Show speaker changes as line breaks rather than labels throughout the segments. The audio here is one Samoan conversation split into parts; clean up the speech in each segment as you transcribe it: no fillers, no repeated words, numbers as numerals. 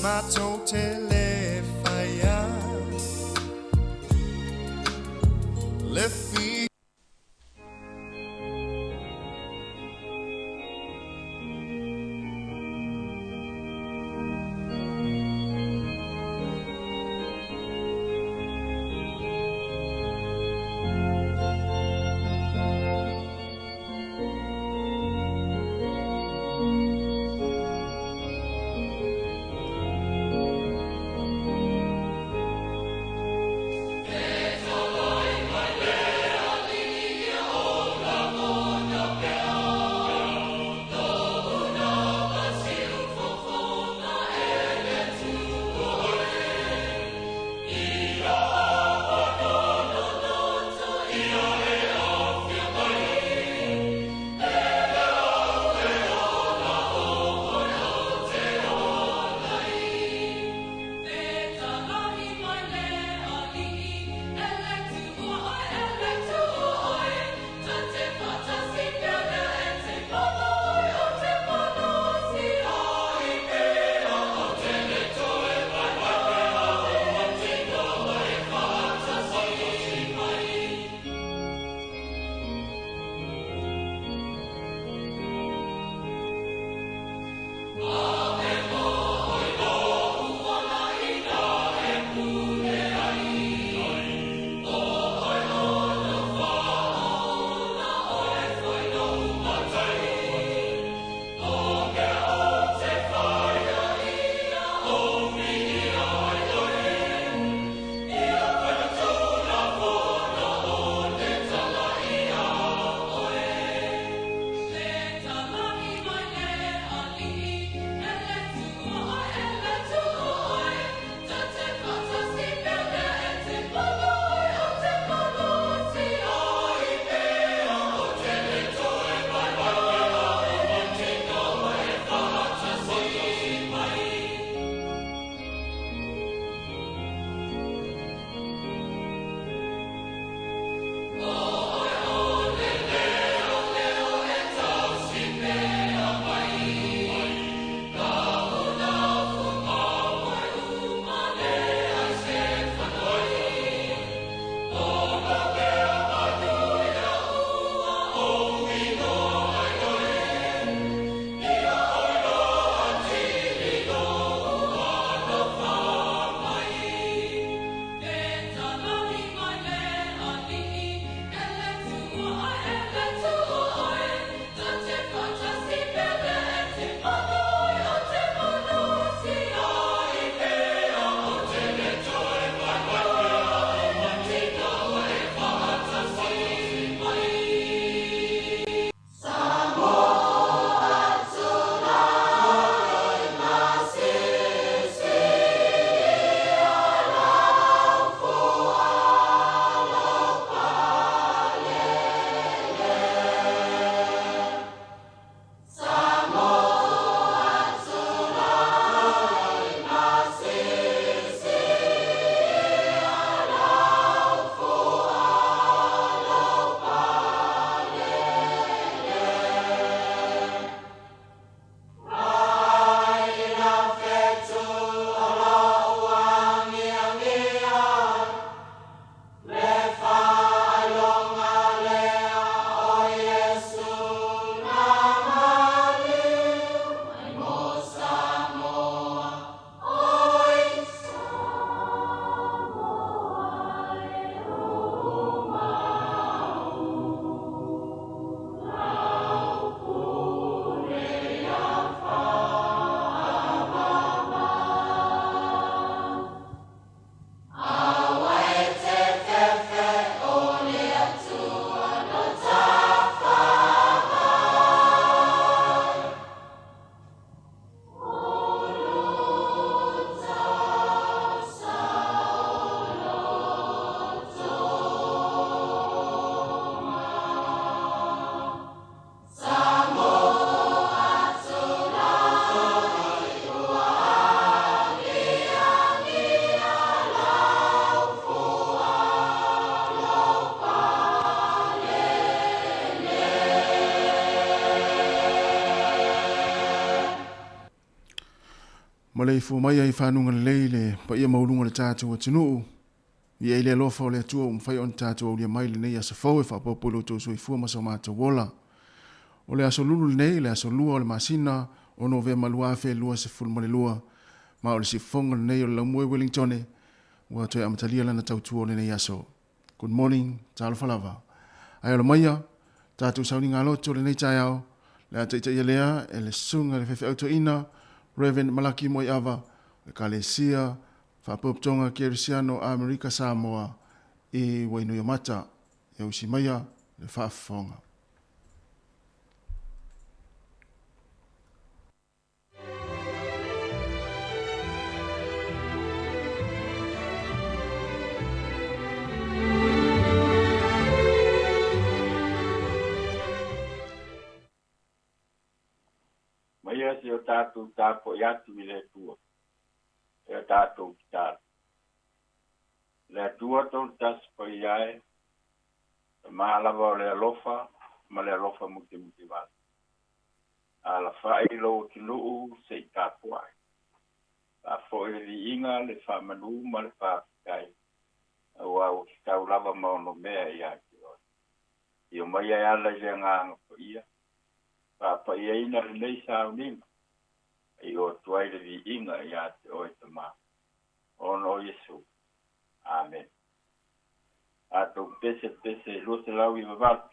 Matou te le faia le fi.
Maleifua mai ai fanuga lelei le paia maualuga o le tatou atunuu. Ia i le alofa o le Atua ua mafai ona tatou aulia mai lenei aso fou e faaopoopo i lo outou soifua ma so matou ola. O le aso lulu lenei, le aso lua o le masina o Novema 2022, ma o le siufofoga lenei o le Laumue Wellingtone ua toe amatalia lana tautua o lenei aso. Good morning, talofa lava. Ae ola maia, tatou sauniga loto lenei taeao, le a taitaia lea e le susuga i le faifeau toeaina, Rev. Malaki Moeava, Ekalesia Faapotopotoga Kerisiano Amerika Samoa i Wainuiomata. Ia usi maia le faafofoga.
Maia si o tātou tāpoi atu i le Atua, e o tātou tatalo. Le Atua tolu tasi paia e, Tama lava o le alofa ma le alofa mutimutivala. Alafa'i lou atunuu se i tapuai. Faafoi le viiga, le faamanu ma le faafetai, aua ua tatau lava ma onomea ia te oe. Afio mai e ala i le Agaga Paia, faapaiaina lenei sauniga, e io atu ai le viiga ia te oe Tama, ona o Iesu. Amene. Tatou pese pese 298.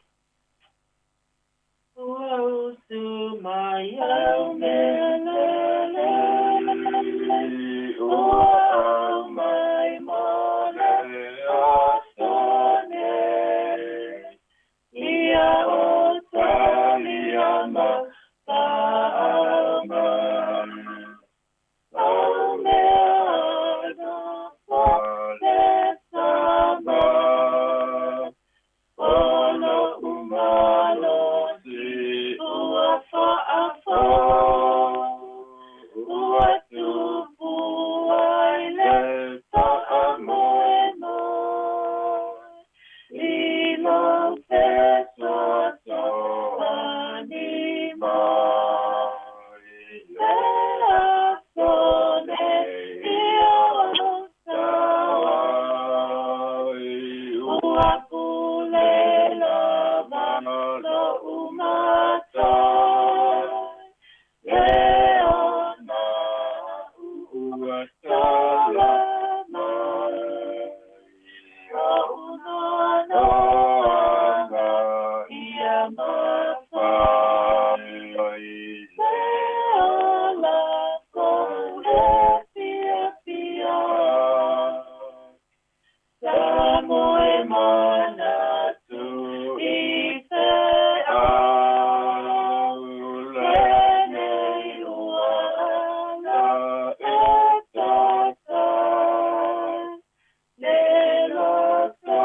Ua usu mai au mea lelei, ua aumai mo le aso nei. Ia o talia ma pa'a mai, au mea nofo le sama. O lo'u malosi ua fa'afou, ua tupu ai le fa'amoemoe i lou fesoasoani mai. Le aso nei ia o Ua pule lava lo'u matai, Le ona ua tala mai, Lo'u noanoaga ia mafai, Le ola kou e fiafia. Sa moe manatu i te ao, Lenei ua ala e tatai, Le loto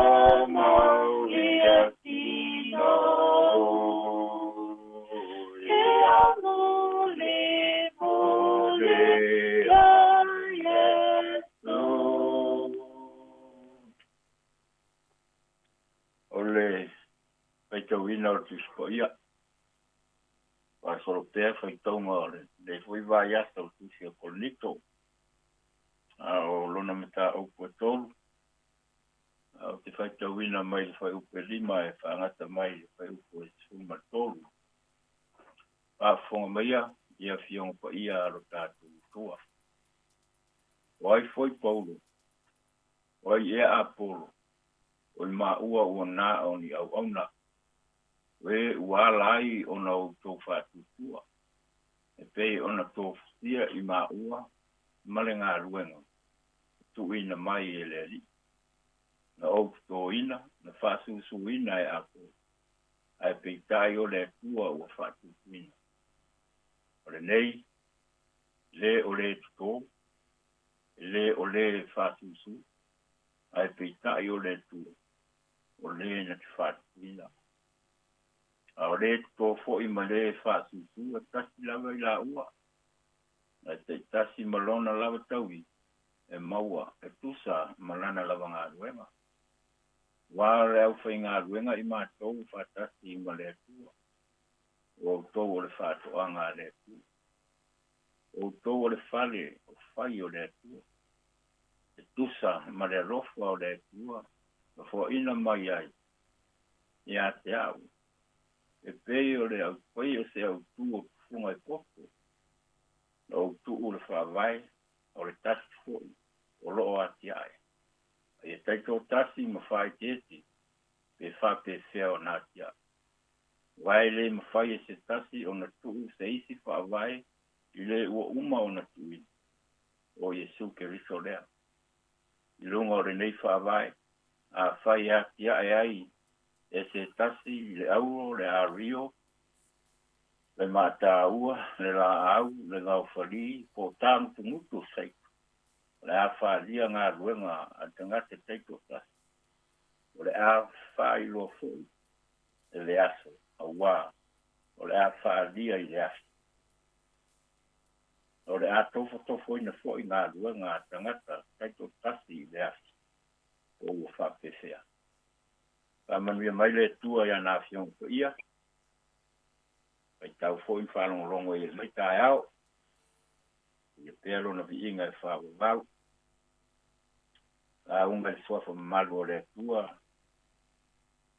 mau ia tino Ia muli muli ia Iesu.
O le faitauina o le Tusi Paia, faasolo pea faitauga o lenei foi vaiaso o le Tusi a Korinito, a o lona mataupu e tolu, a ou te faitauina mai le fuaiupu e lima e faagata mai i le fuaiupu e 13. Faafofoga maia i Afioga Paia a lo tatou Atua. O ai foi Paulo? O ai ea Apolo? O i maua ua na o ni auauna, o e ua ala ai ona outou faatuatua, e pei ona tofusia i maua ma le galuega e tuuina mai e le Alii. Na ou totoina, na faasusuina e Apolo, ae peitai o le Atua ua faatuatuina. O lenei, le o le toto, e le o le faasusu, ae peitai o le Atua, o le na te faatuatuina. A o le toto foi ma le faasusu e tasi lava i laua, ae taitasi ma lona lava taui e maua e tusa ma lana lava galuega. Aua o le aufaigaluega i matou faatasi ma le Atua, o outou o le faatoaga a le Atua. Outou o le fale o fai o le Atua, e tusa ma le alofa o le Atua na foaina mai ai ia te au, e pei o le pei o se autū o tufuga e poto, na ou tuu le faavae o le tasi foi o loo atiae. A ia taitoatasi ma faaeteete pe faapefea ona atiae. Aua e le mafai e se tasi ona tuu se isi faavae i le ua uma ona tuuina, o Iesu Keriso lea. I luga o lenei faavae, afai e atiae ai e se tasi i le auro, le ario, le mataua, le laau, le gaofalī, po o tagutugutu o saito, o le a faaalia galuega a le tagata taitoatasi, o le a faailoa foi e le aso, auā o le a faaalia i le aso. O le a tofotofoina foi galuega a tagata taitoatasi i le aso, po ua faapefea. Faamanuia mai le Atua i ana Afioga Paia, faitau foi ma faalogologo i lenei taeao, ia pea lona viiga e faavavau. Lauga i le suafa mamalu o le Atua,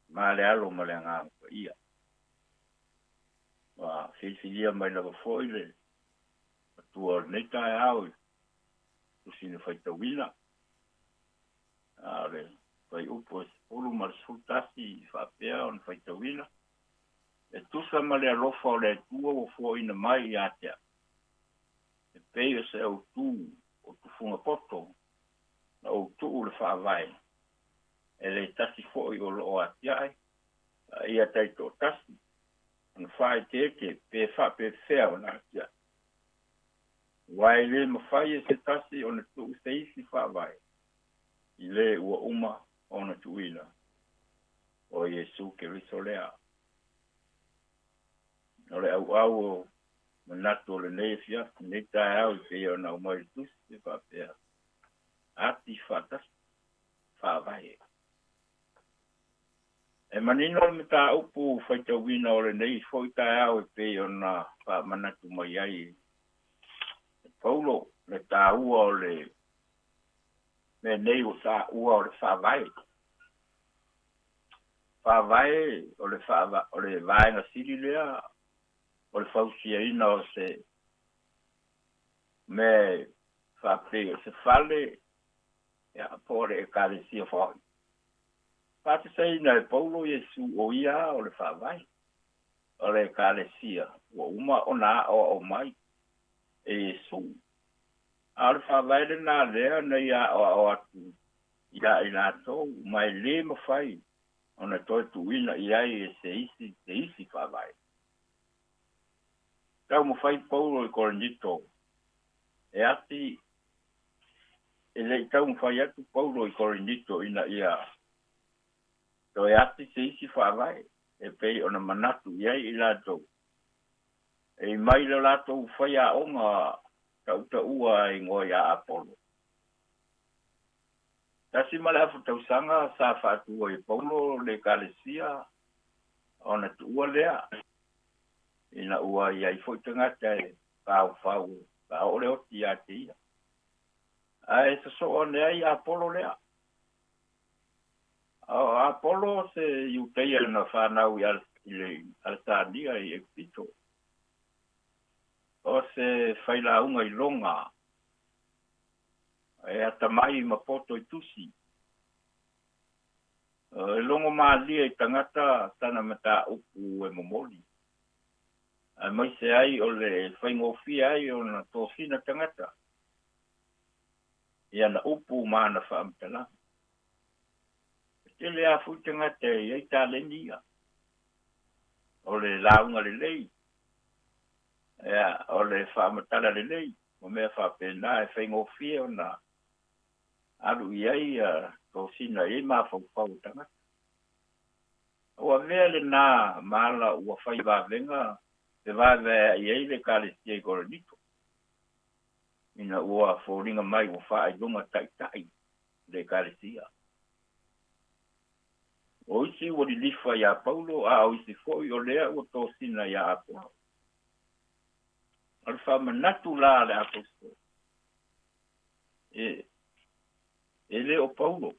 ma le Alo ma le Agaga Paia. Ua filifilia mai lava foi le Atua o lenei taeao i tusi na faitauina, a o le fuaiupu e 10 ma le 11 i faapea ona faitauina, e tusa ma le alofa o le Atua ua foaina mai ia te au, e pei o se autū o tufuga poto na ou tuu le faavae, e le tasi foi o loo atiae, a ia taitoatasi ona faaeteete pe faapefea ona atiae. Aua e le mafai e se tasi ona tuu se isi faavae i le ua uma ona tuuina, o Iesu Keriso lea. O le auau o manatu o lenei afiafi, lenei taeao i pei ona aumai le tusi e faapea, ati faatasi faavae. E manino le mataupu faitauina o lenei foi taeao e pei ona faamanatu mai ai e Paulo le taua o le mea nei ua taua o le faavae. Faavae o le faava, o le vaega sili lea o le fausiaina o se mea faapei o se fale, ia, po o le ekalesia foi. Faatasaina e Paulo Iesu o ia o le faavae o le ekalesia ua uma ona aoao mai e Iesu. A o le faavae lenā lea na ia aoao atu ia i latou, ma e le mafai ona toe tuuina i ai e se isi se isi faavae. Taumafai Paulo i Korinito e ati e le i taumafai atu Paulo i Korinito ina ia toe ati se isi faavae e pei ona manatu i ai i latou. E mai le latou faiaoga tautaua igoa ia Apolo. 1.5 tausaga sa faatua e Paulo le ekalesia ona tuua lea, ina ua i ai foi tagata e faufau faaoo le oti ia te ia. Ae sosoo ane ai Apolo lea. O Apolo se Iutaia na fanau i le Alesania i Egipito. O se failauga i loga e atamai ma poto i tusi. E logo malie i tagata tana mataupu e momoli. Aemaise ai o le faigofie ai ona tosina tagata i ana upu ma ana faamatalaga. E tele lava foi tagata e i ai taleni ia. O le lauga lelei, ia, o le faamatala lelei, ma mea faapena e faigofie ona alu i ai tosina i ai mafaufau o tagata. Ua avea lenā ma ala ua fai vavega fevaevaea'i ai le ekalesia i Korinito, ina ua foliga mai ua faailoga taʻitaʻi le ekalesia. O isi ua lilifa iā Paulo, a o isi foi o lea ua tosina iā Apolo. O le faamanatu la a le Aposetolo, e, e le o Paulo,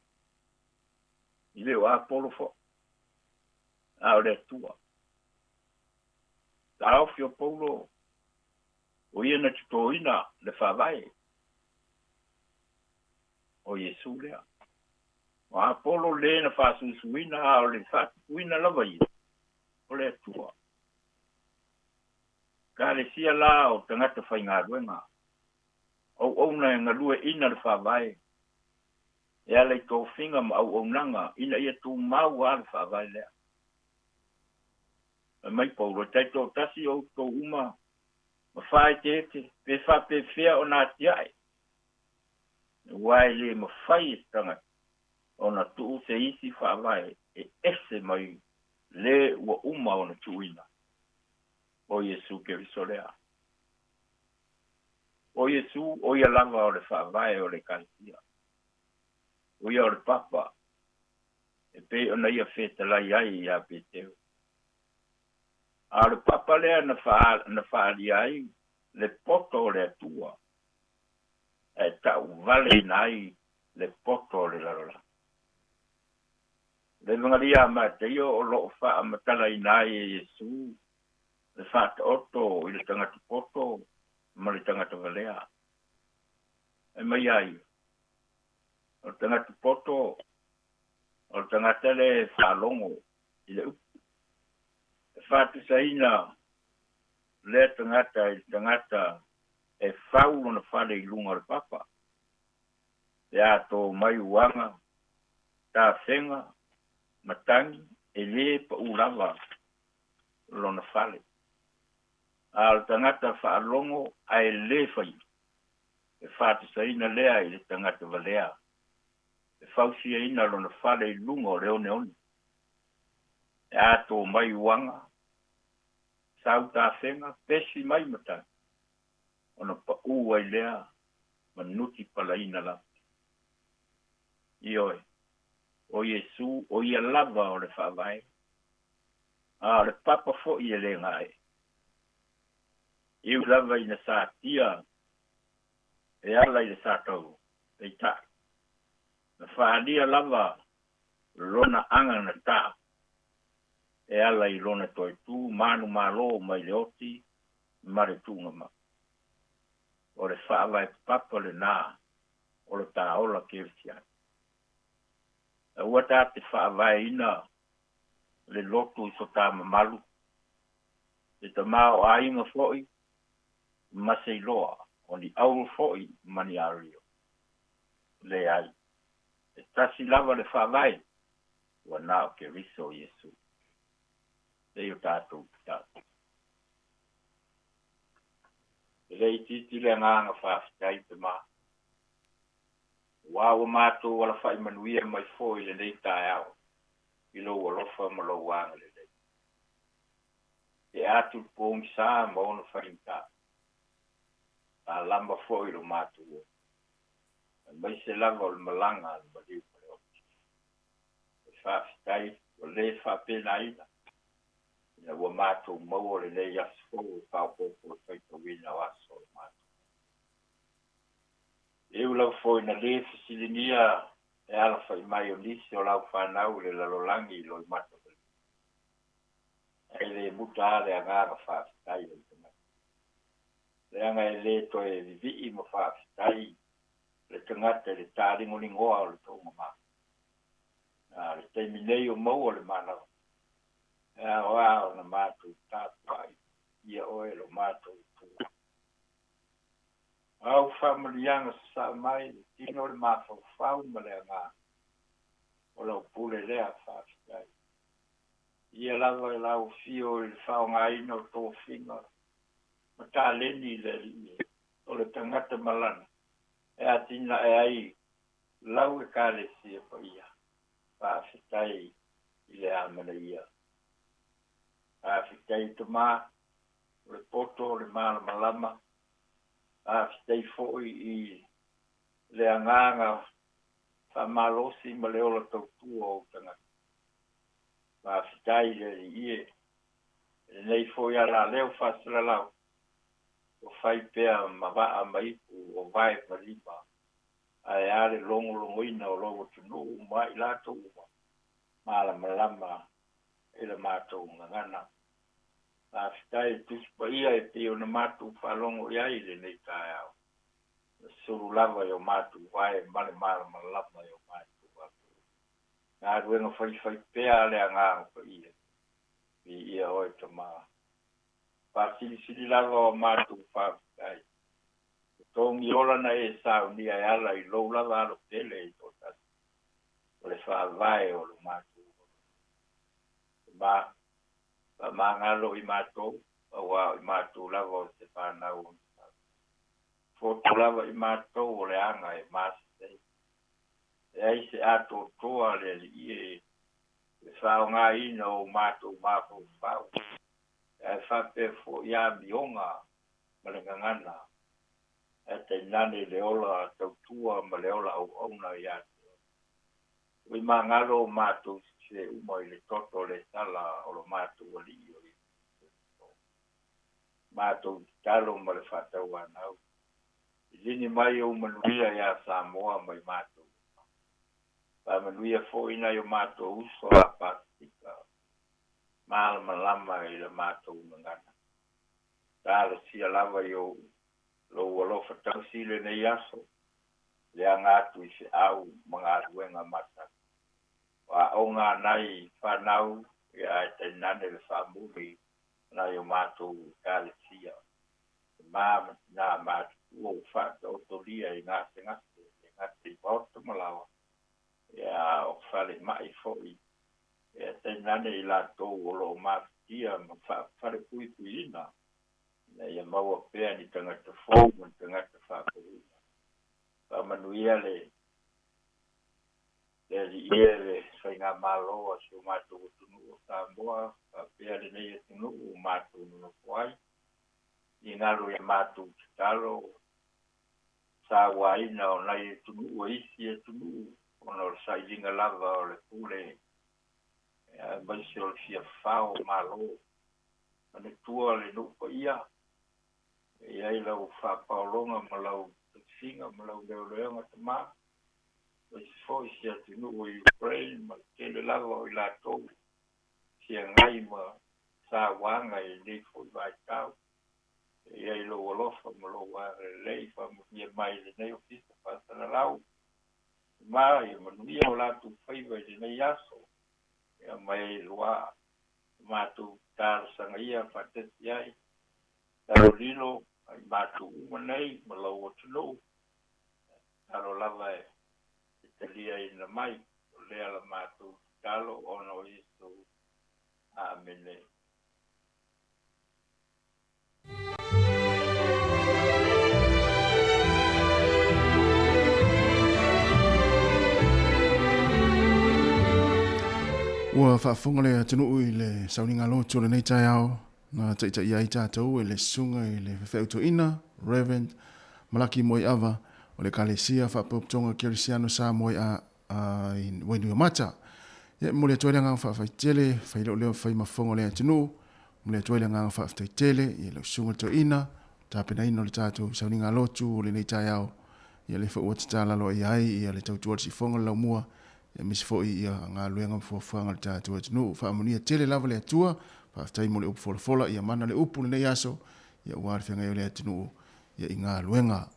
e le o Apolo fo'i, a o le Atua. Taofi o Paulo, o ia na totoina le faavae o Iesu lea. O Apolo le na faasuisuina, a o le faatupuina lava ia o le Atua. Ekalesia la o tagata faigaluega, auauna e galueaiina le faavae e ala i tofiga ma auaunaga ina ia tumau lava le faavae lea. Fai mai Paulo, E taitoatasi outou uma ma faaeteete pe faapefea ona atiae, aua e le mafai e se tagata ona tuu se isi faavae e ese mai le ua uma ona tuuina, o Iesu Keriso lea. O Iesu, o ia lava o le faavae o le Ekalesia. O ia o le papa, e pei ona ia fetalai ai iā Petero. A o le papa lea na na faaalia ai le poto o le Atua, ae tauvaleina ai le poto o le lalolagi. O le Evagelia a Mataio o lo o faamatalaina ai e Iesu le faataoto i le tagata poto ma le tagata valea. Fai mai a ia, O le tagata poto, o le tagata lea e faalogo i le upu. E faatusaina lea tagata i le tagata e fau lona fale i luga o le papa, pe a tō mai uaga, tafega, matagi, e lē paʻu lava lona fale. A o le tagata faalogo ae lē faia, e faatusaina lea i le tagata valea, e fausiaina lona fale i luga o le oneone. E a tō mai uaga, sau tafega, pesi mai matagi, ona paʻu ai lea ma nuti palaina lava. Ioe, o Iesu, o ia lava o le Faavae, a o le papa foi e le gae'e. E ui lava ina satia e ala i le satauro, peitai, na faaalia lava lona agatā e ala i lona toe tu manumalo mai le oti ma le tuugamau. O le faavae papa lenā o lo tā ola kerisiano. Aua tā te faavaeina le lotu i so tā mamalu, le tamaoaiga foi ma se iloa, o ni auro foi ma ni ario. Leai, e tasi lava le Faavae, ua na o Keriso Iesu. Lei o tatou tatalo. E le itiiti le agaga faafetai pe ma. Aua ua matou alafai manuia mai foi i lenei taeao i lou alofa ma lou agalelei. E atu le pogisa ma ona faigata. Malama foi lo matou ola, aemaise lava o le malaga a le maliu ma le oti. E faafetai ua le faapenaina ina ua matou maua lenei aso fou e faaopoopo i le faitauina o aso o le matou. E ui lava foi ina le fesiligia le alafai mai o nisi o lau fanau i le lalolagi i loimata maliu, ae le muta lava le agaga faafetai o le tagata. Leaga e le toe vivii ma faafetai le tagata i le taaligoligoa o le toomama. A o le taimi nei o maua le manava, e ao lava ona matou tapuai ia oe lo matou Atua. Au faamanuiaga sasaa mai le tino, le mafaufau ma le agaga o lau pule lea faafetai. Ia lava e lau afio i le faaaogaina o tofiga ma taleni i le Alii o le tagata malana e atinae ai lau Ekalesia paia. Faafetai i le amanaia. Faafetai Tama o le poto o le malamalama. Faafetai foi i le agaga faamalosi ma le ola tautua o ou tagata. Faafetai i le Alii e, i lenei foi alaleo faasalalau. Ua fai pea ma vaa ma ipu o vae ma lima, ae a le logologoina o lou atunuu ma i latou uma malamalama i la matou gagana. Faafetai i le Tusi Paia e pei ona matou faalogo i ai i lenei taeao, na sulu lava i o matou vae ma le malamalama i o matou atunuu. Galuega faifaipea a le Agaga Paia, viia oe Tama. Faasilisili lava o matou faafetai. O togi ola na e saunia e ala i lou lava alo pele i toatasi, o le faavae o lo matou ola. Tama, faamagalo i matou, auā o i matou lava o se fanau o Matau. Fotu lava i matou o le aga e masasei. E ai se atoatoa le Alii e le faaaogaina o matou mafaufau, ae faapea foi amioga ma le gagana, ae tainane le ola tautua ma le ola auauna ia te oe. Ua magalo o matou sese uma i le toto le sala o lo matou Alii o Iesu Keriso. Matou tatalo ma le faatauanau, lini mai ou manuia iā Samoa ma i matou uma. Faamanuia foi nai o matou uso a Pasefika, malamalama i la matou gagana. Talosia lava i ou lou alofa tausi i lenei aso, le aga atu i feau ma galuega masani. O aoga a nai fanau ia ae tainane le faamuli nai o matou ekalesia, tama ma tinā matutua ua faataotolia i gasegase e gate i maota ma laoa, ia o falemai foi, ia tainane i latou o lo o mafatia ma faafalepuipuiina, ina ia maua pea ni tagata fou ma ni tagata faafouina. Faamanuia le le Alii e le faigamalo a si o matou atunuu o Samoa, faapea lenei atunuu ua matou nonofo ai, i galo ia matou tatalo, sauaina o nai atunuu e isi atunuu, ona o le sailiga lava o le pule, aemaise o le fia fafao o Malo. Manatua le nuu paia, e i ai lau faapaologa ma lau tausiga ma lau leoleoga Tama, aemaise foi si atunuu o Ukraine ma le tele lava o i latou feagai ma sauaga i lenei foi vaitau. E i ai lou alofa ma lou agalelei, faamanuia mai i lenei ofisa faasalalau, ma ia manuia o latou faiva i lenei aso, ia mai loa matou talosaga ia faatasi ai, talolilo ai matou uma nei ma lou atunuu, tatalo lava e taliaina mai, o lea la matou tatalo ona o Iesu. Amene.
Ua faafofoga le atunuu i le sauniga lotu o lenei taeao na taitaia ai tatou e le susuga i le Faifeau Toeaina, Reverend Malaki Moeava o le Ekalesia Faapotopotoga Kerisiano Samoa i Wainuiomata. Ia, e momoli atu ai le agaga faafetai tele, fai lou leo fai ma fofoga o le atunuu, momoli atu ai le agaga faafetai tele i lau susuga toeaina, tapenaina o le tatou sauniga lotu o lenei taeao, ia lea foi ua tatala aloaia ai ia le tautua a le siufofoga o le laumua, ia aemaise foi ia galuega ma fuafuaga a le tatou atunuu. Faamanuia tele lava le Atua, faafetai mo le upu folafola, ia mana le upu lenei aso, ia aua le feagai o le atunuu ia i galuega.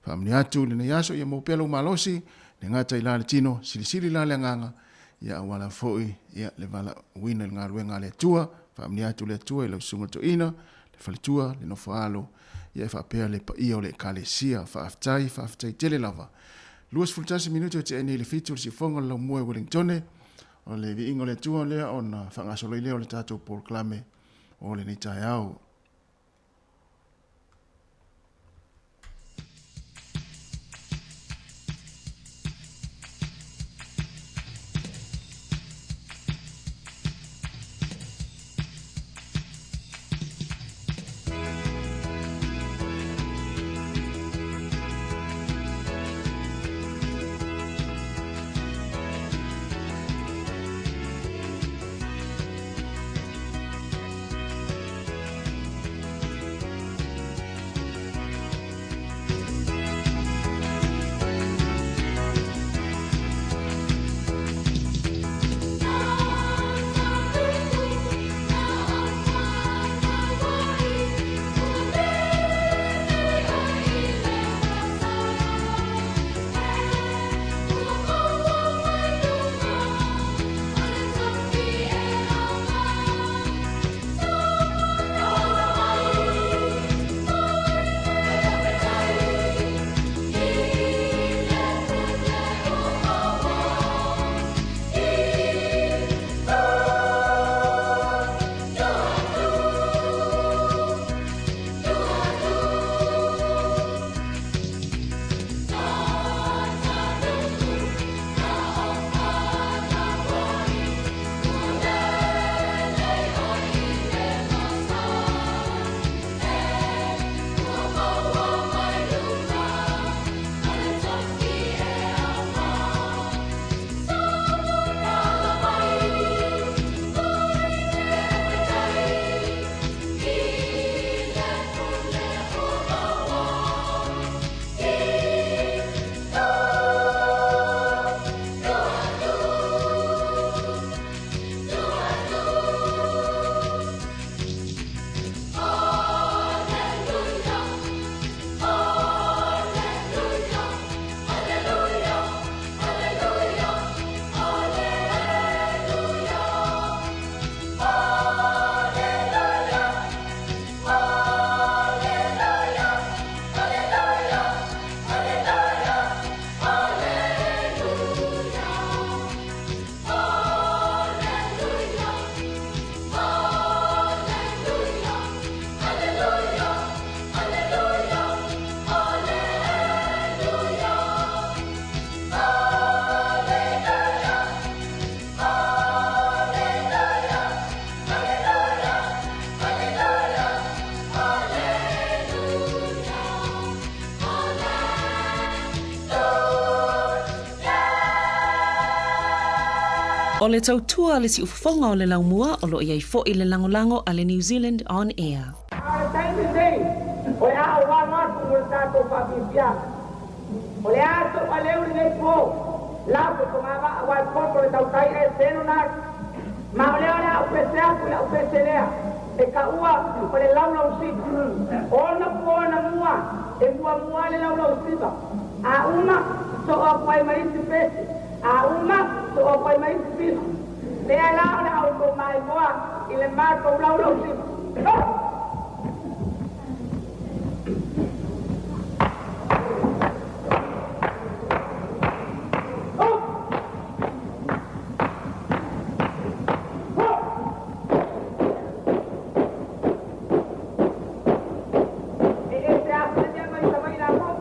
Faamanuia atu i lenei aso, ia maua pea lou malosi, le gata i la le tino, silisili la le agaga, ia aua lava foi ia le valaauina i le galuega a le Atua. Faamanuia atu le Atua i lau susuga toeaina, le faletua, le nofo-alo, ia e faapea le paia o le Ekalesia. Faafetai, faafetai tele lava. 21 minute o tea nei le 7 o le siufofoga o le laumua i Wellingtone. O le viiga o le Atua lea ona faagasolo ai lea o le tatou polokalame o lenei taeao.
O le tautua a le siufofoga o le laumua o lo o i ai foi le lagolago a le New Zealand On Air.
A o le taimi lenei, o le a ou alo atu mo le tatou faafiafiaga. O le a sou aleu lenei po, lau te fogavaa aua e poto le tautai ae selo na atu. Ma o lea o le a ou pese atu i lau pese lea, e taua o le laulausiva. Ona po na mua, e muamua ai le laulausiva. A uma, soo atu ai ma isi pese. A uma, soo atu ai ma isi pisi. Lea la o le a outou maimoa i le matou laulausiva. Ho! E ese atu le mea mai Savaii latou.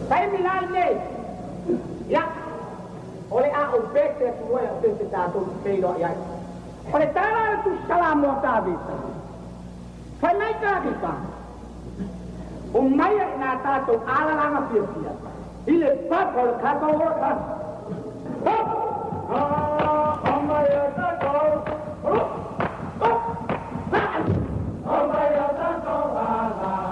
Taimi la lenei, ia, o le a ou pese atu loa lau pese tatou te feiloai ai. O le tala o le Tusi Salamo a Tavita, fai mai Tavita, Omaia i nā tatou alalaga fiafia i le papa o le tatou ola tasi. Hop! Omaia tatou, hop! Hop! Omaia tatou alalaga.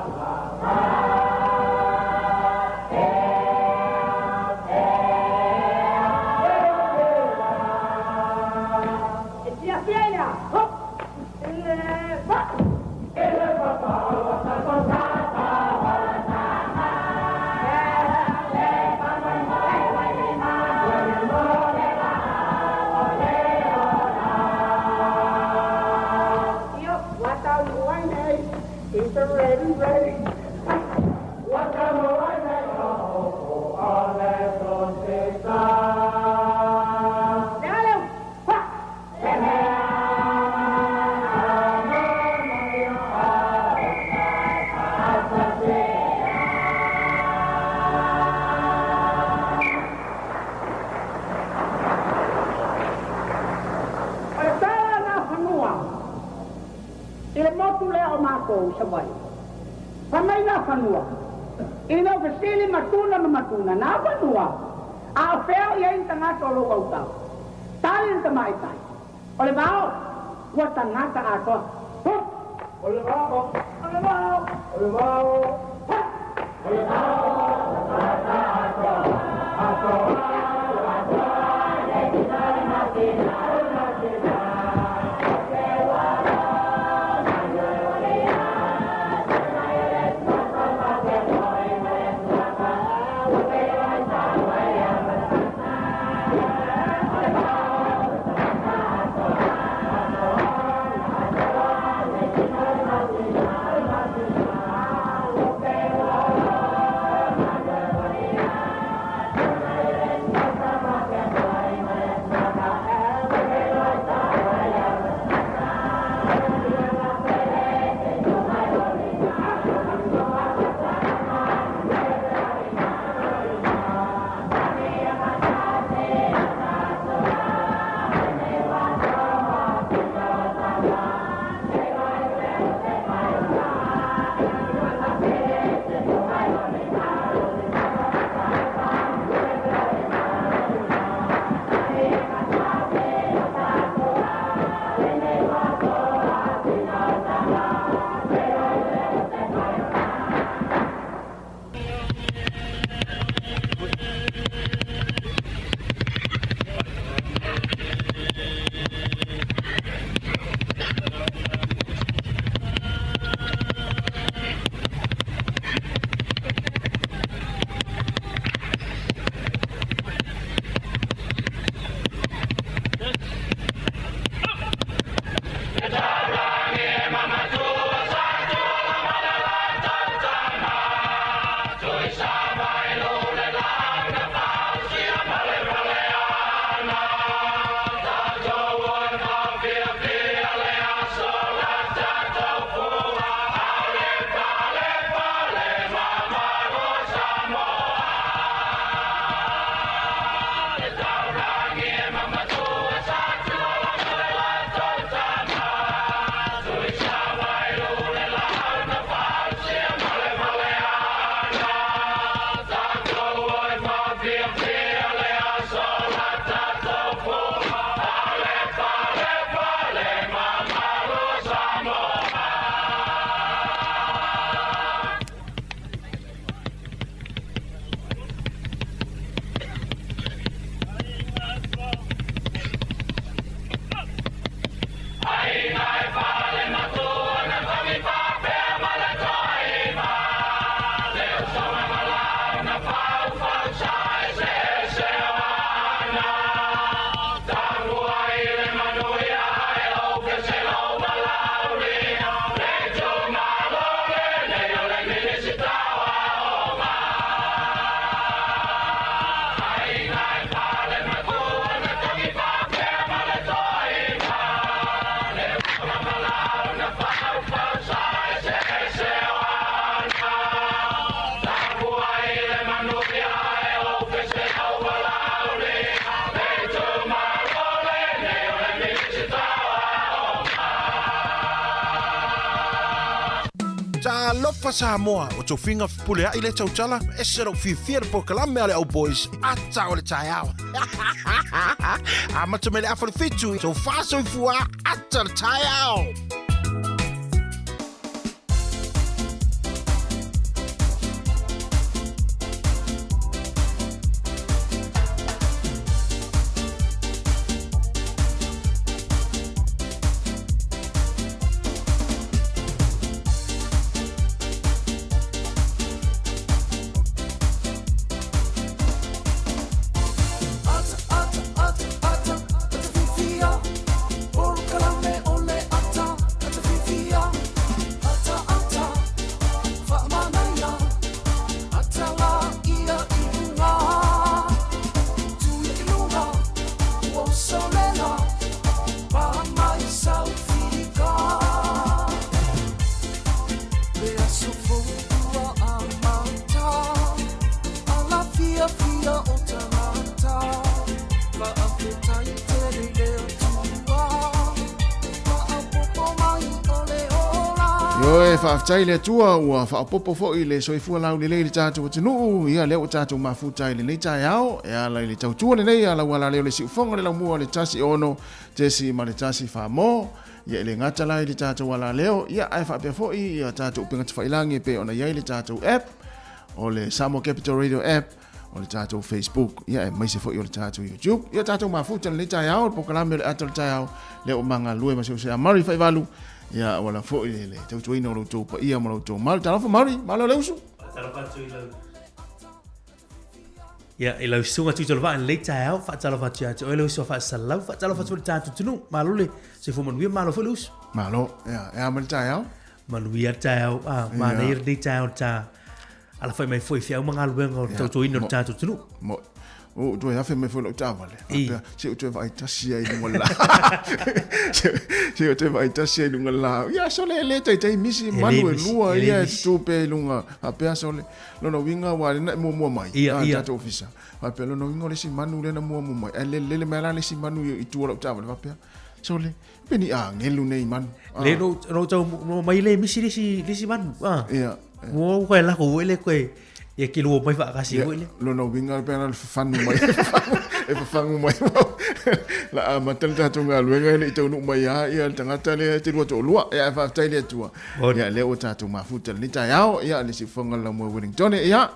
E fiafia i le a? Hop! I le papa! I le papa o le tatou matou i Savaii. Fai mai Nafanua, Ina ou fesili Matuna ma Matuna, Nafanua, a o fea o i ai ni tagata o lou autao? Tali le tamaitai, O le vao, ua tagata atoa. Hup! O le vao, o le vao, o le vao, hup! O le vao, ua tagata atoa, atoa, atoa, le tina le matina, le matina. O te walo, na nui o le ia, te mai o le suafa, fa te moi ma le suafa, ua te wai sa wai a ma le tata. O le vao, ua tagata atoa, atoa, atoa, le tina le matina, le matina. O te walo, na nui o le ia, te mai o le suafa, fa te moi ma le suafa, ua te wai sa wai a ma le tata.
Talofa Samoa, o tofiga fepuleai le tautala, ese lou fiafia le polokalame a le Au Boys, ata o le taeao. Amata mai le afa le fitu, tofa soifua, ata o le taeao.
Ata, ata, ata, ata, ata fiafia, polokalame o le ata.
Ioe, faafetai i le Atua ua faaopoopo foi le soifua laulelei i le tatou atunuu. Ia, lea ua tatou mafuta i lenei taeao e ala i le tautua lenei a lau alaleo le siufoga le laumua le 16.1 Samoa. Ia, e le gata la i le tatou alaleo, ia, ae faapea foi ia tatou upega tafailagi e pei ona i ai le tatou app, o le Samoa Capital Radio app, o le tatou Facebook, ia, aemaise foi o le tatou YouTube. Ia, tatou mafuta lenei taeao, le polokalame o le ata o le taeao, lea ua magalue ma se ose a Murray Faivalu, ia, wala foi le, le tautuaina o lo outou paia ma lo outou malu. Talofa Murray, malo le usu.
Talofa atu i lau Ia, i lau susuga Tuitolovaa i lenei taeao, faatalofa atu ia te oe le uso a Faasalau, faatalofa atu foi i le tatou atunuu. Malo le soifua manuia, malo foi le uso.
Malo, ia, e a mai le taeao?
Manuia le taeao, ah, manaia lenei taeao le ta alafai mai foi i feau ma galuega o le tautuaina o le tatou atunuu.
Mo, o toe afe mai foi lau taavale. Faapea, se o toe vaai tasi ai luga la. Se o toe vaai tasi ai luga la. Ia, sole e le taitai misi, manu e lua, ia e tupe i luga. Faapea, sole, lona uiga ua lena e muamua mai.
Ia, ia.
Tatou ofisa. Faapea, lona uiga o le isi manu lea na muamua mai. Ae lele lele mai la le isi manu i tua o lau taavale. Faapea, sole, pe ni agelu nei manu.
Le no no tau no mai le misi le isi le isi manu. Ah.
Ia.
Mo koe lako ue le koe ia ki lua mai whaakasi ue le.
Lona uiga pe ana le fafanu mai. E fafangu mai. La a mata le tatou galuega e le i taunuu mai a ia le tagata lea e te lua toalua. Ia ae faafetai le Atua. Ia lea ua tatou mafuta lenei taeao. Ia le siufofoga le laumua Wellington. Ia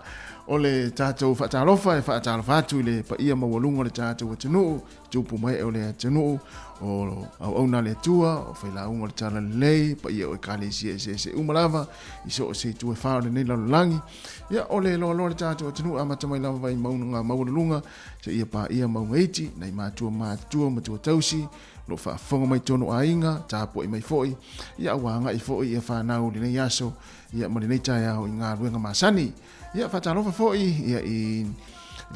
o le tatou faatalofa e faatalofa atu i le paia maualuga o le tatou atunuu tupu mai o le atunuu, o auauna a le Atua, o failauga o le Talalelei, paia o ekalesia eseese uma lava, i so o se itu e whā o lenei lalolagi. Ia, o le loaloa le tātou atunuu, amata mai lava vai mauga maualuluga, se ia pāia mauga iti, nai matua matutua, matua tausi, lo faafofoga mai tonu aiga, tapuai mai foi, ia ua agai foi ia whānau lenei aso, ia ma lenei taeao i galuega masani. Ia, faatalofa foi ia i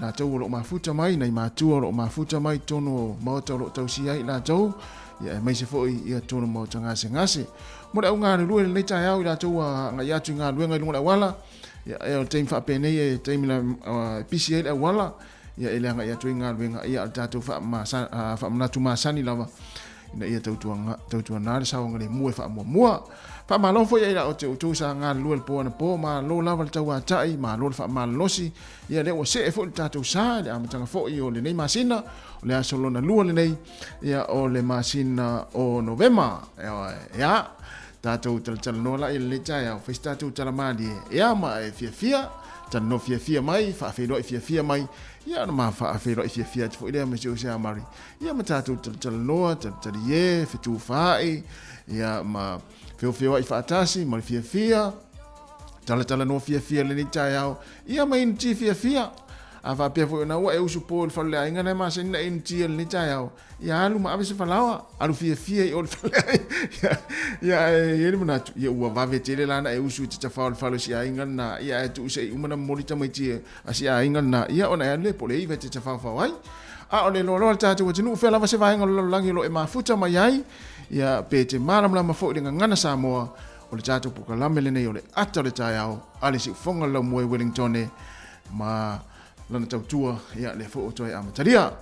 latou o lo o mafuta mai, nai matua o lo o mafuta mai tonu o maota o lo o tausia ai latou, ia aemaise foi ia tonu maota gasegase. Mo le au galulue lenei taeao i latou ua agai atu i galuega i luga o le auala, ia e o le taimi faapenei e taimi la e pisi ai le auala, ia e le agai atu ai galuega, ia o le tatou faamanatu masani lava ina ia tautuana le saogalemu e faamuamua. Faamalo foi ia o te outou sa galulue le po anapo, malo lava le tauatai, malo le faamalolosi, ia lea ua see foi le tatou sa i le amataga foi o lenei masina, o le aso lona lua lenei, ia o le masina o Novema. Ia, tatou talatalanoa la i lenei taeao, fai se tatou tala malie, ia ma e fiafia, talanoa fiafia mai, faafeiloai fiafia mai, ia ona ma faafeiloai fiafia atu foi lea ma si ou sea Mari. Ia ma tatou talatalanoa, talitalie, fetufaai, ia ma feofeoai faatasi ma le fiafia, talatalanoa fiafia lenei taeao, ia ma inu ti fiafia. A faapea foi ona ua e usu po i le fale o le aiga na e masani na inu ti lenei taeao, ia alu ma ave se falaoa, alu fiafia i o le fale aiga. Ia ae i ai le manatu, ia ua vave tele la na e usu i te tafao o le fale o si aiga lena, ia ae tuu se i uma na momoli tamaiti a si aiga lena, ia ona e alu lea po o le 9 e te tafaofao ai. A o le loaloa le tatou atunuu, fea lava se vaega o le lalolagi o lo o e mafuta mai ai, ia pe te malamalama foi i le gagana Samoa, o le tatou polokalame lenei o le ata o le taeao a le siufofoga o le laumua i Wellingtone ma lana tautua, ia lea foi ua toe amatalia.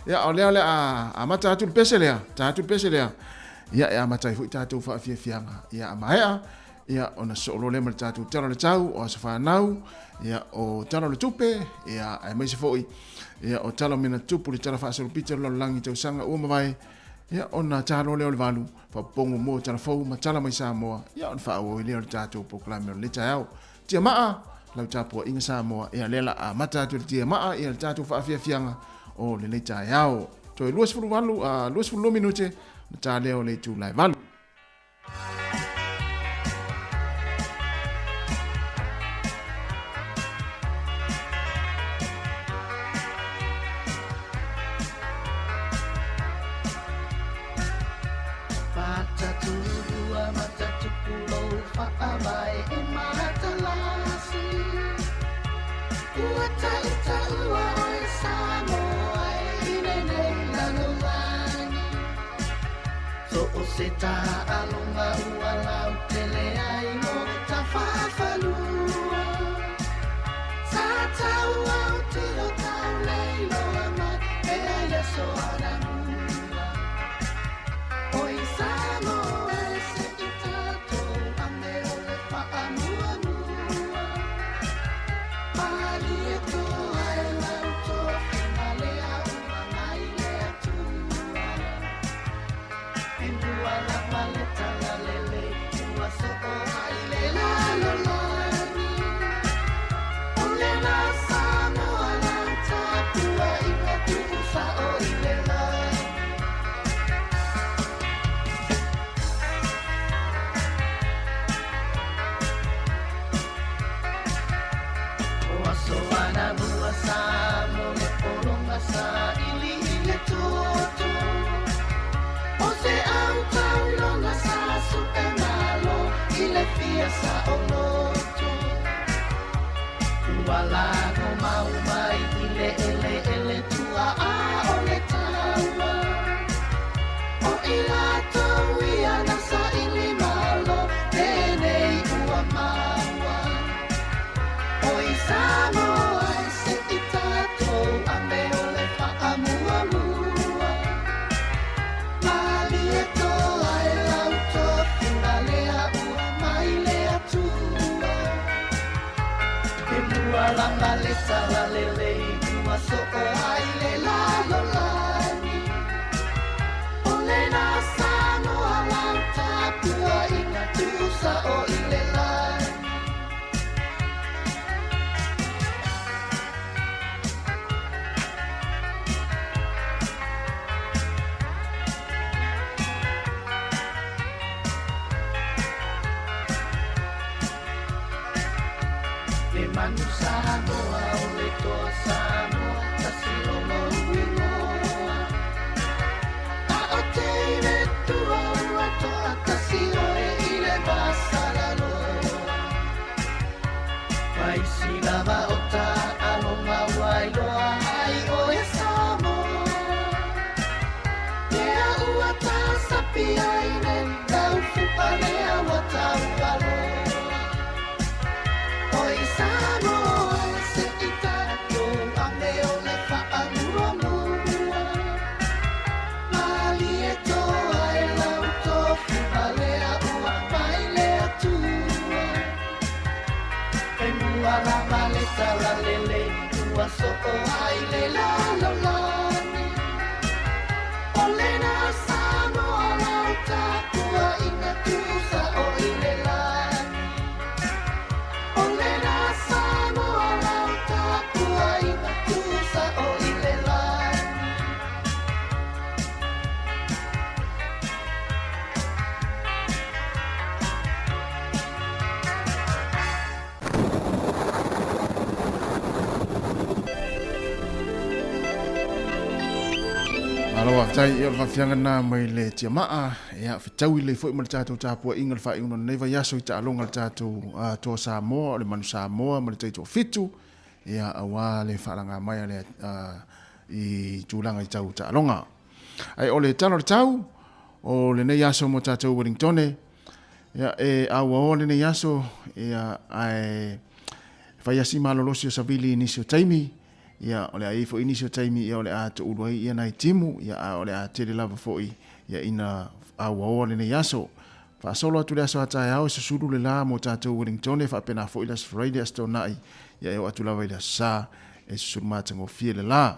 Ia o lea o le a amata atu le pese lea, ta atu le pese lea, ia e amata ai foi tatou faafiafiaga, ia a maea, ia ona sosoo loa lea ma le tatou Tala o le Tau, o aso fanau, ia o Tala o le Tupe, ia aemaise foi ia o Tala o Mea na Tutupu, le Tala Faasolopito o le Lalolagi i tausaga ua mavae, ia ona ta loa lea o le valu, faapopogo mo Tala Fou ma Tala mai Samoa, ia ona faaauau ai lea o le tatou polokalame o lenei taeao. Tiamaa, lau tapuaiga Samoa, ia lea la amata atu e le tiamaa ia le tatou faafiafiaga o lenei taeao. Toe 28, 22 minute ona ta lea o le itula e 8.
talalelei ua soo ai le lalolagi. O lena Samoa lau tapuaiga tuusao i le lagi. Le manu Samoa o le toa Samoa tasi lona uigoa. A o teine tua ua toatasi oe i le masalaloa. Mai silava o taaloga ua iloa ai oe Samoa. Lea ua tasapi ai le taufu'a lea ua taualoa. Oi Samoa se i tatou ame o le faamuamua. Malie toa e lau tofiga lea ua mai le Atua. E mua lava le talalelei ua soo ai le lalolagi. O lena Samoa lau tapuaiga tuusao i le lagi. O lena Samoa lau tapuaiga tuusao i le lagi.
Malo faafetai ia o le faafiaga lena mai le tiamaa ia fetaui lelei foi ma le tatou tapuaiga le faaiuga o lenei vaiaso i taaloga a le tatou Toa Samoa o le Manu Samoa ma le Taitoafitu ia aua le faalaga mai a le i tulaga i tau taaloga. Ae o le tala o le tau o lenei aso mo tatou Wellingtone ia e auaoa lenei aso ia ae fai asi malolosi o savili i nisi o taimi ia o le a i ai foi nisi o taimi ia o le a toulu ai ia nai timu ia a o le a tele lava foi ia ina auaoa lenei aso. Faasolo atu le aso a taeao e susulu le la mo tatou Wellingtone faapena foi le aso Faraile aso Toonai ia e oo atu lava i le aso Sa e susulu matagofie le la.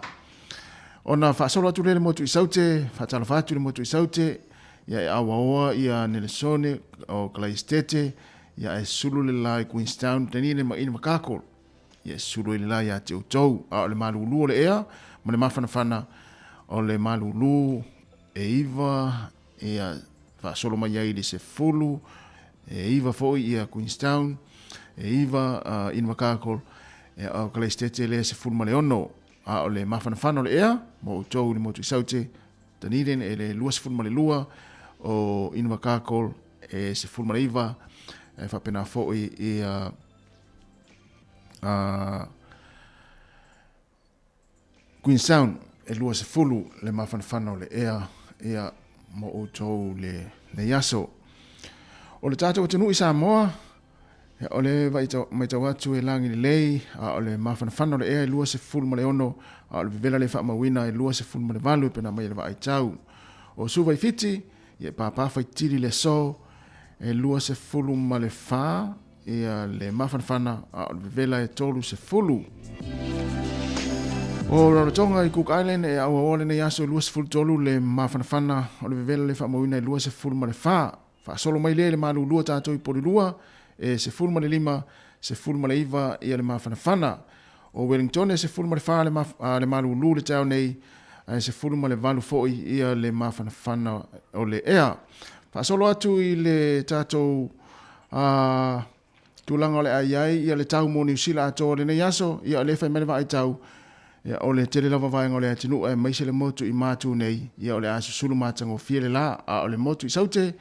Ona faasolo atu lea i le motu i Saute, faatalofa atu i le motu i Saute, ia e auaoa ia Nelesone o Kalaistete, ia e susulu le la i Queenstown, Dunedin ma Invercargill. Ia e susulu ai le la ia te outou. A o le malulu o le ea ma le mafanafana o le malulu e 9 ia faasolo mai ai i le 10, e 9 foi ia Queenstown, e 9 Invercargill, a o Kalaistete lea e 16. A o le mafanafana o le ea mo outou i le motu i Saute, Dunedin e le 22, o Invercargill e 19, e faapena foi ia Queenstown e 20 le mafanafana o le ea ia mo outou lenei aso. O le tatou atunuu i Samoa, ia, o le matau atu e lagi lelei, a o le mafanafana o le ea e 26, a o le vevela le faamauina e 28 e pena mai e le vaai tau. O Suva i Fiti, ia e pāpā faitili le aso e 24, ia le mafanafana, a o le vevela e 30. O Rarotonga i Cook Island e auaoa lenei aso e 23 le mafanafana, o le vevela le faamauina e 24. Faasolo mai lea i le malulua tatou i Polilua e 15, 19 ia le mafanafana. O Wellington e 14 le malulu le taeao nei, ae 18 foi ia le mafanafana o le ea. Faasolo atu i le tatou tulaga o le a i ai ia le tau mo Niu Sila atoa o lenei aso, ia o lea e fai mai le vaai tau, ia o le tele lava vaega o le atunuu aemaise le motu i Matu nei, ia o le a susulu matagofie le la, a o le motu i Saute,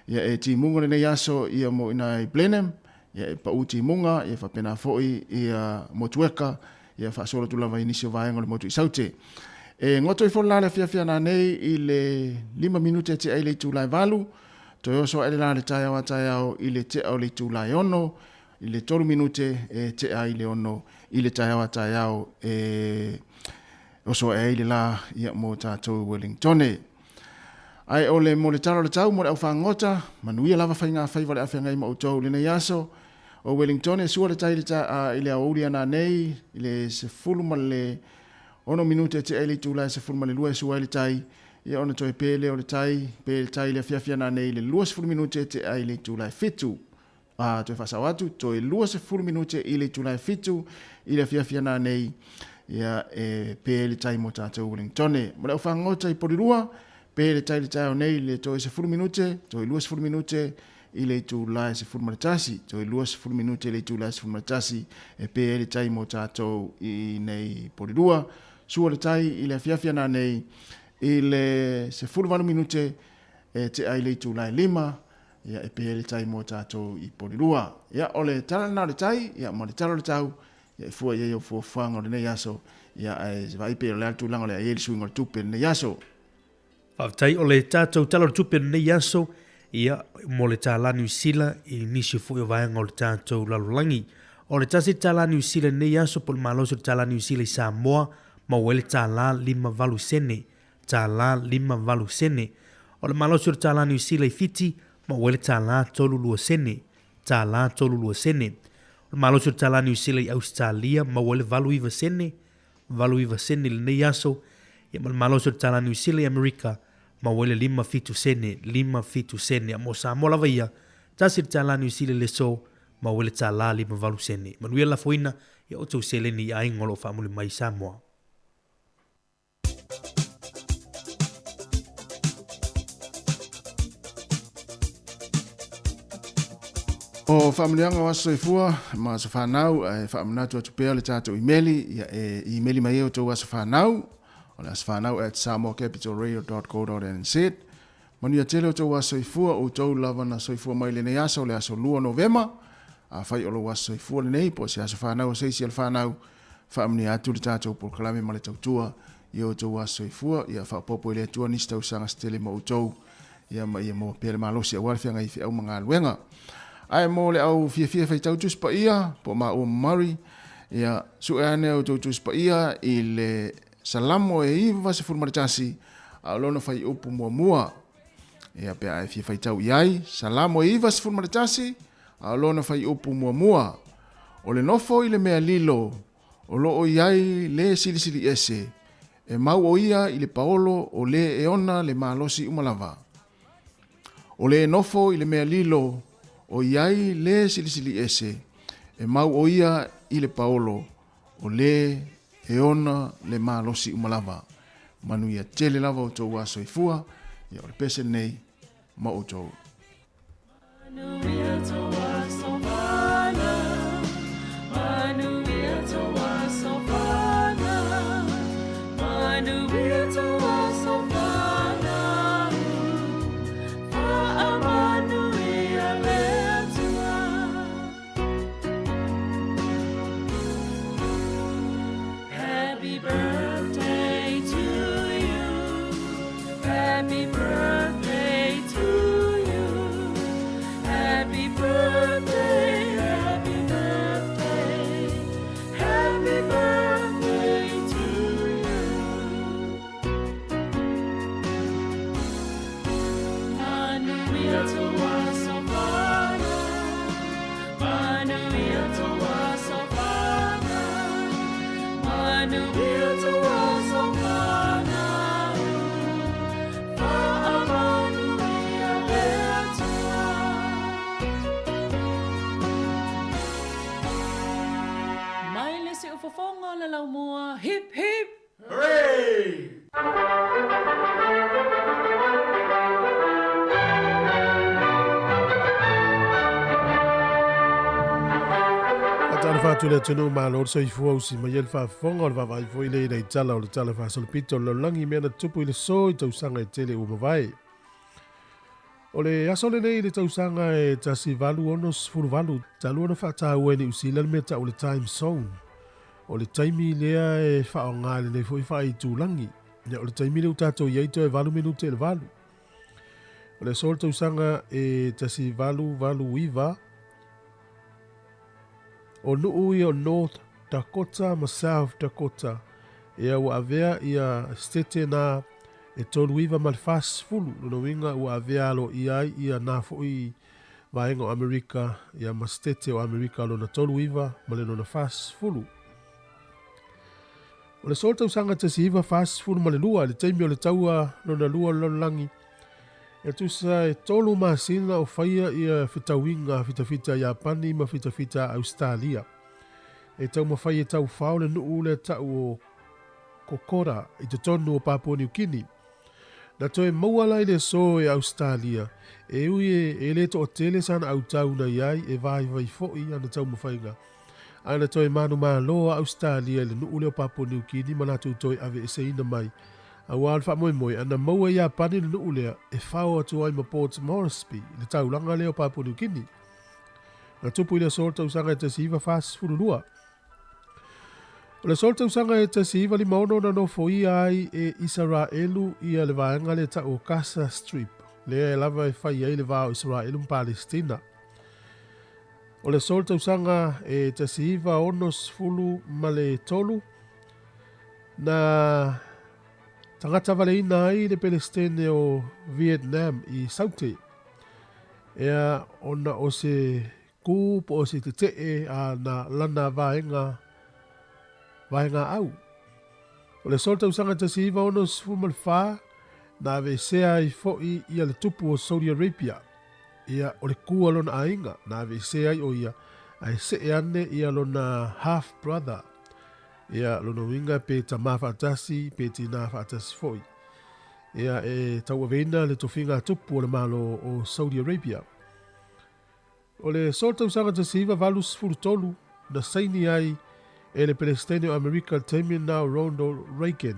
ia e timuga lenei aso ia mo ina i Blenheim, ia e pau timuga, ia faapena foi ia Motueka, ia faasolo atu lava i nisi o vaega o le motu i Saute. E goto ifo le la le afiafi ana nei i le 5 minute e tea i le itula e 8, toe oso ae le la le taeao a taeao i le tea o le itula e 6, i le 3 minute e tea i le 6 i le taeao a taeao e oso ae ai le la ia mo tatou Wellingtone. Ae o le mo le tala o le tau mo le au fagota, manuia lava faiga faiva le afeagai ma outou i lenei aso. O Wellington e sua le tai i le aoauli ananei i le 16 minute e tea i le itula e 12 e sua ai le tai, ia ona toe pe lea o le tai, pe le tai i le afiafi ananei i le 20 minute e tea i le itula e 7. A, toe faasao atu, toe 20 minute i le itula e 7 i le afiafi ananei, ia e pe ai le tai mo tatou Wellington. Mo le au fagota i Porirua, pe le tai i le taeao nei i le toe 10 minute, toe 20 minute i le itula e 11, toe 20 minute i le itula e 11 e pe ai le tai mo tatou i nei Porirua. Sua le tai i le afiafi ananei i le 18 minute e tea i le itula e 5, ia e pe ai le tai mo tatou i Porirua. Ia, o le tala lena o le tai, ia ma le tala o le tau, ia e fua i ai au fuafuaga o lenei aso, ia ae vaai pe o le a le tulaga o le a i ai le suiga o le tupe i lenei aso.
Faafetai o le tatou Tala o le Tupe i lenei aso, ia, mo le tālā Niu Sila i nisi foi o vaega o le tatou lalolagi. O le tasi tālā Niu Sila i lenei aso po o le malosi o le tālā Niu Sila i Samoa, maua ai le tālā 58 sene, tālā 58 sene. O le malosi o le tālā Niu Sila i Fiti, maua ai le tālā 32 sene, tālā 32 sene. O le malosi o le tālā Niu Sila i Ausetalia, maua ai le 89 sene, 89 sene i lenei aso, ia ma le malosi o le tālā Niu Sila i Amerika, maua ai le 57 sene, 57 sene. A mo Samoa lava ia, tasi le tālā Niu Sila i le aso, maua ai le tālā 58 sene. Manuia lafoina ia outou seleni i aiga o lo o faamuli mai i Samoa.
O faamanuiaga o aso soifua ma aso fanau, ae faamanatu atu pea le tatou imeli, ia e imeli mai ai outou aso fanau, o le asofanau@samoacapitalradio.co.nz. Manuia tele outou aso soifua, outou lava na soifua mai lenei aso, le aso 2 Novema. Afai o lou aso soifua lenei, po o se aso fanau o se isi o le fanau, faamanuia atu le tatou polokalame ma le tautua i outou aso soifua, ia faaopoopo i le Atua nisi tausaga se tele mo outou, ia ma ia maua pea le malosi aua le feagai i feau ma galuega. Ae mo le au fiafia e faitau Tusi Paia, po o maua ma Murray, ia sue ane outou Tusi Paia i le Salamo e 91, a o lona fuaiupu muamua. Ia pe a e fia faitau i ai, Salamo e 91, a o lona fuaiupu muamua. O le nofo i le mea lilo, o lo o i ai le silisili ese, e mau o ia i le paolo o le e ona le malosi uma lava. O le nofo i le mea lilo, o i ai le silisili ese, e mau o ia i le paolo o le e ona le malosi uma lava. Manuia tele lava outou aso soifua, ia o le pese lenei ma outou.
Manuia tou aso fanau, manuia tou aso fanau, manuia tou aso fanau, faamanuia le Atua. Happy birthday to you, happy birthday to you, happy birthday, happy birthday, happy birthday to you. Manuia tou aso fanau, manuia tou aso fanau, manuia tou aso fanau, faamanuia le Atua. Mai le siufofoga o le laumua, hip hip! Hooray!
Faatalofa atu i le atunuu malo le soifua usi mai ai le faafofoga o le vaavaai foi lea i nai tala o le tala faasolopito o le lalolagi i mea na tutupu i le so i tausaga e tele ua mavae. O le aso lenei i le tausaga e 1868, talu ona faataua e Niu Sila le mea tau o le time zone. O le taimi lea e faaaoga i lenei foi faaitulagi. Ia, o le taimi lea ua tatou i ai toe 8 minute i le 8. O le aso o le tausaga e 1889, o nuu ia o North Dakota ma South Dakota, ia ua avea ia setete na e 39 ma le 40, lona uiga ua avea aloaia ai ia na foi Vaega o Amerika ia ma Setete o Amerika lona 39 ma le lona 40. O le aso tausaga 1942 i le taimi o le taua lona lua o le lalolagi, e tusa e 3 masina o faia ia fetauiga a fitafita a Iapani ma fitafita a Ausetalia. E taumafai e taufao le nuu lea tau o Kokora i totonu o Papua Niu Kini. Na toe maua la i le aso e Ausetalia, e ui e le toatele sana autau na i ai e vaivai foi ana taumafaiga. Ae na toe manumalo a Ausetalia i le nuu lea o Papua Niu Kini ma latou toe aveeseina mai. Aua o le faamoemoe, ana maua e Iapani le nuu lea, e fao atu ai ma Port Moresby i le taulaga lea o Papua Niu Kini. Na tupu i le aso o le tausaga e 1942. O le aso o le tausaga e 1956 na nofoia ai e Isaraelu ia le vaega lea tau o Gaza Strip, lea e lava e fai ai le va o Isaraelu ma Palestina. O le aso o le tausaga e 1963 na tagatavaleina ai le Pelestene o Vietnam i Saute, ea ona o se ku po o se tetee a na lana vaega vaega au. O le aso o le tausaga 1964 na aveesea ai foi ia le tupu o Saudi Arabia, ia o le ku a lona aiga na aveesea ai o ia ae see ane ia lona half brother, ia lona uiga pe tamā faatasi pe tinā faatasi foi. Ia e tauaveina le tofiga a tupu o le Malo o Saudi Arabia. O le aso o le tausaga 1983 na saini ai e le Pelestene o Amerika i le taimi lena o Ronald Reagan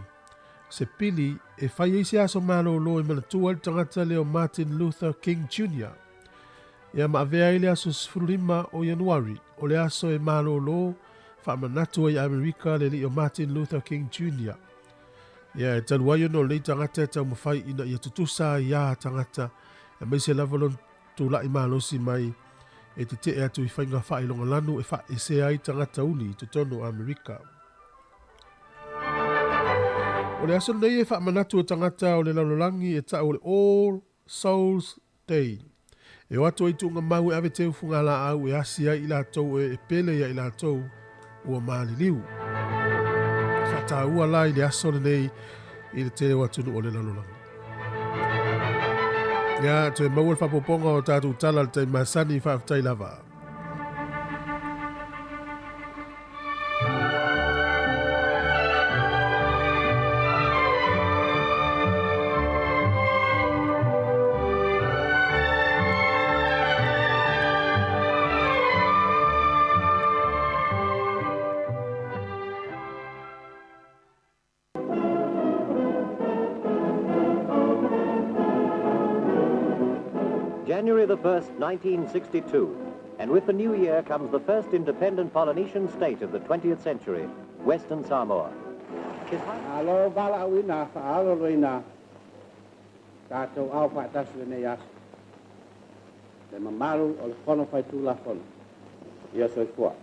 se pili e fai ai se aso malolo e manatua ai le tagata lea o Martin Luther King Jr. Ia ma avea ai le aso 15 o Ianuari o le aso e malolo faamanatu ai i Amerika le alii o Martin Luther King Jr. Ia e talu ai ona o lenei tagata e taumafai ina ia tutusa ai ia tagata aemaise lava lona tulai malosi mai e tetee atu i faiga faailogalanu e faaesea ai tagata uli i totonu o Amerika. O le aso lenei e faamanatu e tagata o le lalolagi e tau o le All Souls Day. E o atu ai tuugamau e ave teu fugalaau e asi ai i latou e pele ia i latou ua maliliu. Faataua la i le aso lenei i le tele o atunuu o le lalolagi. Ia, toe maua le faaopoopoga o tatou tala i le taimi masani, faafetai lava.
January the 1st, 1962, and with the new year comes the first independent Polynesian state of the 20th century, Western Samoa.
Malo valaauina faaaloaloina tatou ao faatasi lenei aso. Le mamalu o le Fono Faitulafono. Ia soifua.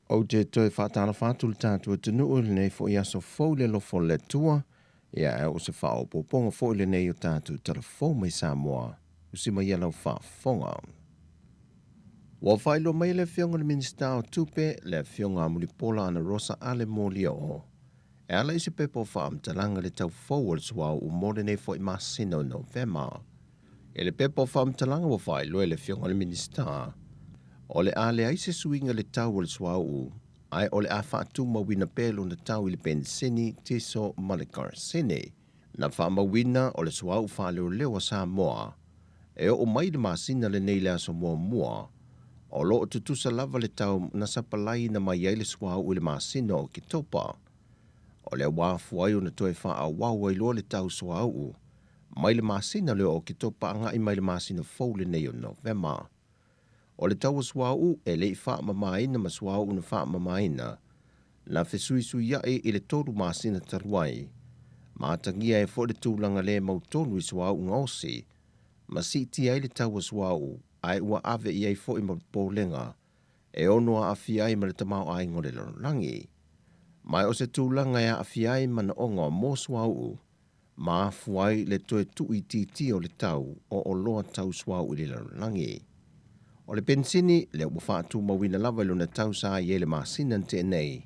Ou te toe faatalofa atu i le tatou atunuu i lenei foi aso fou i le alofa o le Atua, ia ae o se faaopoopoga foi lenei o tatou tala fou mai Samoa, usi mai ia lau faafofoga. Ua faailoa mai e le Afioga i le Minisita o Tupe, le Afioga a Mulipola Anarosa Ale Molioo, e ala i se pepa o faamatalaga le tau fou o le suauu mo lenei foi masina o Novema. I le pepa o faamatalaga ua faailoa e le Afioga i le Minisita, o le a leai se suiga i le tau o le suauu, ae o le a faatumauina pea lona tau i le penisini, tiso ma le karasene. Na faamauina o le suauu faaleoleo a Samoa e oo mai i le masina lenei i le aso muamua, o lo o tutusa lava le tau na sapalaiina mai ai le suauu i le masina o Oketopa. O lea ua afua ai ona toe faaauau ai loa le tau suauu mai le masina lea o Oketopa agai mai le masina fou lenei o Novema. O le tau o suauu e le i faamamaina ma suauu na faamamaina, na fesuisuia'i i le tolu masina talu ai, ma atagia ai foi le tulaga le mautonu i suauu gaosi, ma siitia ai le tau o suauu ae ua ave i ai foi ma popolega e ono aafia ai ma le tamaoaiga o le lalolagi. Ma o se tulaga e aafia ai manaoga mo suauu ma afua ai le toe tuuitiitia o le tau o oloa tau suauu i le lalolagi. O le penisini, lea ua faatumauina lava i lona tau sa i ai le masina na tea nei,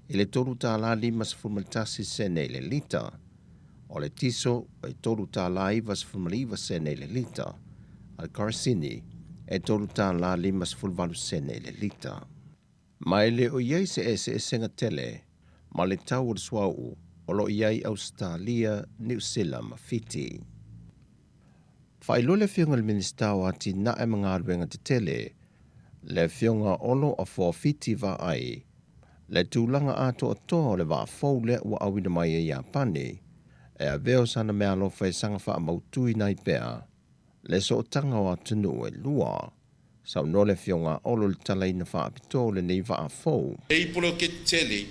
i le $3.51 sene i le lita. O le tiso, e $3.99 sene i le lita, a le karasini, e $3.58 sene i le lita. Ma e le o i ai se eseesega tele ma le tau o le suauu o lo o i ai Ausetalia, Niu Sila ma Fiti. Faailoa le Afioga i le Minisita o Atinae ma Galuega Tetele, le Afioga Olo Afoa Fiti Vaai, le tulaga atoatoa o le vaa fou lea ua auina mai e Iapani, e avea o sana meaalofa e saga faamautuina ai pea le sootaga o atunuu e lua. Saunoa le Afioga a Olo i le talaina faapitoa o lenei vaa fou.
Nei poloketi tele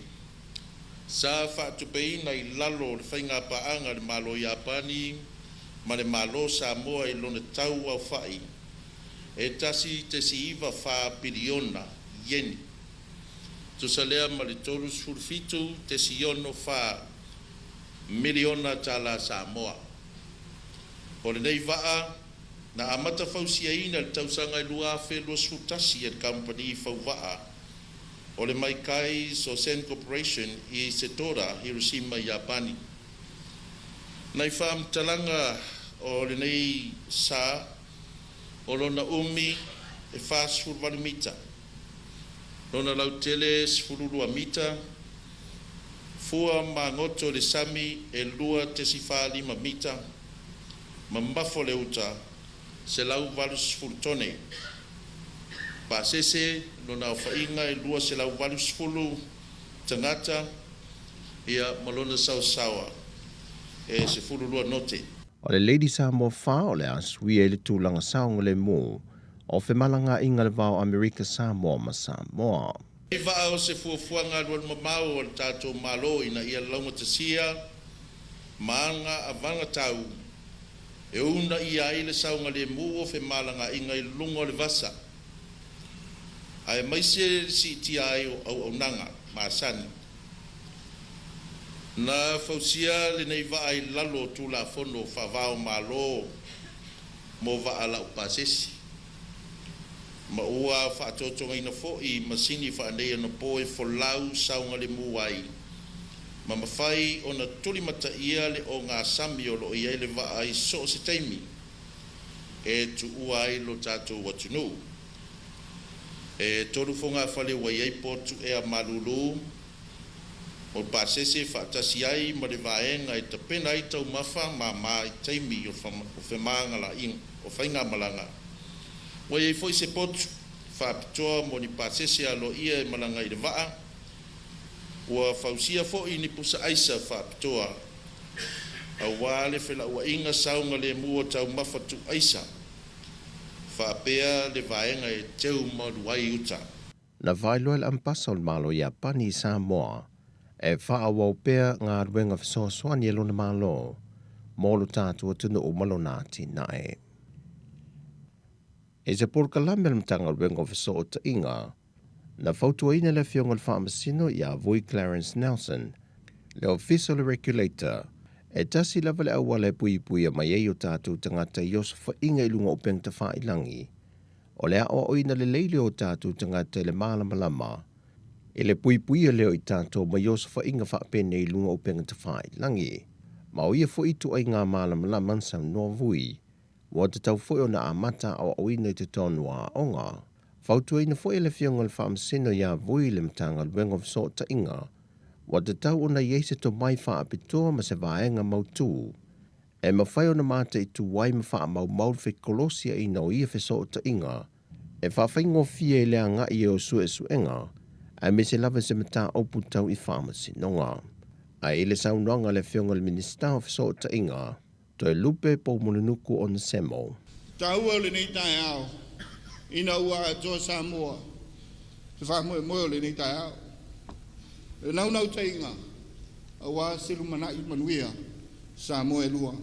sa faatupeina i lalo o le faigapaaga a le Malo Iapani ma le Malo Samoa i lona tau aofa'i e 1.94 piliona ieni, tusa lea ma le 37.64 miliona tala Samoa. O lenei vaa na amata fausiaina i le tausaga e 2021 e le kamupani fauvaa o le Maikai Sosen Corporation i Setoda, Hiroshima, Iapani. Nai faamatalaga o lenei sa o lona umi e 48 mita, lona lautele e 12 mita, fua magoto i le sami e 2.45 mita, mamafo le uta 180 tone. Pasese lona aofaiga e 280 tagata ia ma lona saosaoa e 12 note.
O le Lady Samoa 4 o le a suia i le tulaga saogalemu o femalagaaiga i le va o Amerika Samoa ma Samoa.
I vaa o se fuafuaga alualumamao a le tatou Malo ina ia laugatasia ma aga avagatau e uunaia ai le saogalemu o femalagaaiga i luga o le vasa, aemaise le siitia ai o auaunaga masani. Na fausia lenei vaa i lalo o Tulafono Faava-o-Malo mo Vaa Laupasese, ma ua faatotogaina foi masini faaneionapo e folau saogalemu ai ma mafai ona tulimataia le ogasami o lo o i ai le vaa i so o se taimi e tuua ai lo tatou atunuu. E tolu fogafale ua i ai potu ea malulu o pasese faatasi ai ma le vaega e tapena ai taumafa māmā i taimi o femāgalaʻiga o faigamalaga. Ua i ai foi se potu faapitoa mo ni pasese aloaia e malaga i le vaa. Ua fausia foi ni pusa aisa faapitoa auā le felauaiga saogalemu o taumafa tuuaisa faapea le vaega e teu malu ai uta.
Na faailoa e le Ambasa o le Malo o Iapani i Samoa e faaauau pea galuega fesoasoani a lona Malo mo lo tatou atunuu ma lona atinae. I se polokalame a le Matagaluega o Fesootaiga, Na fautuaina le Afioga i le Faamasino ia Vui Clarence Nelson, le Ofisa o le Regulator, e tasi lava le auala e puipuia mai ai o tatou tagata i osofaiga i luga o upega tafailagi, o le aoaoina lelei lea o tatou tagata i le malamalama i le puipuia lea o i tatou mai osofaiga faapenei i luga o upega tafailagi. Ma o ia foi ituaiga malamalama na saunoa Vui, ua tatau foi ona amata aoaoina i totonu o aoga. Fautuaina foi e le Afioga i le Faamasino ia Vui le Matagaluega o Fesootaiga, ua tatau ona i ai se tomai faapitoa ma se vaega mautu e mafai ona mataitu ai ma faamaumau le fekolosiaina o ia fesootaiga e faafaigofie i le agai o suesuega aemaise lava se mataupu tau i faamasinoga. Ae i le saunoaga a le Afioga i le Minisita o Fesootaiga, Toelupe Poumulinuku Onesemo.
Taua o lenei taeao ina ua atoa Samoa se faamoemoe o lenei taeao. Le naunautaiga aua se lumanai manuia Samoa e lua.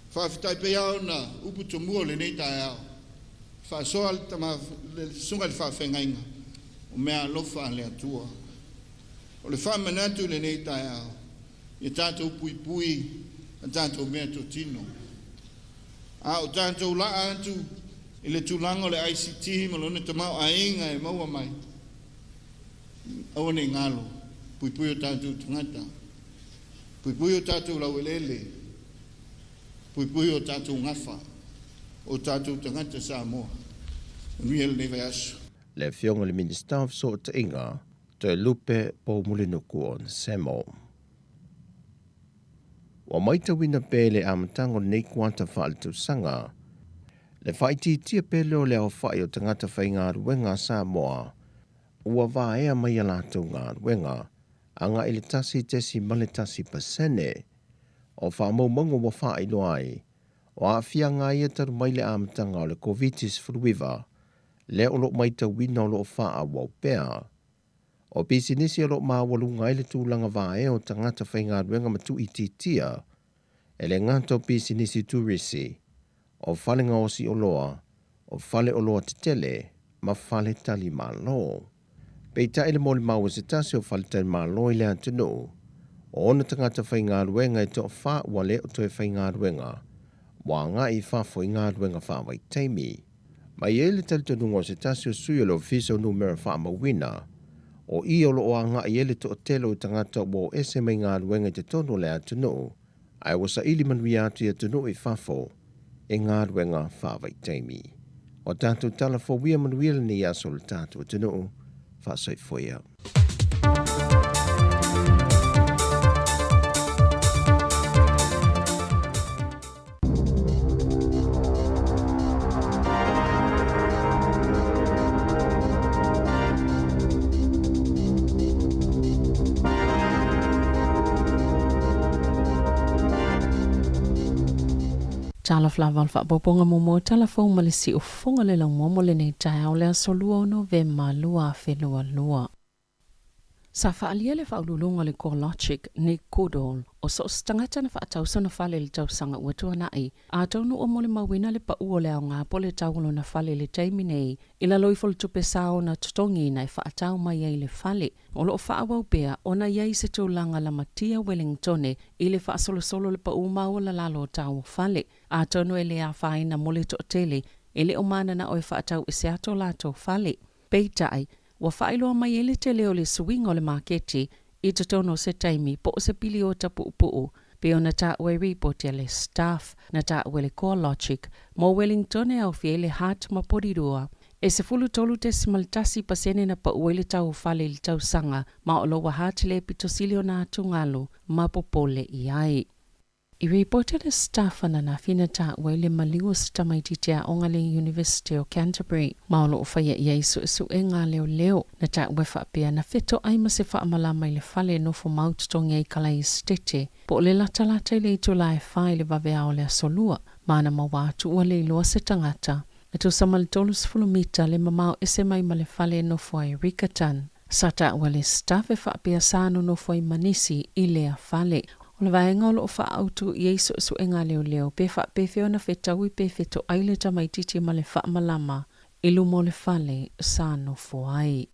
Faafetai pea ona upu tomua o lenei taeao. Faasoa le tama le susuga i le faafeagaiga o mea alofa a le Atua. O le faamanatu i lenei taeao, ia tatou puipui a tatou mea totino. A o tatou laa atu i le tulaga o le ICT ma lona tamaoaiga e maua mai, aua ne i galo, puipui o tatou tagata, puipui o tatou laueleele, puipui o tatou gafa, o tatou tagata Samoa. Manuia lenei vaiaso.
Le Afioga i le Minisita o Fesootaiga, Toelupe Poumulinuku Onesemo. Ua matauina pea i le amataga o lenei kuata faaletausaga le faaitiitia pea lea o le aofai o tagata faigaluega a Samoa ua vaea mai a latou galuega agai i le 1.1%. O faamaumauga ua faailoa ai, o aafiaga ia talu mai le amataga o le Koviti-19, lea o lo o matauina o lo o faaauau pea. O pisinisi o lo o maualuga ai le tulaga vaea o tagata faigaluega ma tuuitiitia, e le gata o pisinisi turisi, o fale gaosi oloa, o fale oloa tetele ma fale talimalo. Peitai le molimau a se tasi o fale talimalo i le atunuu, o ona tagata faigaluega e toafa ua le o toe faigaluega, ua agai i fafo i galuega faavaitaimi. Ma e i ai le talitonuga o se tasi o sui o le Ofisa o Numera Faamauina, o i o lo o agai ai le toatele o tagata ua o ese mai galuega i totonu o le atunuu, ae ua saili manuia atu i atunuu i fafo i galuega faavaitaimi. O tatou tala fou ia manuia lenei aso o le tatou atunuu. Faasoifua ia.
Talofa lava o le faaopoopoga muamua o tala fou ma le siufofoga le laumua mo lenei taeao le aso 2 o Novema 2022. Sa faaalia le faauluuluga o le CoreLogic, Nick Goodall, o so o se tagata na faatau sona fale i le tausaga ua tuanai, atonu ua molimauina le pau o le aoga po o le tau o lona fale i le taimi nei, i lalo ifo o le tupe sao na totogiina e faatau mai ai le fale. O lo o faaauau pea ona i ai se tulaga lamatia Wellingtone i le faasolosolo o le pau maualalalo o tau o fale, atonu e le afaina mo le toatele e le o mananao e faatau ese atu o latou fale. Peitai, ua faailoa mai ai le tele o le suiga o le maketi i totonu o se taimi po o se piliota puupuu, pei ona taua i ripoti a le Stuff na taua e le CoreLogic mo Wellington e aofia ai le Hutt ma Porirua. E 13.1% na pau ai le tau o fale i le tausaga, ma o Lower Hutt le pito sili ona atugalu ma popole i ai. I ripoti le Stuff ananafi na taua ai le maliu o se tamaitiiti aoga le University o Canterbury ma o lo o faia i ai suesuega a leoleo. Na taua e faapea na fetoai ma se faamalama i le fale e nofo mau totogi ai Kalai Esetete po o le latalata i le itula e 4 i le vaveao o le aso Lua ma na maua atu ua le iloa se tagata e tusa ma le 30 mita le mamao ese mai ma le fale e nofo ai Riccarton. Sa taua le Stuff e faapea sa nonofo ai ma nisi i lea fale. O le vaega o lo o faaautu i ai suesuega a leoleo pe faapefea ona fetaui pe fetoai le tamaitiiti ma le faamalama i luma o le fale sa nofo ai.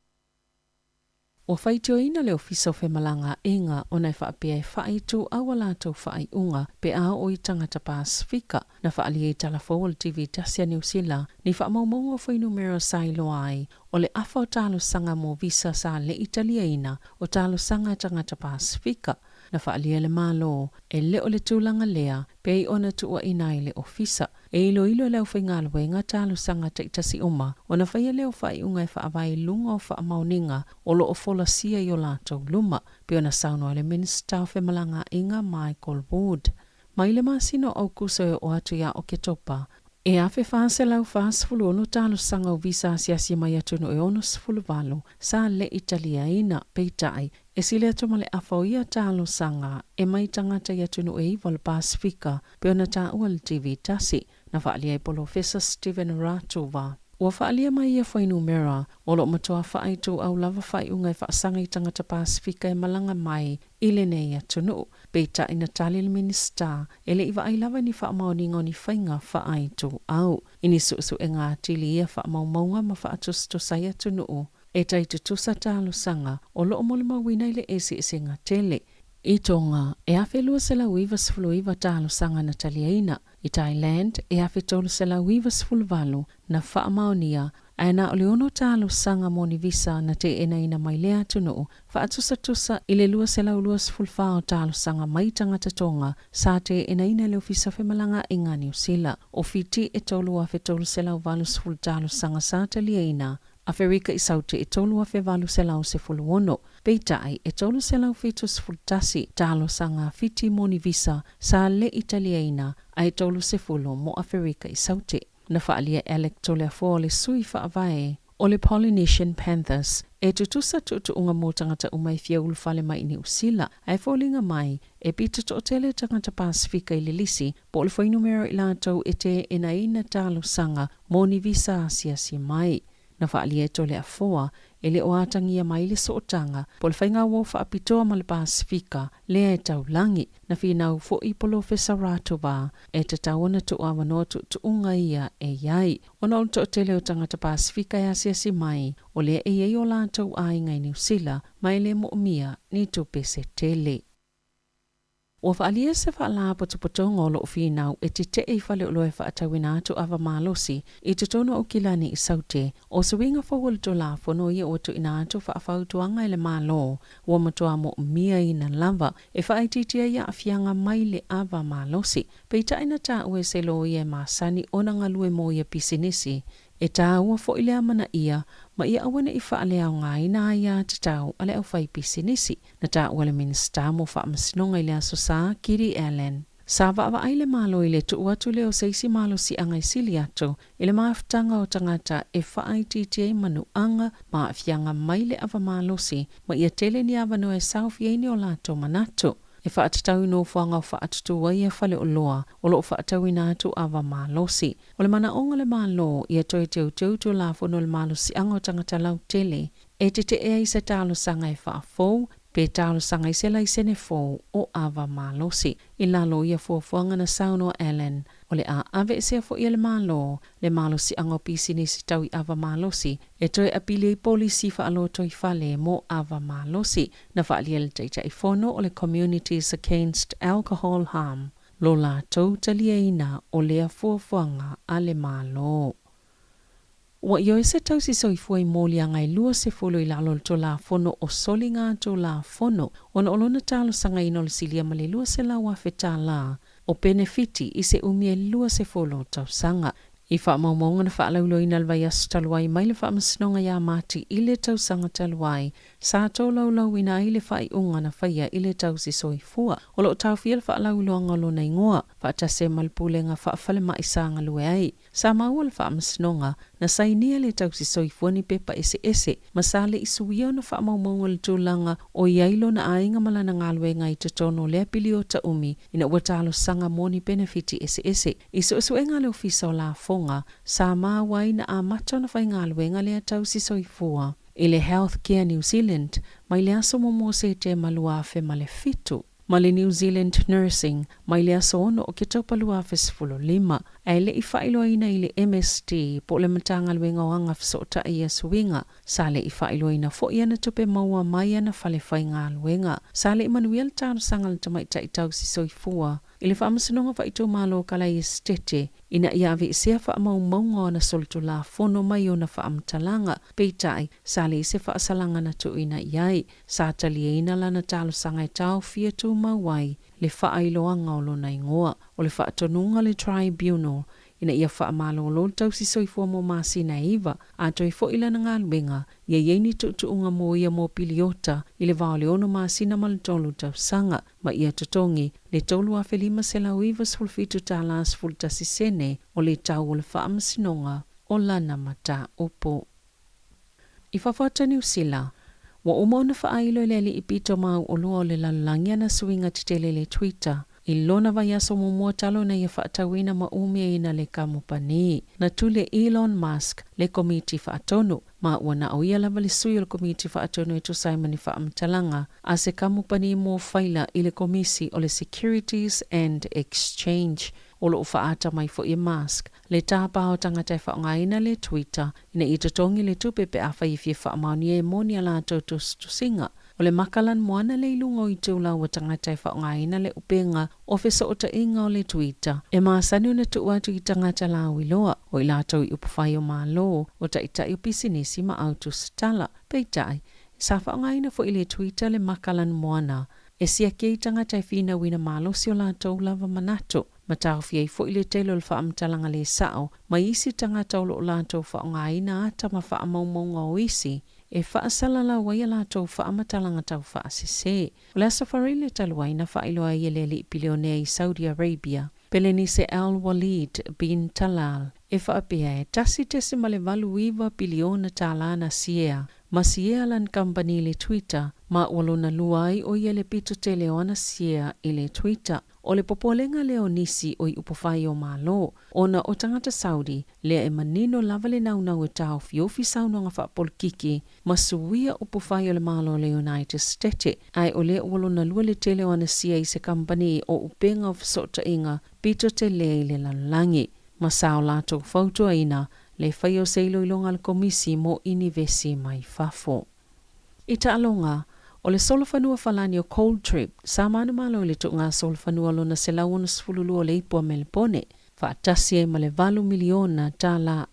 Ua faitioina le Ofisa o Femalagaaiga ona e faapea e faaituau a latou faaiuga pe a oo i tagata Pasefika na faaalia i tala fou a le TV tasi a Niu Sila ni faamaumauga o fuainumera sa iloa ai o le afa o talosaga mo visa sa le i taliaina o talosaga a tagata Pasefika. Na faaalia e le Malo e le o le tulaga lea pei ona tuuaina ai le Ofisa. E iloilo e le aufaigaluega talosaga taitasi uma ona faia lea o faaiuga e faavae i luga o faamaoniga o lo o folasia i o latou luma, pei ona saunoa le Minisita o Femalagaaiga Michael Wood. Mai le masina o Aukuso e oo atu ia Oketopa, e 1,446 talosaga o visa asiasi mai atunuu e 68 sa le i taliaina, peitai, e sili atu ma le afa o ia talosaga e mai tagata i atunuu e iva o le Pasefika, pei ona taua e le TV tasi. Na faaalia e Polofesa Steven Ratuva. Ua faaalia mai ia fuainumera o lo o matua faaituau lava faaiuga e faasaga i tagata Pasefika e malaga mai i lenei atunuu. Peitai na tali le Minisita e le i vaai lava i ni faamaoniga o ni faiga faaituau i ni suesuega atili i ia faamaumauga ma faatusatusa ai atunuu e tai tutusa talosaga o lo o molimauina i le eseesega tele i Tonga e 1,299 talosaga na taliaina, i Thailand e 1,398 na faamaonia, ae na o le ono talosaga mo ni visa na teenaina mai lea atunuu, faatusatusa i le 224 o talosaga mai tagata Tonga sa teenaina e le Ofisa o Femalagaaiga a Niu Sila. O Fiti e 3,380 talosaga sa taliaina, Aferika i Saute e 3,816, peitai e 371 talosaga a Fiti mo ni visa sa le i taliaina ae 30 mo Aferika i Saute. Na faaalia e Alec Toleafoa o le sui faavae o le Polynesian Panthers e tutusa tuutuuga mo tagata uma e fia ulufale mai i Niu Sila ae foliga mai e pito toatele tagata Pasefika i le lisi po o le fuainumera o i latou e teenaina talosaga mo ni visa asiasi mai. Na faaalia e Toleafoa e le o atagia mai le sootaga po o le faiga uo faapitoa ma le Pasefika lea e taulagi. Na finau foi Polofesa Ratova e tatau ona tuuavanoa tuutuuga ia e i ai. Ona o le toatele o tagata Pasefika e asiasi mai, o lea e i ai o latou aiga i Niu Sila ma e le moomia ni tupe se tele. Ua faaalia se faalapotopotoga o lo o finau e tetee i faleoloa e faatauina atu ava malosi i totonu o Aukilani i Saute. O se uiga fou o le Tulafono ia ua tuuina atu faafautuaga e le Malo ua matua moomiaina lava e faaitiitia ai aafiaga mai le ava malosi. Peitai na taua e se loia e masani ona galue mo ia pisinisi E tāua foi le amanaia ma ia aua ne i faaleaogaina aiatatau a le aufaipisinisi. Na taua le Minisita mo Faamasinoga i le Aso Sa, Kiri Allan. Sa vaavaai le Malo i le tuu atu lea o se isi malosiaga e sili atu i le mafutaga o tagata e faaitiitia ai manuaga ma aafiaga mai le ava malosi ma ia tele ni avanoa e saofia ai ni o latou manatu. E faatatau i nofoaga o faatutū ai ia faleoloa o lo o faatauina atu ava malosi. O le manaoga o le Malo ia toe teuteu Tulafono o le Malosiaga o Tagata Lautele e tetee ai se talosaga e faafou pe talosaga i se laisene fou o ava malosi. I lalo o ia fuafuaga na saunoa Allan, o le a aveesea foi e le Malo le malosiaga o pisinisi tau i ava malosi e toe apili ai polisi faalotoifale mo ava malosi. Na faaalia e le Taitaifono o le Communities Against Alcohol Harm lo latou taliaina o lea fuafuaga a le Malo. Ua ioe se tausi soifua i moliaga e 20 i lalo o le Tulafono o Soliga Tulafono ona o lona talosagaina o le silia ma le $200,000 tala o penefiti i se umi e 20 tausaga. I faamaumauga na faalauiloaina le vaiaso talu ai mai le Faamasinoga ia Mati i le tausaga talu ai, sa tolaulauina ai le faaiuga na faia i le tausi soifua. O lo o taofia le faalauiloaga o lona igoa, faatasi ai ma le Pulega Faafalemai sa galue ai. Sa maua le Faamasinoga na sainia le tausi soifua ni pepa eseese ma sa le i suia ona faamaumauga le tulaga o i ai lona aiga ma lana galuega i totonu o lea piliota umi ina ua talosaga mo ni penefiti eseese. I suesuega a le Ofisa o Lafoga, sa maua ai na amata ona faigaluega lea tausi soifua i le Health Care New Zealand mai le aso muamua o Setema 2007. ma le New Zealand Nursing mai le aso 6 Oketopa 2015, ae le i faailoaina i le MSD po o le Matagaluega o Aga Fesootai ia suiga. Sa le i faailoaina foi ana tupe maua mai ana fale faigaluega. Sa le i manuia le talosaga a le tamaitai tausi soifua i le Faamasinoga Faaitumalo o Kalai Esetete ina ia aveesea faamaumauga o ana solitulafono mai ona faamatalaga, peitai, sa leai se faasalaga na tuuina i ai. Sa taliaina lana talosaga e taofia tumau ai le faailoaga o lona igoa. O le faatonuga a le Tribunal ina ia faamalolo le tausi soifua mo masina e iva, a toe foi lana galuega, ia i ai ni tuutuuga mo ia mo piliota i le va o le ono masina ma le tolu tausaga, ma ia totogi le $3,597 11 sene o le tau o le faamasinoga o lana mataupu. I fafo atu o Niu Sila, ua uma ona faailo e le alii pito mauoloa o le lalolagi ana suiga tetele i le Twitter i lona vaiaso muamua talu ona ia faatauina ma umiaina le kamupani. Na tuli e Elon Musk le komiti faatonu, ma ua na o ia lava le sui o le komiti faatonu e tusa ai ma ni faamatalaga a se kamupani mo faila i le komisi o le Securities and Exchange. O lo o faaata mai foi e Musk le tapa o tagata e faaaogaina le Twitter ina ia totogi le tupe pe afai e fia faamaonia e moni a latou tusitusiga. O le makalan moana le i luga o itulau a tagata e faaaogaina le upega o fesootaiga o le Twitter e masani ona tuu atu i tagata lauiloa, o i latou i upufai o Malo, o taitai o pisinisi ma autusitala. Peitai, sa faaaogaina foi le Twitter le makalan moana e siaki ai tagata e finauina malosi o latou lava manatu, ma taofia ai foi le tele o le faamatalaga lē sa'o mai isi tagata o loo latou faaaogaina ata ma faamaumauga o isi e faasalalau ai a latou faamatalaga taufaasesē. O le Aso Faraile talu ai na faailoa ai e le alii pilionea i Saudi Arabia, Pelenise Al Walid bin Talal, e faapea e 1.89 piliona tālā na siea ma siea lana kamupani i le Twitter, ma ua lona lua ai o ia le pito tele o ana siea i le Twitter. O le popolega lea o nisi o i upufai o Malo, ona o tagata Saudi lea e manino lava le naunau e taofiofi saunoaga faapolokiki ma suia upufai o le Malo o le United States, ae o lea ua lona lua le tele o ana sia i se kamupani o upega o fesootaiga pito tele i le lalolagi, ma sa o latou fautuaina le faia o se iloiloga a le Komisi mo Inivesi mai Fafo. I taaloga, o le solofanua falani o Cold Trip sa manumalo i le tuuga solofanua lona 162 o le ipu a Melepone, faatasi ai ma le $8 miliona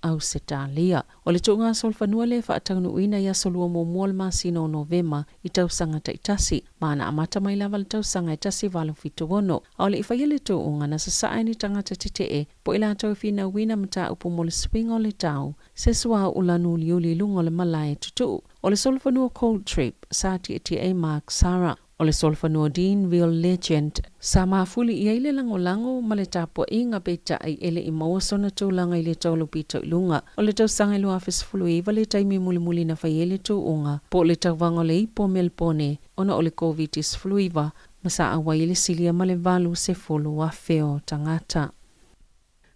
Ausetalia. O le tuuga solofanua lea e faataunuuina i aso lua muamua o le masina o Novema i tausaga taitasi, ma na amata mai lava le tausaga e 1876. A o le i faia le tuuga, na sasaa e ni tagata tetee po o i latou e finauina mataupu mo le suiga o le tau, se suauu lanu uliuli i luga o le malae tutuu. O le solofanua Cold Trip sa tietie ai Mark Sara. O le solofanua Deanville Legend sa mafuli i ai le lagolago ma le tapuaiga, peitai e le i maua sona tulaga i le taulu pito i luga. O le tausaga e 2019 le taimi mulimuli na fai ai le tuuga po o le tauvaga o le ipu o Melebone ona o le Koviti-19 ma sa auai ai le silia ma le 80,000 o tagata.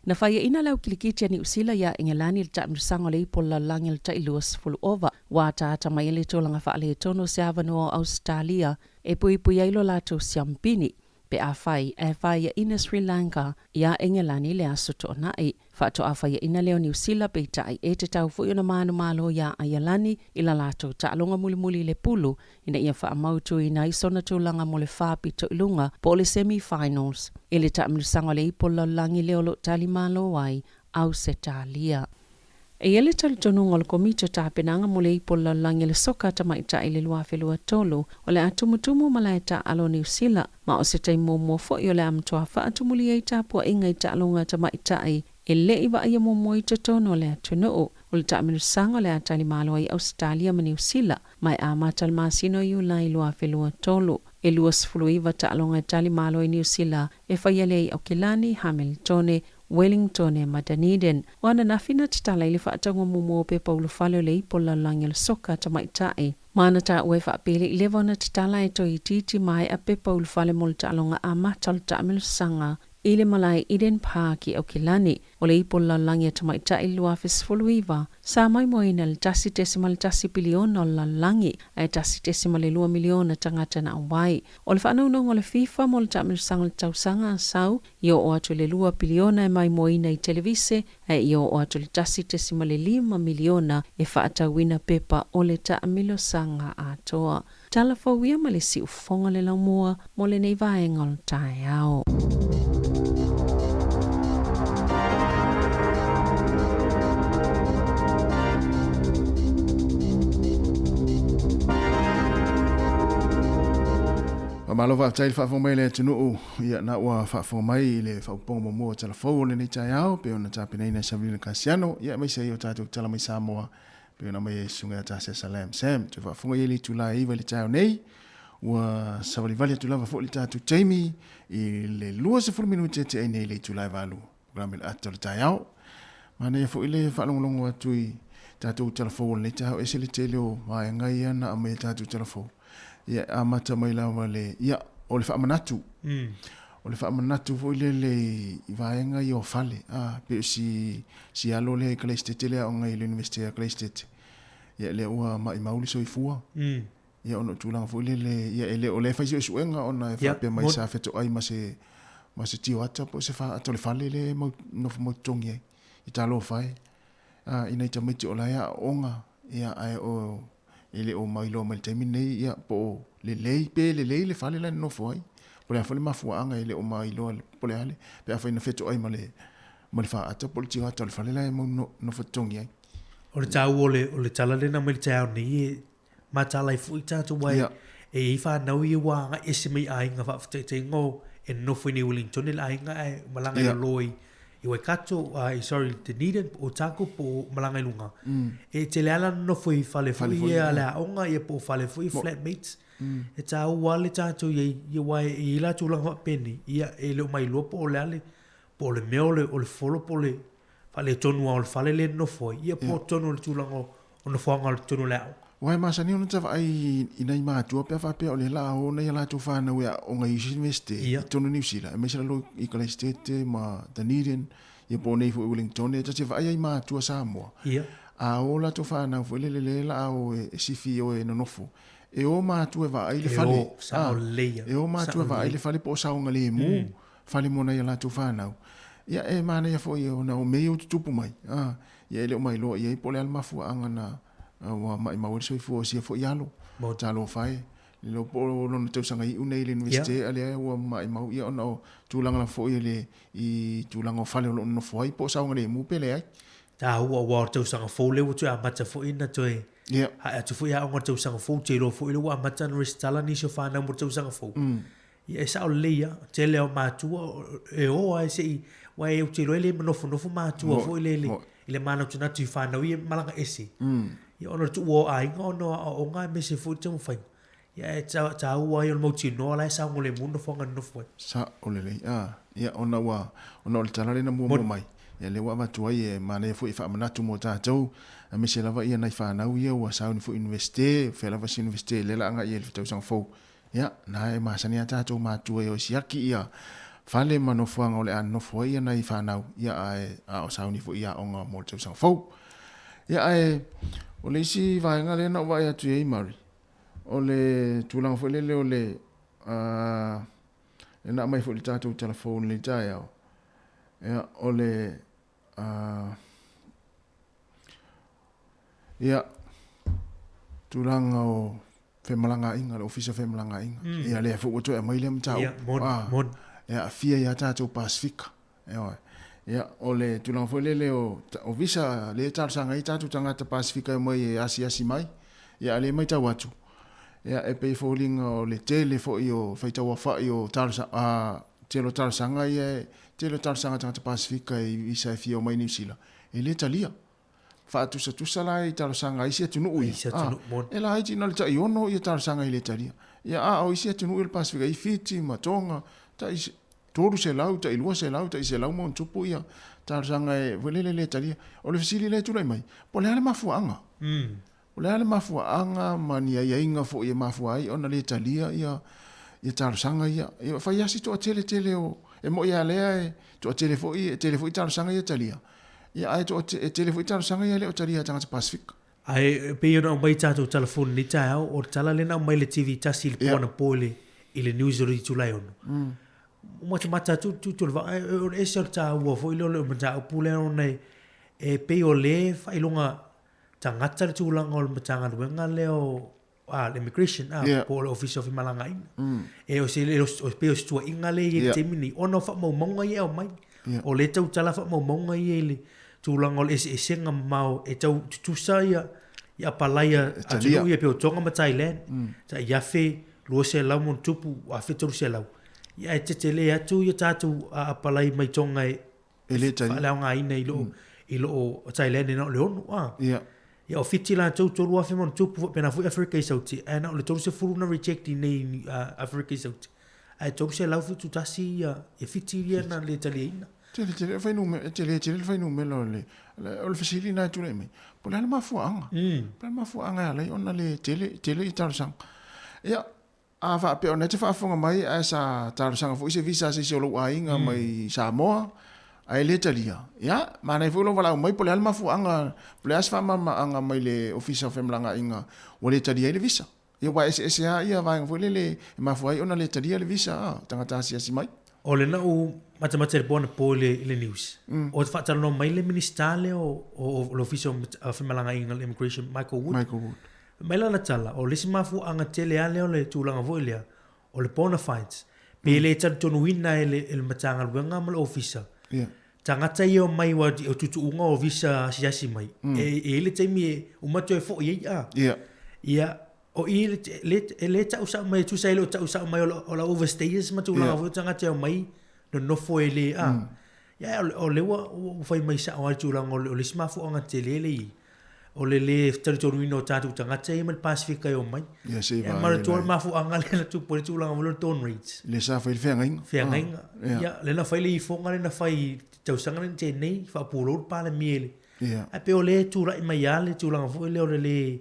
Na faiaina le au kilikiti a Niu Sila iā Engelani i le taamilosaga o le ipu o le lalolagi o le tai 20 ova. Ua ataata mai ai le tulaga faaletonu o se avanoa o Ausetalia e puipui ai lo latou siampini pe afai ae faiaina Sri Lanka iā Engelani i le aso Toonai. Faatoa faiaina lea o Niu Sila, peitai e tatau foi ona manumalo iā Aialani i la latou taaloga mulimuli i le pulu ina ia faamautuina ai sona tulaga mo le fa pito i luga po o le semi-finals i le taamilosaga o le ipu o le lalolagi lea o lo o talimalo ai Ausetalia. E i ai le talitonuga o le Komiti o Tapenaga mo le Ipu o le Lalolagi o le Soka a Tamaitai i le 2023, o le a tumutumu malae taaalo o Niu Sila, ma o se taimi muamua foi o le a matua faatumuli ai tapuaiga i taaloga a tamaitai e le i vaaia muamua i totonu o le atunuu. O le taamilosaga o le a talimalo ai Ausetalia ma Niu Sila, ma e amata le masina o Iulai 2023. E 29 taaloga e talimalo ai Niu Sila e faia lea i Aukilani, Hamiltone, Wellingtone ma Dunedin. O ananafi na tatala i le faatauga muamua o pepa ulufale o le ipu o le lalolagi o le soka a tamaitai. Ma na taua e faapele i leva ona tatala e toe itiiti maea pepa ulufale mo le taaloga amata o le taamilosaga i le malae Eden Park i Aukilani. O le Ipu o le Lalolagi a Tamaitai i le 2019, sa maimoaina le 1.1 piliona o le lalolagi, ae 1.2 miliona tagata na auai. O le faanaunaug o le FIFA mo le taamilosaga o le tausaga a sau, i oo atu i le 2 piliona e maimoaina i televise, ae i oo atu i le 1.5 miliona e faatauina pepa o le taamilosaga atoa. Tala fou ia ma le siufofoga o le laumua mo lenei vaega o le taeao.
Faamalo faafetai le faafofoga mai le atunuu. Ia na ua faafofoga mai i le faaopoopoga muamua o tala fou o lenei taeao pei ona tapenaina e Savelina Kasiano, ia aemaise ai o tatou tala mai Samoa pei ona aumai e Susuga ia Tasesa Lam Sam. Toe faafofoga i ai le itula e 9 i le taeao nei. Ua savalivali atu lava foi le tatou taimi i le 20 minute e tea ai nei le itula e 8. Programe le ata o le taeao. Manaia foi le faalogologo atu i tatou tala fou o lenei taeao. Ese le tele o vaega ia na aumai e tatou tala fou. Ia, amata mai lava le, ia, o le faamanatu. O le faamanatu foi lele i vaega ia o fale. A, pei o si, si alo lea i Kalaisitete le aoga i le Universite a Kalaisitete. Ia, lea ua maimau le soifua. Ia, ona o tulaga foi lele, ia, e le o lea e fai suesuega ona e faapea mai sa fetoai ma se, ma se tioata po o se faata o le fale lea e mau, nofo mau totogi ai. I talofa e, a, i nai tamaiti o la e aooga, ia, ae o, e le o mailoa mai le taimi lenei, ia, po o lelei, pe lelei le fale la e nonofo ai. Po o le a foi le mafuaaga e le o mailoa po o le a le, pe afai na fetoai ma le, ma le faata po o le tioata o le fale la e mau nofo totogi ai.
O le taua o le, o le tala lea na aumai i le taeao nei, e mataala ai foi tatou aua e i ai fanau ia ua agai ese mai aiga faafetaitaiga o e nonofo i nei Wellington le aiga ae malaga i lalo i i Waikato, sorry Dunedin po o Otago po o malaga i luga. E tele lava la nonofo i fale foi ia a le aoga ia po o fale foi flatmates. E taua lava le tatou i ai ia aua e i ai la tulaga faapenei ia e le o mailoa po o le a le po o le mea o le o le folo po o le faaletonu lava o le fale lea e nonofo ai, ia po o totonu o le tulaga o nofoaga o totonu o le aoga.
Aua e masani ona vaai i nai matua pe a faapea o lea la o nai a latou fanau e aooga i isi Universite i totonu o Niu Sila, aemaise lalo i Kalaisitete ma Dunedin, ia po o nei foi i Wellington, e ta te vaai ai i matua Samoa, a o latou fanau foi lele lea la o e sifi o e nonofo, e o matua e vaai le fale.
E o, sao lelei ia.
E o matua e vaai le fale po o saogalemu. Fale mo nai a latou fanau. Ia, e manaia foi ona o mea ia ua tutupu mai, a, ia e le o mailoa i ai po o le a le mafuaaga na ua maimau ai le soifua o sia foi alo. Talofa e, le iloa po o lona tausaga iu nei i le Universite a lea ua maimau ia ona o tulaga lava foi le i tulaga o fale o lo o nonofo ai po o saogalemu pe leai.
Taua aua o le tausaga fou lea ua toe amata foi ona toe hae atu foi aoga i le tausaga fou, ou te iloa foi lea ua amata ona resitala nisi o fanau mo le tausaga fou. Ia e sao lelei lava, tele lava o matua e o lava se i, aua ou te iloa e le manofonofo matua foi lele i le manatunatu i fanau ia e malaga ese. Ia ona o le tuua o aiga ona o aoaoga aemaise foi le taumafaiga. Ia ae taua ai o le mautinoa la e saogalemu le nofoaga e nonofo ai.
Sao lelei, a, ia ona ua, ona o le tala lea na muamua mai, ia lea ua avatu ai e manaia foi e faamanatu mo tatou, aemaise lava ia nai fanau ia ua sauni foi i Universite, fea lava se Universite lea la agai i ai i le tausaga fou. Ia, na e masani a tatou matua e o e siaki ia fale ma nofoaga o le a nonofo ai ia nai fanau, ia ae a o sauni foi i aoga mo le tausaga fou. Ia ae o le isi vaega lea na ou vaai atu i ai Murray, o le tulaga foi lele o le lea na aumai foi i le tatou tala fou i lenei taeao, ia o le ia tulaga o femalagaaiga, le Ofisa o Femalagaaiga. Mm. Ia lea foi ua toe aumai lea mataupu.
Ia, moni, ah, moni.
E aafia ia tatou Pasifika. Ioe. Ia, o le tulaga foi lele o, o visa lea e talosaga ai tatou tagata Pasifika e omai e asiasi mai. Ia, a lea e matau atu, ia, e pei e foliga o le tele foi o faitauaofai o talosaga, a, tele o talosaga ia, e, tele o talosaga a tagata Pasifika i visa e fia omai i Niu Sila, e le talia. Faatusatusa la i talosaga a isi atunuu ia.
Isi atunuu, moni.
E laiti na o le tai ono ia talosaga i le talia. Ia a o isi atunuu ia o le Pasefika i Fiti ma Tonga, tai 300, tai 200, tai 100 ma ona tupu ia talosaga e foi lele le talia. O le fesili lea e tulai mai, po o le a le mafuaaga? O le a le mafuaaga ma ni aiaiga foi e mafua ai ona le talia ia ia talosaga ia. Ia fai lava si toatele tele o, e moi lava lea e toatele foi, e tele foi talosaga ia e talia, ia ae e tele foi talosaga ia e le o talia e tagata Pasefika.
Ae e pei ona aumai i tatou telefoni i lenei taeao, o le tala lea na aumai i le TV tasi i le po anapo i le, i le news o le itula e 6. Matamata atu le tutu o le vaa, o le ese o le taua foi lea o le mataupu lea ona e pei o lea e faailoga tagata le tulaga o le Matagaluega lea o a le immigration a po o le Ofisa o Femalagaaiga. E o se o pei o se tuuaiga lea e i ai i le taimi lenei ona o faamaumauga ia e aumai. O lea e tautala faamaumauga ia i le tulaga o le eseesega mamao e tau tutusa ia apalai a atunuu ia pei o Tonga ma Thailand, tai 1200 ma ona tupu, 1300. Ia ae tetele atu ia tatou apalai mai Tonga e
E le tali.
Faaleaogaina i loo, i loo Thailand e na o le 6 a. Ia o Fiti latou 3000 ma ona tupu faapena foi Afrika i Sauti ae na o le 30 na reject i nei Afrika i Sauti ae 371 ia ia Fiti ia na le taliaina.
Tele tele le fuainumera, e tele tele le fuainumera o le, o le fesili lena e tulai mai, po o le a le mafuaaga? Po o le a le mafuaaga e ala ai ona le tele tele ia talosaga? Ia, A faapea o lena e te faafofoga mai ae sa talosaga foi se visa a se isi o lou aiga mai Samoa ae le talia, ia, manaia foi lou valaau mai po o le a le mafuaaga, po o le a se faamalamalamaga mai le Ofisa o Femalagaaiga ua le talia ai le visa. Ia aua e eseese lava ia vaega foi lele e mafua ai ona le talia le visa a tagata asiasi mai.
O lena ua matamata i le po anapo i le news, o faatalanoa mai le Minisita lea o le Ofisa o Femalagaaiga, le Immigration, Michael Wood.
Michael Wood.
Fai mai lana tala, o le isi mafuaaga tele lava lea o le tulaga foi lea, o le bona fides, pe le talitonuina e le, e le Matagaluega ma le Ofisa, tagata ia e omai aua o tuutuuga o visa asiasi mai, e, e i ai le taimi e uma toe foi ai a. Ia, o i le, le, e le tau sao mai, tusa e le o tau sao mai o la, o la overstayers ma tulaga foi o tagata e omai nonofo e le a. Ia, o lea ua, ua fai mai sao lava le tulaga o le, o le isi mafuaaga tele lea e i ai, O le lē talitonuina o tatou tagata ia ma le Pasefika e omai.
Ia se i
vaai. Manatua le mafuaaga lea na tupu ai le tulaga foi lea o le dawn raids.
Lea sa fai le feagaiga.
Feagaiga. Ia, lea na fai le ifoga lea na fai i le tausaga lea na tea nei, faapulou le Palemia i le.
Ia.
Ae pei o lea e tulai mai lava le tulaga foi lea o le lē,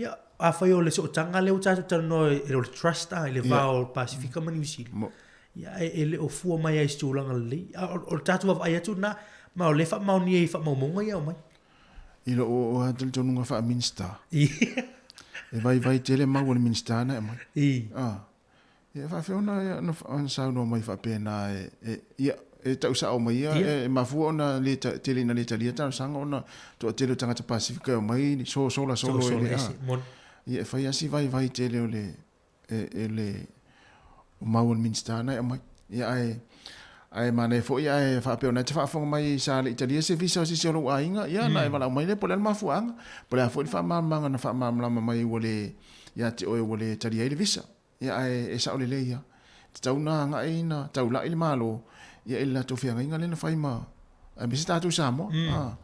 ia, afai o le sootaga lea ua tatou talanoa i o le trust a, i le va o le Pasefika ma Niu Sila, ia, e le o fua mai lava i se tulaga lelei. A o le tatou vaavaai atu lena, ma o lea e faamaonia i faamaumauga ia e aumai.
I lou lava talitonuga faa-Minisita, e vaivai tele mau a le Minisita na e aumai. Ia e faafefea ona ona saunoa mai faapena e, e, ia, e tau sao mai ia, e, e mafua ona le ta, tele ina le talia talosaga ona toatele o tagata Pasifika e omai so, sola solo e le, a. Ia e fai lava si vaivai tele o le, e, e le, o mau a le Minisita na e aumai. Ia ae, ae manaia foi ae faapea ona e te faafofoga mai sa le i talia se visa o se isi o lou aiga, ia na e valaau mai lea po o le a le mafuaaga, po o le a foi le faamalamalamaga na faamalamalama mai ua le, ia te oe ua le talia ai le visa. Ia ae e sao lelei ia. E tatau ona agai ina taulai le Malo ia i le latou feagaiga lea na fai ma aemaise tatou i Samoa. Mm.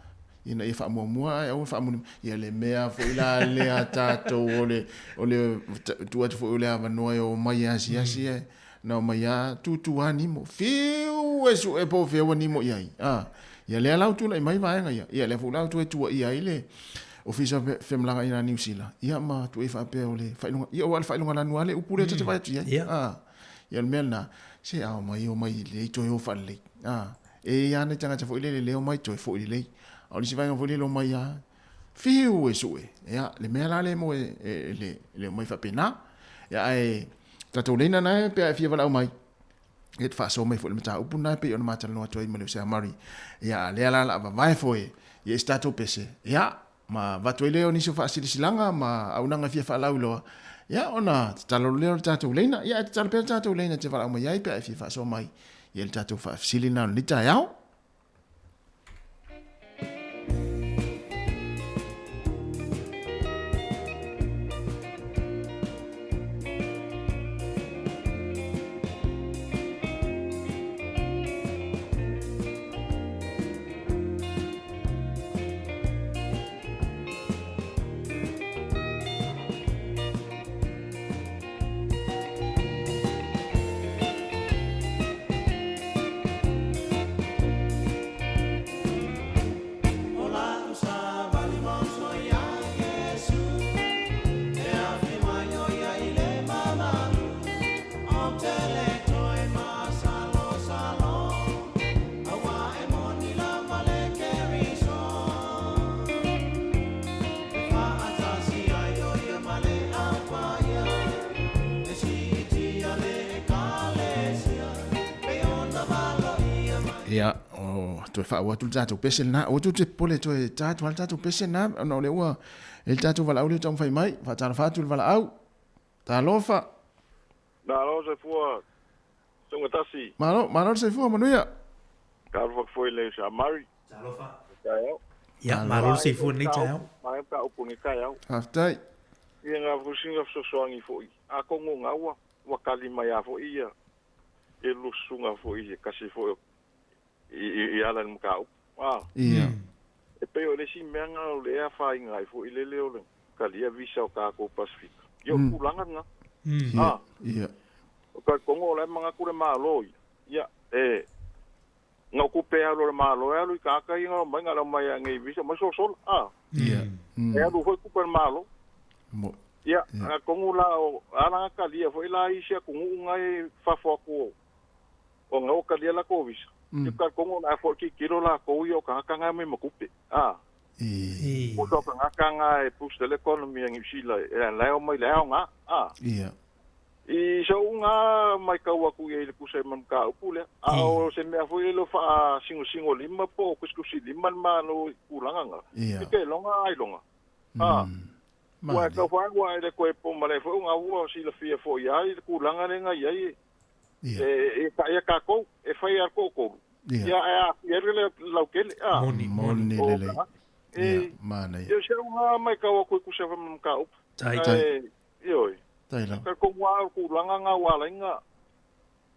Ina ia faamuamua ae aua le faamuli ia le mea foi la lea tatou o le o le tuu atu foi o le avanoa e omai e asiasi mm. na omai a tutu a nimo. Fiu e sue po o fea ua nimo i ai. Ia lea la ua tulai mai vaega ia. Ia lea foi la ua toe tuuaia ai le Ofisa o Femalagaaiga a Niu Sila, ia ma tuuai faapea o le faailoga, ia aua o le faailoga lanu lava le upu lea ta te vaai atu i ai. Ia o le mea lena, se a omai, omai lelei toe o faalelei. E i ai lava nai tagata foi lele lea omai toe foi lelei. A o le isi vaega foi lele omai lava, fiu e sue. Ia, le mea la lea mo e le omai faapena. Ia ae tatou laina na pe a e fia valaau mai, Ia te faasoa mai foi le mataupu lena e pei ona matalanoa atu ai ma le Osea Murray. Ia, a lea la la vavae foi ia i se tatou pese, ia, ma avatu ai lea o nisi o faasilasilaga ma auaunaga e fia faalauiloa, ia, ona tatalo lea o le tatou laina. Ia, ae tatalo pea le tatou laina e te valaau mai ai pe a e fia faasoa mai i le tatou faafesili lena o lenei taeao. Ia, o toe faaauau atu le tatou pese lena. Aua tou te popole toe ta atu lava le tatou pese lena ona o lea ua i ai le tatou valaau lea ua taumafai mai. Faatalofa atu i le valaau. Talofa.
Malo soifua Sugatasi.
Malo, malo le soifua manuia.
Talofa atu foi i le sa Mari.
Talofa. Ia, malo le soifua lenei taeao.
Malo mataupu lenei taeao.
Faafetai.
Ia na foi sina fesoasoani foi, atonu o na ua tali mai lava foi ia e lua susuga foi i se tasi foi o i ala i le mataupu. A.
Ia.
E pei o le isi mea na o lea e afaina ai foi lele o le talia visa o tatou Pasefika. Ia o le tulaga lena.
A. Ia.
O talitonu o la e manatu le Malo ia, ia, e na o tupe e alu a le Malo e alu i tagata ia na omai, na o le omai lava nei i visa, omai sosola. A.
Ia.
E alu foi tupe a le Malo. Ia, atonu la o ala na talia foi la isi atunuu na e fafo atu o na ua talia latou visa. Ia talitonu o le a foi tilotilo latou ia o tagata na e omai ma tupe. A. Pusa o tagata na e boost ai le economy a Niu Sila e la e omai i le aoga. A.
Ia.
I so'u na maitau atu i ai i le pusa i ma le mataupu lea, a o se mea foi lele o faasingosingo lima po o kusikusi lima le Malo i tulaga na, e te iloga ailoga. A. Ua e tau whai ua e le koe po male foi o ngā ua silafia foi ai le tulaga le ngai ai e e e ia kākou e whai a koukou. Ia e a ia le laukele a.
Moni moni lelei. Ia manaia.
Ia se unga mai kau aku i kusa wha ka upu.
Tai.
Tai. Ioi.
Tai lava.
Ka ko ngā tulaga ngā wā lainga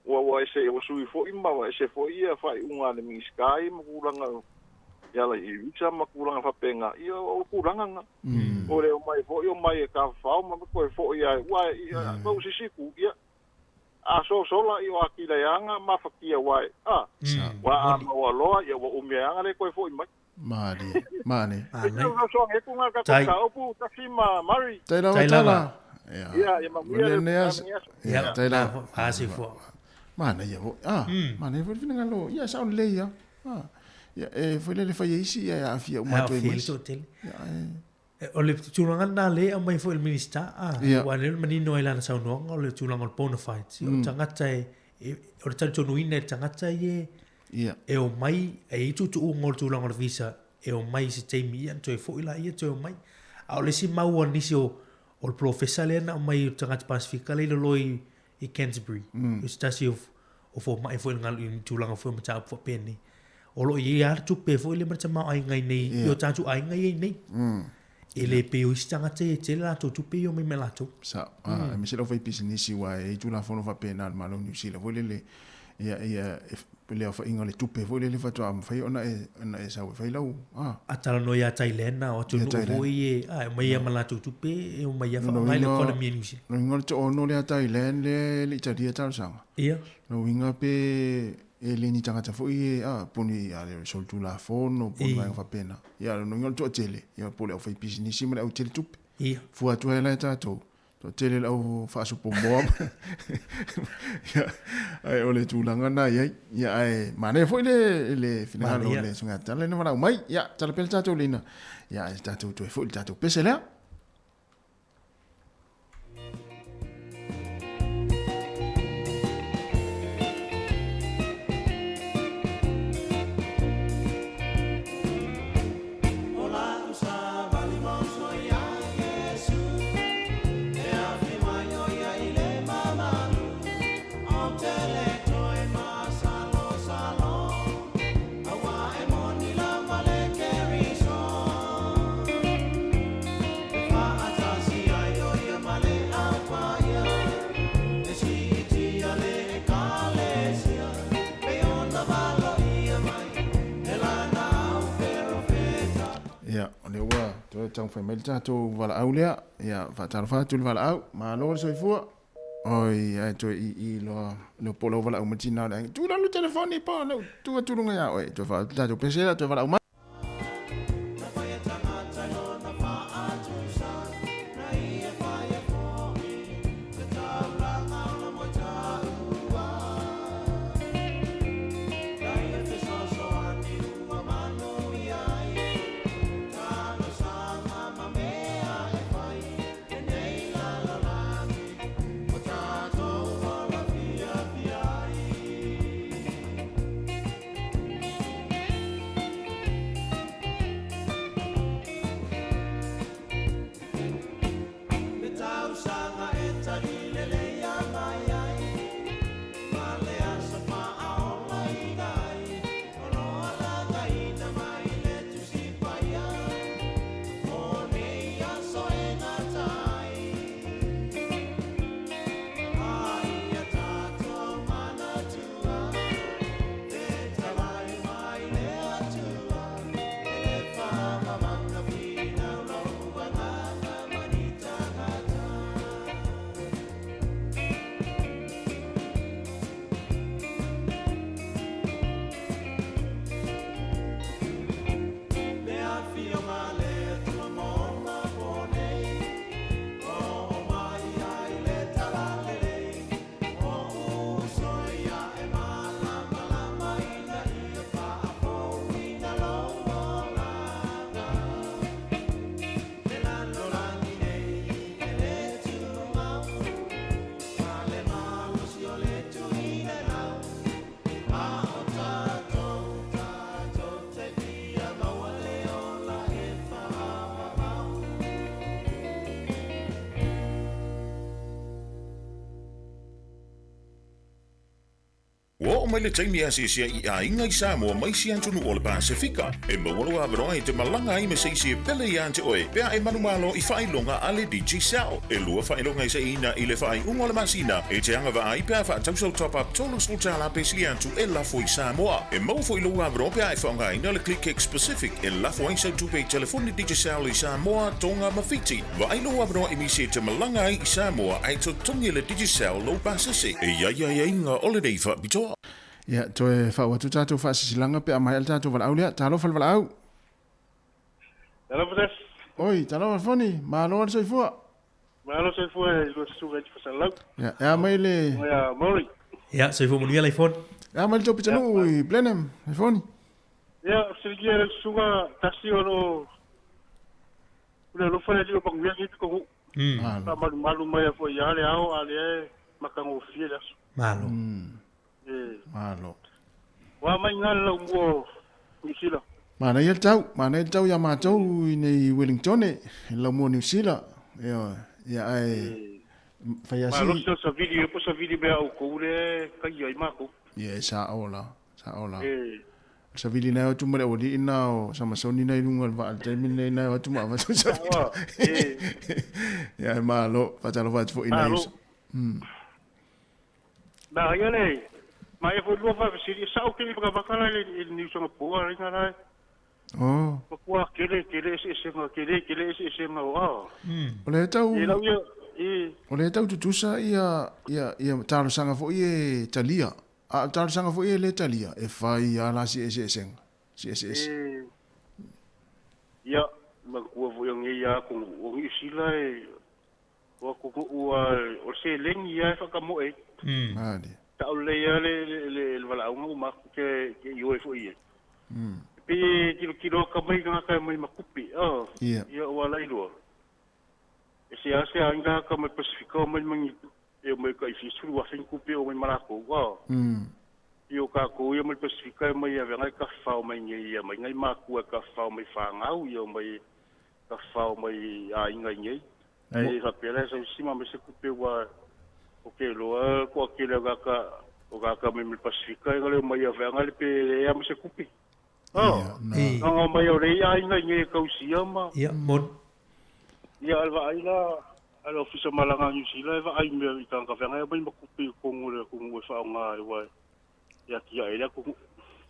ua ua ese ua sui foi ma ua ese foi ia faaiuga a le Minisita ia ma tulaga e ala i visa ma tulaga faapena, ia o tulaga na. O le omai foi omai e tafafao ma toe foi ai, ua ia tou sisiku, ia a sosola ia o atila e aga mafatia ua e, a, ua a maua loa ia ua umi ai aga le toe foi mai.
Malie, mane.
Tai.
Tai lava tala.
Ia, ia manuia le
Ia, tai lava.
Faa-soifua.
Manaia foi. Ah, manaia foi le finagalo. Ia, sao lelei ia. Ah. Ia, e foi lele fai e isi, ia e aafia uma atu ai ma isi.
Toatele. Ia, e. O le tulaga lena lea e aumai foi e le Minisita, ah, aua o lea e manino ai i lana saunoaga, o le tulaga o le bona fides. O tagata e, o le talitonuina e le tagata ia
Ia.
E omai, e i ai tuutuuga o le tulaga o le visa, e omai i se taimi ia ona toe foi laia toe omai. A o le isi mau a nisi o, o le polofesa lea na aumai o le tagata Pasefika lea i lalo i, i Canterbury, o se tasi o, o fomai foi i le i tulaga foi o mataupu faapenei. O lo o i ai lava le tupe foi lea ma le tamaoaiga i inei, i o tatou aiga ia i inei. E le pei o isi tagata ia e tele latou tupe ia e omai mai latou.
Sa, ah, aemaise le aufaipisinisi aua e i ai Tulafono faapena a le Malo o Niu Sila foi lele, ia, ia, e, le aofaiga o le tupe foi lele faatoa mafai ona e, ona e sau e fai lau, ah.
A talanoa ia Thailand a o atunuu foi e, ah, e omai lava ma latou tupe, e omai lava faaaoga i le economy a Niu Sila.
Lona uiga o le toaono lea Thailand lea e le i talia talosaga.
Ia.
Lona uiga pe e le ni tagata foi e, ah, poni a le solitulafono po o ni vaega faapena. Ia, lona uiga o le toatele, ia po o le aufaipisinisi ma le autele tupe.
Ia.
Fua atu ai la e tatou, toatele le au faasupo moa. Ia, ae o le tulaga lena e i ai. Ia, ae manaia foi le, le finagalo o le sugatala ina valaau mai. Ia, tala pea le tatou lina. Ia, ae tatou toe foi i le tatou pese lea. Ia, o lea ua toe taumafai mai le tatou valaau lea. Ia, faatalofa atu i le valaau. Malo le soifua. Oi, ae toe i i loa le po lau valaau ma tina o le aiga. Tu lalo telefoni po, lau tu atu lunga ia oe. Toe faa tatou pese la, toe valaau mai.
Ua oo mai le taimi e asiasi ai i aiga i Samoa ma isi atunuu o le Pasefika. E maua lou avanoa e te malaga ai ma se isi e pele iā te oe pe a e manumalo i faailoga a le Digicel. E lua faailoga e seiina i le faaiuga o le masina e te agavaa ai pe a faatau sau top-up $30 pe sili atu e lafo i Samoa. E maua foi lou avanoa pe a e faaaogaina le ClickX Pacific e lafo ai sau tupe i telefoni Digicel i Samoa, Tonga ma Fiti. Vaai lou avanoa e misi e te malaga ai i Samoa ae totogi e le Digicel lou pasese. E i ai aiaiga o lenei faapitoa.
Ia, toe faauu atu tatou faasisilaga pe a maea le tatou valaau lea. Talofa le valaau.
Talofa Tasi.
Oi, talofa Foni, malo le soifua.
Malo soifua e lua susuga i te fasalau.
Ia, e a mai le...
Ia, Mori.
Ia, soifua manuia lai Foni.
E a mai le tou pitanuu i Blenheim, lai Foni.
Ia, fesiligia e lau susuga Tasi o lo o O le alofa le Alii o manuia lenei pitonuu. Faamalumalu mai foi ia le ao a lea e matagofie le aso.
Malo.
E.
Malo.
Ua mai ina le laumua o Niu Sila.
Manaia le tau, manaia le tau ia matou i nei Wellingtone, i le laumua o Niu Sila. Ioe, ia ae fai lava si.
Malosi o savili e po savili mea a outou lea e taia ai matou.
Ia e sao la, sao la.
E.
Savili na e o atu ma le aualii na o Samasoni na i luga o le vaa i le taimi lenei na e o atu ma avatu le savili. Ia e malo, faatalofa atu foi i nai uso.
Na ia le ma ia foi lua faafesili, e sao kele vakavaka la i le Niu Singapore la ina la e.
Oh.
Matua kele kele eseesega kele kele eseesega o a.
O lea tau
E lau ia e.
O lea tau tutusa ia ia ia talosaga foi e talia. A o le talosaga foi e le talia, e fai lava la si eseesega, si eseese.
E, ia, manatua foi o nei atunuu, o Niu Sila e, o atunuu a, o le seleni lava e faatamoe ai.
Malie.
Tau lelei lava le, le, le, le valaauga uma atu ke, ke ioe foi i ai. E pei e tilotilo ata mai tagata e mai ma tupe, a,
Ia.
ia ua ala iloa. E seasea ai tagata mai Pasifika o mai ma ni e omai kai fia 10,000 ni tupe e omai ma latou, a. I o tatou ia mai le Pasifika e omai avega e tafafao mai nei ia mai nai matua e tafafao mai fanau ia omai tafafao mai aiga i nei. Ae faapea la e sau isi ma mai se tupe ua o ke iloa toatele o tagata o tagata mai mai le Pasifika e le omai avega le pe leai lava ma se tupe.
Ia, na.
Nga omai o le aiga i nei e tausia ma.
Ia, moni.
Ia, a le vaai la A le Ofisa Malaga a Niu Sila e vaai mea i tagata feagai e aumai ma tupe i totonu o le atunuu e faaaoga ai aua e atiae ai le atunuu.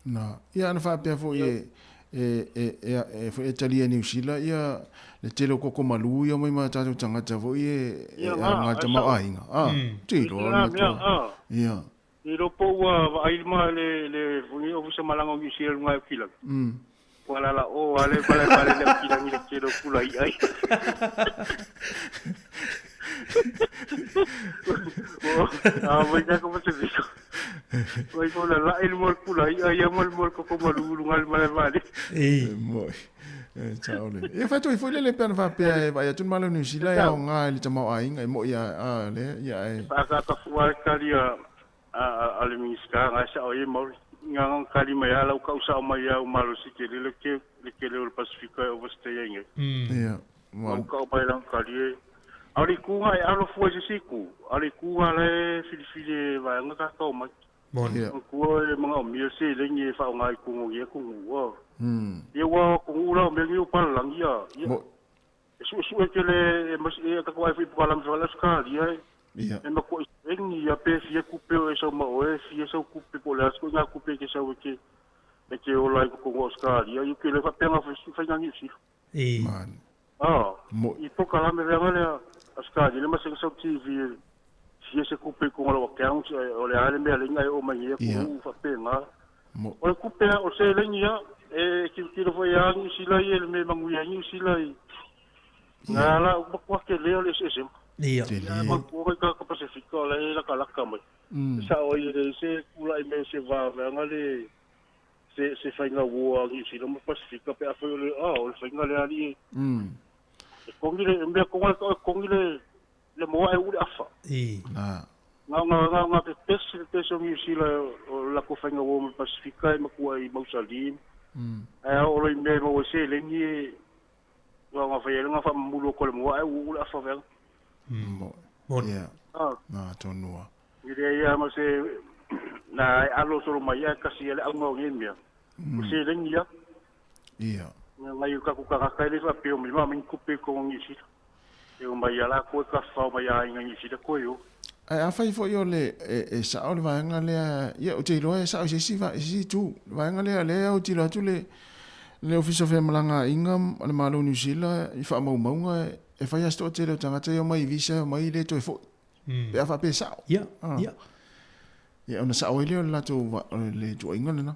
Na, ia ana faapea foi e e e e e talia e Niu Sila ia le tele o koko malu ia mai ma tatou tagata foi e e aoga i le tamaoaiga. A, te iloa le matua. Ia.
E iloa po ua vaai ma le le Ofisa Malaga o Niu Sila i luga o Kilagi. Ua lala o ale pale pale le Kilagi le tele o pula i ai. A mai ka ko se viko. Mai ko la la il mo pula i ai mo mo ko ko malu lu ngal male male.
E
moi. E tau le. E fa toi foi le le pe ana faapea e vaai atu le Malo o Niu Sila e aoga i le tamaoaiga e moi a a le ia e.
Whaakaata fua e kali a a le Minisita nga e sao ai e Maori. Nga nga kali mai a lau kau sao mai au malosi tele le ke le kele o le Pasifika e overstay ai ngai.
Ia.
Lau kau mai lang kali e Aole i ku nga e alo fua i se isi ku, aole i ku nga la e filifili e vaega ka kau mai.
Moni.
Ia.
Kua e manaomia seleni e faaaoga i kugu ia kugu a. Ia ua kugu la o mea nei o palalangi a. Ia.
Mo.
E suesue tele e mas e tatou ai foi po kalama fa Australia e.
Ia.
E matua seleni ia pe fia tupe o e sau ma oe, fia sau tupe po o le a se ituaiga tupe e te sau e te e te ola ai totonu o Australia. Ia ke le faapea faiga Niu Sila.
E.
Mani.
A.
Mo.
I polokalame leaga lea Australia le masani sau TV e fia se tupe i totonu o lau account o le a le mea lea e oo mai ai atunuu faapena.
Mo.
O le tupe o le seleni lava e tilotilo foi lava Niu Sila ia i le mea e manuia ai Niu Sila i na la matua tele o le eseesega.
Ia.
Tele.
Matua i tagata Pasifika o la e latalata mai. E sao ai e leai se tulai mai o se va leaga le se se faiga uo a Niu Sila ma Pasifika pe afai o le a o le faiga lea alii e e kogi le mea koga e kogi le le moa e uu le afa.
E.
Na.
Nga nga nga nga pepesi le pesi o Niu Sila o le latou faiga uo ma le Pasifika e matua i mausali. Ae a oo loa i mea e maua ai seleni e ua nga fai ai le nga faamamulu atu o le moa ae uu le afa feaga.
Mo.
Moni.
Ia.
A.
Na tonua.
E leai lava ma se Na e alo solo mai ai kasi ele au ngau mea. O se lengi ia.
Ia.
Ngai ka ku ka ka le fa pe o mi ma min kupe ko ngi sila. E o mai ala ko ka fa mai ai ngi sila ko yo.
Ai a fai foi o le e sa o le vaega lea, ia o te iloa e sao i se isi va- se isi itu. Le vaega lea lea o tilo atu le le Ofisa o Femalagaaiga o le Malo o Niu Sila i faamaumauga e fai lava se toatele o tagata ia omai i visa omai le toe foi. Pe a faapea e sao.
Ia, ia.
Ia ona sao ai lea o le latou va- o le tuuaiga lena.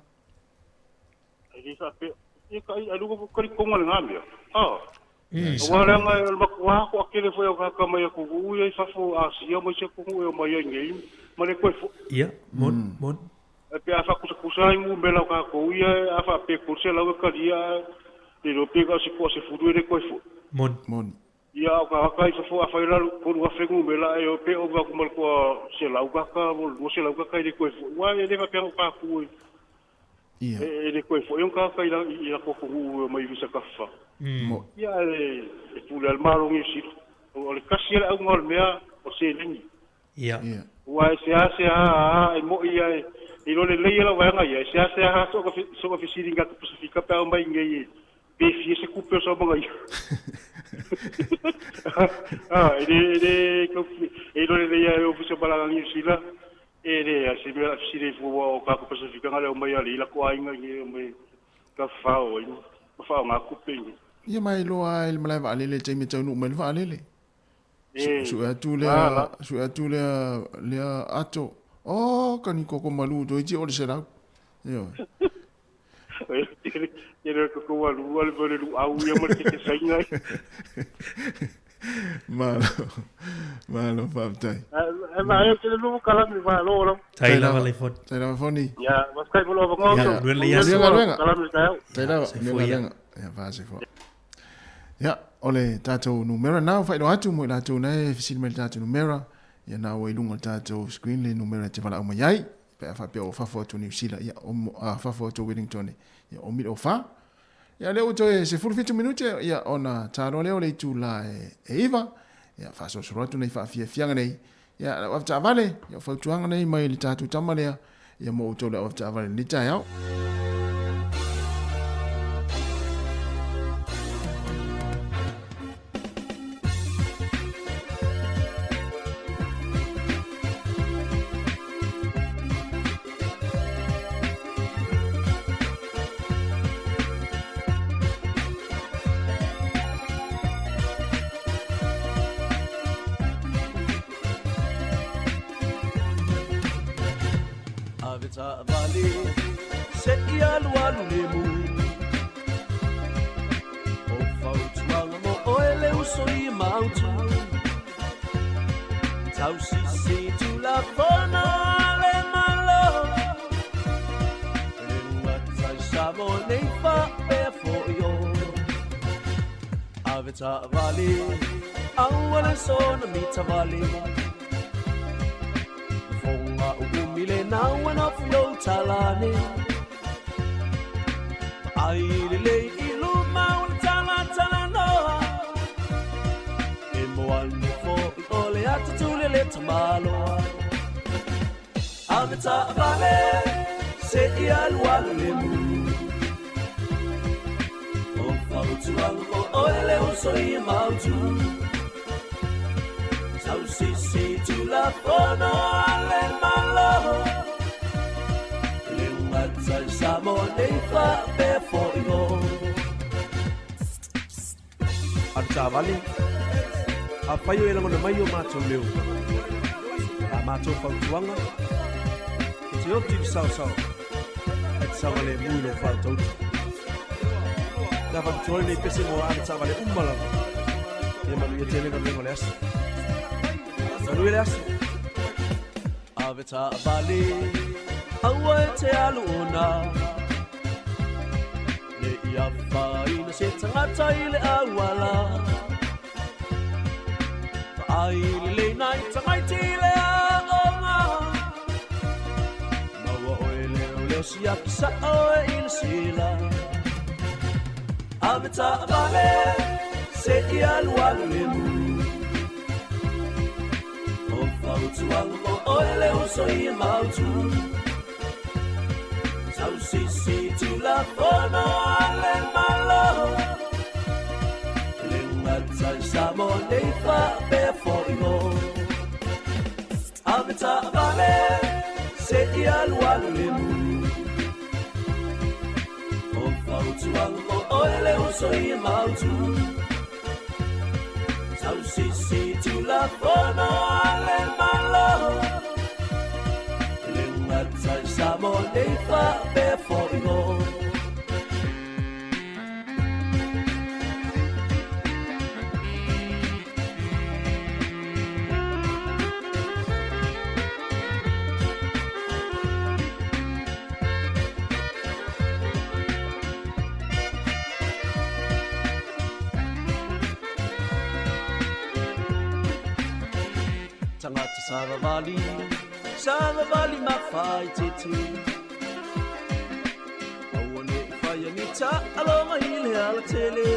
E le faapea, ia ka ai luga ko kali konga le ngamia. Ah.
Ia,
Ua leaga e o le matua toatele foi o tagata mai atunuu ia i fafo o Asia ma isi atunuu e omai ai nei ma le toe fo'i.
Ia, moni, moni.
Ae pe a faakusakusa ai numera o tatou ia, a faapea e 300 e talia ae le iloa pe na o se 20 e le toe fo'i.
Moni.
Moni.
Ia a o tagata i fafo afai la 3,000 numera ae o pe ova atu ma le toa 100 tagata mo le 200 tagata e le toe fo'i. Aua e le faapea na o tatou e
Ia.
E le toe fo'i ona tagata i i latou atunuu e omai i visa tafafao.
Moni.
Ia e pule lava le Malo o Niu Sila. O le kasi le auga o le mea o seleni.
Ia.
Ia.
Ua e seasea e mo'i ia e iloa lelei e lau vaega ia, e seasea soga fesiliga atu Pasifika pe a omai iinei e pe fia se kupe o saumaga ia. Ah, e le e le tau e iloa lelei e Ofisa o Malaga Niu Sila, e leai se mea o le a fesili ai fua aua o tatou Pasifika na le omai alii latou aiga iinei e omai tafafao ai ma faaaoga tupe iinei.
Ia ma e iloa lava i le malae vaalele i le taimi e taunuu mai ai le vaalele.
E,
Sue atu
a
lea,
la.
sue atu lea, lea ato. Oh, ka ni koko malu toeitiiti oo le 100. Ioe.
Tele tele o tatou alua le mea o le luau ia ma le kekesaina.
Malo, malo faafetai.
Ae vaai atu le lua kalami malo lava.
Tai lava Laifoni.
Tai lava Foni.
Ia, faafetai mo lou avanoa.
Ia,
Manuia
manuia le aso.
Manuia galuega.
Kalami le taeao.
Tai lava,
Soifua
manuia
ia.
galuega. Ia, faasoifua. Ia, o le tatou numera na ua faailoa atu mo i latou na e fesili mai i le tatou numera. Ia na ua i luga o le tatou screen le numera e te valaau mai ai. Pe a faapea o fafo atu o Niu Sila, ia, o, a, fafo atu o Wellington, ia, o mile o fa. Ia, lea ua toe 17 minute, ia, ona ta loa lea o le itula e 9. Ia, faasolosolo atu nei faafiafiaga nei. Ia, lau avetaavale, ia, o fautuaga nei mai le tatou tama lea, ia, mo outou le au avetaavale i lenei taeao.
Ave taavale se i alualu le mu. O fautuaga mo oe le uso i mautu. Tausisi tulafono a le Malo. E le ugata i Samoa nei faapea fo'i o. Ave taavale, aua le soona mitavale. Fonga uumi le naua na fio talane. Ai le lei i luma o le tala tala noa. E moa ane fo'i o le ata tule le tamaloa. Ave taavale, se i alualu le mu. O fautuaga mo oe le uso i mautu. Tausisi tulafono a le Malo. Le ugata i Samoa nei faapea fo'i o.
A le taavale, afai o e lagona mai o matou leo. La matou fautuaga, e te oti i le saosao, ae te saogalemu i lou fautautu. Te afaapitoa lenei pese mo ave taavale uma lava. Ia manuia tele galuega o le aso. Manuia le aso.
Ave taavale, aua e te alu ona. Le i afaina se tagata i le auala. Vaai lelei nai tamaiti i le aoga. Maua oe leoleo siaki sao e i le sila. Ave taavale, se i alualu le mu. O fautuaga mo oe le uso i mautu. Tausisi tulafono a le Malo, e le gata i Samoa nei faapea fo'i o. Ave taavale se'i alualu le mu. O fautuaga mo oe le uso ia mautu. Tausisi tulafono a le Malo, e le gata i Samoa nei faapea fo'i o. Tagata savavali, savavali mafaitete. Aua ne i faia ni taaloga i le alatele.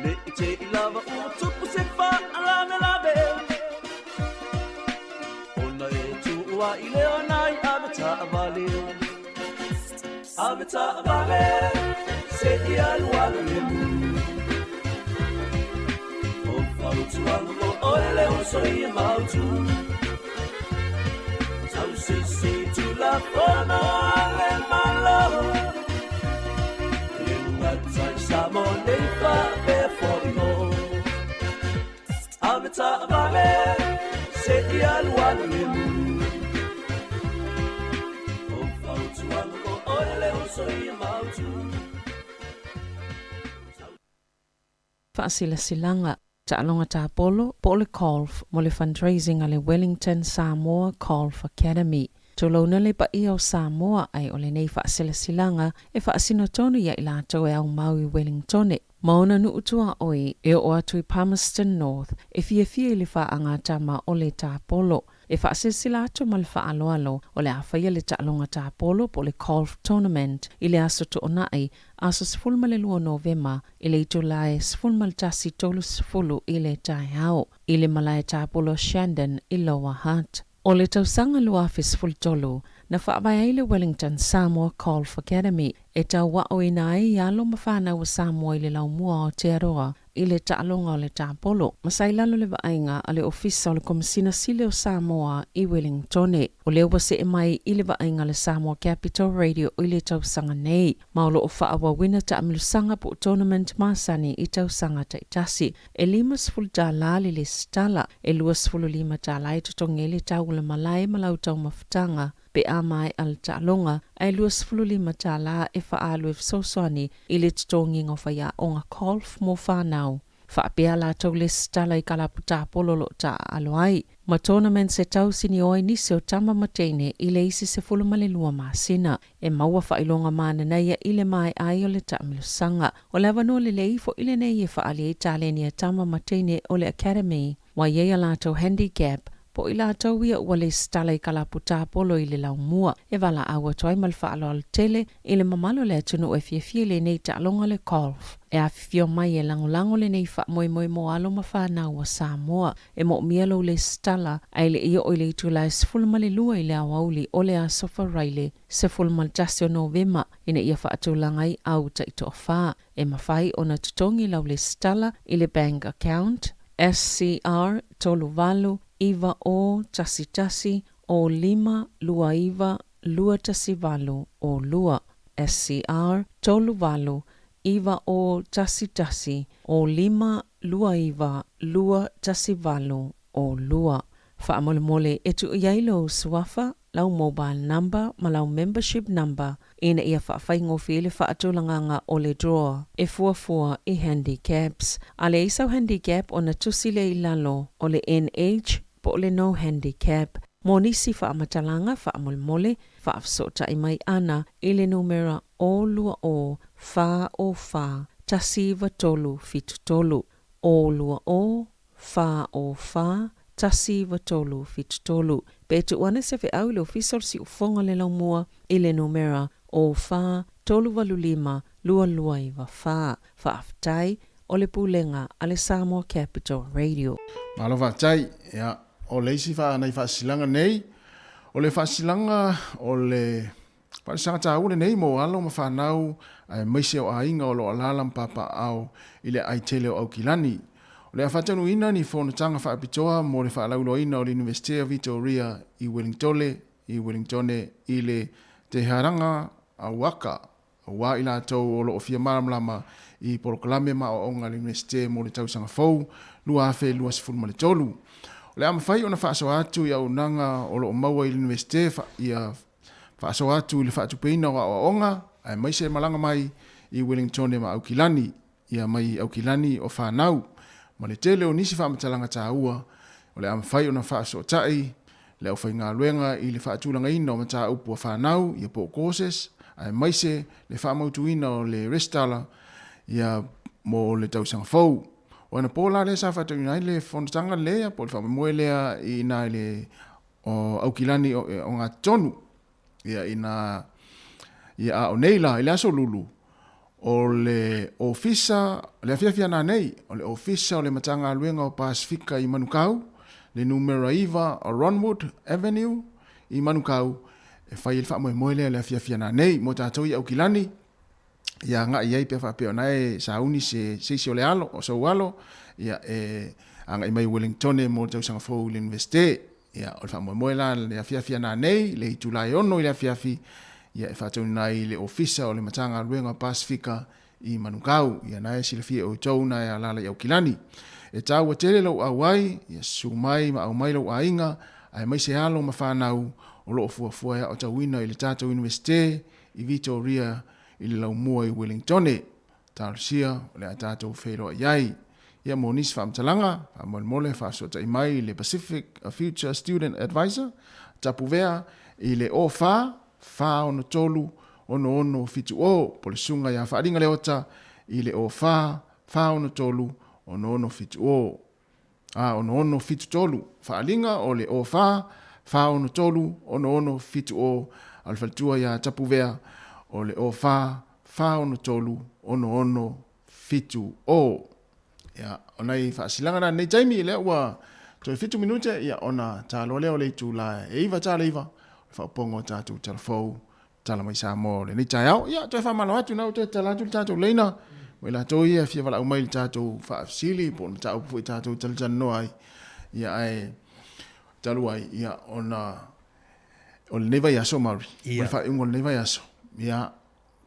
Ne i te i lava ua tupu se faalavelave. Ona e tuua i le ona i ave taavale. Ave taavale, se i alualu le mu. O fautuaga mo oe le uso ia mautu. Tausisi tulafono a le Malo, e le gata i Samoa nei faapea fo'i o. Ave taavale, se'i alualu le mu. O fautuaga mo oe le uso ia mautu.
Faasilasilaga, Taaloga Tapolo po o le Golf mo le fundraising a le Wellington Samoa Golf Academy. Tulouna le paia o Samoa ae o lenei faasilasilaga e faasino tonu ia i latou e aumau i Wellingtone ma ona nuu tuaoi e oo atu i Palmerston North e fiafia i le faagatama o le tapolo. E faasilasila atu ma le faaaloalo o le a faia le taaloga tapolo po o le Golf Tournament i le aso Toonai, aso 12 Novema i le itula e 11:30 i le taeao i le malae tapolo Shandon i Lower Hutt. O le tausaga 2013 na faavae ai le Wellington Samoa Golf Academy e tauaoina ai alo ma fanau a Samoa i le laumua o Aotearoa i le taaloga o le tapolo, ma sa i lalo le vaaiga a le Ofisa o le Komesina Sili o Samoa i Welingtone. O lea ua see mai i le vaaiga a le Samoa Capital Radio i le tausaga nei, ma o lo o faaauauina taamilosaga po o tournament masani i tausaga taitasi. E 50 tala le lesitala, e 25 tala e totogi ai le tau o le malae ma lau taumafataga pe a maea le taaloga, ae 25 tala e faaalu e fesoasoani i le totogiga o faiaoga golf mo fanau. Faapea latou lesitala i kalapu tapolo o lo o taaalo ai, ma tournaments e tausini o ai nisi o tama ma teine i le isi 12 masina. E maua faailoga mananaia i le maea ai o le taamilosaga. O le avanoa lelei fo'i lenei e faaali ai taleni a tama ma teine o le Academy. Ua i ai a latou handicap, po o i latou ia ua lesitala i kalapu tapolo i le laumua, e valaau atu ai ma le faaaloalo tele i le mamalu o le atunuu e fiafia i lenei taaloga le golf. E afifio mai e lagolago lenei faamoemoe mo alo ma fanau a Samoa. E moomia lou lesitala ae le i oo i le itula e 12 i le aoauli o le aso Faraile 11 o Novema ina ia faatulaga ai au taitoafa. E mafai ona totogi lau lesitala i le bank account SCR 38 9 O 11 O 5 2 9 2 1 8 O 2 SCR 38 9 O 11 O 5 2 9 2 1 8 O 2. Faamolemole e tuu i ai lou suafa, lau mobile number ma lau membership number ina ia faafaigofie le faatulagaga o le draw e fuafua i handicaps. A leai sau handicap ona tusi lea i lalo o le NH po o le no handicap. Mo nisi faamatalaga faamolemole, faafesootai mai ana i le numera 0 2 0 4 0 4 1 9 3 7 3, 0 2 0 4 o 4 1 9 3 7 3. Pe tuu ane se feau i le Ofisa o le Siufofoga o le Laumua i le numera 0 4 3 8 5 2 2 9 4. Faafetai, o le Pulega a le Samoa Capital Radio.
Malo faafetai. Ia, o le isi nai faasilaga nei, O le faasilaga o le faalesaga taua lenei mo alo ma fanau aemaise o aiga o lo o alaala ma papaaao i le aai tele o Aukilani. O le a faataunuuina ni fonotaga faapitoa mo le faalauiloaina o le Iunivesite o Vitoria i Welingtole i Wellingtone i le Te Haranga Auaka aua i latou o lo o fia malamalama i polokalame ma aoaoga a le Iunivesite mo le tausaga fou 2023. O le a mafai ona faasoa atu i auaunaga o lo o maua i le Iunivesite ia faasoa atu i le faatupeina o aoaoga aemaise malaga mai i Wellingtone ma Aukilani ia mai Aukilani o fanau ma le tele o nisi faamatalaga taua o le a mafai ona faafesootai le aufaigaluega i le faatulagaina o mataupu a fanau ia po o courses aemaise le faamautuina o le resitala ia mo le tausaga fou. O anapo la lea sa faatauina ai le fonotaga lea po o le faamoemoe lea i ina i le o Aukilani o Gatotonu ia ina ia a o nei la i le aso Lulu o le ofisa le afiafi ana nei o le ofisa o le Matagaluega o Pasifika i Manukau le numera 9 o Ronwood Avenue i Manukau e fai ai le faamoemoe lea i le afiafi ana nei mo tatou i Aukilani ia agai ai pe faapea ona e sauni se isi o le alo o sou alo ia e agai mai Wellingtone mo le tausaga fou i le Universite. Ia, o le faamoemoe la le afiafi ana nei, le itula e 6 i le afiafi, ia e faataunuuina ai le Ofisa o le Matagaluega o Pasifika i Manukau. Ia na e silafia e outou na e alaala i Aukilani. E taua tele lou auai, ia susu mai ma aumai lou aiga, aemaise alo ma fanau o lo o fuafua e aotauina i le tatou Iunivesite i Vitoria i le laumua i Wellingtone. Talosia o le a tatou feiloai ai. Ia mo nisi faamatalaga, faamolemole faafesootai mai i le Pacific Future Student Advisor, Tapuvea, i le 04 463 6670 po o le Susuga ia Faaliga Leota i le 04 463 6670. A 6673, Faaliga o le 04 463 6670 a o le faletua ia Tapuvea o le 04 463 6670. Ia, o nai faasilaga na i lenei taimi, lea ua toe 7 minute, ia ona taloa lea o le itula e 9 tala 9, o le faaopoopoga o tatou tala fou Tala mai Samoa o lenei taeao. Ia, toe faamalo atu na ua toe tatala atu le tatou leina mo i latou ia e fia valaau mai i le tatou faafesili po o le mataupu foi tatou talatalanoa ai. Ia, ae talu ai, ia, ona o lenei vaiaso, Mauri, o le faaiuga o lenei vaiaso, ia,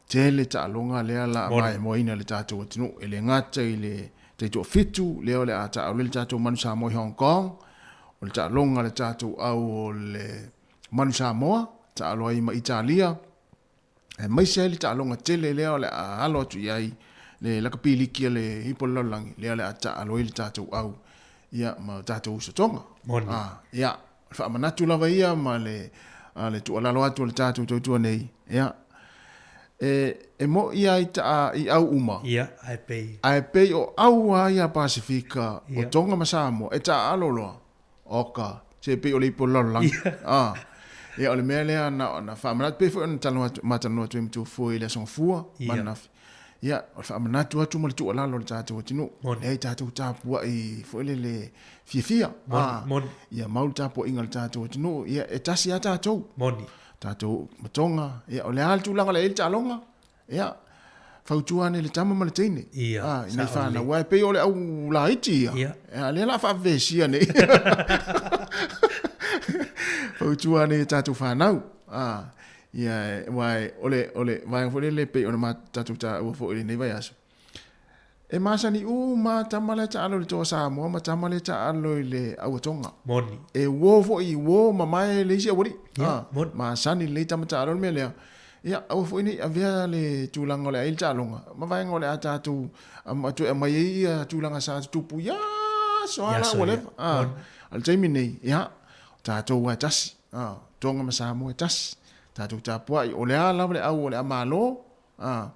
tele taaloga lea la maimoaina le tatou atunuu. E le gata i le taitoafitu lea o le a taaalo ai le tatou Manu Samoa i Hong Kong, o le taaloga a le tatou au o le Manu Samoa, taalo ai ma Italia, aemaise ai le taaloga tele lea o le a alo atu i ai le lakapi liki a le Ipu o le Lalolagi, lea o le a taalo ai le tatou au ia ma tatou uso Tonga.
Moni.
Ah, ia, o le faamanatu lava ia ma le, a le tuualalo atu a le tatou tautua nei, ia, e, e mo'i ai taa i au uma.
Ia, ae pei.
Ae pei o au a ia Pasifika, o Tonga ma Samoa, e taaalo loa. Oka, se pei o le ipu o le lalolagi. Ah. Ia, o le mea lea na, na faamanatu, pei foi ona talanoa atu, ma talanoa atu ai ma Tufue i le Aso Gafua, ma ananafi. Ia, o le faamanatu atu ma le tuualalo i le tatou atunuu. Leai, tatou tapuai foi lele fiafia.
Moni, moni.
Ia mau le tapuaiga a le tatou atunuu. Ia, e tasi lava tatou.
Moni.
Tatou matoga. Ia, o le a le tulaga o le a i ai le taaloga? Ia, fautua ane i le tama ma le teine.
Ia,
ah, i nai fanau. Aua e pei o le au laiti ia.
Ia.
Ia, lea la faavevesia nei. Fautua ane i tatou fanau. Ah, ia, aua o le, o le vaega foi lele pei ona ma tatou taua foi i lenei vaiaso. E masani uma tama lea taalo i le Toa Samoa ma tama lea taalo i le Auatoga.
Moni.
E uo foi, uo mamae le isi aualii.
Ia,
Ah,
moni.
Masani lelei tama taalo le mea lea. Ia, aua foi ne i avea le tulaga o le a i ai le taaloga, ma vaega o le a tatou toe aumai ai ia tulaga sa tutupu i aso a la ua leva. A o le taimi lenei, ia, o tatou lava e tasi, a, Tonga ma Samoa e tasi, tatou tapuai, o le a lava le au o le a malo, a,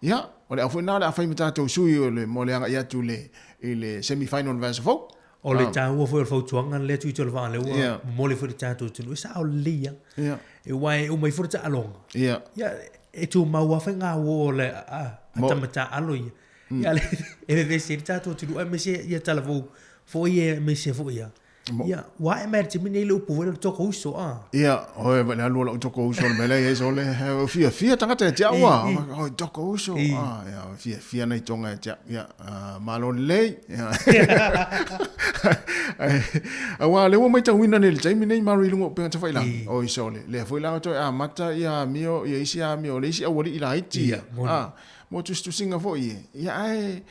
ia, o le au foi lena o le a fai ma tatou sui o le, mo le agai atu i le, i le semi final i le vaiaso fou.
O le taua foi o le fautuaga lea Tuita o le Vaa lea ua momoli foi i le tatou atunuu, e sao lelei lava. Aua e uma ifo le taaloga, ia, e tumau lava faiga uo a le a tama taaalo ia. Ia, e vevesi ai le tatou atunuu aemaise ia talavou foi ia aemaise foi ia. Ia, ua ae mai le taimi lenei le upu foi lea o le toko uso, a.
Ia, oi, le alu o lau toko uso le mea lea i ai sole, he fiafia tagata ia te au a. Oi, toko uso, a, ia, fiafia nai Tonga ia te au. Ia, malo lelei. Ia. Aua o lea ua matauina nei i le taimi nei malo i luga o upega tafailagi. Oi sole, lea foi la ua toe amata ia amio, ia isi amio o le isi aualii laiti ia. A, mo tusitusiga foi ia. Ia, ae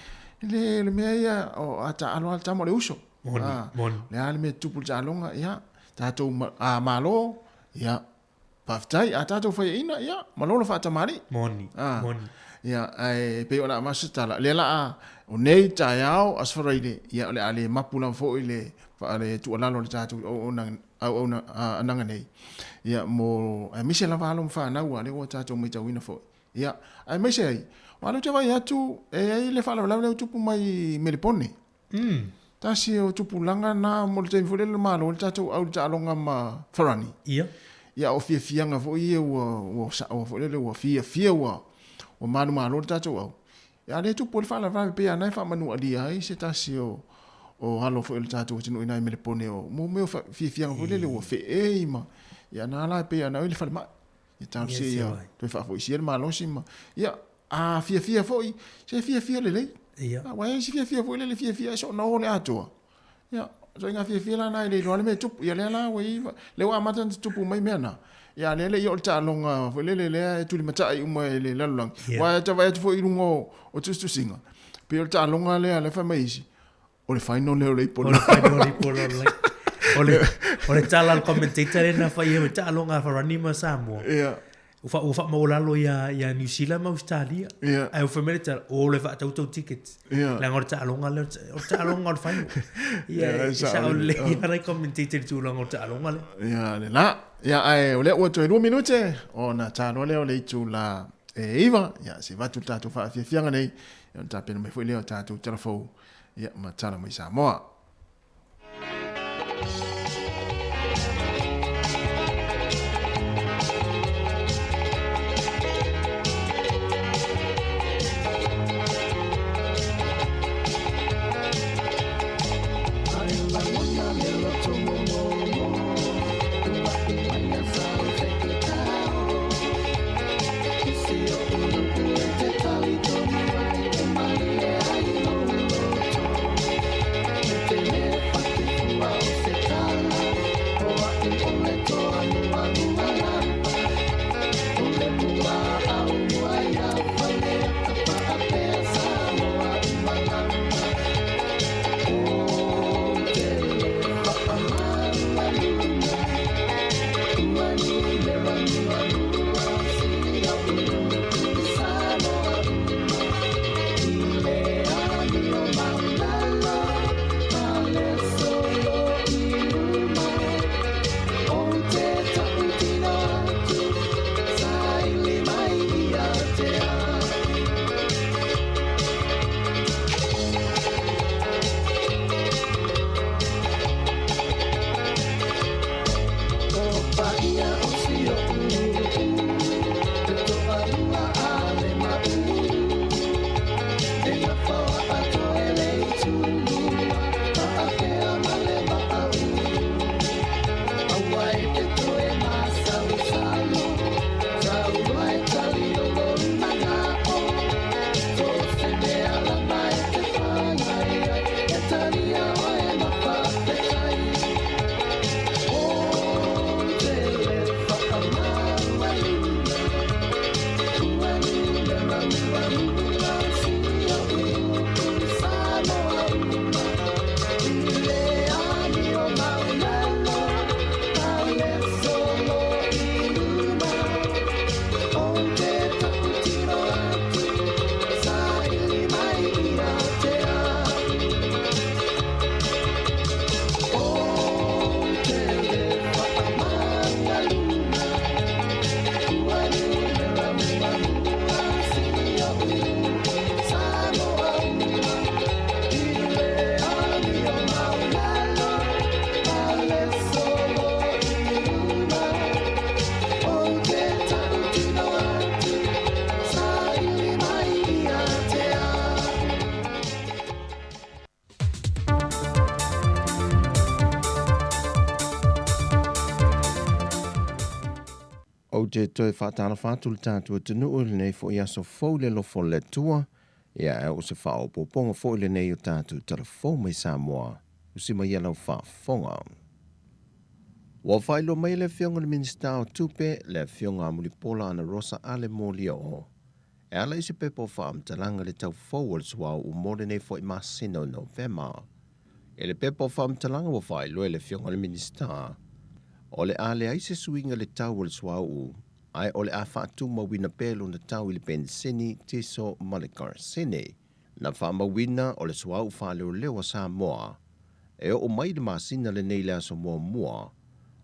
le, le mea ia, o, a taalo lava le tama o le uso.
Moni,
Ah,
moni.
Le a le mea tupu le taaloga, ia, tatou a malo, ia, faafetai, a tatou faiaina, ia, malolo faatamalii.
Moni,
ah,
moni.
Ia, ae pei o le a maso tala, lea la a, o nei taeao, Aso Faraile, ia, o le a le mapu lava foi le, le tuualalo a le tatou auauna, auauna, anaga nei, ia, mo, aemaise lava alo ma fanau, a lea ua tatou matauina foi. Ia, aemaise ai, aua o lea ou te vaai atu, e i ai le faalavelave lea ua tupu mai i Melepone. Tasi o tupulaga na mo le taimi foi lele na malo ai le tatou au i le taaloga ma Farani.
Ia.
Ia o fiafiaga foi ia ua ua sao foi lele ua fiafia ua ua manumalo le tatou au. Ia a lea e tupu ai le faalavelave pei a na e faamanualia ai se tasi o o alo foi o le tatou atunuu i ina i Melepone o mo mea o fiafiaga foi lele ua feei ma ia na la e pei a na o i le falemai. Ia talosia ia toe faafoisia le malosi ma ia a fiafia foi, se fiafia lelei.
Ia.
Aua e i ai si fiafia foi lele fiafia ai soona o le atoa. Ia, so ina fiafia la na e le iloa le mea e tupu. Ia lea la ua i ai, lea ua amata ona tupu mai mea na. Ia a lea e le i oo le taaloga foi lele lea e tulimatai uma e le lalolagi.
Ia.
Aua e tau vaai atu foi i luga o tusitusiga, pei o le taaloga lea lea e fai mai isi, o le final lea o le ipo
O le final o le ipo lalolagi. O le, o le tala a le commentator lea na fai ai, taaloga a Farani ma Samoa.
Ia.
Ua fa, ua faamaualalo ia, ia New Zealand ma Australia.
Ia.
Ae ua fai mai le tala, o le faatautau tickets.
Ia.
Leaga o le taaloga lea, o le taaloga o le final. Ia,
Ia,
e
sao
sao
lelei.
lelei lava le commentator i le tulaga o le taaloga lea.
Ia, le la. Ia, ae o lea ua toe 2 minute, ona taloa lea o le itula e 9. Ia, se i avatu le tatou faafiafiaga nei, ia ona tapena mai foi lea o tatou tala fou, ia, ma tala mai Samoa.
Ou te toe faatalofa atu i le tatou atunuu i lenei foi aso fou i le alofa o le Atua, ia ae o se faaopoopoga foi lenei o tatou tala fou mai Samoa, usi mai ia lau faafofoga. Ua faailoa mai e le Afioga i le Minisita o Tupe, le Afioga a Mulipola Anarosa Ale Molioo, e ala i se pepa o faamatalaga le tau fou o le suauu mo lenei foi masina o Novema. I le pepa o faamatalaga ua faailoa e le Afioga i le Minisita, o le a leai se suiga i le tau o le suauu, ae o le a faatumauina pea lona tau i le penisini, tiso ma le karasene. Na faamauina o le suauu faaleoleo a Samoa e oo mai i le masina lenei i le aso muamua,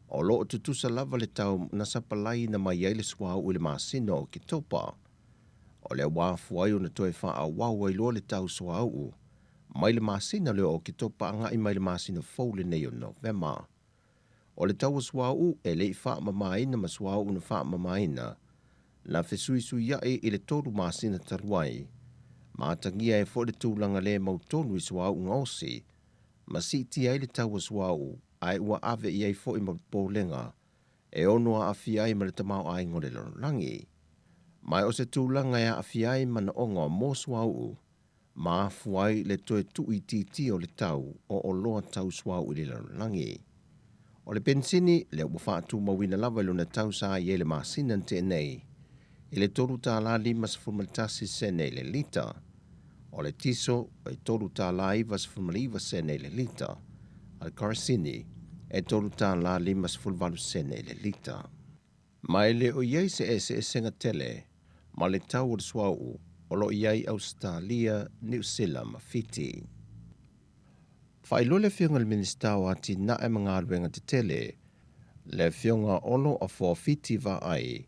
o lo o tutusa lava le tau na sapalaiina mai ai le suauu i le masina o Oketopa. O lea ua afua ai ona toe faaauau ai loa le tau suauu mai le masina lea o Oketopa agai mai le masina fou lenei o Novema. O le tau o suauu e le i faamamaina ma suauu na faamamaina, na fesuisuiaʻi i le tolu masina talu ai, ma atagia ai foi le tulaga le mautonu i suauu gaosi, ma siitia ai le tau o suauu ae ua ave i ai foi ma popolega e ono aafia ai ma le tamaoaiga o le lalolagi. Ma o se tulaga e aafia ai manaoga mo suauu ma afua ai le toe tuuitiitia o le tau o oloa tau suauu i le lalolagi. O le penisini, lea ua faatumauina lava i lona tau sa i ai le masina na tea nei, i le $3.51 sene i le lita. O le tiso, e $3.99 sene i le lita, a le karasini, e $3.58 sene i le lita. Ma e le o i ai se eseesega tele ma le tau o le suauu o lo o i ai Ausetalia, Niu Sila ma Fiti. Faailoa le Afioga i le Minisita o Atinae ma Galuega Tetele, le Afioga Olo Afoa Fiti Vaai,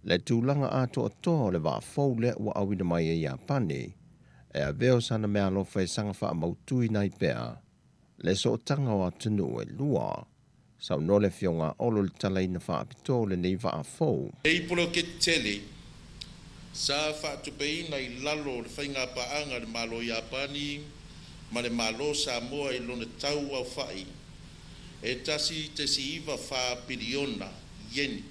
le tulaga atoatoa o le vaa fou lea ua auina mai e Iapani, e avea o sana meaalofa e saga faamautuina ai pea le sootaga o atunuu e lua. Saunoa le Afioga a Olo i le talaina faapitoa o lenei vaa fou.
Nei poloketi tele sa faatupeina i lalo o le faigapaaga a le Malo Iapani ma le Malo Samoa i lona tau aofa'i e 1.94 piliona ieni,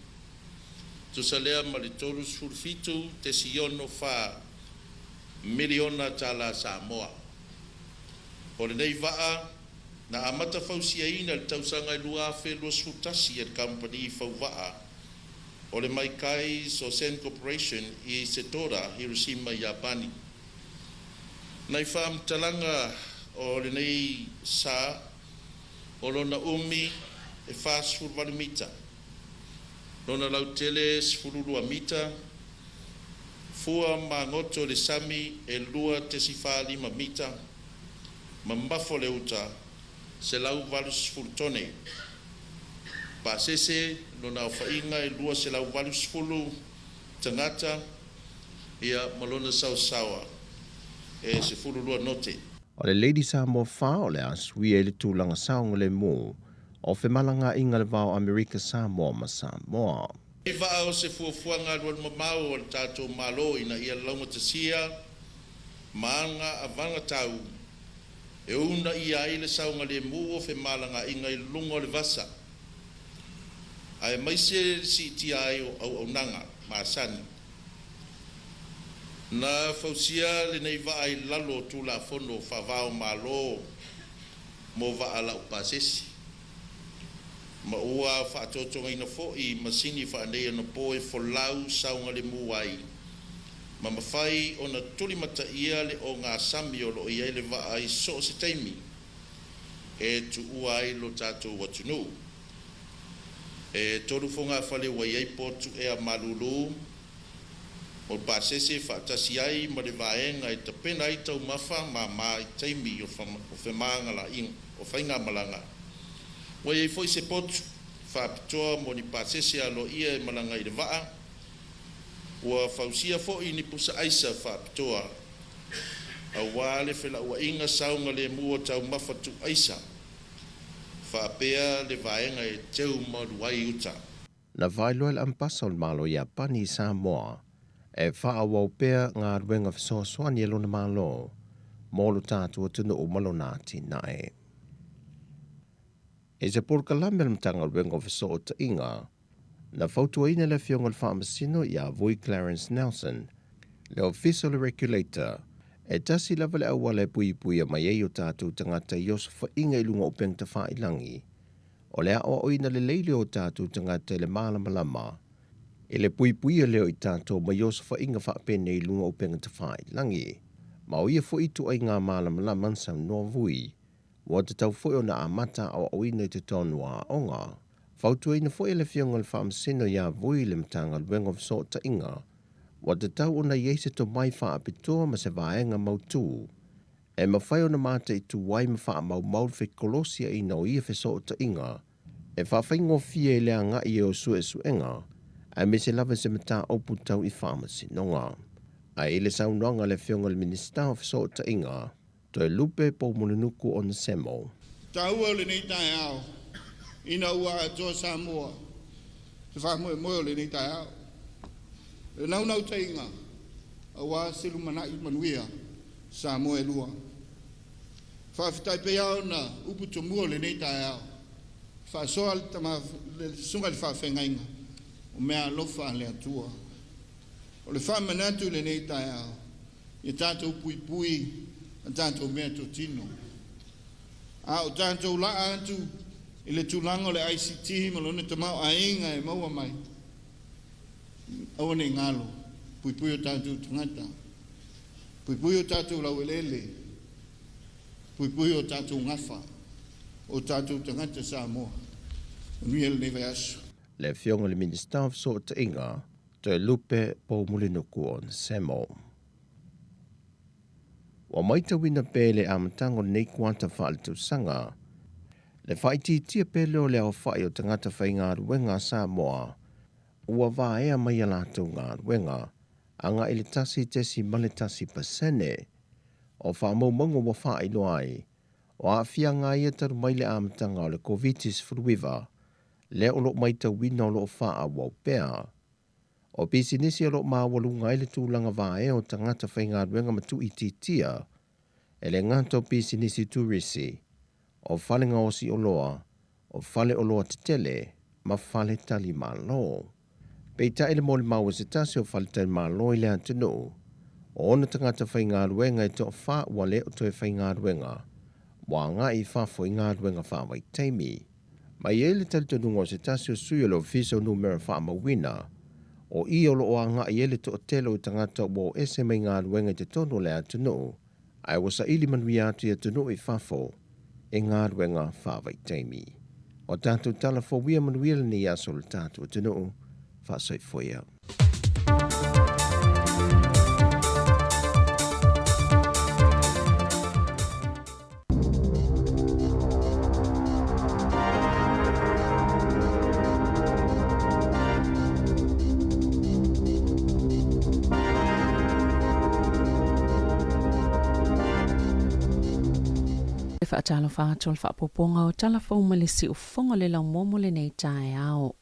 tusa lea ma le 37.64 miliona tala Samoa. O lenei vaa na amata fausiaina i le tausaga e 2021 e le kamupani fauvaa o le Maikai Sosen Corporation i Setoda, Hiroshima, Iapani. Nai faamatalaga o lenei sa o lona umi e 48 mita, lona lautele e 12 mita, fua magoto i le sami e 2.45 mita, mamafo le uta 180 tone. Pasese lona aofaiga e 280 tagata ia ma lona saosaoa e 12 note.
O le Lady Samoa 4 o le a suia i le tulaga saogalemu o femalagaaiga i le va o Amerika Samoa ma Samoa.
I vaa o se fuafuaga alualumamao a le tatou Malo ina ia laugatasia ma aga avagatau e uunaia ai le saogalemu o femalagaaiga i luga o le vasa, aemaise le siitia ai o auaunaga masani. Na fausia lenei vaa i lalo o Tulafono faava-o-Malo mo vaa laupasese, ma ua faatotogaina foi masini faaneionapo e folau saogalemu ai ma mafai ona tulimataia le ogasami o lo o i ai le vaa i so o se taimi e tuua ai lo tatou atunuu. E tolu fogafale ua i ai potu ea malulu o pasese faatasi ai ma le vaega e tapena ai taumafa māmā i taimi o femāgalaʻiga o faigamalaga. Ua i ai foi se potu faapitoa mo ni pasese aloaia e malaga i le vaa. Ua fausia foi ni pusa aisa faapitoa auā le felauaiga saogalemu o taumafa tuuaisa faapea le vaega e teu malu ai uta.
Na faailoa e le Ambasa o le Malo o Iapani i Samoa e faaauau pea galuega fesoasoani a lona Malo mo lo tatou atunuu ma lona atinae. I se polokalame a le Matagaluega o Fesootaiga, Na fautuaina le Afioga i le Faamasino ia Vui Clarence Nelson, le Ofisa o le Regulator, e tasi lava le auala e puipuia mai ai o tatou tagata i osofaiga i luga o upega tafailagi, o le aoaoina lelei lea o tatou tagata i le malamalama i le puipuia lea o i tatou mai osofaiga faapenei i luga o upega tafailagi. Ma o ia foi ituaiga malamalama na saunoa Vui, ua tatau foi ona amata aoaoina i totonu o aoga. Fautuaina foi e le Afioga i le Faamasino ia Vui le Matagaluega o Fesootaiga, ua tatau ona i ai se tomai faapitoa ma se vaega mautu e mafai ona mataitu ai ma faamaumau le fekolosiaina o ia fesootaiga e faafaigofie i le agai e o suesuega aemaise lava i se mataupu tau i faamasinoga. Ae i le saunoaga a le Afioga i le Minisita o Fesootaiga, Toelupe Poumulinuku Onesemo.
Taua o lenei taeao ina ua atoa Samoa se faamoemoe o lenei taeao. Le naunautaiga aua se lumanai manuia Samoa e lua. Faafetai pei ona upu tomua o lenei taeao. Faasoa le tama le susuga i le faafeagaiga o mea alofa a le Atua. O le faamanatu i lenei taeao, ia tatou puipui a tatou mea totino. A o tatou laa atu i le tulaga o le ICT ma lona tamaoaiga e maua mai, aua ne i galo, puipui o tatou tagata, puipui o tatou laueleele, puipui o tatou gafa, o tatou tagata Samoa. Manuia lenei vaiaso.
Le Afioga i le Minisita o Fesootaiga, Toelupe Poumulinuku Onesemo. Ua matauina pea i le amataga o lenei kuata faaletausaga, le faaitiitia pea lea o le aofai o tagata faigaluega a Samoa ua vaea mai a latou galuega agai i le 1.1%. O faamaumauga ua faailoa ai, o aafiaga ia talu mai le amataga o le Koviti-19, lea o loo matauina o loo faaauau pea. O pisinisi o loo maualuga ai le tulaga vaea o tagata faigaluega ma tuuitiitia, e le gata o pisinisi turisi, o fale gaosi oloa, o fale oloa tetele ma fale talimalo. Peitai le molimau a se tasi o fale talimalo i le atunuu, o ona tagata faigaluega e toafa ua le o toe faigaluega, ua agai i fafo i galuega faavaitaimi. Ma e i ai le talitonuga o se tasi o sui o le Ofisa o Numera Faamauina, o i o loo agai ai le toatele o tagata ua o ese mai galuega i totonu o le atunuu, ae ua saili manuia atu i atunuu i fafo i galuega faavaitaimi. O tatou tala fou ia manuia lenei aso le tatou atunuu. Faasoifua ia.
E faatalofa atu o le faaopoopoga o tala fou ma le siufofoga o le laumua mo lenei taeao.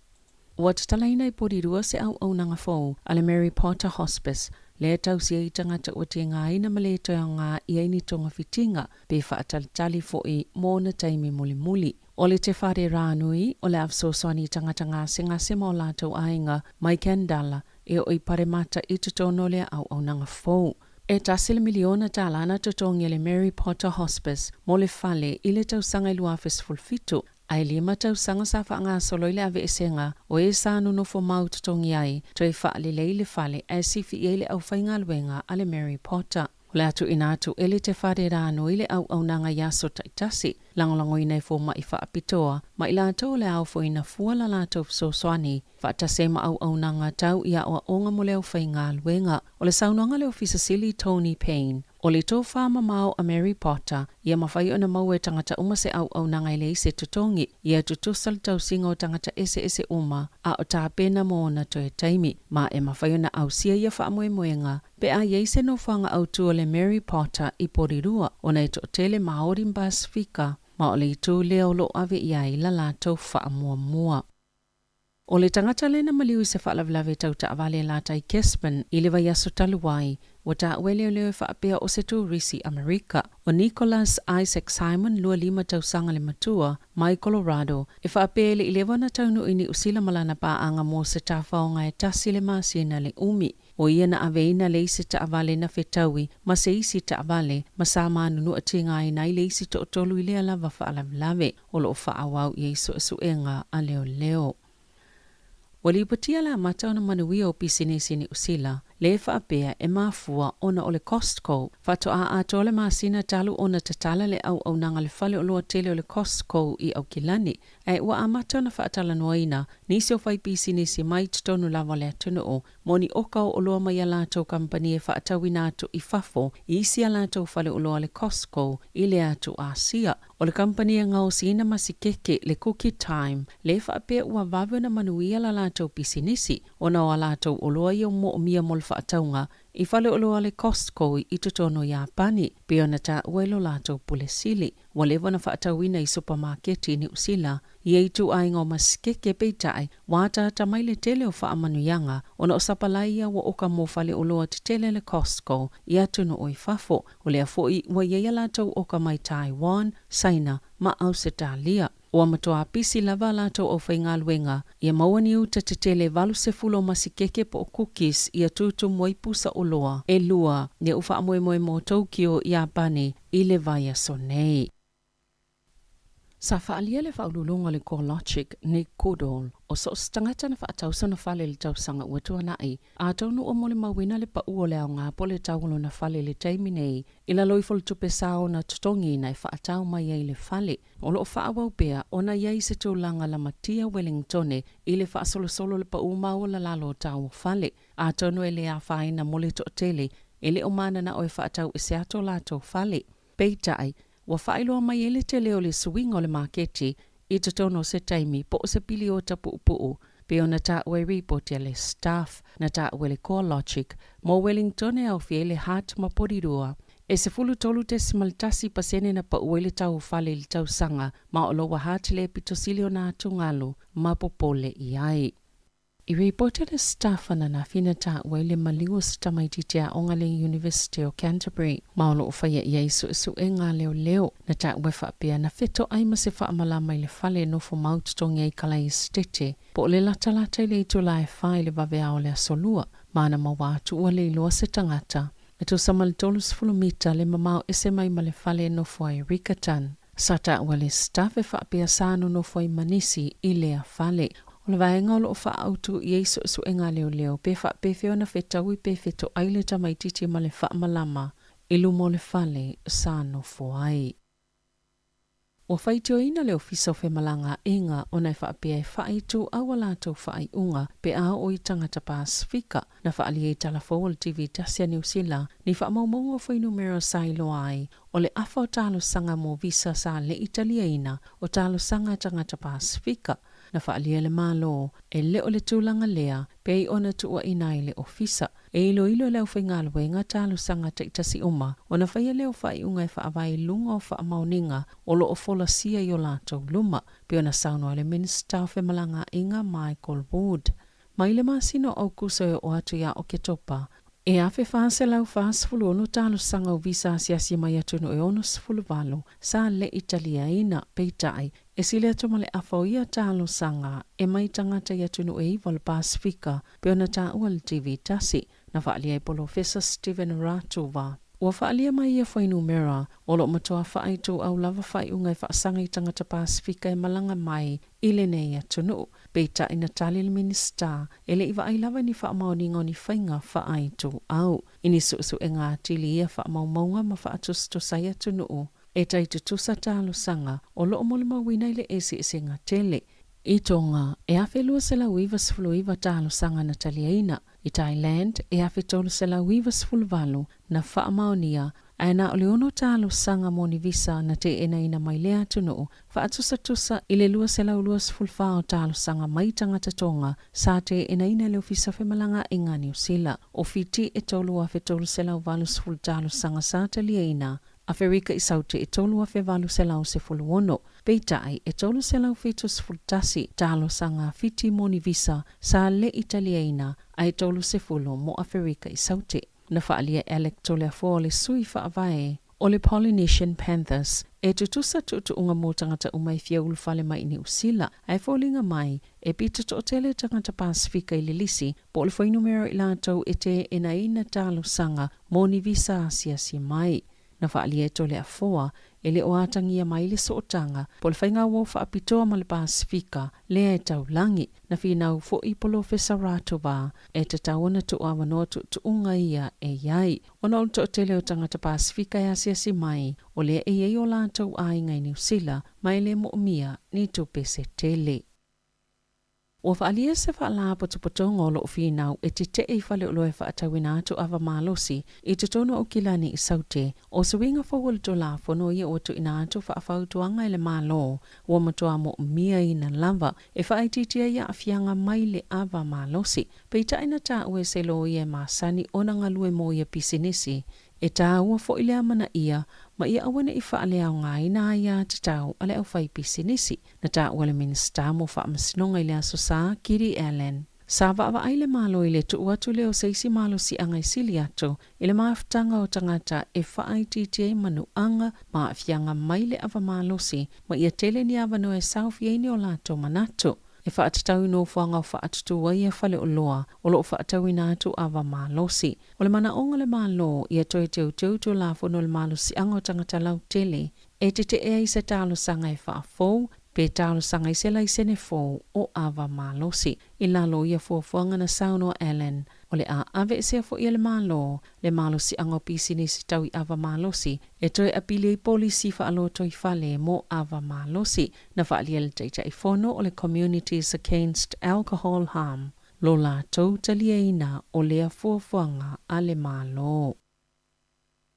Ua tatalaina i Porirua se auaunaga fou a le Mary Potter Hospice lea e tausia ai tagata ua tigaina ma le toe aoga i ai ni togafitiga pe faatalitali foi mo ona taimi mulimuli. O le Te Whare Rānui o le a fesoasoani i tagata gasegase ma o latou aiga mai Kandala e oo i Paremata i totonu o lea auaunaga fou. E tasi le miliona tālā na totogi e le Mary Potter Hospice mo le fale i le tausaga e 2017, ae 5 tausaga sa faagasolo ai le aveesega o e sa nonofo mau totogi ai toe faalelei le fale ae sifi i ai le aufaigaluega a le Mary Potter. O le a tuuina atu e le Te Whare Rānui le auaunaga i aso taitasi, lagolagoina e fomaʻi faapitoa ma i latou o le a ofoina fua la latou fesoasoani faatasi ai ma auaunaga tau i aoaoga mo le aufaigaluega. O le saunoaga a le Ofisa Sili Tony Payne, o le tofa mamao a Mary Potter, ia mafai ona maua e tagata uma se auaunaga e leai se totogi, ia tutusa le tausiga o tagata eseese uma a o tapena mo ona toe taimi, ma e mafai ona ausia ia faamoemoega pe a i ai se nofoaga autu o le Mary Potter i Porirua ona e toatele Māori ma Pasifika, ma o le itu lea o lo o ave i ai la latou faamuamua. O le tagata lea na maliu i se faalavelave tau taavale lata i Gisborne i le vaiaso talu ai, ua taua e leoleo e faapea o se turisi Amerika. O Nicholas Isaac Simon, 25 tausaga le matua, mai Colorado, e faapea e le i leva ona taunuu i Niu Sila ma lana paaga mo se tafaoga e tasi le masina le umi. O ia na aveina le isi taavale na fetaui ma se isi taavale ma sa manunua tigaina ai le isi toatolu i lea lava faalavelave o lo o faaauau i ai suesuega a leoleo. Ua lipotia le amata ona manuia o pisinisi Niu Sila, lē faapea e mafua ona o le Costco. Faatoa atoa le masina talu ona tatala le auaunaga le fale oloa tele o le Costco i Aukilani, ae ua amata ona faatalanoaina nisi o faipisinisi mai totonu lava o le atunuu mo ni oka o oloa mai a latou kamupani e faatauina atu i fafo i isi a latou fale oloa a le Costco i le atu Asia. O le kamupani e gaosiina masikeke le Cookie Time lē faapea ua vave ona manuia la latou pisinisi ona o a latou oloa ia moomia mo le faatauga i fale oloa a le Costco i totonu o Iapani, pei ona taua e lo latou pule sili. Ua leva ona faatauina i supamaketi i Niu Sila ia ituaiga o masikeke, peitai ua ataata mai le tele o faamanuiaga ona o sapalai ia ua oka mo faleoloa tetele le Costco i atunuu i fafo. O lea foi ua i ai a latou oka mai Taiwan, Saina ma Ausetalia. Ua matuā pisi lava a latou aufaigaluega ia maua ni uta tetele 80 o masikeke po o cookies ia tutumu ai pusa oloa e lua lea ua faamoemoe mo Tokyo, Iapani i le vaiaso nei. Sa faaalia le faauluuluga o le CoreLogic, Nick Goodall, o so o se tagata na faatau sona fale i le tausaga ua tuanai, atonu ua molimauina le pau o le aoga po o le tau o lona fale i le taimi nei i lalo ifo o le tupe sao na totogiina e faatau mai ai le fale. O lo o faaauau pea ona i ai se tulaga lamatia Wellingtone i le faasolosolo o le pau maualalalo o tau o fale, atonu e le afaina mo le toatele e le o mananao e faatau ese atu o latou fale. Peitai, ua faailoa mai ai le tele o le suiga o le maketi i totonu o se taimi po o se piliota puupuu, pei ona taua i ripoti a le Stuff na taua e le CoreLogic mo Wellington e aofia ai le Hutt ma Porirua. E 13.1 pasene na pau ai le tau o fale i le tausaga ma o Lower Hutt le pito sili ona atugalu ma popole i ai. I ripoti le Stuff ananafi na taua ai le maliu o se tamaitiiti aoga le University o Canterbury ma o lo o faia i ai suesuega a leoleo. Na taua e faapea na fetoai ma se faamalama i le fale e nofo mau totogi ai Kalai Esetete po o le latalata i le itula e 4 i le vaveao o le aso Lua ma na maua atu ua le iloa se tagata e tusa ma le 30 mita le mamao ese mai ma le fale e nofo ai Riccarton. Sa taua le Stuff e faapea sa nonofo ai ma nisi i lea fale. O le vaega o lo o faaautu i ai suesuega a leoleo pe faapefea ona fetaui pe fetoai le tamaitiiti ma le faamalama i luma o le fale sa nofo ai. Ua faitioina le Ofisa o Femalagaaiga ona e faapea e faaituau a latou faaiuga pe a oo i tagata Pasefika. Na faaalia i tala fou o le TV tasi a Niu Sila ni faamaumauga o fuainumera sa iloa ai o le afa o talosaga mo visa sa le i taliaina o talosaga a tagata Pasefika. Na faaalia e le Malo e le o le tulaga lea pei ona tuuaina ai le Ofisa e iloilo e le aufaigaluega talosaga taitasi uma ona faia lea o faaiuga e faavae i luga o faamaoniga o lo o folasia i o latou luma, pei ona saunoa le Minisita o Femalagaaiga Michael Wood. Mai le masina o Aukuso e oo atu ia Oketopa, e 1,446 talosaga o visa asiasi mai atunuu e 68 sa le i taliaina, peitai, e sili atu ma le afa o ia talosaga e mai tagata i atunuu e iva o le Pasefika, pei ona taua le TV tasi. Na faaalia e Polofesa Steven Ratuva. Ua faaalia mai ia fuainumera o lo o matua faaituau lava faaiuga e faasaga i tagata Pasefika e malaga mai i lenei atunuu. Peitai na tali le Minisita e le i vaai lava i ni faamaoniga o ni faiga faaituau i ni suesuega atili ia faamaumauga ma faatusatusa ai atunuu e tai tutusa talosaga o lo o molimauina i le eseesega tele. I Tonga, e 1,299 talosaga na taliaina. I Thailand, e 1,398 na faamaonia, ae na o le ono talosaga mo ni visa na teenaina mai lea atunuu, faatusatusa i le 224 o talosaga mai tagata Tonga sa teenaina e le Ofisa o Femalagaaiga a Niu Sila. O Fiti, e 3,380 talosaga sa taliaina. Aferika i Saute e 3,816. Peitai e 371 talosaga Fiti mo ni visa sa le i taliaina ae 30 mo Aferika i Saute. Na faaalia e Alec Toleafoa le sui faavae o le Polynesian Panthers e tutusa tuutuuga mo tagata uma e fia ulufale mai i Niu Sila, ae foliga mai e pito toatele tagata Pasifika i le lisi po o le fuainumera o i latou e teenaina talosaga mo ni visa asiasi mai. Na faaalia e Toleafoa e le o atagia mai le sootaga po o le faiga uo faapitoa ma le Pasifika lea e taulagi. Na finau foi Polofesa Ratova e tatau ona tuuavanoa tuutuuga ia e i ai ona o le toatele o tagata Pasifika e asiasi mai o lea e i ai o latou aiga i Niu Sila ma e le moomia ni tupe se tele. Ua faaalia se faalapotopotoga o loo finau e tetee i faleoloa e faatauina atu ava malosi i totonu o Aukilani i Saute o se uiga fou o le Tulafono ia ua tuuina atu faafautuaga e le Malo ua matuā moomiaina lava e faaitiitia ai aafiaga mai le ava malosi. Peitai na taua e se loia e masani ona galue mo ia pisinisi e tāua foi le amanaia ma ia aua ne i faaleaogaina aiatatau a le aufaipisinisi. Na taua e le Minisita mo Faamasinoga i le Aso Sa, Kiri Allan. Sa vaavaai le Malo i le tuu atu lea o se isi malosiaga e sili atu i le mafutaga o tagata e faaitiitia ai manuaga ma aafiaga mai le ava malosi ma ia tele ni avanoa e saofia ai ni o latou manatu e faatatau i nofoaga o faatutū ai ia faleoloa o loo faatauina atu ava malosi. O le manaoga o le Malo ia toe teuteu Tulafono o le Malosiaga o Tagata Lautele e tetee ai se talosaga e faafou pe talosaga i se laisene fou o ava malosi. I lalo o ia fuafuaga na saunoa Allan, o le a aveesea foi e le Malo le malosiaga o pisinisi tau i ava malosi e toe apili ai polisi faalotoifale mo ava malosi. Na faaalia e le Taitaifono o le Communities Against Alcohol Harm lo latou taliaina o lea fuafuaga a le Malo.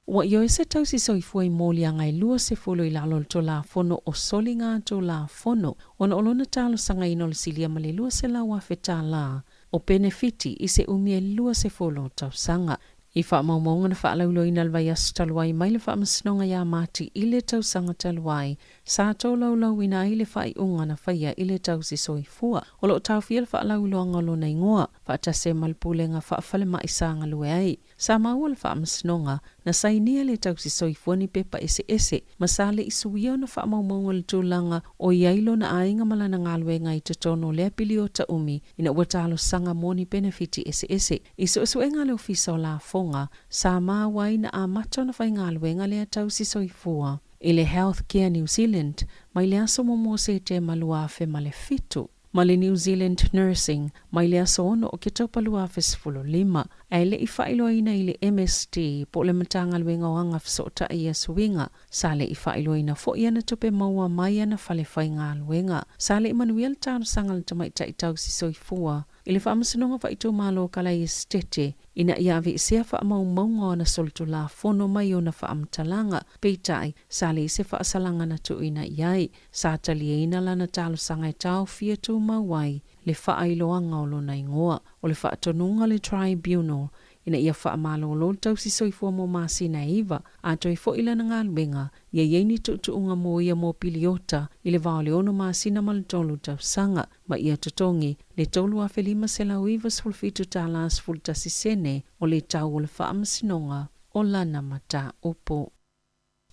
Ua ioe se tausi soifua i moliaga e 20 i lalo o le Tulafono o Soliga Tulafono ona o lona talosagaina o le silia ma le $200,000 tālā o penefiti i se umi e 20 tausaga. I faamaumauga na faalauiloaina i le vaiaso talu ai mai le Faamasinoga ia Mati i le tausaga talu ai, sa tolaulauina ai le faaiuga na faia i le tausi soifua o lo o taofia le faalauiloaga o lona igoa faatasi ai ma le Pulega Faafalemai sa galue ai. Sa maua le Faamasinoga na sainia le tausi soifua ni pepa eseese ma sa le i suia ona faamaumauga o le tulaga o i ai lona aiga ma lana galuega i totonu o lea piliota umi ina ua talosaga mo ni penefiti eseese. I suesuega a le Ofisa o Lafoga, sa maua ai na amata ona faigaluega lea tausi soifua i le Health Care New Zealand mai le aso 1 o Setema 2007 ma le New Zealand Nursing mai le aso 6 o Oketopa 2015, ae le i faailoaina i le MSD po o le Matagaluega o Aga Fesootai ia suiga. Sa le i faailoaina foi ana tupe maua mai ana fale faigaluega. Sa le i manuia le talosaga a le tamaitai tausi soifua i le Faamasinoga Faaitumalo o Kalai Esetete ina ia aveesea faamaumauga o ana solitulafono mai ona faamatalaga, peitai, sa leai se faasalaga na tuuina i ai. Sa taliaina lana talosaga e taofia tumau ai le faailoaga o lona igoa. O le faatonuga a le Tribunal ina ia faamalolo le tausi soifua mo masina e iva, a toe foi lana galuega, ia i ai ni tuutuuga mo ia mo piliota i le va o le ono masina ma le tolu tausaga, ma ia totogi le $3,597 11 sene o le tau o le faamasinoga o lana mataupu.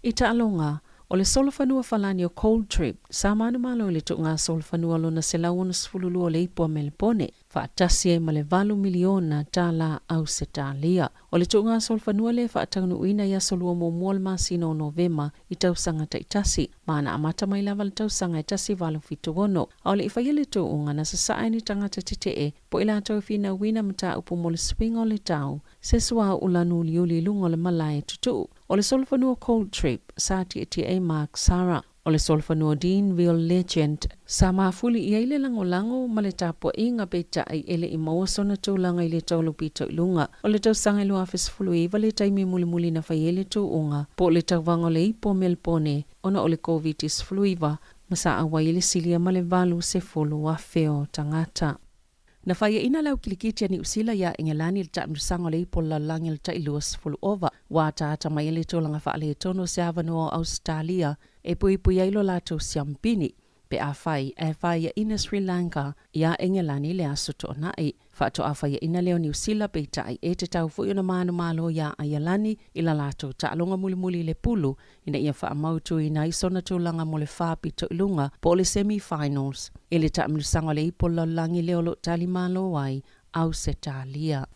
I taaloga, o le solofanua falani o Cold Trip sa manumalo i le tuuga solofanua lona 162 o le ipu a Melepone, faatasi ai ma le $8 miliona Ausetalia. O le tuuga solofanua lea e faataunuuina i aso lua muamua o le masina o Novema i tausaga taitasi, ma na amata mai lava le tausaga e 1876. A o le i faia le tuuga na sasaa e ni tagata tetee po o i latou e finauina mataupu mo le suiga o le tau, se suauu lanu uliuli i luga o le malae tutuu. O le solofanua Cold Trip sa tietie ai Mark Sara. O le solofanua Deanville Legend sa mafuli i ai le lagolago ma le tapuaiga peitai e le i maua sona tulaga i le taulu pito i luga. O le tausaga e 2019 le taimi mulimuli na fai ai le tuuga po o le tauvaga o le ipu o Melebone ona o le Koviti-19 ma sa auai i le silia ma le 80,000 o tagata. Na faiaʻina le au kilikiti a Niu Sila iā Engelani i le taamilosaga o le Ipu o le Lalolagi i le tai 20 ova. Ua ataata mai ai le tulaga faaletonu o se avanoa o Ausetalia e puipui ai lo latou siampini pe afai ae faiaʻina Sri Lanka iā Engelani i le aso Toonai. Faatoa faiaʻina lea o Niu Sila peitai e tatau foi ona manumalo iā Aialani i la latou taaloga mulimuli i le pulu ina ia faamautuina ai sona tulaga mo le faapito i luga po o le semi-finals i le taamilosaga o le Ipu o le Lalolagi lea o lo o talimalo ai Ausetalia.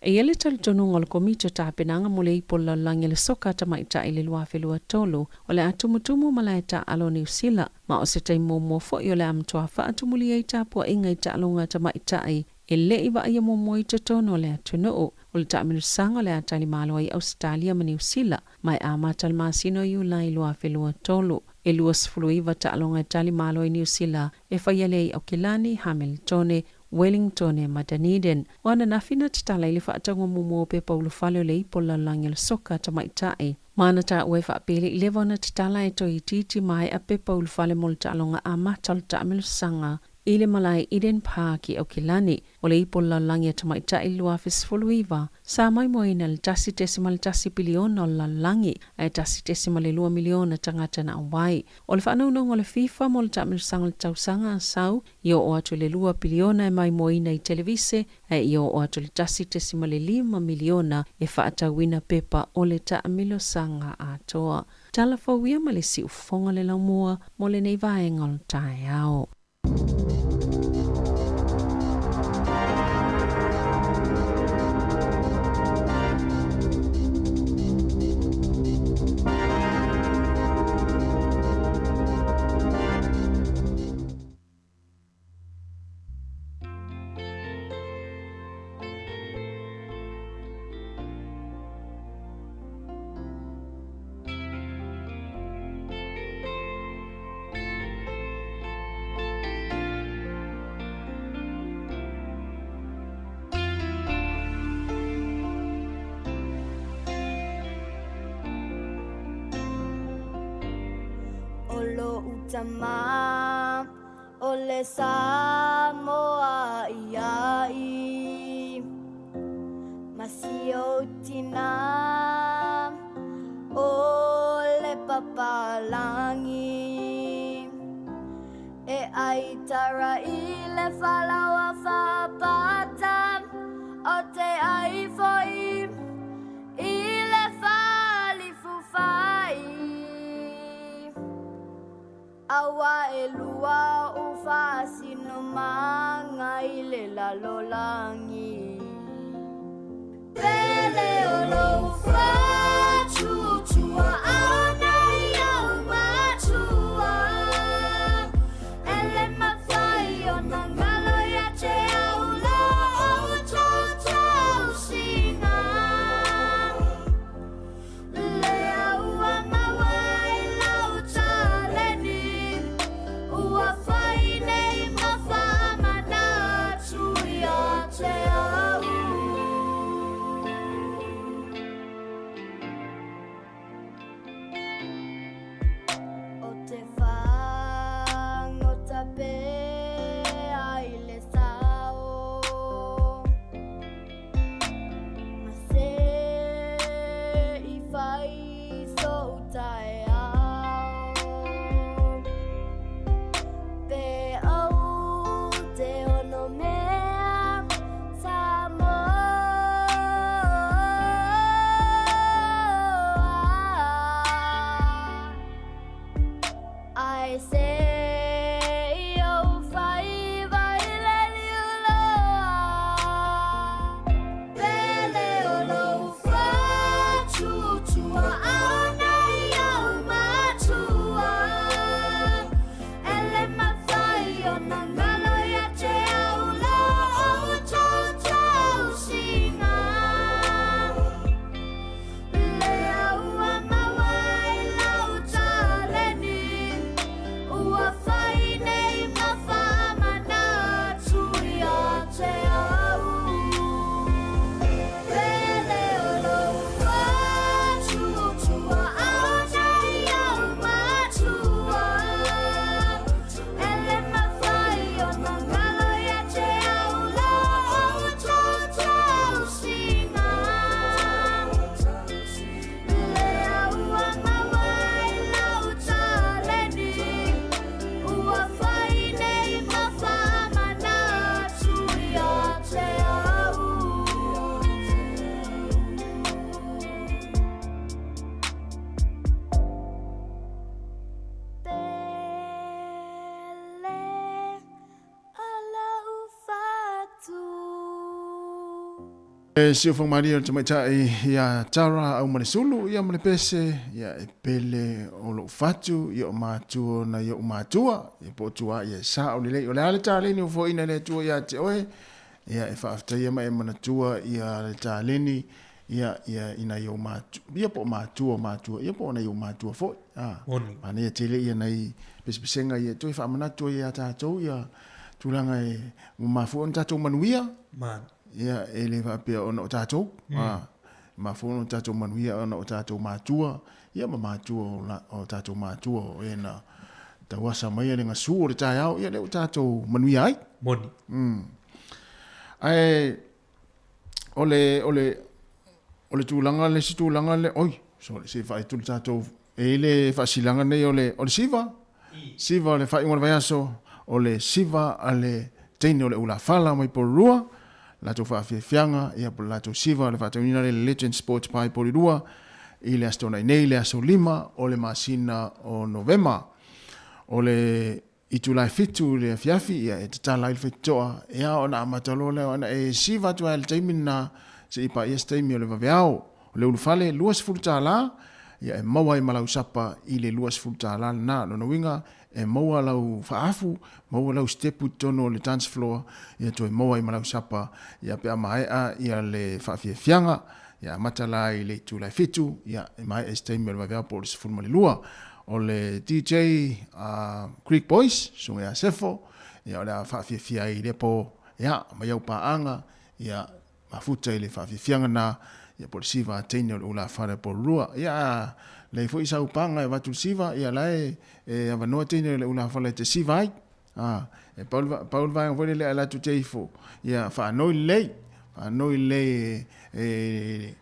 E i ai le talitonuga o le Komiti o Tapenaga mo le Ipu o le Lalolagi o le Soka a Tamaitai i le 2023, o le a tumutumu malae taaalo o Niu Sila, ma o se taimi muamua foi o le a matua faatumulia ai tapuaiga i taaloga a tamaitai e le i vaaia muamua i totonu o le atunuu. O le taamilosaga o le a talimalo ai Ausetalia ma Niu Sila, ma e amata i le masina o Iulai 2023. E 29 taaloga e talimalo ai Niu Sila e faia lea i Aukilani, Hamiltone, Wellingtone ma Dunedin. O ananafi na tatala ai le faatauga muamua o pepa ulufale o le Ipu o le Lalolagi o le Soka a Tamaitai. Ma na taua e faapea le i leva ona tatala e toe itiiti maea pepa ulufale mo le taaloga amata o le taamilosaga i le malae Eden Park i Aukilani. O le Ipu o le Lalolagi a Tamaitai i le 2019, sa maimoaina i le 1.1 piliona o le lalolagi, ae 1.2 miliona tagata na auai. O le faanaunaunga o le FIFA mo le taamilosaga o le tausaga a sau, i oo atu i le 2 piliona e maimoaina i televise, ae i oo atu i le 1.5 miliona e faatauina pepa o le taamilosaga atoa. Tala fou ia ma le siufofoga le laumua mo lenei vaega o le taeao.
O lo'u tama o le Samoa iai ma si ou tina o le papalagi e ai tara i le falaoa faapata o te ai foi i le falifufai. Aua e lua o'u faasinomaga i le lalolagi. Pele o lou faatuatuaʻana i ou matua, e le mafai ona galo ia te au lo outou tausiga. Lea ua maua i lau taleni, ua fai nei ma faamanatu ia te au.
E siufogamalie o le tamaitai ia Tara Aumalesulu ia ma le pese ia e pele o lou fatu ia o matua nai ou matua ia po o tuaa ia e sao lelei. O le a le taleni ua foaiina e le Atua ia te oe ia e faafetaia ma e manatua ia le taleni ia ia i nai ou matua ia po o matua o matua ia po o nai ou matua foi. A manaia tele ia nai pesepesega ia toe faamanatu ai ia tatou ia tulaga e ua mafua ona tatou manuia. Ia, e le faapea ona o tatou, a, e mafua ona o tatou manuia ona o tatou matua, ia ma matua o, la, o tatou matua o e na tauasa mai le gasu o le taeao, ia lea ua tatou manuia ai.
Moni.
Ae, o le, o le, o le tulaga, le isi tulaga le, oi, sorry, se i vaai atu le tatou, e i le faasilaga nei o le, o le siva, Siva o le faaiuga o le vaiaso, o le siva a le teine o le ulafala mai Porirua, latou faafiafiaga, ia po o le latou siva o le faataunina lea i le Legends Sports Pai Porirua i le Aso Toonai nei, le aso 5 o le masina o Novema. O le itula e 7 i le afiafi, ia e tatala ai le faitotoa, ia ona amata loa lea ona e siva atu ai i le taimi lena seia paia se taimi o le vaveao. O le ulufale, $20, ia e maua ai ma lau sapa i le $20 lena. Lona uiga, e maua lau faaafu, maua lau sitepu i totonu o le dance floor, ia toe maua ai ma lau sapa, ia pe a maea ia le faafiafiaga, ia amata la i le itula e 7, ia e maea i se taimi o le vaveao po o le 12. O le DJ a Greek Boys, Susuga ia Sefo, ia o le a faafiafia ai i lea po, ia mai au paaga, ia mafuta i le faafiafiaga na, ia po o le siva a teine o le ulafale o Porirua. Ia a leai foi sau paga e avatu i le siva, ia la e, e avanoa teine o le ulafale e te siva ai. A, e pau le, pau le vaega foi lele a latou te ifo, ia faanoi lelei, faanoi lelei e, e,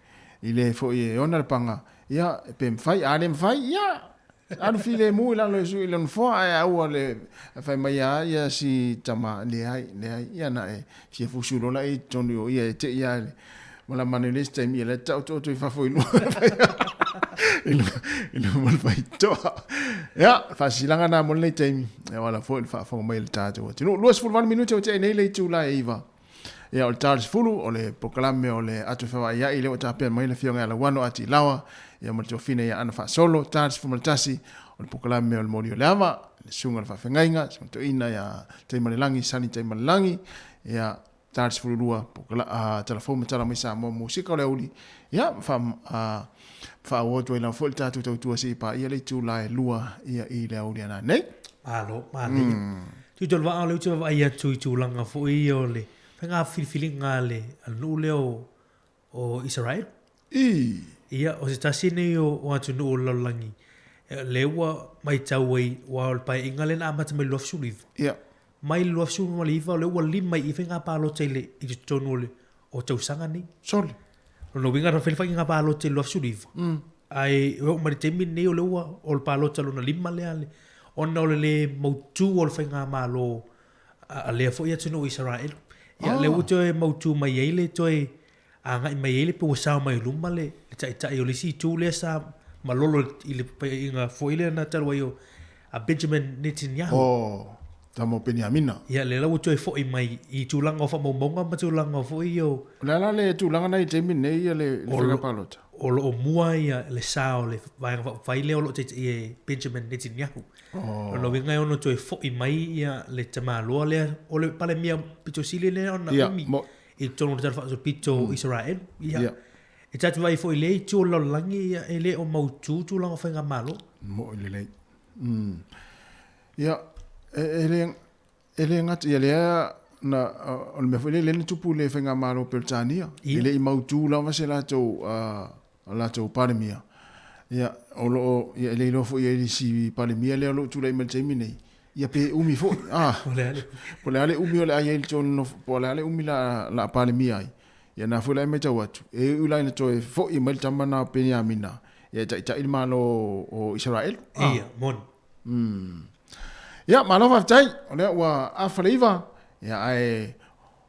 i le foi e ona le paga, ia pe mafai, a le mafai, ia Alu filemu i lalo e sui i le nofoa ae aua le fai mai a ia si tama, leai, leai, ia na e fia fusu loa la i totonu o ia e te i a le malama nei le isi taimi ia la e taoto i fafo i luma i luma o le faitotoa. Ia, faasilaga na mo lenei taimi, ia wala foi le faafofoga mai a le tatou atunuu. 28 minute ua tea nei le itula e 9. Ia, o le ta o le 10, o le polokalame o le Ato Fevaaiai lea ua tapena mai le Afioga ia Lauano Ati Laoa, ia ma le tuafine ia Ana Faasolo. Ta o le 11, o le polokalame o le Moli o le Ava, le Susuga o le Faafeagaiga, Susuga Toeaina ia Taimalelagi, Sani Taimalelagi. Ia, ta o le 12, Tala Fou ma Tala Mai Samoa, Musika o le Auli. Ia, faaauau atu ai lava foi le tatou tautua se i paia le itula e 2 ia i le aoauli a nanei.
Malo, manaia. Tu tolu vaa o le utu vaai atu i tulaga foi ia o le faiga filifiliga a le nuu lea o Israel.
I.
Ia, o se tasi nei o atunuu o le lalolagi, lea ua matau ai, aua o le paeaiga lea na amata mai i le 2019.
Ia.
Mai le 2019, o lea ua 5 i i faiga palota i le i totonu o le o tausaga nei.
Sole.
Lona uiga na fai le faiga palota i le 2019. Ae e oo mai le taimi lenei o lea ua o le palota lona 5 lea le ona o le le mautu o le faigamalo a lea foi atunuu o Isaraelu. Ia lea ua toe mautu mai ai le toe agai mai ai le pe ua sao mai i luma le taitai o le isi itu lea sa malolo i le paeaiga foi lea na talu ai o a Benjamin Netanyahu.
Oh, tama o Peniamina.
Ia, lea la ua toe foi mai i tulaga o faamaumauga ma tulaga foi ia o...
O le a la le tulaga na i le taimi lenei ia le faiga palota?
O lo o mua ia le sa o le Vaega Faaupufai lea o lo o taitaia e Benjamin Netanyahu. Oh. Lona uiga e ono toe foi mai ia le tamaloa lea o le Palemia pito sili lea ona umi i totonu o le Tala Faasolopito o Isaraelu. Ia.
Ia.
E tatou vaai foi i lea itu o le lalolagi ia e le o mautu tulaga o faigamalo.
Mo'i lelei. Ia, e le, e le gata, ia lea na, o le mea foi lea, lea na tupu i le faigamalo o Peretania. E le i mautu lava se latou, latou Palemia. Ia, o lo o, ia e le iloa foi e le isi Palemia lea o lo o tulai mai i le taimi nei, ia pe umi foi, a, po o le a le umi o le a i ai i totonu, po o le a le umi o le a Palemia ai. Ia na foi la e matau atu, e ui la ina toe foi mai le tama na o Peniamina, ia e taitai le Malo o Isaraelu.
Ah. Ia, moni.
Ia, malo faafetai, o lea ua afa le iva, ia ae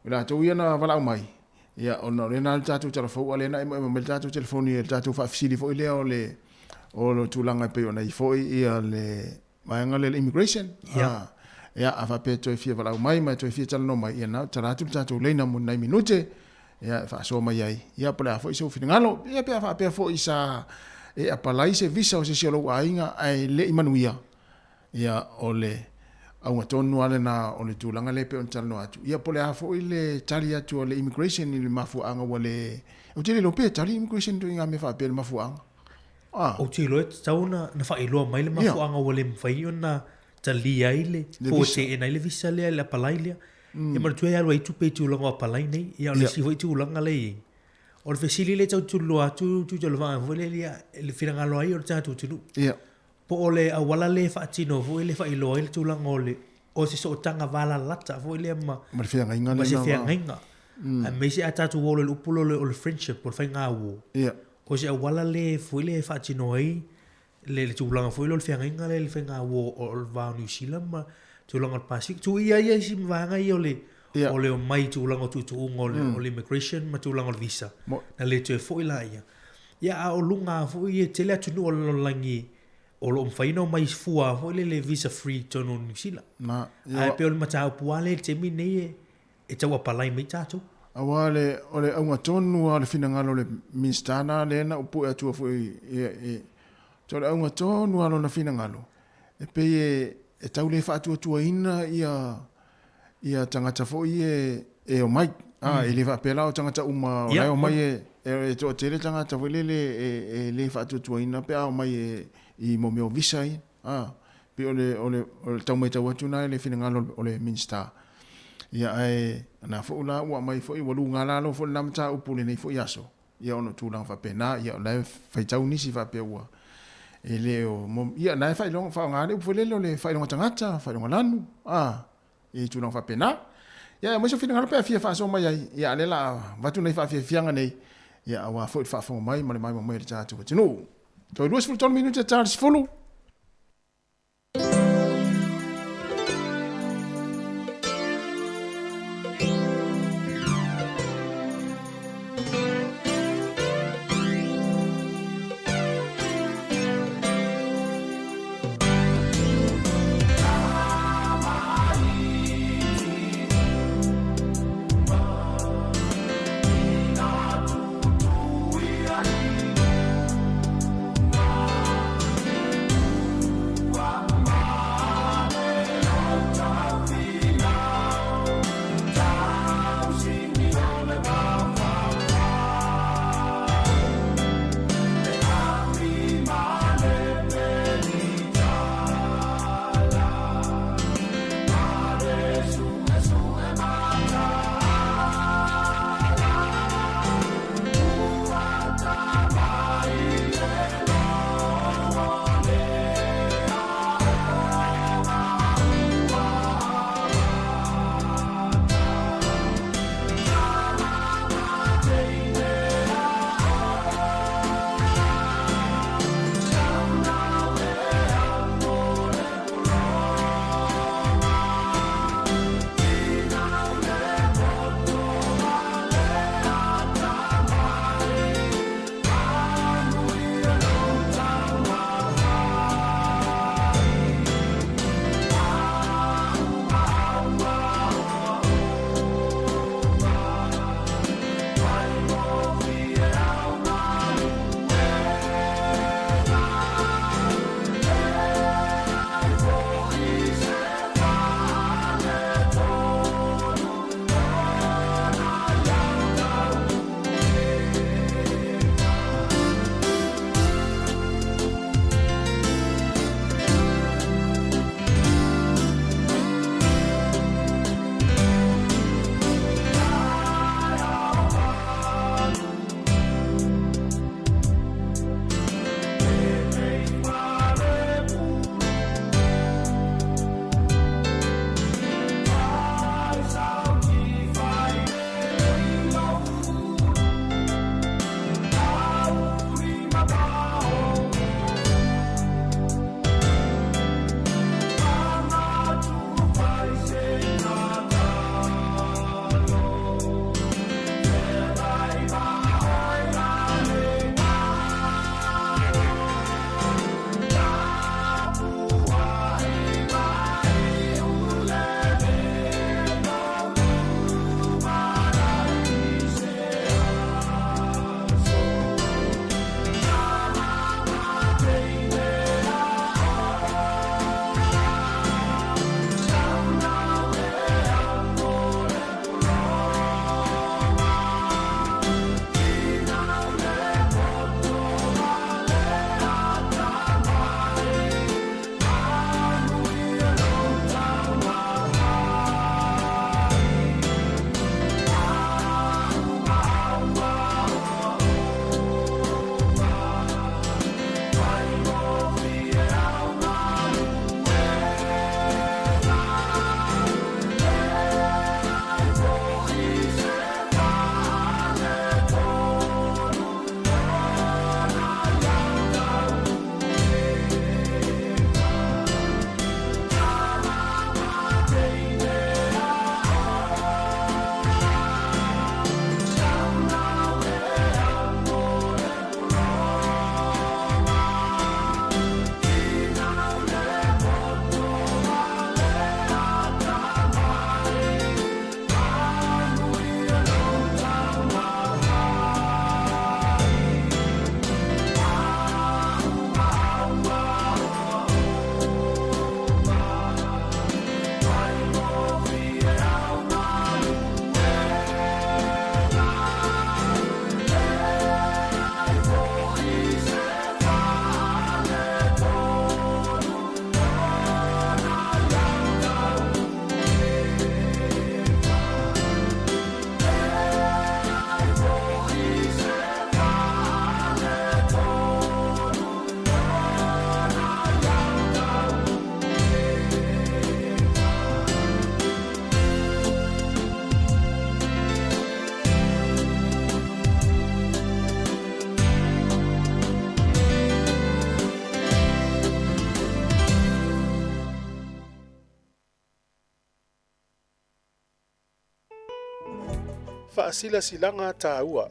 o latou ia na valaau mai, ia ona o lea na le tatou tala fou, a lea na emoemo mai le tatou telefoni e le tatou faafesili foi lea o le o le tulaga e pei ona i foi ia le vaega lea le immigration.
Ia.
Ah, ia, a faapea e toe fia valaau mai ma e toe fia talanoa mai, ia na tala atu le tatou leina mo ni nai minute. Ia, e faasoa mai ai, ia, po o le a foi sou finagalo, ia, pe a faapea foi sa e apalai se visa o se isi o lou aiga ae le i manuia, ia, o le auga tonu lava lena o le tulaga lea e pei ona talanoa atu. Ia, po o le a foi le tali atu a le immigration i le mafuaaga ua le... Ou te le iloa pe tali immigration i ituaiga mea faapea i le mafuaaga.
Ah. Ou te iloa e tatau ona faailoa mai le mafuaaga ua le mafai ona talia ai le, po ua teena ai le visa lea, le apalai lea. Ia manatua e alu ai tupe i tulaga o apalai nei. Ia o le isi foi tulaga lea e i ai. O le fesili lea e tau tuliloa atu Tuitolovaa foi lea ia le finagalo ai o le tatou atunuu.
Ia.
Po o le auala lea e faatino foi lea e faailoa ai le tulaga o le o se sootaga valalata foi lea ma
ma le feagaiga
ma se feagaiga. Aemaise a tatou o loa i le upu lea o le friendship, o le faigauo.
Ia.
O se auala lea foi lea e faatino ai le, le tulaga foi lea o le feagaiga lea i le faiga uo o le va o Niu Sila ma tulaga o le Pasefika. Tuu ia ia isi vaega ia o le,
yeah.
o le omai i tulaga o tuutuuga o le, o le immigration ma tulaga o le visa.
Mo.
Na le toe foi laia. Ia, a o luga foi e tele atunuu o le lalolagi o lo o mafai ona omai fua foi lele visa free i totonu o Niu Sila.
Na,
ia, Ae pei o le mataupu lava lea i le taimi lenei e, e tau apalai mai tatou.
Aua le, o le auga tonu lava o le finagalo o le Minisita na lea na ou pue atua foi i, i, o le auga tonu lava o lona finagalo, e pei e, e tau le faatuatuaina ia, ia tagata foi ia e omai. A, e le faapea la o tagata uma o la e omai e, e, e toatele tagata foi lele e, e le faatuatuaina pe a omai e, i mo mea o visa ia. A, pei o le, o le, o le tau matau atu na i le finagalo o le Minisita. Ia, ae na foi la ua aumai foi, ua luga lalo foi lena mataupu i lenei foi aso, ia ona o tulaga faapena, ia o la e faitau nisi faapea ua e le o, ia na e faailoga, faaaoga le upu foi lele o le faailoga tagata, faailoga lanu, a, i tulaga faapena. Ia, e aumai sou finagalo pe a fia faasoa mai ai, ia a lea la a avatu nei faafiafiaga nei, ia aua foi le faafofoga mai ma le maimoa mai a le tatou atunuu. Toe 23 minute ta le 10.
Faasilasilaga taua.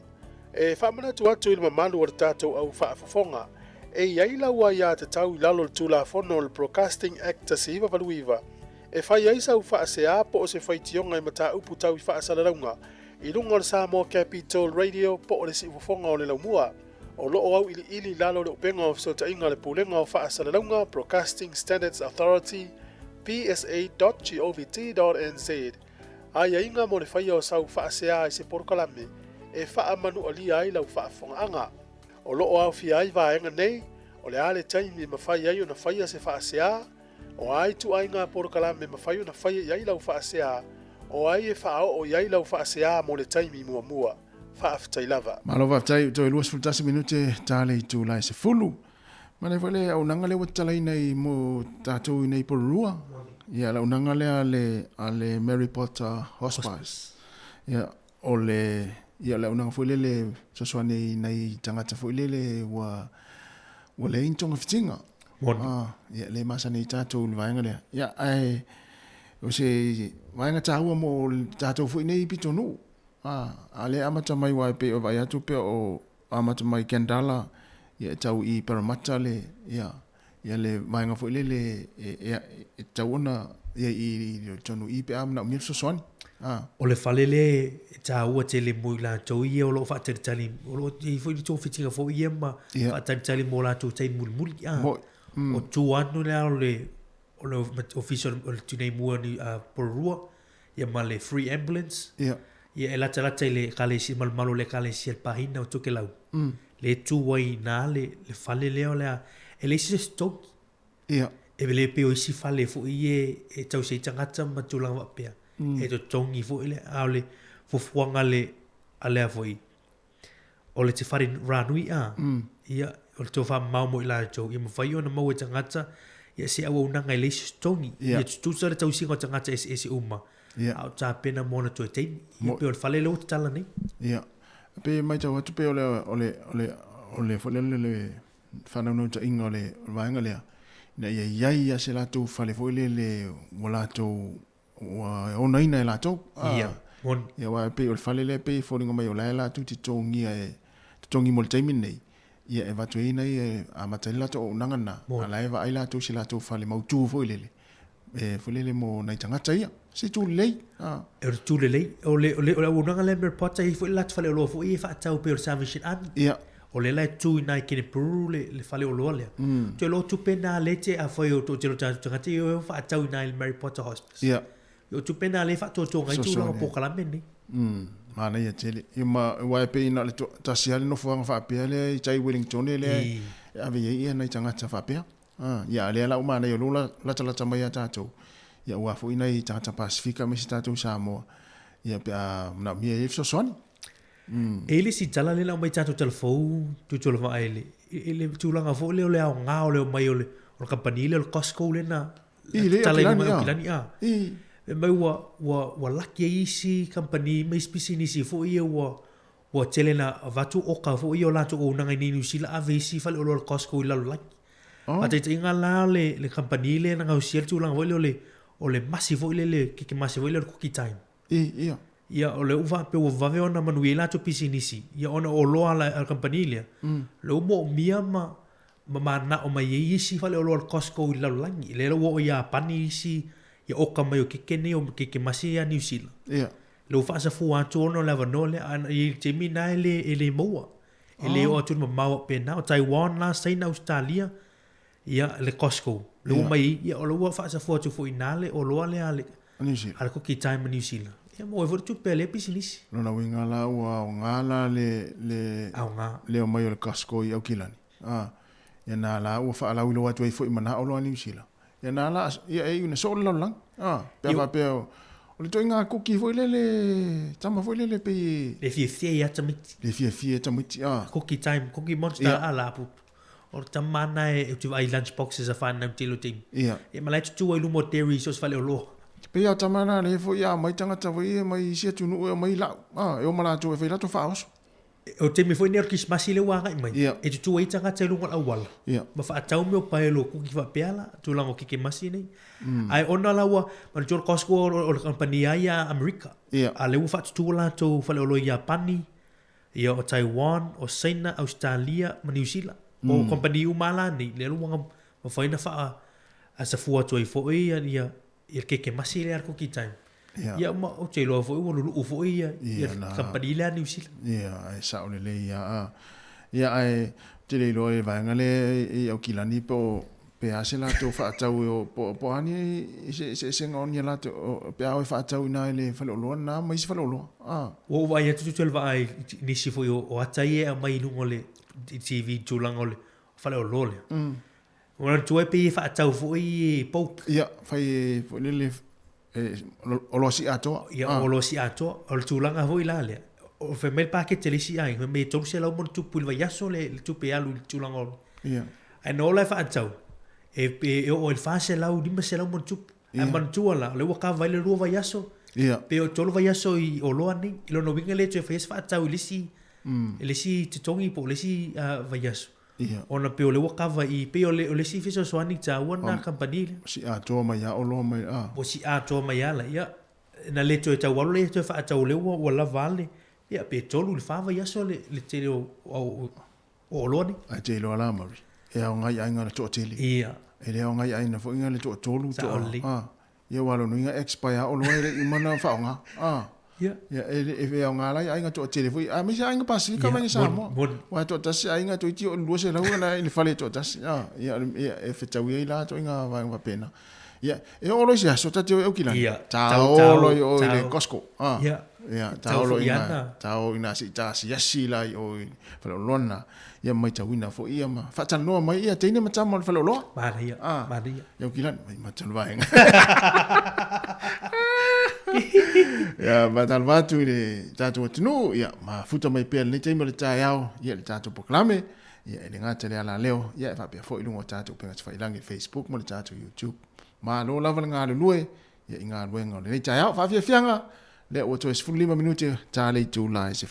E faamanatu atu i le mamalu o le tatou au faafofoga, e i ai lau aiatatau i lalo o le Tulafono o le Broadcasting Act 1989 e fai ai sau faasea po o se faitioga i mataupu tau i faasalalauga i luga o le Samoa Capital Radio po o le Siufofoga o le Laumua. O lo o auiliili i lalo o le Upega o Fesootaiga a le Pulega o Faasalalauga, Broadcasting Standards Authority, psa.govt.nz. Aiaiga mo le faia o sau faasea i se polokalame e faamanualia ai lau faafofogaaga. O lo o aofia ai vaega nei, o le a le taimi e mafai ai ona faia se faasea, o a ituaiga polokalame e mafai ona faia i ai lau faasea, o ai e faaoo i ai lau faasea mo le taimi muamua. Faafetai lava.
Malo faafetai, toe 21 minute ta le itula e 10. Manaia foi le auaunaga lea ua tatalaina i mo tatou i nei Porirua. Ia, le auaunaga lea a le, a le Mary Potter Hospice. Ia, o le, ia, le auaunaga foi lele e fesoasoani i nai tagata foi lele ua, ua leai ni togafitiga. Ah, ia, le masani ai tatou i le vaega lea. Ia, ae o se vaega taua mo tatou foi nei pitonuu. Ah, a lea e amata mai aua e pei o vaai atu pea o amata mai Kandala ia e tau i Parramatta le ia ia le vaega foi lele e e e tatau ona ia i i totonu i pe a manaomia le fesoasoani.
Ah. O le fale lea e taua tele mo i latou ia o lo o faatalitali, o lo o i ai foi ni togafitiga foi ia ma faatalitali mo latou taimi mulimuli. Ah. Moi. O tua atu lea o le o le ofisa o le Tinei Mu a Porirua ia ma le free ambulance.
Ia.
Ia e latalata i le ekalesia malumalu o le ekalesia le Pahina o Tokelau. Le tu ai ina le, le fale lea o le a, e leai se totogi.
Ia.
E le pei o isi fale foi ia e tausi ai tagata ma tulaga faapea. E totogi foi le, a o le fuafuaga a le, a le a foi, o le te whare rānui a, ia, o le tofa mamao mo i latou, ia mawhai ona maua e tagata, ia se auaunaga e leai se totogi, ia tutusa le tausiga o tagata eseese uma, a o tapena mo ona toe taimi, ia pei o le fale lea ua tatala nei.
Ia, pei e matau atu pei o le, o le, o le, o le foi lele le faanaunautaiga o le vaega lea, ina ia i ai lava se latou fale foi lele ua latou ua onaina e latou.
Ia,
moni. Ia, aua e pei o le fale lea e pei e foliga mai o la e latou te totogia e totogi mo le taimi lenei, ia e avatu ai nai e amata ai le latou auaunaga lena, a o la e vaai latou i se latou fale mautu foi lele, e foi lele mo nai tagata ia. Se itu lelei.
A. O le itu lelei. O le, o le, o le auaunaga lea Mary Potter, e i ai foi le latou faleoloa foi ia e faatau pei o le Salvation Army.
Ia.
O lea la e tu i ina i Kenepuru le, le faleoloa lea. Toe loa tupe na lea te afai o toatele o tatou tagata ia o faatau i ina i le Mary Potter Hospice.
Ia.
O tupe na lea e faatoatoga ai tulaga polokalame nei.
Manaia tele. Ia ma aua e pei na o le tasi lava le nofoaga faapea lea i tai Wellington lea e ave i ai ia nai tagata faapea. Ia a lea la ua manaia o lea ua latalata mai ia tatou, ia aua foi nai tagata Pasifika aemaise tatou i Samoa, ia pe a manaomia ai le fesoasoani.
E i ai le isi tala lea na aumai i tatou tala fou, Tuitolovaa i le, i le tulaga foi lea o le aoga o le omai o le, o le kamupani lea o le Costco lea na tatala i luga i Aukilani. Fai mai ua, ua, ua laki ai isi kamupani ma isi pisinisi foi ia ua, ua tele na avatu oka foi ia o latou auaunaga i inei i Niu Sila ave isi faleoloa o le Costco i lalolagi. Faataitaiga la le, le kamupani lea na gausia le tulaga foi lea o le, o le masi foi lea, le kekemasi foi lea o le Cookie Time.
Ia.
Ia, o lea ua faapea ua vave ona manuia ai latou pisinisi, ia ona o oloa a le kamupani lea, lea ua moomia ma ma manao mai ai isi faleoloa o le Costco i le lalolagi. Lea la ua oo i Iapani isi ia oka mai o keke nei o kekemasi ia Niu Sila. Lea ua faasafua atu ona o le avanoa lea, a i le taimi lena e le e le maua. E le oo atu i le mamao faapena. O Taiwan la, Saina, Ausetalia, Ia, le Costco. Le ua mai ai, ia, o la ua faasafua atu foi i ina le oloa lea a le,
New Zealand.
a le Cookie Time a New Zealand. Ia, maua ai foi le tupe a lea pisinisi.
Lona uiga la ua aoga la le, le,
Aoga.
le omai o le Costco i Aukilani. A, ia na la ua faalauiloa atu ai foi ma na oloa a Niu Sila. Ia na la, ia e iu ina soo le lalolagi. A, pe a faapea o, o le ituaiga cookie foi lele, tama foi lele pei
e. Le fiafia ia tamaiti.
Le fiafia ia tamaiti, a.
Cookie Time, Cookie Monster, a la pupu. O le tama na e ou te vaai i lunch boxes a whanau tele o taimi.
Ia.
Ia ma la e tutu ai luma o Dairy so se faleoloa.
Pei a o tama na lea foi a aumai tagata foi ia mai isi atunuu e omai lau, a, e o ma latou e fai latou faaoso.
O le taimi foi lenei o le Kerisimasi lea ua agai mai, e tutu ai tagata i luga o le auala ma faatau mea o paelo kuki faapea la, tulaga o kekemasi nei. Ae ona la ua, manatua o le Costco o le kamupani lava ia a Amerika, a o lea ua faatutu latou faleoloa i Iapani, ia o Taiwan, o Saina, Ausetalia ma Niu Sila. O kamupani uma lava la nei, lea ua mafai ona faasafua atu ai foi ia le kekemasi lea a le Cookie Time. Ia ma ou te iloa foi ua luluu foi ia ia kamupani lea a Niu Sila.
Ia, e sao lelei ia. A. Ia ae ou te le iloa i le vaega lea i Aukilani po o pe a se latou faatau e o po o a ni eseesega o ni latou pe a o e faatau i ina i le faleoloa lena ma isi faleoloa.
A. Ua ou vaai atu tutu le vaai i nisi foi o ata ia e aumai i luga o le TV i tulaga o le faleoloa lea. Ua manatua e pei e faatau foi i bulk.
Ia, fai e foi lele e oloa sii atoa.
Ia, oloa sii atoa. O le tulaga foi la lea, o fai mai le paketi a le isi aiga, fai mai e $300 ma ona tupu i le vaiaso le tupe e alu i le tulaga o...
Ia.
Ae na o la e faatau, e oo i le $400, $500 ma ona tupu. Ae manatua la, o lea ua kava ai le lua vaiaso,
Ia.
pe o tolu vaiaso i oloa nei. I lona uiga e le toe faia se faatau i le isi, i le isi totogi po o le isi vaiaso.
Ia.
Ona pei o lea ua kava i, pei o le, o le isi fesoasoani taua lena a le kamupani lea.
Sii atoa mai lava oloa mai, a.
Ua sii atoa mai lava la, ia, na le toe tau alu lea toe faatau o lea ua, ua lava a le, ia, pe tolu i le fa vaiaso le, le tele o, o, o oloa nei.
Ae te iloa la Murray, e aoga i aiga le toatele.
Ia.
E le aoga i aiga foi le toatolu,
toa,
lelei. A. Ia aua o lona uiga e expire lava oloa e le i uma ona faaaoga. A.
Ia.
Ia, e aoga la i aiga toatele foi, aemaise aiga Pasefika mai Samoa. Aua e toatasi aiga toeitiiti oo i le 200 la i le fale e toatasi. A. Ia, e fetaui ai la ituaiga vaega faapena. Ia, e oo loa i se aso ta te o i Aukilani.
Ia.
Tao loa i o i le Costco.
A.
Ia. Ia, tao loa i ina, tao i ina se i ta asiasi la i o i faleoloa lena. Ia matauina foi ia ma faatalanoa mai ia teine ma tama o le faleoloa.
Manaia,
ah,
manaia.
Ia Aukilani, mai mata le vaega. Ia, faatalofa atu i le tatou atunuu, ia, mafuta mai pea lenei taimi o le taeao, ia, le tatou polokalame, ia, e le gata i le alaleo, ia, e faapea foi i luga o tatou upega tafailagi i le Facebook ma le tatou YouTube. Malo lava le galulue, ia, i galuega o lenei taeao. Faafiafiaga, lea ua toe 15 minute ta le itula e 10.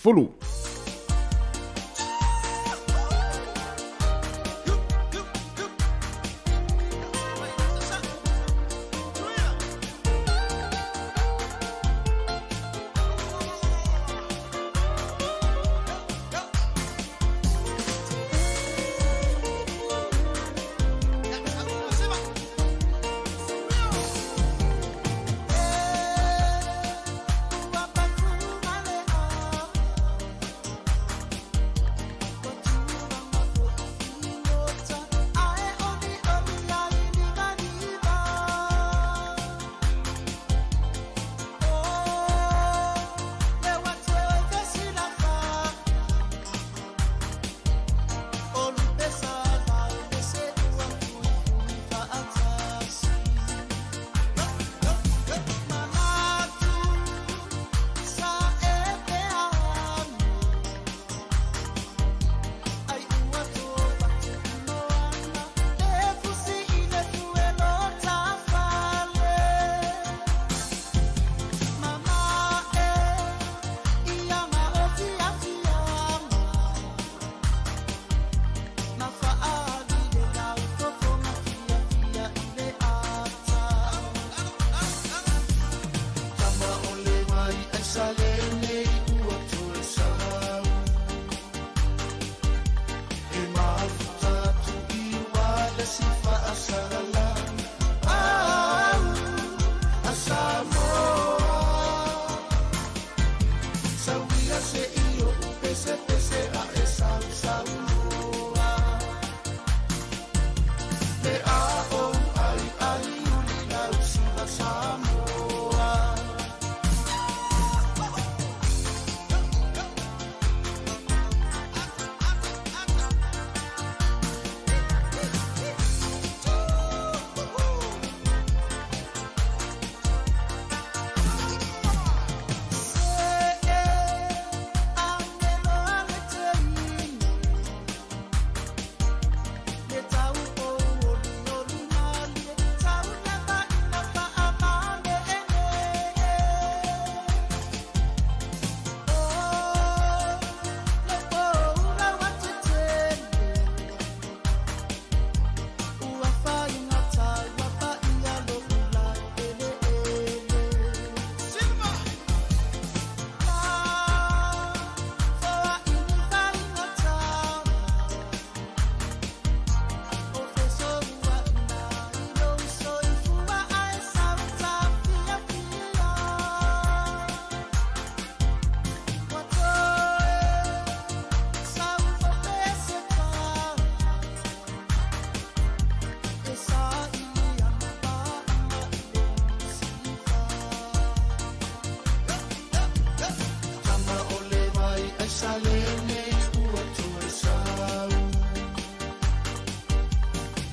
Salene ua toe sau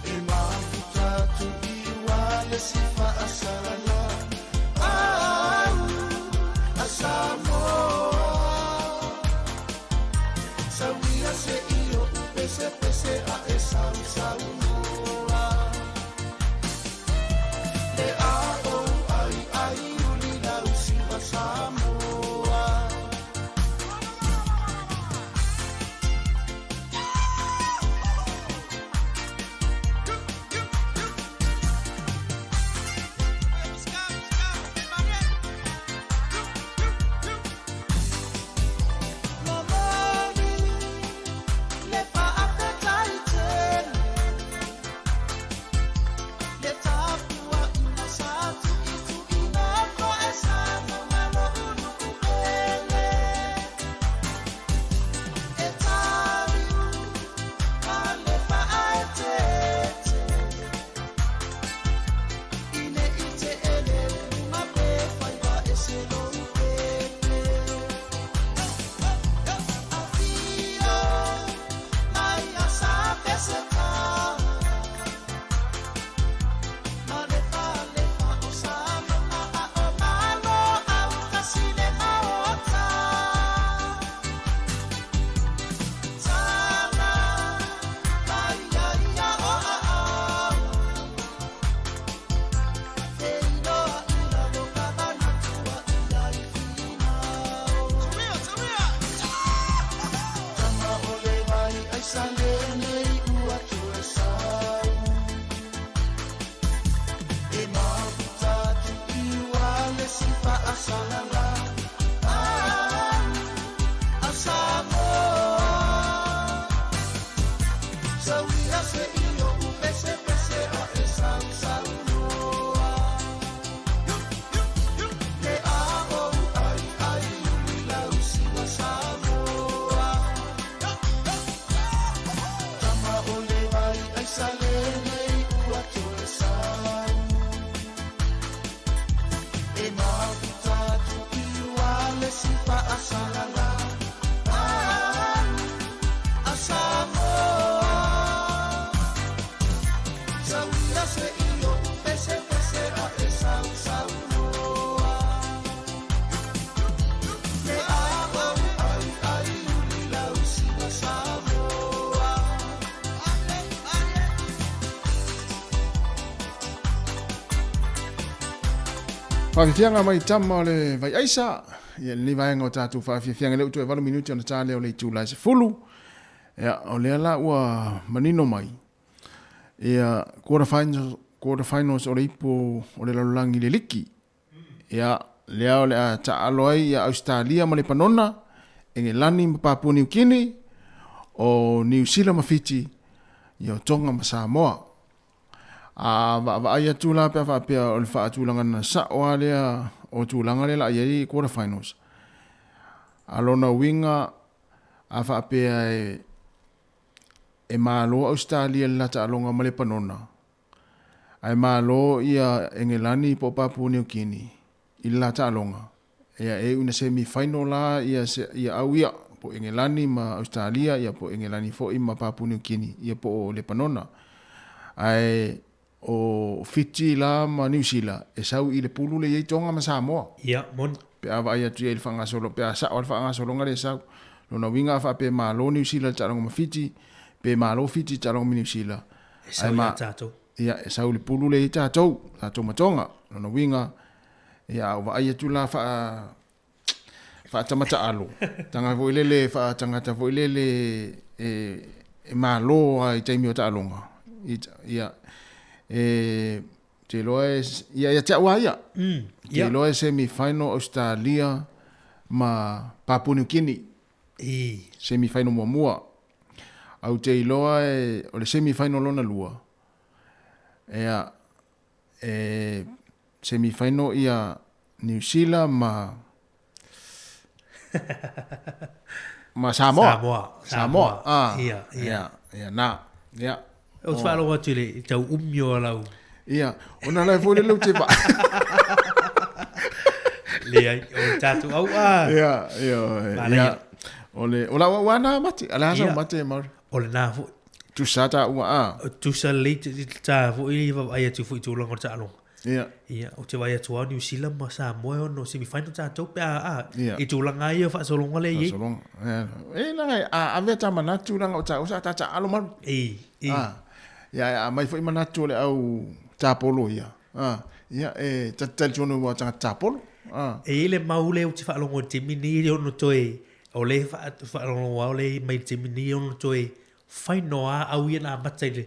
E mafuta atu i ua le si faasalala Au a Samoa Sauia se i o upese pese a e sau saunoa Le a ou ai ai uli lau siva Samoa. Momoli le faafetai tele le tapuaiga sa tuituina foesaga ma lou nu'uele e taliu ma le faaeteete ine i te ele luga pe faiva e se lou pepe afio mai a sa peseta ma le falefa o sa mama a o malo autasi le maota tala mai ia ia o aau feiloa i lalo ka manatua ia i finau. Tama o le vai ai sa lenei ua toe sau E mafuta atu i ua le si faasalala Au a Samoa Sauia se i o upese pese a e sau saunoa Le a ou ai ai uli lau siva Samoa Tama o le vai ai sa lenei ua toe sau E mafuta atu i ua le si faasalala Au a Samoa Sauia se i o upese pese a e sau saunoa Le a ou ai ai uli lau siva Samoa.
Faafiafiaga mai tama o le Vaiaisa. Ia lenei vaega o tatou faafiafiaga lea ua toe 8 minute ona ta lea o le itula e 10. Ia o lea la ua manino mai ia quarter finals, quarter finals o le ipu o le lalolagi le liki. Ia lea o le a taalo ai ia Australia ma Lepanona, Engelani ma Papua Niu Kini, o Niu Sila ma Fiti, ia o Tonga ma Samoa. A vaavaai atu la pe a faapea o le faatulagaga na sa'o lava lea o tulaga lea la i ai quarter finals. A lona uiga a faapea e e malo Ausetalia i le la taaloga ma Lepanona, ae malo ia Engelani po o Papua Niu Kini i le la taaloga, ia e iu ina semi final la ia ia au ia po o Engelani ma Ausetalia ia po o Engelani foi ma Papua Niu Kini ia po o Lepanona. Ae o Fiti la ma Niu Sila e sau i le pulu le i ai Tonga ma Samoa.
Ia, moni.
Pe a vaai atu i ai i le faagasolo, pe a sa'o lava le faagasologa lea e sau. Lona uiga a faapea e malo Niu Sila i le taaloga ma Fiti, pe malo Fiti i le taaloga ma Niu Sila.
E sau ia tatou.
Ia, e sau i le pulu lea i ai tatou, tatou ma Tonga. Lona uiga, Ia, a ou vaai atu la faa faatamataalo, tanga foi lele, faatangata foi lele e, e malo lava i taimi o taaloga. Ia, e, te iloa e, ia, ia te au lava ia. Te iloa e semi final Australia ma Papua New Guinea. Semi final muamua. Au te iloa e, o le semi final lona lua, ia, e semi final ia Niu Sila ma ma Samoa.
Samoa.
Samoa. Ah.
Ia, ia.
Ia, ia na. Ia.
Ou te faalogo atu i le i tau umi o lau.
Ia, ona la foi le lou te va.
Leai, o le tatou au'a.
Ia, ia,
Manaia.
ia. O le o lau auana mate, a le a sau mate Mauri.
O lena foi.
Tusa taua a.
Tusa lelei ta foi vaavaai atu foi i tulaga o le taaloga.
Ia.
Ia, ou te vaai atu lava o Niu Sila ma Samoa e ono semi final tatou pe a a i tulaga lava ia o faasologa lea e i ai.
Faasologa. E leaga a ave ta manatu leaga o taua sa ta taalo malu.
E, e.
A, ia a aumai foi manatu o le au tapolo ia. A, ia e ta te talitonu ua tagata tapolo. A.
E i ai le mau lea ou te faalogo i le taimi lenei e le ono toe, o lea e faalogo lava o lea e mai i le taimi lenei e ono toe final lava au ia na amata i le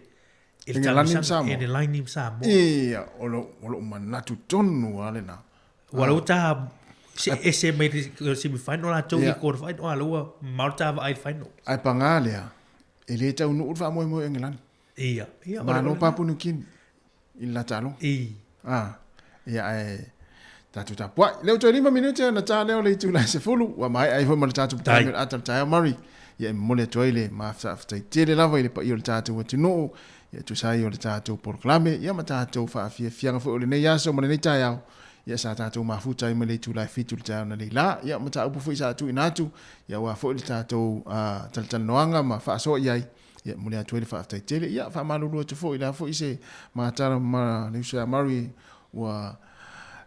I le
Egelani ma Samoa.
Egelani ma Samoa.
Ia, o lou, o lou manatu tonu lava lena.
Ua lou ta se ese mai le semi final latou i quarter final, a lou ua mamao le ta vaai i le final.
Ae paga lea, e le taunuu le faamoemoe o Egelani.
Ia, ia.
Malo Papua New Guinea i le la taaloga.
I.
Ah, ia ae tatou tapuai. Lea ua toe 5 minute ona ta lea o le itula e 10, ua maea ai foi ma le tatou putane o le ata o le taeao Murray. Ia e momoli atu ai le mafaafetai tele lava i le paia o le tatou atunuu, ia tusa ai o le tatou polokalame, ia ma tatou faafiafiaga foi o lenei aso ma lenei taeao. Ia sa tatou mafuta ai mai le itula e 7 i le taeao analeila la, ia mataupu foi sa tuuina atu, ia aua foi le tatou talatalanoaga ma faasoa i ai. Ia, momoli atu ai le faafetai tele. Ia, faamalulu atu foi i le a foi se matala ma le uso ia Murray ua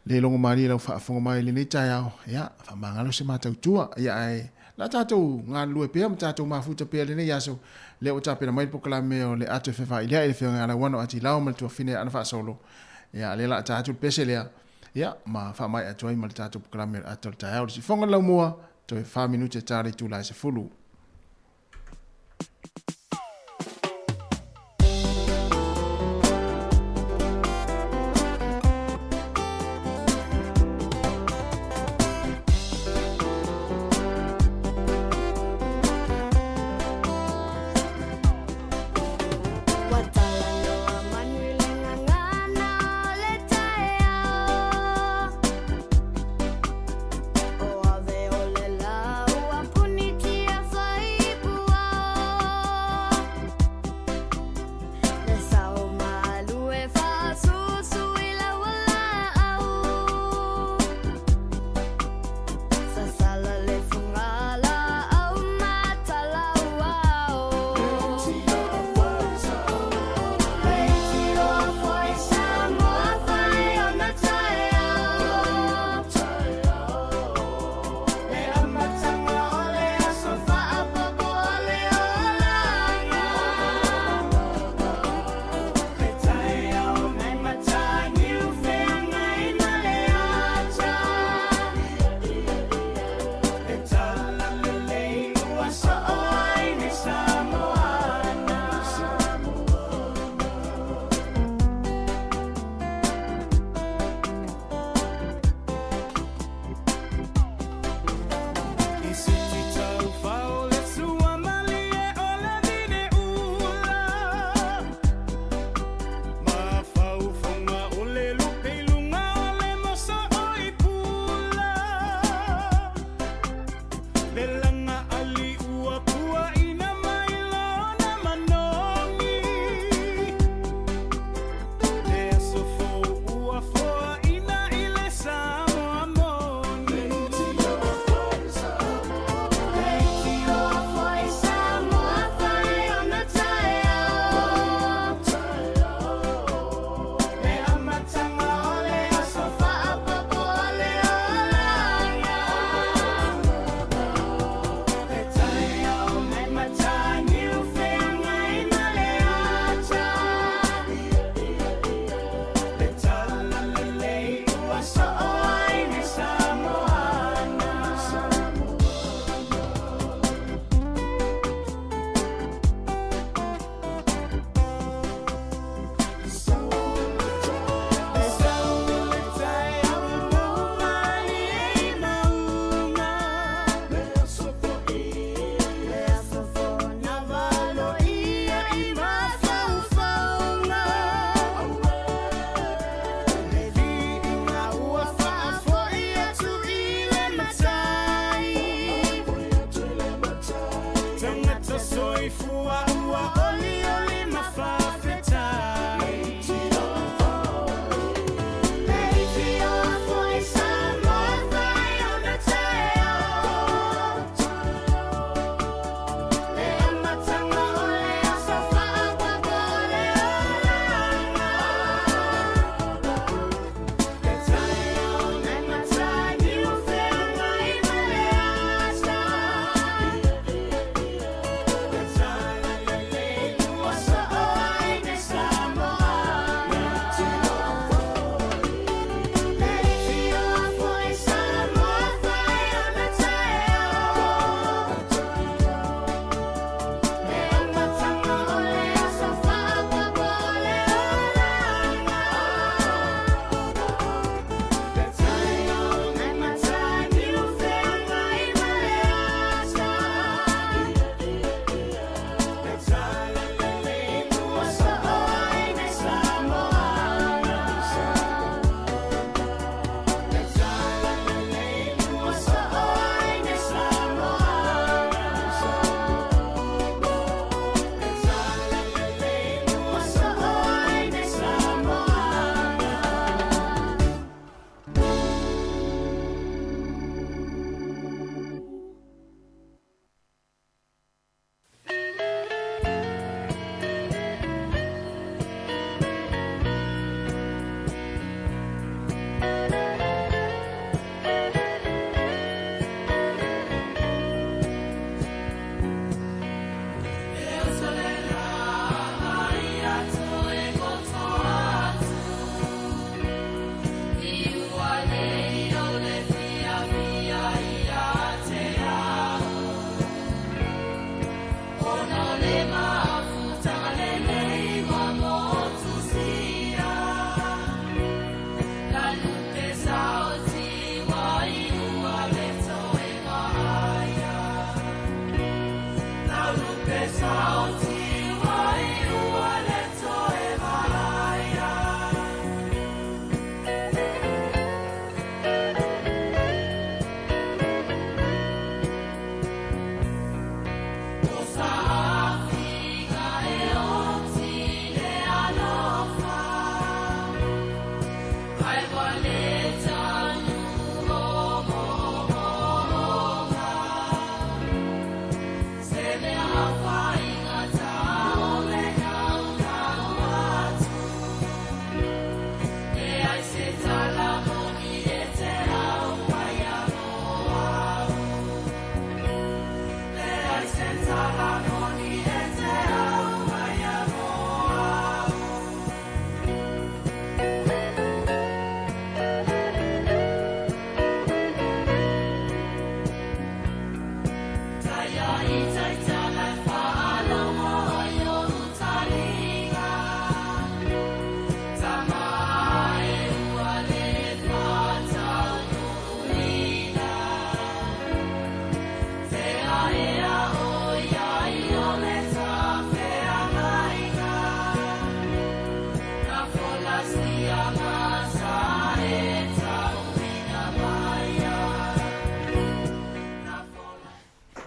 le logo malie lau faafofoga mai i lenei taeao. Ia, faamagalo se matautua. Ia, ae la tatou galulue pea ma tatou mafuta pea i lenei aso. Lea ua tapena mai le polokalame o le Ato e Fefailia'i i le Afioga ia Lauano Atilao ma le tuafafine ia Ana Faasolo. Ia, lea la a ta atu le pese lea. Ia, ma faamaea atu ai ma le tatou polokalame o le Ato o le Taeao. Le sifoga o le laumua, toe 4 minute e ta le itula e 10.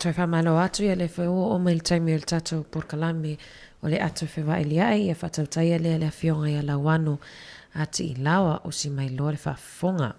Toe faamalo atu ia lea foi ua oo mai le taimi o le tatou polokalame o le ato fevailia'i, ia faatautaia lea le Afioga ia Lauano a Tiilaoa usi mai loa le faafofoga.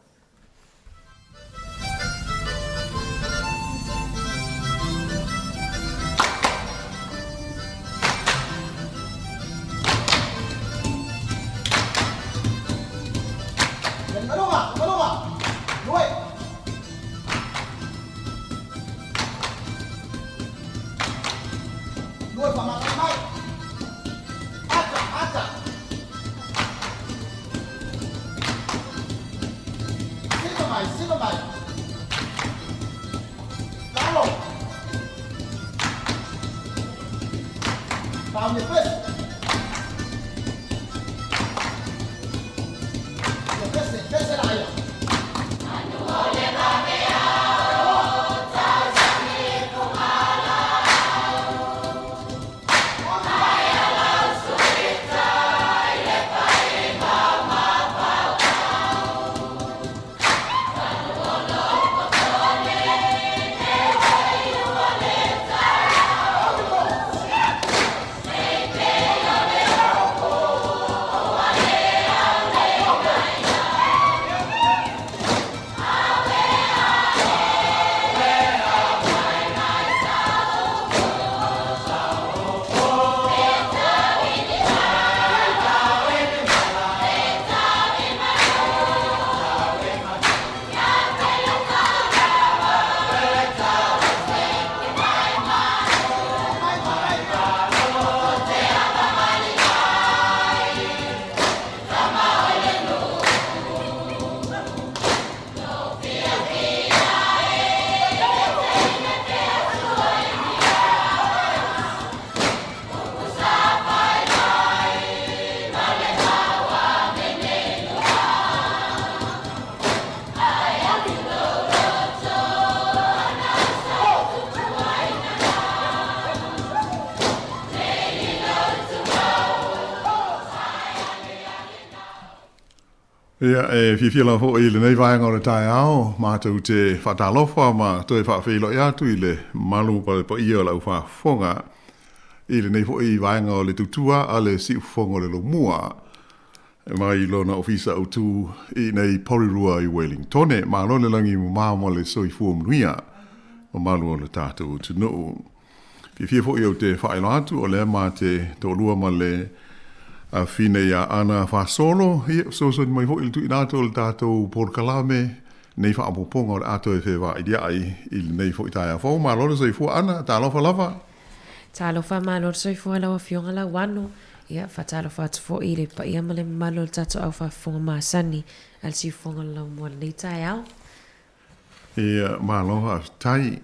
Ia, e fiafia lava foi i lenei vaega o le taeao, matou te faatalofa ma toe faafeiloai atu i le mamalu ma le paia o le aufaafofoga i lenei foi vaega o le tautua a le Siufofoga o le Lomua mai lona ofisa autu i inei Porirua i Wellingtone. Malo le lagi mama ma le soifua manuia, mamalu o le tatou atunuu. Fiafia foi ou te faailoa atu o lea ma te toalua ma le afine ia Ana Fasolo, ia fesoasoani mai foi i le tuuina atu o le tatou polokalame nei faaopoopoga o le a toe fevailia'i i lenei foi taeao fou. Malo le soifua Ana, talofa lava.
Talofa, malo le soifua lau Afioga Lauano. Ia, faatalofa atu foi i le paia ma le mamalu o le tatou au faafofoga masani a le Siufofoga o le Laumua i lenei taeao.
Ia, malo faafetai.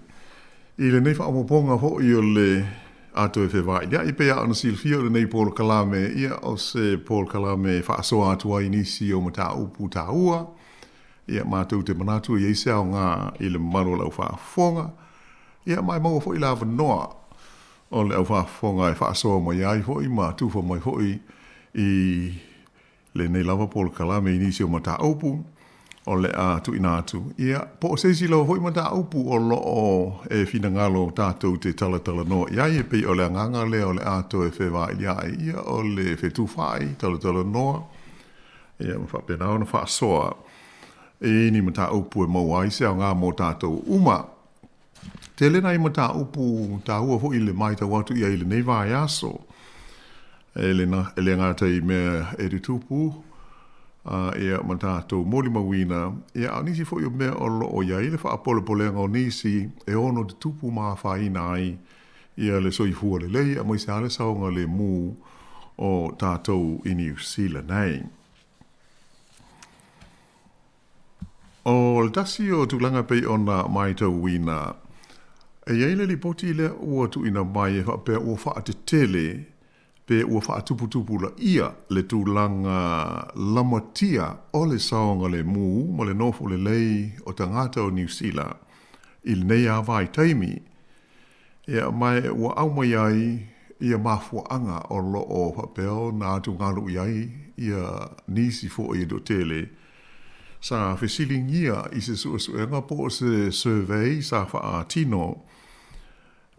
I lenei faaopoopoga foi o le a toe fevailia'i, pei lava ona silafia o lenei polokalame, ia, o se polokalame e faasoa atu ai nisi o mataupu taua, ia, matou te manatu e i ai se aoga i le mamalu o le aufaafofoga, ia, ma e maua foi le avanoa o le aufaafofoga e faasoa mai ai foi ma tufa mai foi i lenei lava polokalame i nisi o mataupu o le a tuuina atu, ia, po o se isi lava foi mataupu o lo o e finagalo tatou te talatalanoa i ai, e pei o le agaga lea o le a toe fevailia'i, ia, o le fetufaai, talatalanoa, ia, ma faapena ona faasoa i ni mataupu e maua ai se aoga mo tatou uma. Tele nai mataupu taua foi i le matau atu i ai i lenei vaiaso. E le, e le gata i mea e tutupu, ia, ma tatou molimauina, ia, a o nisi foi o mea o lo o i ai le faapolepolega o nisi e ono tutupu ma afaina ai ia le soifua lelei aemaise lava le saogalemu o tatou i Niu Sila nei. O le tasi o tulaga e pei ona matauina, e i ai le lipoti lea ua tuuina mai e faapea ua faatetele pe ua faatuputupulaia le tulaga lamatia o le saogalemu ma le nofo lelei o tagata o Niu Sila i lenei lava vaitaimi. Ia, ma ua aumai ai ia mafuaaga o lo o faapea ona atugalu i ai ia nisi foi e toatele sa fesiligia i se suesuega po o se survey sa faatino.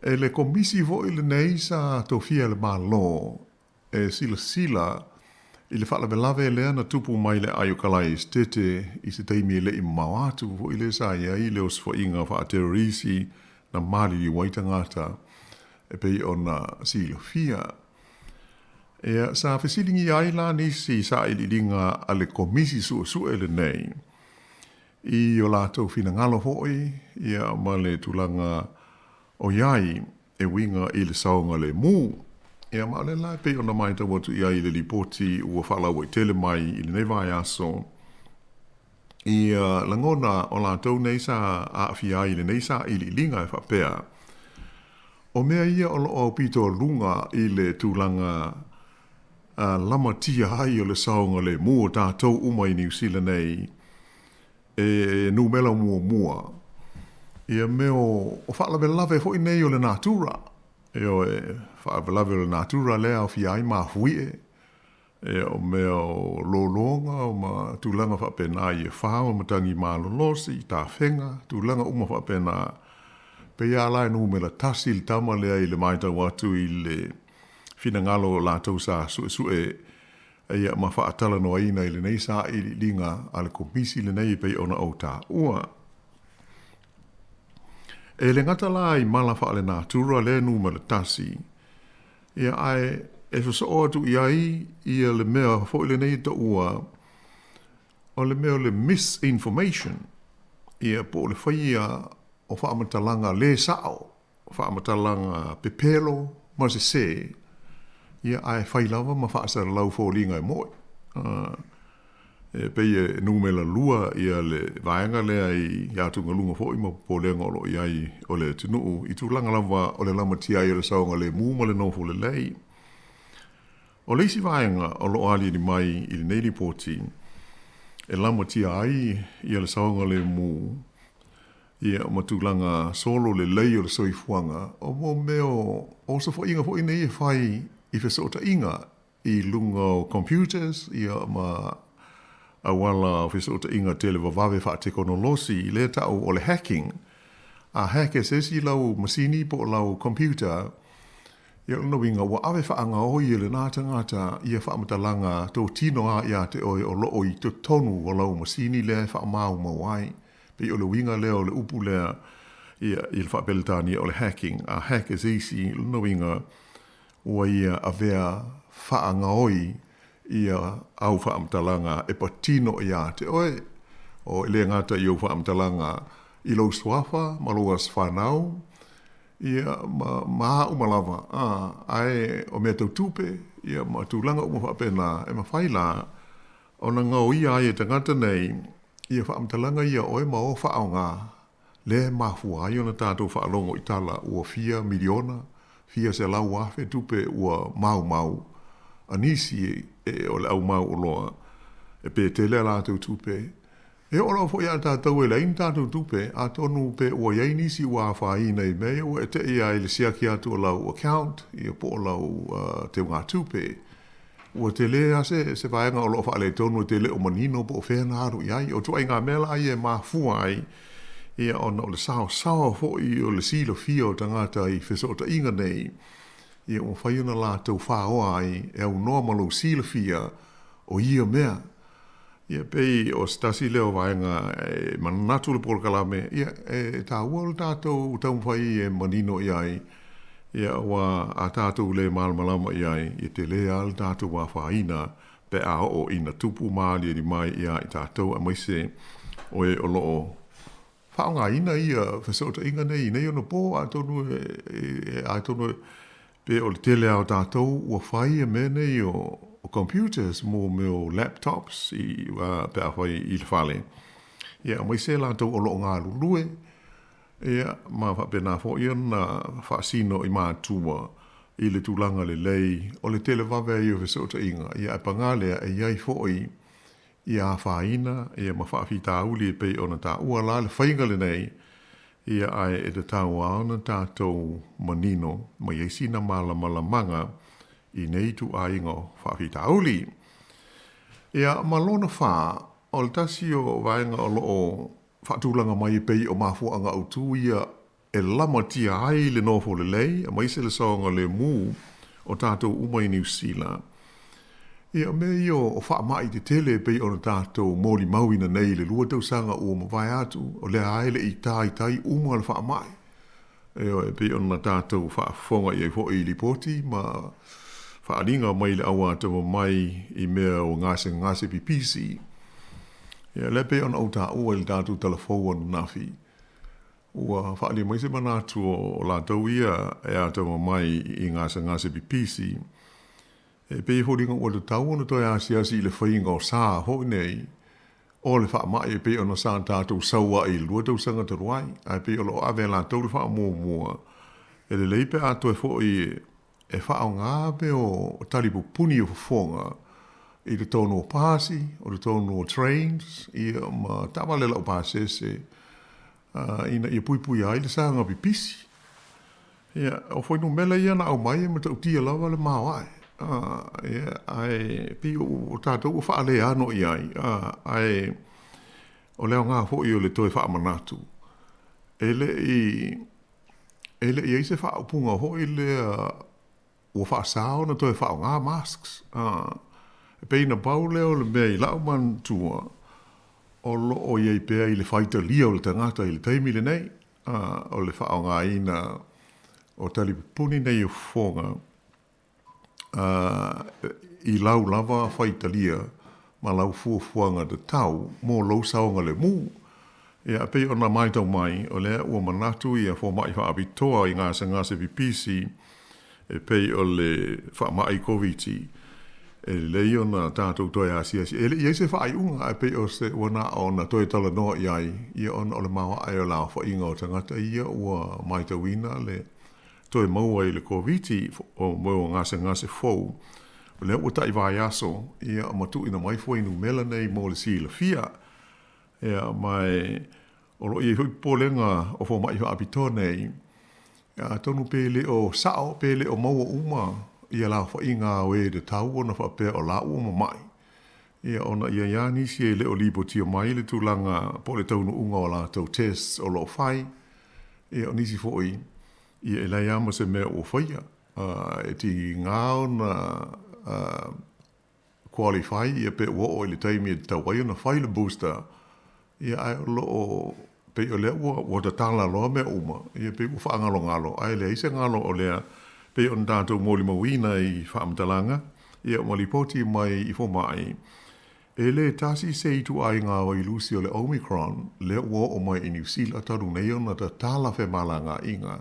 E le Komisi foi lenei sa tofia e le Malo e silasila i le faalavelave lea na tupu mai le aai o Kalae Esetete i se taimi e le i mamao atu foi lea sa i ai le osofaiga faaterorisi na maliliu ai tagata e pei ona silafia. Ia, sa fesiligia ai la nisi sailiiliga a le Komisi Suesue lenei i o latou finagalo foi ia ma le tulaga o i ai e uiga i le saogalemu. Ia, ma o lea la e pei ona matau atu i ai i le lipoti ua faalauaitele mai i lenei vaiaso, ia lagona o latou nei sa aafia ai i lenei sailiiliga e faapea, o mea ia o lo o aupito luga i le tulaga lamatia ai o le saogalemu o tatou uma i Niu Sila nei, e numera muamua ia mea o faalavelave foi nei o le natura. Ioe, faalavelave o le natura lea e aofia ai mafuie, ia o mea o lologa ma tulaga faapena i afa ma matagi malolosi, tafega, tulaga uma faapena. Pei lava la e numera tasi le tama lea i le matau atu i le finagalo o latou sa suesue Ia ma faatalanoaina i lenei sailiiliga a le Komisi lenei e pei ona ou taua. E le gata la i mala faalenatura lea numera tasi, ia ae e sosoo atu i ai ia le mea foi lenei e taua o le mea o le misinformation, ia po o le faia o faamatalaga le sao faamatalaga pepelo ma sesē, ia ae fai lava ma faasalalau foliga e moe. E pei e numera lua ia le vaega lea i atugaluga foi ma popolega o lo o i ai o le atunuu i tulaga lava o le lamatia ai o le saogalemu ma le nofo lelei. O le isi vaega o lo o aliali mai i lenei lipoti e lamatia ai ia le saogalemu Ia, ma tulaga solo lelei o le soifuaga, o mo mea o osofaiga foi nei e fai i fesootaiga i luga o computers, ia, ma auala o fesootaiga televavave faatekonolosi, lea ta'u o le hacking. A hack e se isi lau masini po o lau computer, ia, o lona uiga ua ave faagaoi e lena tagata ia faamatalaga totino a ia te oe o lo o i totonu o lau masini lea e faamaumau ai. Pei o le uiga lea o le upu lea ia, i le faa-Peretania o le hacking. A hack e se isi, o lona uiga, ua ia avea faagaoi ia au faamatalaga e patino iā te oe. O, e le gata i ou faamatalaga i lou suafa ma lou aso fanau, ia, ma, ma a uma lava, a, ae o mea tau tupe, ia, ma tulaga uma faapena, e mafai la ona gaoia ai e tagata nei Ia faamatalaga ia oe ma o faaaoga, lea e mafua ai ona tatou faalogo i tala ua fia miliona, fia 100,000 tupe ua maumau, a nisi e o le au mau oloa, e pe tele a latou tupe. E oo lava foi ia tatou e leai ni tatou tupe, atonu pe ua i ai nisi ua afaina i mea ia ua e te'i ai i le siaki atu o lau account, ia po o lau teugatupe. Ua tele lava se, se vaega o lo o faaletonu e te le o manino po o fea na alu i ai. O ituaiga mea la ia e mafua ai, ia ona o le saosaoa foi o le silafia o tagata i fesootaiga nei, ia ua mafai ona latou faoa ai e aunoa ma lou silafia o ia mea. Ia pei o se tasi lea o vaega e manatu le polokalame, ia e taua lo tatou taumafai e manino i ai, ia aua a tatou le malamalama i ai, ia tele lava le tatou afaina pe a oo ina tupu ma aliali mai ia i tatou aemaise o e o lo o faaaogaina ia fesootaiga nei i nei ona po, atonu e, atonu pe o le tele lava o tatou ua fai ia mea nei o computers mo mea o laptops i, pe a fai i le fale. Ia, aemaise latou o lo o galulue, ia, ma faapena foi ona faasino i matua i le tulaga lelei o le televave ai o fesootaiga, ia, ae paga lea, e i ai foi ia afaina ia ma faafitauli e pei ona taua la le faiga lenei, ia ae e tatau lava ona tatou manino ma i ai sina malamalamaga i nei ituaiga o faafitauli. Ia ma lona fa, o le tasi o vaega o lo o faatulaga mai e pei o mafuaaga autu ia e lamatia ai le nofo lelei aemaise le saogalemu o tatou uma i Niu Sila. Ia, o mea ia o faamai tetele e pei ona tatou molimauina nei i le 2 tausaga ua mavae atu, o lea lava e le i ta i tai uma le faamai. Ioe, e pei ona tatou faafofoga i ai foi i lipoti ma faaaliga mai le au atamamai i mea o gasegase pipisi. Ia, lea pei ona ou taua i le tatou tala fou ananafi, ua faaalia mai se manatu o latou ia e atamamai i gasegase pipisi, e pei e foliga ua tatau ona toe asiasi i le faiga o sa foi nei o le faamai e pei ona sa tatou sau ai i le 2 tausaga talu ai, ae pei o lo o ave e latou le faamuamua, e lelei pe a toe foi e faaaoga mea o talipupuni o fofoga i totonu o pasi, o totonu o trains, ia ma taavale laupasese, ina ia puipuia ai le saga pipisi. Ia, o fuainumera ia na aumai e matautia lava le maoae. Ia, ae pei o tatou ua faaleano i ai, ae o le aoga foi o le toe faamanatu, e le i, e le i i ai se faaupuga foi lea ua faasā ona toe faaaoga masks. E pei na pau lea o le mea i la'u manatua o lo o i ai pea i le faitalia o le tagata i le taimi lenei, o le faaaogaina o talipupuni nei o fofoga i lau lava faitalia ma lau fuafuaga tatau mo lou saogalemu. Ia, e pei ona maitau mai, o lea ua manatu ia fomai faapitoa i gasegase pipisi e pei o le faamai Koviti, e lelei ona tatou toe asiasi. E le i i ai se faaiuga, ae pei o se ua na ona toe talanoa i ai, ia ona o le maoae o le aofaiga o tagata ia ua maitauina le toe maua i le Koviti, o mea o gasegase fou, o lea ua tai vaiaso, ia ma tuuina mai fuainumera nei mo le silafia. Ia, ma e, o lo o i ai foi popolega o fomai faapitoa nei, atonu pe le o sao, pe le o maua uma ia le aofaiga a o e tatau ona faapea o la ua mamai, ia ona i ai lava nisi e le o lipotia mai le tulaga po o le taunuuga o latou tests o lo o fai, ia o nisi foi, ia e leai lava ma se mea ua faia. E tiga ona qualify ia pe ua oo i le taimi e tatau ai ona fai le booster, ia ae o lo o pei o lea ua ua tatala loa mea uma, ia pei ua faagalogalo ae leai se galo o lea pei ona tatou molimauina i faamatalaga ia ma lipoti mai i fomai, e le tasi se ituaiga vailusi o le Omicron lea ua oo mai i Niu Sila talu nei ona tatala femalagaaiga,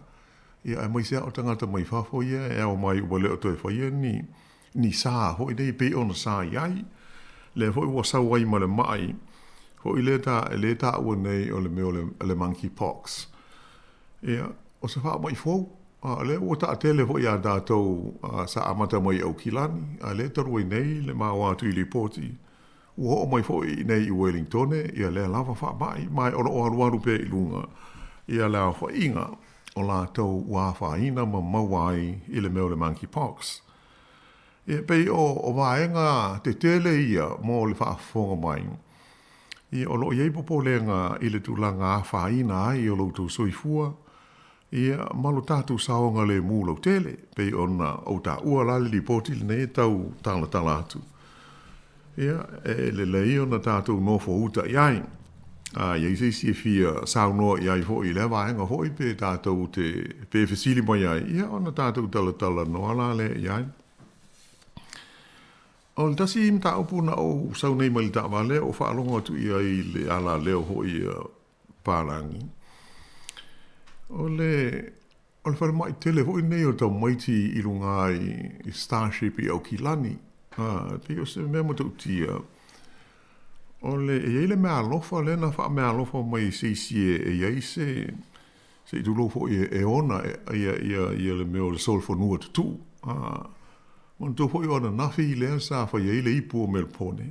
ia aemaise lava o tagata mai fafo ia e ao mai ua le o toe faia ni ni sa foi nei pei ona sa i ai. Lea foi ua sau ai ma le maʻi foi lea ta, lea taua nei o le mea o le, le monkey pox. Ia, o se faamaʻi fou, a lea ua taatele foi iā tatou sa amata mai i Aukilani, a lea talu ai nei le maoa atu i lipoti, ua oo mai foi i inei i Wellingtone ia lea lava faamaʻi, ma o lo o alualu pea i luga ia le aofaiga o latou ua afaina ma maua ai i le mea o le monkey pox. Ia, pei o, o vaega tetele ia mo le faafofoga mai. Ia, o lo o i ai popolega i le tulaga afaina ai o lo outou soifua, ia, ma lo tatou saogalemu lautele, pei ona ou taua la le lipoti lenei e tau talatala atu. Ia, e lelei ona tatou nofo uta i ai. A i ai se isi e fia saunoa i ai foi i lea vaega foi pe tatou te, pe fesili mai ai, ia ona tatou talatalanoa la lea i ai. O le tasi mataupu na ou sau nei mai le taavale, o faalogo atu i ai i le alaleo foi a Palangi, o le, o le falemai tele foi lenei o tamaiti i luga i Starship i Aukilani. A, pei o se mea matautia, o le, e i ai le meaalofa lea na faameaalofa mai i se isi e, e i ai se, se i tulou foi e, e ona ia, ia, ia le mea o le solofanua tutuu. A, manatua foi o ananafi lea sa fai ai le ipu o Melpone.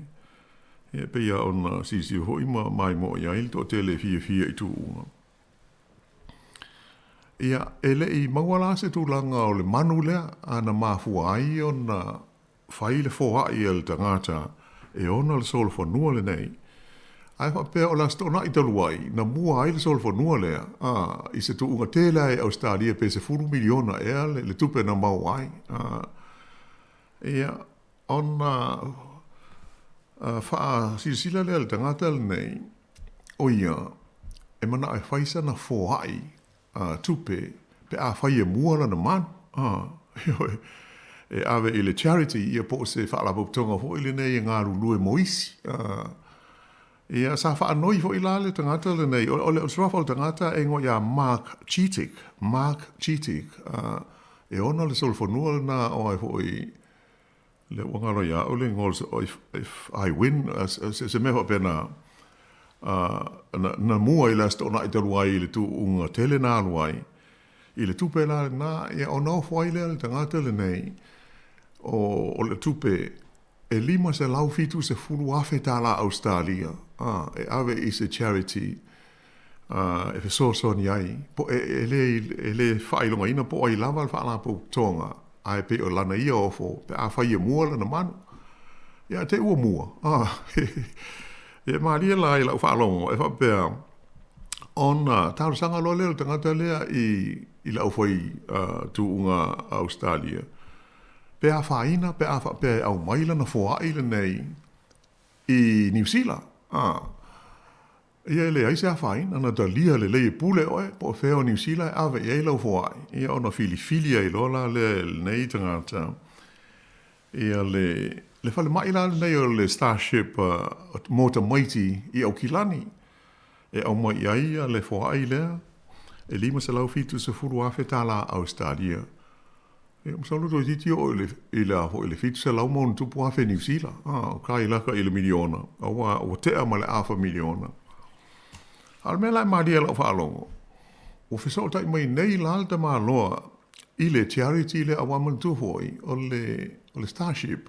Ia, pei lava ona silasila foi ma maimoa i ai le toatele e fiafia i tuuga. Ia, e le i maua la se tulaga o le manu lea a na mafua ai ona fai le foai a le tagata e ona le solofanua lenei. Ae faapea o le Aso Toonai talu ai, na mua ai le solofanua lea, a, i se tuuga tele lava i Ausetalia pe 10 miliona ea le, le tupe na maua ai. A, ia, ona faasilasila lea e le tagata lenei, o ia, e manao e fai sana foai tupe pe afai e mua lana manu, a, ioe, e ave i le charity, ia po o se faalapotopotoga foi lenei e galulue mo isi. A, ia, sa faanoi foi la le tagata lenei, o le suafa o le tagata e igoa ia Mark Chittick, Mark Chittick, a, e ona le solofanua lena o ai foi, lea ua galo ia au le igoa o if, if I win, se, se mea faapena, na, na mua i le Aso Toonai talu ai i le tuuga tele na alu ai, i le tupe la lena, ia ona ofo ai lea le tagata lenei, o, o le tupe e $570,000 tālā Ausetalia, a, e ave i se charity, a, e fesoasoani ai, po, e, e, le, e le faailogaina po o ai lava le faalapotopotoga, ae pei o lana ia ofo, pe afai e mua lana manu. Ia, te ua mua. A, e malie la i lau faalogo, e faapea, ona talosaga loa lea o le tagata lea i, i le aufai uh, tuuga a Ausetalia, pe afaina, pe a faapea e aumai lana foai lenei i Niu Sila. A, Ia e leai se afaina, na talia lelei e pule oe, po o fea o Niu Sila e ave i ai lau foai, ia ona filifili ai loa la lea e lenei tagata. Ia le, le falemai la lenei o le Starship uh, mo tamaiti i Aukilani, e aumai i ai ia le foai lea, e $570,000 tālā Ausetalia. Ia, masalo toeitiiti oo i le, i le a foi, le 700 ma ona tupu afe Niu Sila. A, o kai laka i le miliona, auā ua tea ma le afa miliona. A o le mea la e malie i lau faalogo, ua fesootai mai nei la le tamaloa i le charity lea auā manatua foi, o le, o le Starship,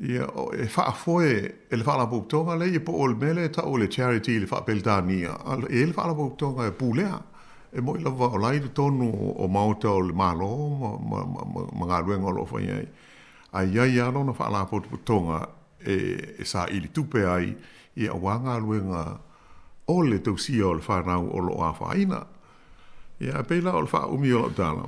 ia, e faafoe e le Faalapotopotoga lea, ia po o le mea lea e tau o le charity i le Faa-Peretania, e i ai le Faalapotopotoga e pulea. E moni lava o la e i totonu o maota o le Malo ma, ma, ma, ma galuega o lo o fai ai, ae i ai lava lona faalapotopotoga e, e saili tupe ai ia aua galuega o le tausia o le fanau o lo o afaina. Ia, ae pei la o le faaumi o lau tala,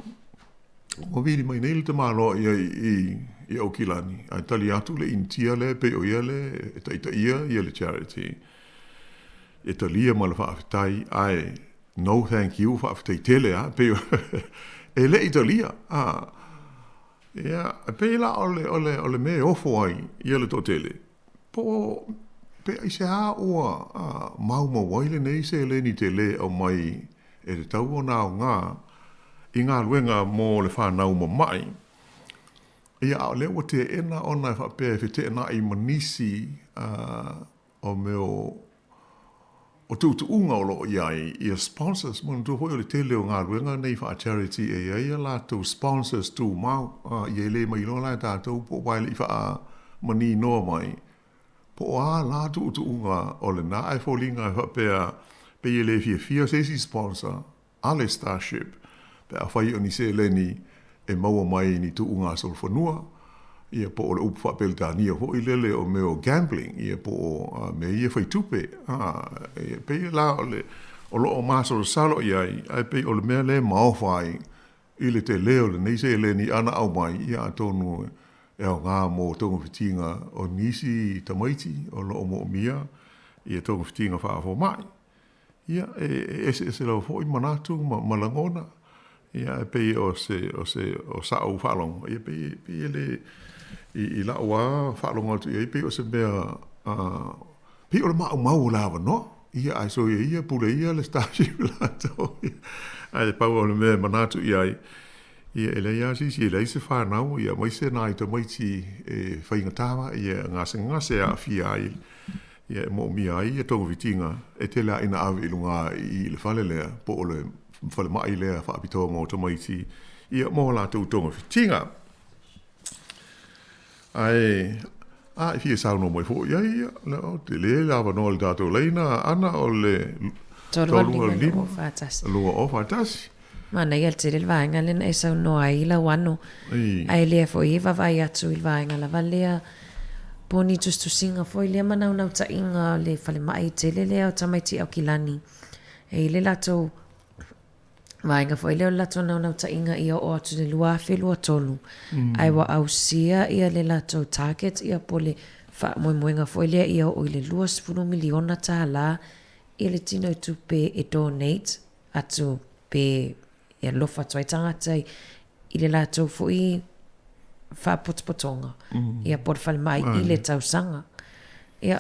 ua vili mai nei le tamaloa ia i, i, i Aukilani, ae tali atu le Initia lea pei o ia le e taitaia ia le charity. E talia ma le faafetai, ae no thank you, faafetai tele a, pei e le i talia. A, ia, e pei la o le, o le, o le mea e ofo ai ia le toatele, po o pe aisea ua maumau ai lenei seleni tele aumai e tatau ona aoga i galuega mo le fanau mama'i. Ia, a o lea ua teena ona e faapea e feteenai ma nisi o mea o o tuutuuga o lo o i ai ia sponsors. Manatua foi o le tele o galuega nei faa-charity e i ai a latou sponsors tumau, a, ia e le mailoa la e tatou po o aua e le i faamaninoa mai po o a la tuutuuga o lena, ae foliga e faapea pei e le fiafia se isi sponsor a le Starship pe afai o ni seleni e maua mai i ni tuuga solofanua, ia po o le upu faa-Peretania foi lele o mea o gambling, ia po o mea ia fai tupe, a, e pei la o le, o lo o masalosalo i ai, ae pei o le mea lea e maofa ai i le tele o lenei seleni ana aumai, ia atonu e aoga mo togafitiga o nisi tamaiti o lo o moomia ia togafitiga faafomai. Ia, e eseese lava foi manatu ma, ma lagona, ia, e pei o se, o se, o sa'u faalogo, ia, pei, pei e le, i, i la'u lava faalogo atu i ai, pei o se mea, pei o le maʻaumau o le avanoa, ia, ae soia ia, pule ia le Starship latou, ia, ae pau o le mea e manatu i ai, ia, e leai lava se isi, e leai se fanau, ia, aemaise nai tamaiti e faigata, ia, gasegase e aafia ai Ia, e moomia ai ia togafitiga e tele aʻe ina ave i luga i le fale lea, po o le falemai lea faapitoa mo tamaiti, ia mo latou togafitiga. Ae, a e fia saunoa mai foi i ai, ia, le, o, tele le avanoa i le tatou laina, ana o le
3 5 2
2 0 4 1.
Manaia le tele le vaega lea na e saunoa ai lau ano. Ae lea foi e vaavaai atu i le vaega lava lea. Po o ni tusitusiga foi lea ma naunautaiga o le falemai tele lea o tamaiti Aukilani. E i le latou vaega foi lea o le latou naunautaiga ia oo atu i le 2023, ae ua ausia ia le latou target ia po o le faamoemoega foi lea ia oo i le $20 miliona ia le tino i tupe e donate atu pe e alofa atu ai tagata i le latou foi faapotopotoga ia po o le falemai i le tausaga. Ia,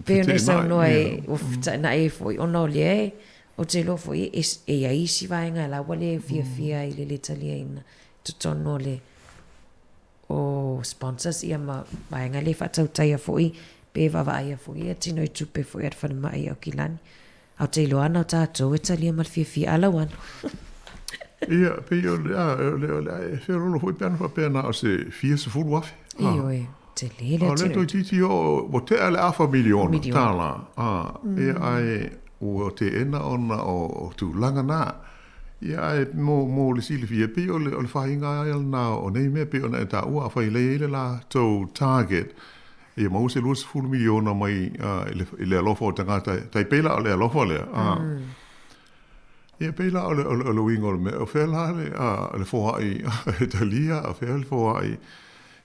pei ona e saunoa e, ua feteenai ai foi ona o lea e, ou te iloa foi e, e i ai isi vaega la ua le fiafia i le le taliaina i totonu o le o sponsors ia ma vaega lea e faatautaia foi pe vaavaaia foi ia tino i tupe foi a le falemai i Aukilani. A ou te iloa ana o tatou e talia ma le fiafia a lau ana.
Ia, pei o le, a, o le, o le, e feololo foi pe ana faapea na o se fia sefulu afe.
Ioe, tele le
A o lea toeitiiti oo, ua tea le afa miliona tālā. A, ia, ae ua teena ona o tulaga na. Ia, ae mo, mo le silafia, pei o le, o le faiga lava ia lena o nei mea, pei ona e taua, afai e leai ai le latou target, Ia maua se 20 miliona mai i le alofa o tagata, tai pei la o le alofa lea. Ia pei la o le, o le, o le uiga o le mea, o fea la le, le foai e talia, o fea le foai.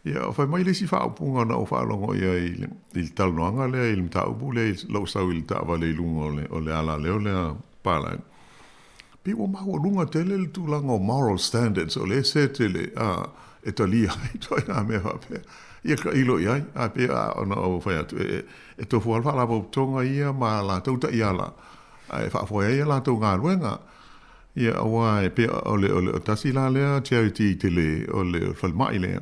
Ia, fai mai le isi faaupuga na ou faalogo i ai i le, i le talanoaga lea i le mataupu lea i lou sau i le taavale i luga o le, o le alaleo lea palai. Pei ua maualuga tele le tulaga o moral standards o lea e set le, a, e talia ai ituaiga mea faapea. Ia tailo i ai, a pei a ona ou fai atu, e, e tofu lava le Faalapotopotoga ia ma a latou taiala e faafoe ai a latou galuega. Ia, aua e pei o le, o le tasi la lea charity tele o le falemai lea.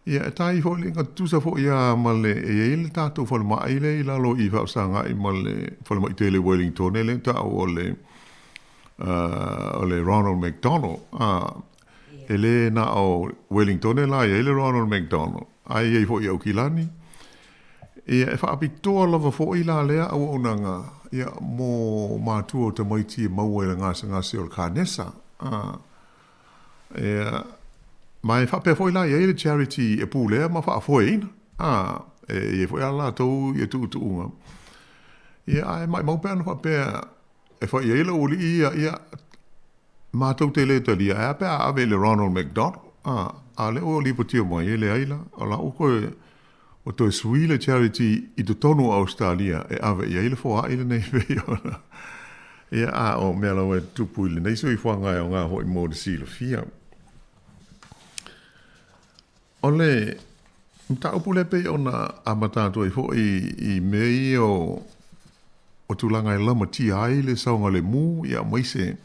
Ia, e tai foi le iga tutusa foi lava ma le, e i ai le tatou falemai lea i lalo i Faafesagai ma le falemai tele i Wellington lea e tau o le, o le Ronald McDonald. E le na o Wellington la e i ai le Ronald McDonald, ae i ai foi i Aukilani. Ia, e faapitoa lava foi la lea auaunaga, ia, mo matua o tamaiti e maua i le gasegase o le kanesa. Ia, ma e faapea foi la i ai le charity e pulea ma faafoeina, ā, e i ai foi lava latou ia tuutuuga. Ia, ae maumau pe ana faapea e fai i ai le aualii ia, ia, matou te le talia, ae a pe a ave i le Ronald McDonald, ā, a o lea ua lipotia mai, e leai la, o la ua toe, ua toe sui le charity i totonu o Ausetalia e ave i ai le foai lenei pei ona ia a o mea lava e tutupu i lenei soifuaga e aoga foi mo le silafia. O le mataupu lea pei ona amata atu ai foi i mea ia o tulaga e lamatia ai le saogalemu ia aemaise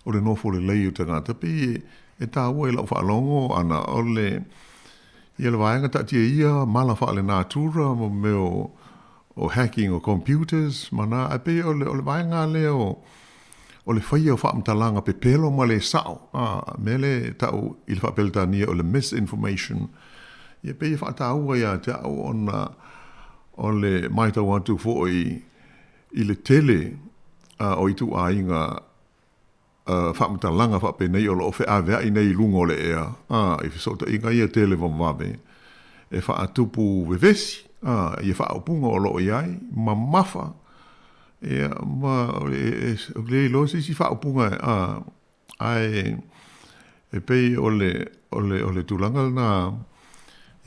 o le nofo lelei o tagata pei e taua i lau faalogo ʻana o le Ia le vaega taatia ia mala faalenatura ma mea o o hacking o computers ma na, ae pei o le o le vaega lea o o le faia o faamatalaga pepelo ma le sao, a, mea lea e tau i le faa-Peretania o le misinformation. Ia pei e faataua ia te au ona o le matau atu foi i le tele o ituaiga faamatalaga faapenei o lo o feaveai nei i luga o le ea, ā, i fesootaiga ia televavave e faatupu vevesi, ā, ia faaupuga o lo o i ai, mamafa, ia, ma e le iloa se isi faaupuga, ā, ae e pei o le, o le, o le tulaga lena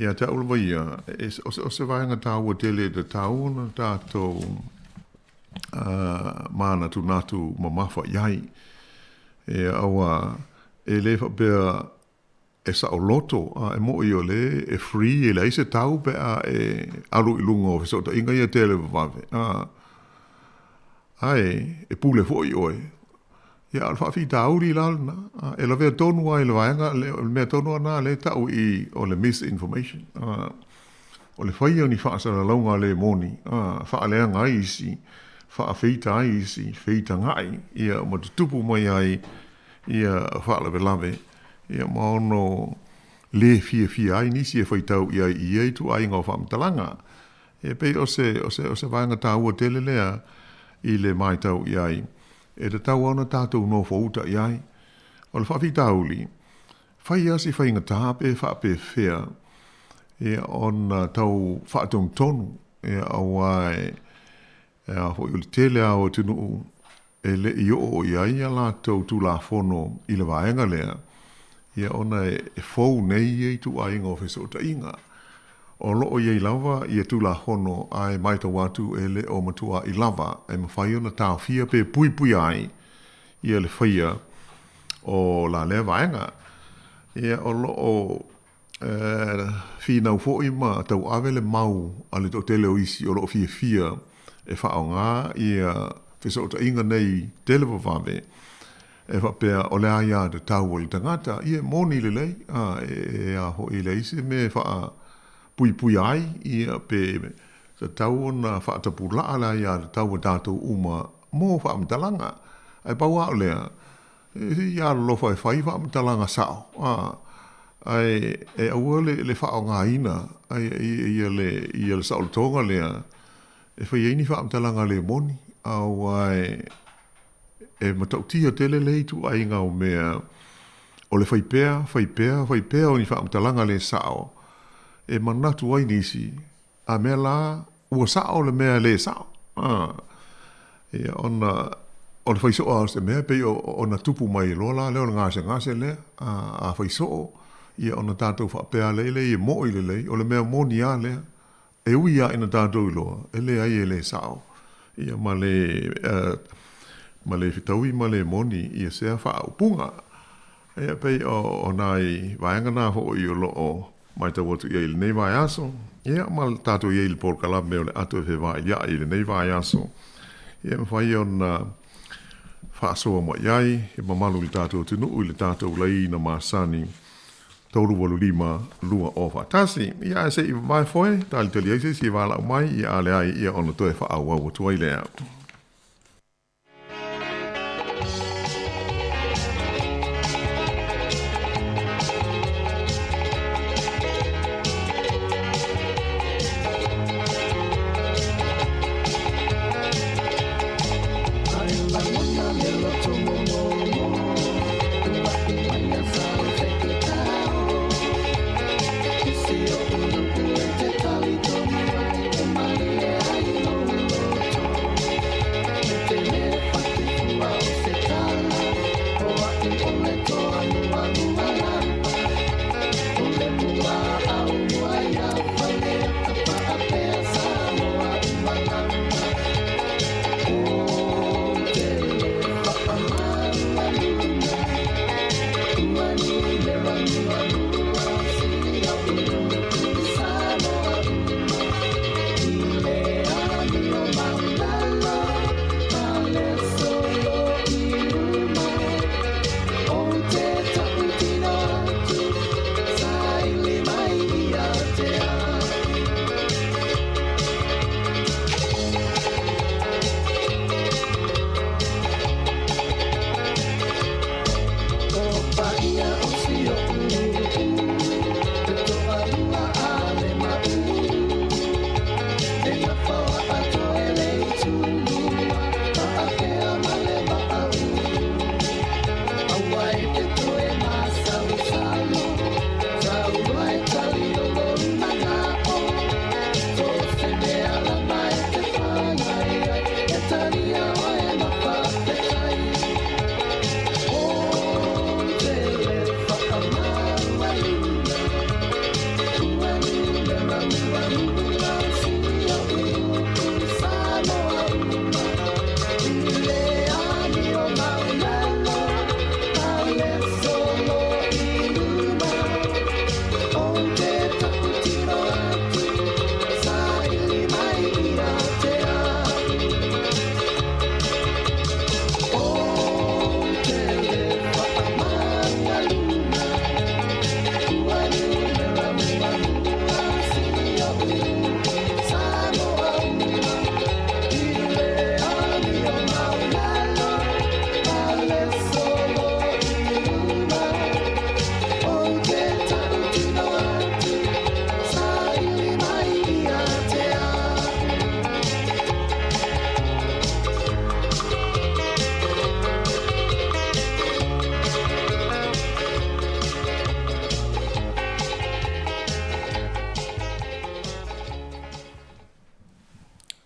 ia te au lava ia, e, o se, o se vaega taua tele e tatau ona tatou mānatunatu mamafa i ai. E aua e le faapea e saoloto, a e moʻi o le e free e leai se tau pe a e alu i luga o fesootaiga ia televavave, a ae e pule foi ʻoe. Ia, o le faafitauli la lena, e lavea tonu lava i le vaega, o le mea tonu lava lena lea e tau i i o le misinformation. O le faia o ni faasalalauga le moni, faaleaga ai isi, faafeita ai isi, feitagaʻi, ia, ma tutupu mai ai ia faalavelave, ia, ma ono le fiafia ai nisi e faitau i ai i ia ituaiga o faamatalaga. E pei o se, o se, o se vaega taua tele lea i le matau i ai, e tatau lava ona tatou nofouta i ai. O le faafitauli, fai lava si faigata pe faapefea. ia ona tau faatonutonu ia auā e a foi o le tele lava o atunuu e le i oo i ai a latou Tulafono i le vaega lea, ia ona e fou nei ia ituaiga o fesootaiga. O lo o i ai lava ia Tulafono ae matau atu e le o matua'i lava e mafai ona taofia pe puipuia ai ia le faia o la lea vaega. Ia o lo o finau foi ma tauave le mau a le toatele o isi o lo o fiafia e faaaoga ia fesootaiga nei televavave e faapea o le aiatatau a le tagata, ia e moni lelei, a, e a foi e leai se mea e faapuipuia ai, ia pe tatau ona faatapulaa le aiatatau a tatou uma mo faamatalaga. Ae pau lava o lea, E i alolofa e fai faamatalaga sao, a, ae e aua le, le faaaogaina ia le, ia le saolotoga lea e fai ai ni faamatalaga le moni, aua e, e matautia tele lea ituaiga o mea o le fai pea, fai pea, fai pea o ni faamatalaga le sao e manatu ai nisi A mea la, ua sao le mea le sao. A, ia, ona o le fai soo lava o se mea, e pei ona tupu mai loa la lea o le gasegase lea. A, a fai soo, ia ona tatou faapea lea, e leai e moʻi lelei, o le mea moni lava lea. E ui lava ina tatou iloa, e leai e le sao, ia ma le, ma le fetaui ma le moni ia sea faaupuga. Ia, e pei o nai vaega na foi o lo o matau atu i ai i lenei vaiaso, ia ma le tatou i ai i le polokalame o le ato e fevailia'i i lenei vaiaso, ia e mafai ona faasoa mai ai e mamalu i le tatou atunuu i le tatou laina masani 385 201. Ia ae se i vavae foe, talitali ai se isi e valaau mai, ia a leai, ia ona toe faaauau atu ai lea.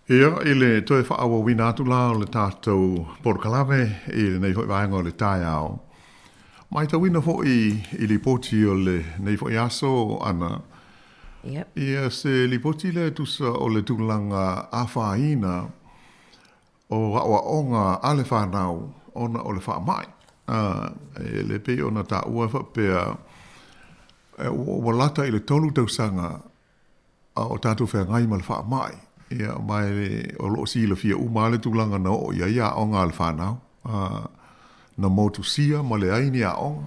Ia, i le toe faaauauina atu la o le tatou polokalame i lenei foi vaega o le taeao, matauina foi i lipoti o lenei foi aso Ana,
Yep.
Ia, se lipoti lea e tusa o le tulaga afaina o aoaoga a le fanau ona o le faamai. E le pei ona taua e faapea, ua lata i le 3 tausaga a o tatou feagai ma le faamai, ia, ma o lo o silafia uma lava le tulaga na oo i ai aoga a le fanau, na motusia ma leai ni aoga,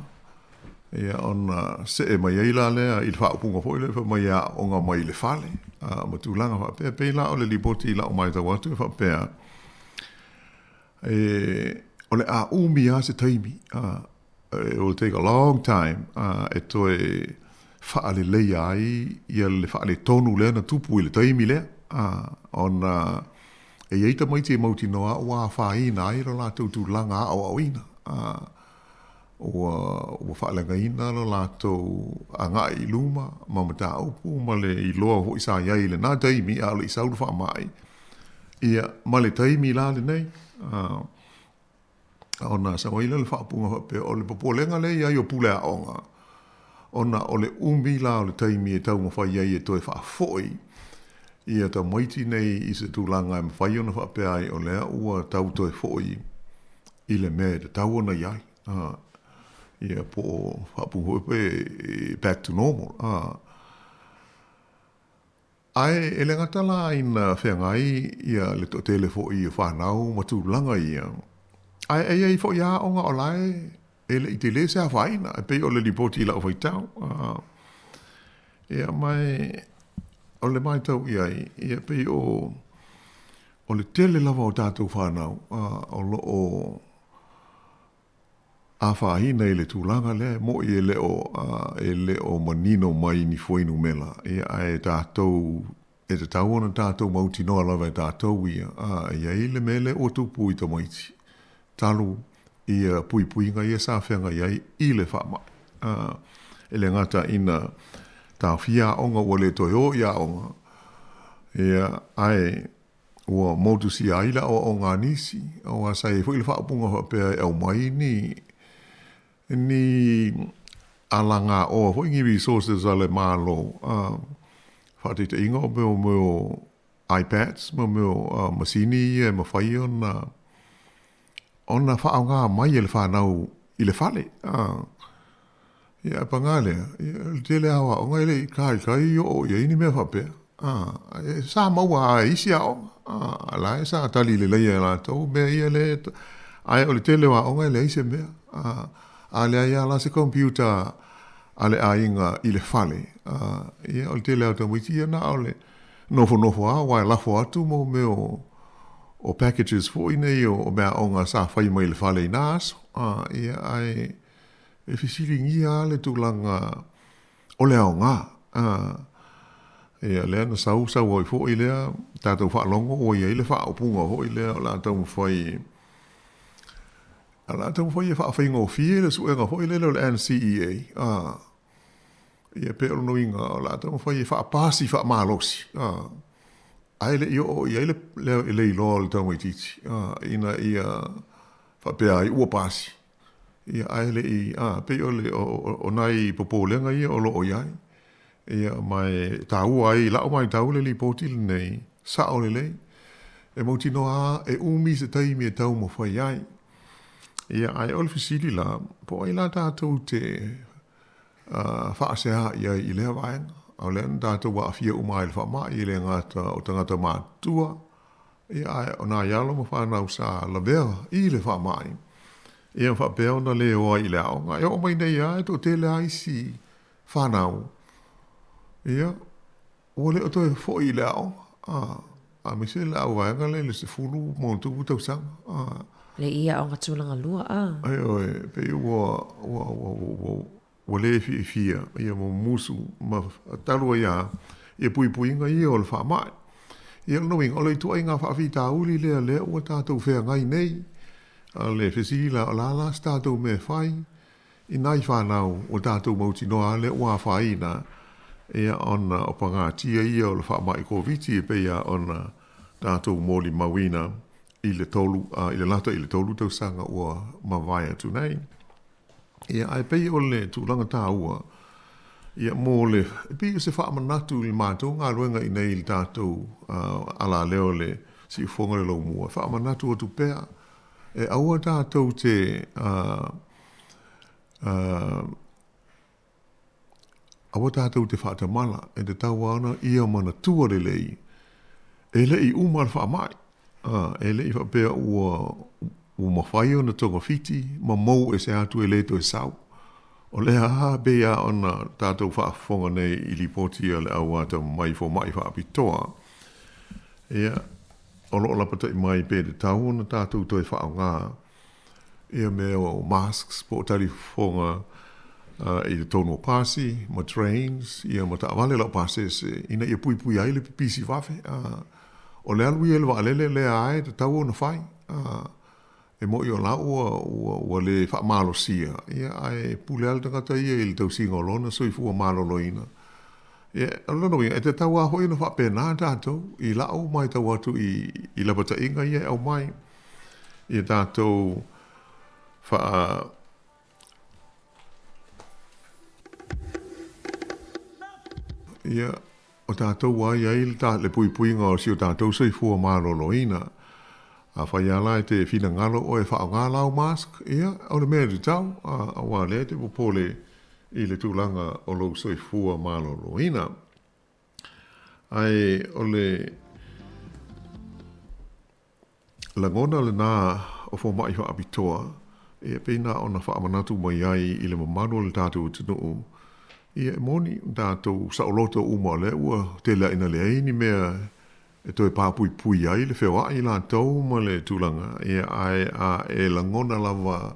ia, ona see mai ai la lea i le faaupuga foi lea fai mai e aooga mai le fale, ma tulaga faapea. E pei la o le lipoti i lau matau atu e faapea, o le a umi lava se taimi, It will take a long time e toe faaleleia ai ia le faaletonu lea na tupu i le taimi lea, ona e i ai tamaiti e mautinoa ua afaina ai lo latou tulaga aoaoina, ua faaleagaina lo latou agai i luma ma mataupu ma le iloa foi sa i ai i lena taimi a o le i sau le faamai, ia ma le taimi la lenei. Ona sau ai lea o le faaupuga faapea, o le popolega lea e i ai o pule aoga, ona o le umi la o le taimi e taumafai ai e toe faafoi ia tamaiti nei i se tulaga e mafai ona faapea ai o lea ua tau toe foi i le mea e tatau ona i ai. Ia po o faaupuga foi pe back to normal. Ae e le gata la ina feagai ia le toatele foi o fanau ma tulaga ia, ae e i ai foi aoga o la e le i tele se afaina, e pei o le lipoti i lau faitau. Ia ma e o le matau i ai, ia e pei o o le tele lava o tatou fanau o lo o afaina i le tulaga lea, e moni e le o, e le o manino mai ni fuainumera, ia, ae tatou, e tatau ona tatou mautinoa lava e tatou ia, e i ai le mea lea ua tupu i tamaiti, talu ia puipuiga ia sa feagai ai i le faamai. E le gata ina taofia aoga ua le toe o i aoga, ia, ae Ua motusia ai le aoaoga a nisi, aua sa i ai foi le faaupuga faapea e aumai ni, ni alagaoa foi, ni resources a le Malo, faataitaiga o mea o mea o iPads ma mea o masini ia e mafai ona ona faaaoga mai e le fanau i le fale. Ia, ae paga lea, ia, o le tele lava o aoga e le i taitai oo i ai ni mea faapea. A, sa maua lava e isi aoga, a, la e sa tali lelei e latou mea ia le, ae o le tele o aoga e leai se mea. A, a leai lava la se computer a le aiga i le fale, a, ia, o le tele lava o tamaiti ia na o le nofonofo lava aua e lafo atu mo mea o, o packages foi nei o meaaoga sa fai mai i le fale i na aso. A, ia, ae E fesiligia lava le tulaga o le aoga. Ia, lea na sau sau ai foi lea tatou faalogo ua i ai le faaupuga foi lea o le a taumafai o le a taumafai e faafaigofie le suega foi lele o le NCEA. Ia, pei o lona uiga o le a taumafai e faapasi faamalosi, ae le i oo i ai le iloa o le tamaitiiti ina ia faapea ai ua pasi. Ia, ae le i, a, pei o le, o, o, o nai popolega ia o lo o i ai. Ia, ma e taua ai i lau matau le lipoti lenei, sao lelei, e mautinoa lava e umi se taimi e taumafai ai. Ia, ae o le fesili la, po o ai la tatou te faasea i ai i lea vaega? O lea na tatou aafia uma ai i le faamai, e le gata o tagata matutua, Ia, ae o nai alo ma fanau sa lavea i le faamai, ia faapea ona le o ai i le aoga. E oo mai nei lava e toatele lava isi fanau, ia, ua le o toe foi i le aoga, a, aemaise le auvaega lea i le 10 ma ona tupu tausaga, a.
Le i aoga tulaga lua, a.
Ioe, pei ua, ua, ua, ua, ua le fiafia ia mumusu ma talu ai lava ia puipuiga ia o le faamai. Ia o lona uiga, o le ituaiga faafitauli lea lea ua tatou feagai nei. O le fesili la, o le a la se tatou mea e fai i nai fanau ua tatou mautinoa lava lea ua afaina ia ona o pagatia ia o le faamai Koviti e pei lava ona tatou molimauina i le tolu, i le lata i le tolu tausaga ua mavae atu nei. Ia, ae pei o le tulaga taua, ia, mo le, e pei o se faamanatu i le matou galuega i nei i le tatou alaleo i le siufofoga o le laumua, e faamanatu atu pea, e aua tatou te aua tatou te faatamala, e tatau lava ona ia manatua lelei, e le i uma le faamai, e le i faapea ua ua mafai ona togafiti ma mou ese atu e le toe sau. O lea lava e pei lava ona tatou faafofoga nei i lipoti a le au atamamai fomai faapitoa, ia, o lo o lapatai mai pe tatau ona tatou toe faaaoga ia mea o masks po o talifofoga i totonu o pasi ma trains ia ma taavale laupasese ina ia puipuia ai le pipisi vave. O le alu ia i le vaalele lea lava e tatau ona fai. E moni o la ua, ua, ua le faamalosia, ia, ae pule lava le tagata ia i le tausiga o lona soifua maloloina. Ia, o lona uiga, e tatau lava foi ona faapena tatou i la'u matau atu i, i lapataiga ia e aumai. Ia tatou faa Ia, o tatou a i ai le puipuiga o si o tatou soifua maloloina. Afai lava la e te finagalo oe e faaaoga lau mask, ia, o le mea e tatau, aua o lea e te popole i le tulaga o lou soifua maloloina. Ae o le Lagona lena o fomai faapitoa, ia pei na ona faamanatu mai ai i le mamalu o le tatou atunuu, ia e moni, o tatou saoloto uma o lea ua tele aʻe ina leai ni mea e toe papuipui ai le feoai latou ma le tulaga, ia ae a e lagona lava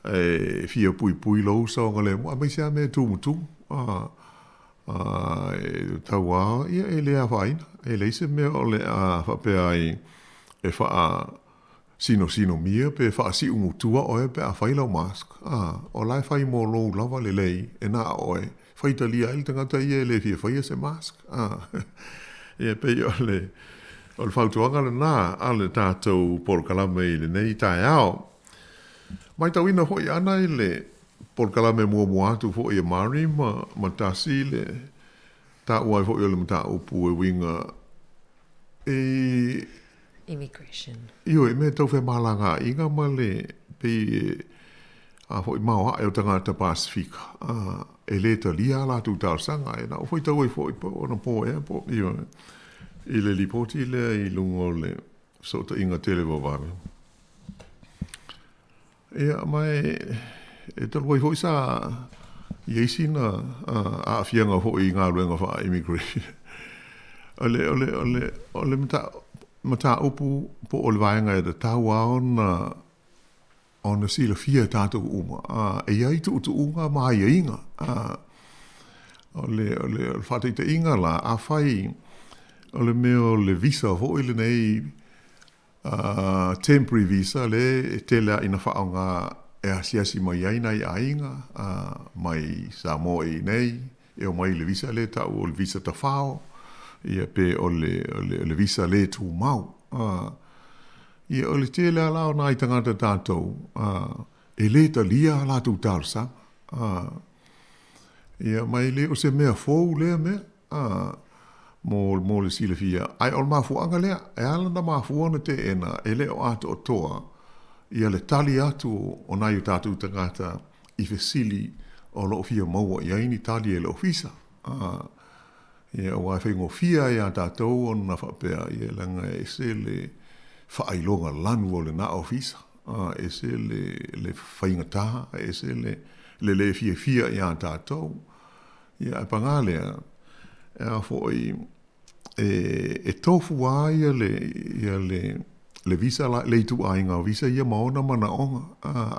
e fia puipui lou saogalemu, aemaise lava mea e tumutumu, a. A e tau lava, ia e le afaina, e leai se mea o le a faapea ai e faasinosinomia pe faasiumutua oe pe a fai lau mask. A, o la e fai mo lou lava lelei e na o oe, faitalia ai le tagata ia e le fia faia se mask. A, ia pei o le, o le fautuaga lena a le tatou polokalame i lenei taeao. Matauina foi ana i le polokalame muamua atu foi a Mari ma ma Tasi le taua ai foi o le mataupu e uiga i
Immigration.
Ioe, i mea tau femalagaaiga ma le pei e a foi maoae o tagata Pasefika, a, e le talia a latou talosaga. E na ou faitau ai foi po o anapo ea po, ioe, i le lipoti lea i luga o le fesootaiga televavave. Ia, ma e talu ai foi sa i ai sina aafiaga foi i galuega faa-immigration. O le, o le, o le, o le mataupu po o le vaega e tatau lava ona, ona silafia e tatou uma, e i ai tuutuuga ma aiaiga. O le, o le, o le faataitaiga la, afai o le mea o le visa foi lenei Temporary visa lea e tele lava ina faaaoga e asiasi mai ai nai aiga mai Samoa i inei e omai i le visa lea e tau o le visa tafao ia pe o le, o le, o le visa le tumau. Ia o le tele lava la o nai tagata tatou e le talia a latou talosaga. Ia ma e le o se mea fou lea mea. Ā, mō, mō le silafia, ae o le mafuaaga lea, e ala ona mafua ona teena, e le o atoatoa ia le tali atu o nai o tatou tagata i fesili o lo o fia maua i ai ni tali e le Ofisa. Ā, ia, aua e faigofie lava iā tatou ona faapea, ia, leaga e ese le faailoga lanu o lena Ofisa, ā, ese le, le faigata, ese le, le le fiafia iā tatou. Ia, ae pagā lea, e a foi, e, e tofu lava ia le, ia le, le visa la, le ituaiga o visa ia ma ona manaoga.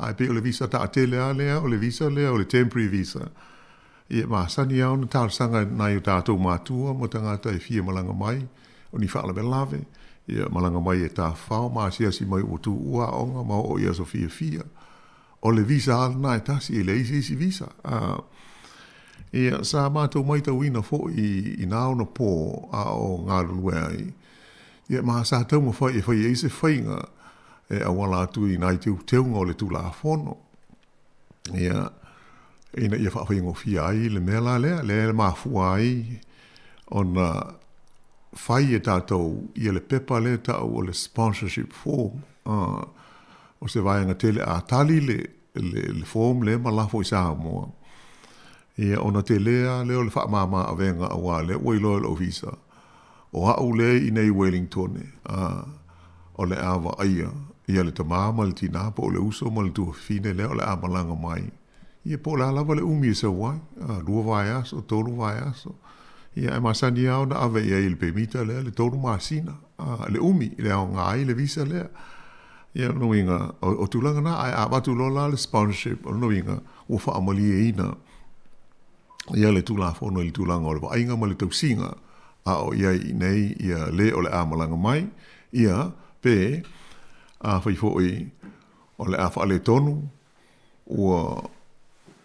Ae pei o le visa taatele lava lea, o le visa lea o le temporary visa. Ia, e masani lava ona talosaga e nai o tatou matua ma tagata e fia malaga mai, o ni faalavelave, ia malaga mai e tafafao ma asiasi mai ua tuua aoga ma oo i aso fiafia. O le visa lava lena e tasi, e leai se isi visa. Ia, sa matou matauina foi i nā ona pō a o galulue ai, Ia, ma sa taumafai e fai ai se faiga e auala atu i nai teuteuga o le Tulafono, ia, ina ia faafaigofie ai le mea la lea, lea e mafua ai ona fai e tatou ia le pepa lea e tau o le sponsorship form, o se vaega tele a tali le, le, le form lea ma lafo i Samoa, ia ona tele lava lea o le faamama avega aua lea ua iloa e le Ofisa, o a'u lea i inei i Wellingtone, a, o le a vaaia ia le tamā ma le tinā po o le uso ma le tuafafine lea o le a malaga mai, ia po o le a lava le umi e sau ai, a, lua vaiaso, tolu vaiaso, ia ae masani lava ona ave i ai i le pemita lea le tolu masina, a, le umi le aoga ai le visa lea. Ia, o lona uiga, o, o tulaga na, ae a avatu loa la le sponsorship, o lona uiga, ua faamalieina ia le Tulafono i le tulaga o le vaaiga ma le tausiga a o i ai i inei ia le o le a malaga mai, ia, pe afai foi o le a faaletonu, ua,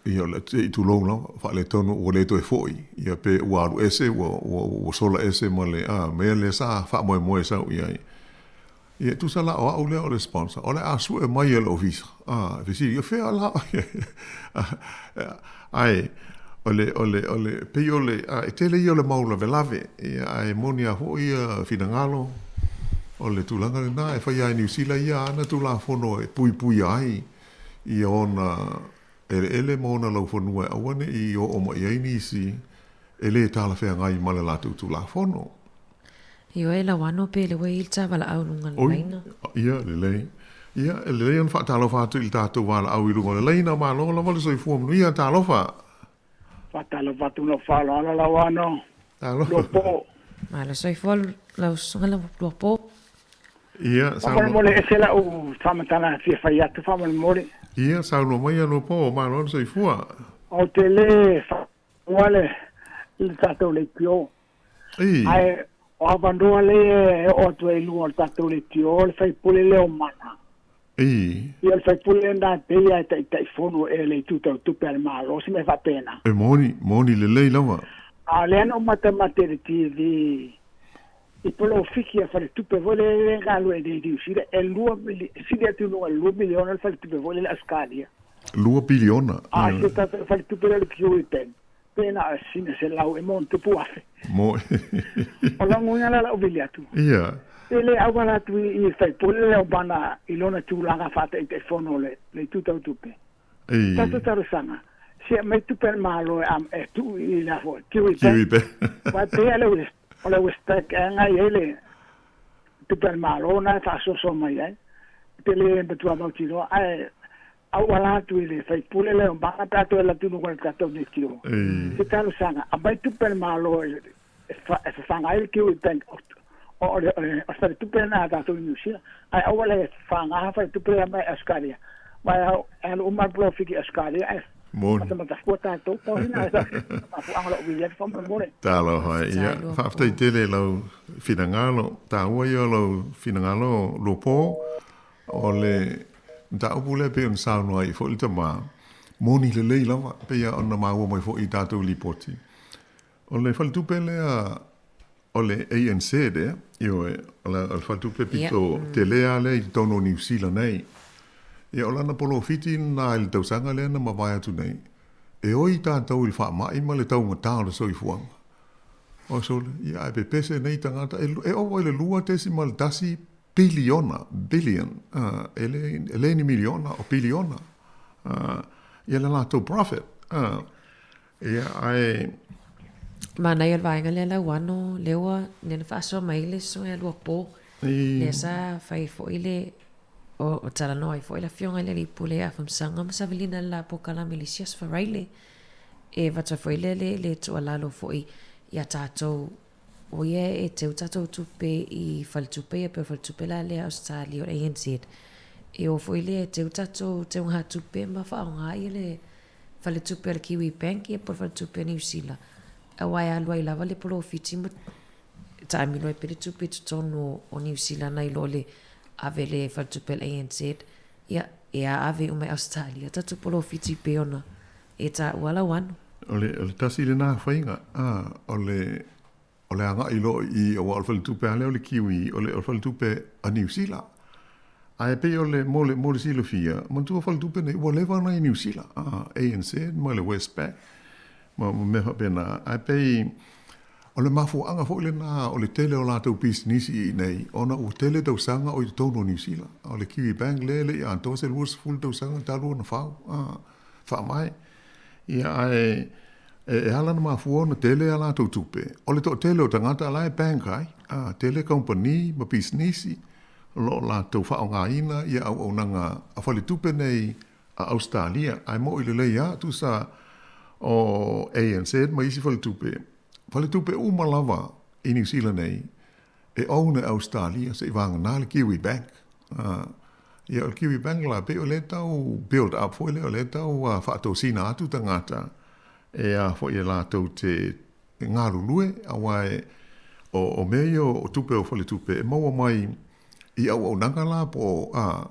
ia, o le, se i tulou lava, faaletonu ua le toe foi, ia, pe ua alu ese, ua, ua, ua sola ese ma le, a, mea lea sa faamoemoe e sau i ai. Ia, tusa la o au lea o le sponsor, o le a sue mai e le ofisa. A, e fesili, o fea la oe? Ae, o le, o le, o le, pei o le, a, e tele ia o le mau lavelave, ia, ae moni lava foi ia finagalo, o le tulaga lena, e fai lava e Niu Sila ia ana Tulafono e puipuia ai ia ona eleele ma ona laufanua e aua ne i oo mai ai nisi e lē talafeagai ma le latou Tulafono.
Ioe lauano pe le ua i le tavalaau i luga o le laina.
Ia, lelei. Ia, e lelei ona faatalofa atu i le tatou valaau i luga o le laina. Malo lava le soifua manuia. Talofa.
Faatalofa atu ma lou faaaloalo Lauano.
Talofa.
Luapo.
Malo soifua lau susuga Luapo.
Ia, saunoa.
Faamolemole ese lau faamatalaga e fia fai atu faamolemole.
Ia, saunoa maia Luapo, malo le soifua.
Ou te le faaaoga le tatou leitio. Ae o avanoa lea e oo atu ai i luga o le tatou leitio, le faipule lea o Mana. Ia, o le faipule lena e pei lava e taitaifono ea i le itu tau tupe a le Malo, se mea faapena.
E moni, moni lelei lava.
A o lea na ou matamate i le TV i polofiki a faletupe foi lea e galue i nei i Niu Sila, e lua mili, sili atu i luga i le lua miliona le faletupe foi lea i le Ausetalia.
Lua piliona.
A si o tatou faletupe lea o le Kiwi Bank, Pe na o sina selau e maonutupu afe.
Mo.
O lona uiga la lau vili atu.
Ia.
E le auala atu i i faipule le aumana i lona tulaga faataitaifono o le le itu tau tupe.
I.
Tatou talosaga, se aumai tupe a le Malo e am e tuu i le a foi, Kiwi Bank.
Kiwi Bank.
Aua e pei lava le West, o le Westpac ea na i ai le tupe a le Malo na e faasoasoa mai ai. Ou te le matua mautinoa, ae auala atu i le faipule lea o Maka pe a toe alu atu i luga o le tatou leitio. Se talosaga, aumai tupe a le Malo e fafaga ai le Kiwi Bank o le faletupe lena a tatou i Niu Sila, ae aua le fafaga faletupe lea mai Ausetalia. Aua e alu uma le polofiki i Ausetalia ae matamata fua tatou. Pau sina mafuaaga o lou vili atu faamolemole.
Talofa, ia, faafetai tele i lau finagalo, taua ia o lau finagalo Luapo. O le mataupu lea pei ona saunoa ai foi le tama, moni lelei lava, pei lava ona maua mai foi i tatou lipoti. O le faletupe lea o le ANZ ea, ioe, o le faletupe pito tele lava lea i totonu o Niu Sila nei. Ia, o lana polofiti lena i le tausaga lea na mavae atu nei, e oi tatou i le faamai ma le taugata o le soifuaga. O sole, ia ae pepese nei tagata, e ova i le 2.1 piliona, billion, e le, e le ni miliona, o piliona, ia le latou profit. Ia, ae...
Manaia le vaega lea Lauano, lea ua, lea na faasoa mai le susuga ia Luapo, lea sa fai foi le, o talanoa ai foi le afioga i le Alii Pule ia Afamasaga ma Savelina le la polokalame i le isi aso Faraile, e avatu ai foi le, le, le tuualalo foi ia tatou O ia e teu tatou tupe i faletupe ia pei o le faletupe la lea Ausetalia o le ANZ. E o foi lea e teu tatou teugatupe ma faaaoga ia le faletupe a le Kiwi Bank ia po o le faletupe a Niu Sila aua e alu ai lava le polofiti ma taamilo ai pea le tupe i totonu o Niu Sila nai lo le ave le faletupe a le ANZ ia e aave uma i Ausetalia tatou polofiti pei ona e taua lau anu.
O le, o le tasi lena faiga, a, o le, o le agai loa i i aua o le faletupe lava lea o le Kiwi, o le o le faletupe a Niu Sila. Ae pei o le mo le mo le silafia, manatua faletupe nei ua leva ona i Niu Sila, ANZ ma le Westpac ma ma mea faapena. Ae pei o le mafuaaga foi lena o le tele o latou pisinisi i inei ona ua tele tausaga o i totonu o Niu Sila. O le Kiwi Bank lea e le i atoa se 20 tausaga talu ona fau, faavae. Ia ae e ala ona mafua ona tele a latou tupe, o le toatele o tagata la e bank ai, a, tele kamupani ma pisinisi o lo o latou faaaogaina ia auaunaga a faletupe nei a Ausetalia. Ae mo'i lelei lava, tusa o ANZ ma isi faletupe, faletupe uma lava i Niu Sila nei, e own e Ausetalia se'i vagana le Kiwi Bank. A, ia o le Kiwi Bank la, pei o lea e tau build up foi lea, o lea e tau faatosina atu tagata e a foi e latou te galulue, aua e, o, o mea ia o tupe o faletupe e maua mai i auaunaga la po o, a,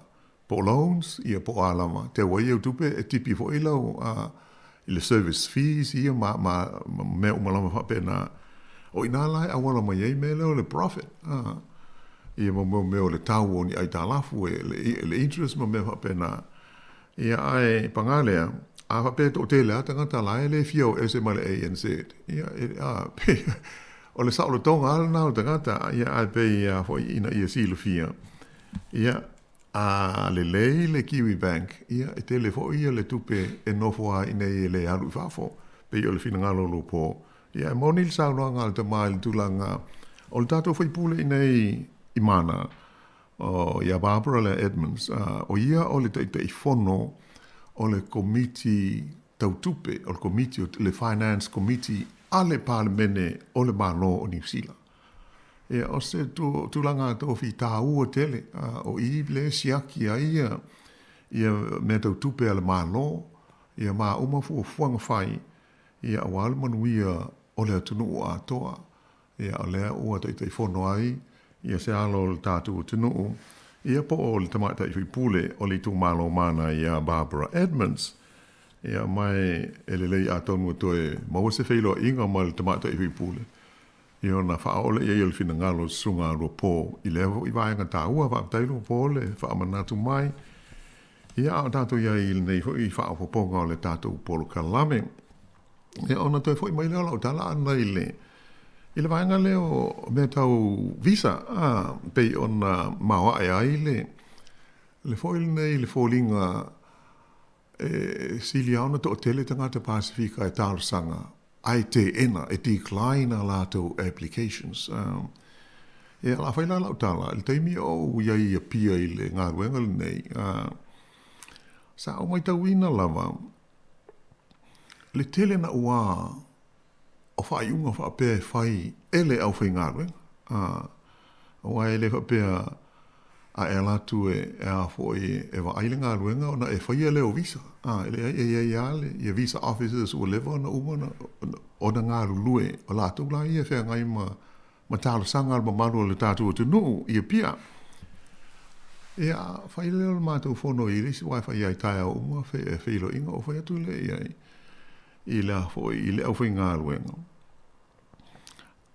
po o loans, ia po o a lava, teu ai au tupe e tipi foi lau, a, i le service fees ia ma, ma, ma mea uma lava faapena. O i inā la e auala mai ai mea lea o le profit, a, ia ma mea mea o le tau o ni aitalafu e le, le interest ma mea faapena. Ia ae pagā lea, a faapea e toatele lava tagata la e le fia o ese mai le ANZ, ia, e, a, pei, o le saolotoga lava lena o le tagata, ia ae pei a foi ina ia silafia, ia, A lelei le Kiwi Bank, ia, e tele foi ia le tupe e nofo ai i inei e le alu i fafo, pei o le finagalo o lou po. Ia, e moni le saunoaga a le tama i le tulaga o le tatou faipule i inei i Mana, o, ia Barbara lea Edmonds, o ia o le Taitaifono o le Komiti Tau Tupe, o le Komiti o le Finance Committee a le Palemene o le Malo o Niu Sila. Ia, o se tulaga tofi tāua tele, o i le siaki ai ia, ia mea tau tupe a le Malo, ia ma uma fuafuaga fai, ia aua le manuia o le atunuu atoa. Ia, o lea ua Taitaifono ai ia se alo o le tatou atunuu, ia po o le Tamaitai Faipule o le itumalo Mana ia Barbara Edmonds. Ia, ma e lelei atonu e toe maua se feiloaiga ma le Tamaitai Faipule, Ia ona faaoo lea i ai o le finagalo o le Susuga a Luapo i lea foi vaega taua. Faafetai Luapo le faamanatu mai. Ia a o tatou i ai i lenei foi faaopoopoga o le tatou polokalame. Ia ona toe foi mai lea o lau tala ana i le i le vaega lea o mea tau visa, a, pei ona maoae ai le le foi lenei le foliga E sili lava ona toatele tagata Pasefika e talosaga ae teena, e decline a latou applications. Ia, o le a fai la lau tala, i le taimi o ou i ai i Apia i le galuega lenei, sa ou matauina lava le tele naua o faaiuga faapea e fai e le aufaigaluega, aua e le faapea a e ala atu e a foi e vaai le galuega ona e faia lea o visa, e leai, e i ai lava le ia visa officers ua leva ona uma ona galulue, o latou la ia e feagai ma talosaga a le mamalu o le tatou atunuu i Apia. Ia, fai lea o le matou fono i le isi aua e fai lava i taeao uma feiloaiga, ou fai atu lea i ai, i le a foi, i le aufaigaluega.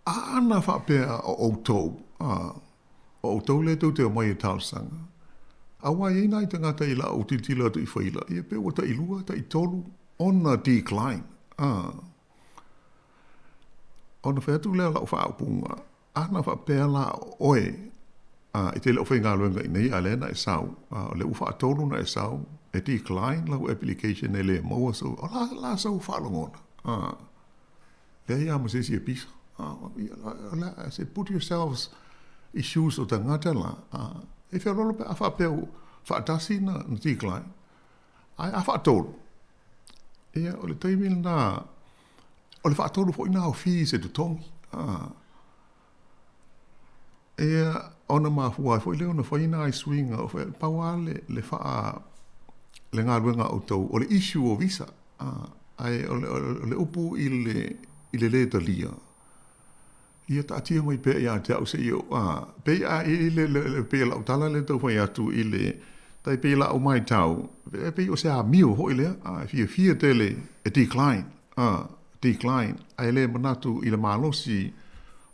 A ana faapea o outou, a, o outou lea tou te omai e talosaga, aua e i ai nai tagata i lau tilotilo atu i faila, ia pe ua tailua, taitolu ona decline, a. Ona fai atu lea o lau faaupuga, Ana faapea la o oe, a, e te le o faigaluega i inei a o lea na e sau, a, o lea ua faatolu ona e sau, e decline lau application e le maua sou, o le a la sou faalogona? A, leai lava ma se isi e pisa. A, ia, o le a, se put yourselves i shoes o tagata la, a, e feoloolo pe a faapea ua faatasi na decline, ae a faatolu, ia, o le taimi lena, O le faatolu foi lena o fees e totogi. Ia, ona mafua ai foi lea ona fai nai suiga, pau lava le, le faa, le galuega a outou, o le issue o visa. Ae o le, o le upu i le, i le lē talia, ia taatia mai pea ia te au seia, a, pei a i le, le, le, pei o lau tala lea e tau fai atu i le, tai pei lau matau, e pei o se amio foi lea, a, e fiafia tele e decline, a, decline, ae le manatu i le malosi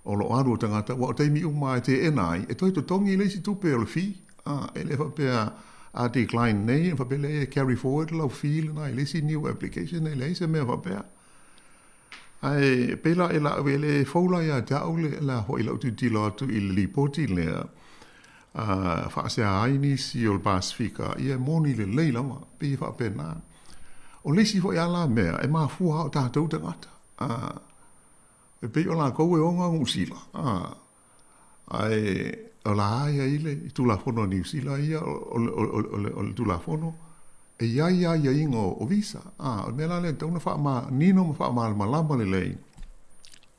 o lo o alu o tagata, aua o taimi uma lava e teena ai, e toe totogi le isi tupe o le fee, a, e le faapea a decline nei ona faapea lea e carry forward lau fee lena i le isi new application, e leai se mea faapea. Ae pei la e la, e le fou la ia te au le, la foi lau tilotilo atu i le lipoti lea, a, faasea ai nisi o le Pasefika, ia e moni lelei lava, pei e faapena. O le isi foi a la mea, e mafua lava o tatou tagata, a, E pei o lakou e ona Niu Sila, a, ae o la e i ai le Tulafono a Niu Sila ia, o le, o le, o le Tulafono, e i ai aiaiga o visa. A, o le mea la lea e tatau ona faamanino ma faamalamalama lelei,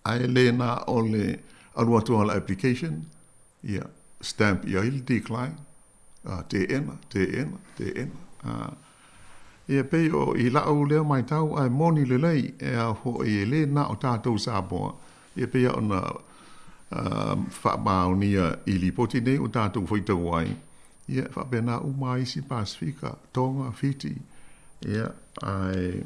ae le na o le alu atu o le application, ia, stamp i ai le decline, a, teena, teena, teena. A, ia pei o i la'u lea maitau ae moni lelei e ao fo'i e lē na o tatou Samoa, ia pei a ona faamaonia i lipoti nei ua tatou faitau ai, ia e faapena uma a isi Pasefika, Tonga, Fiti, ia ae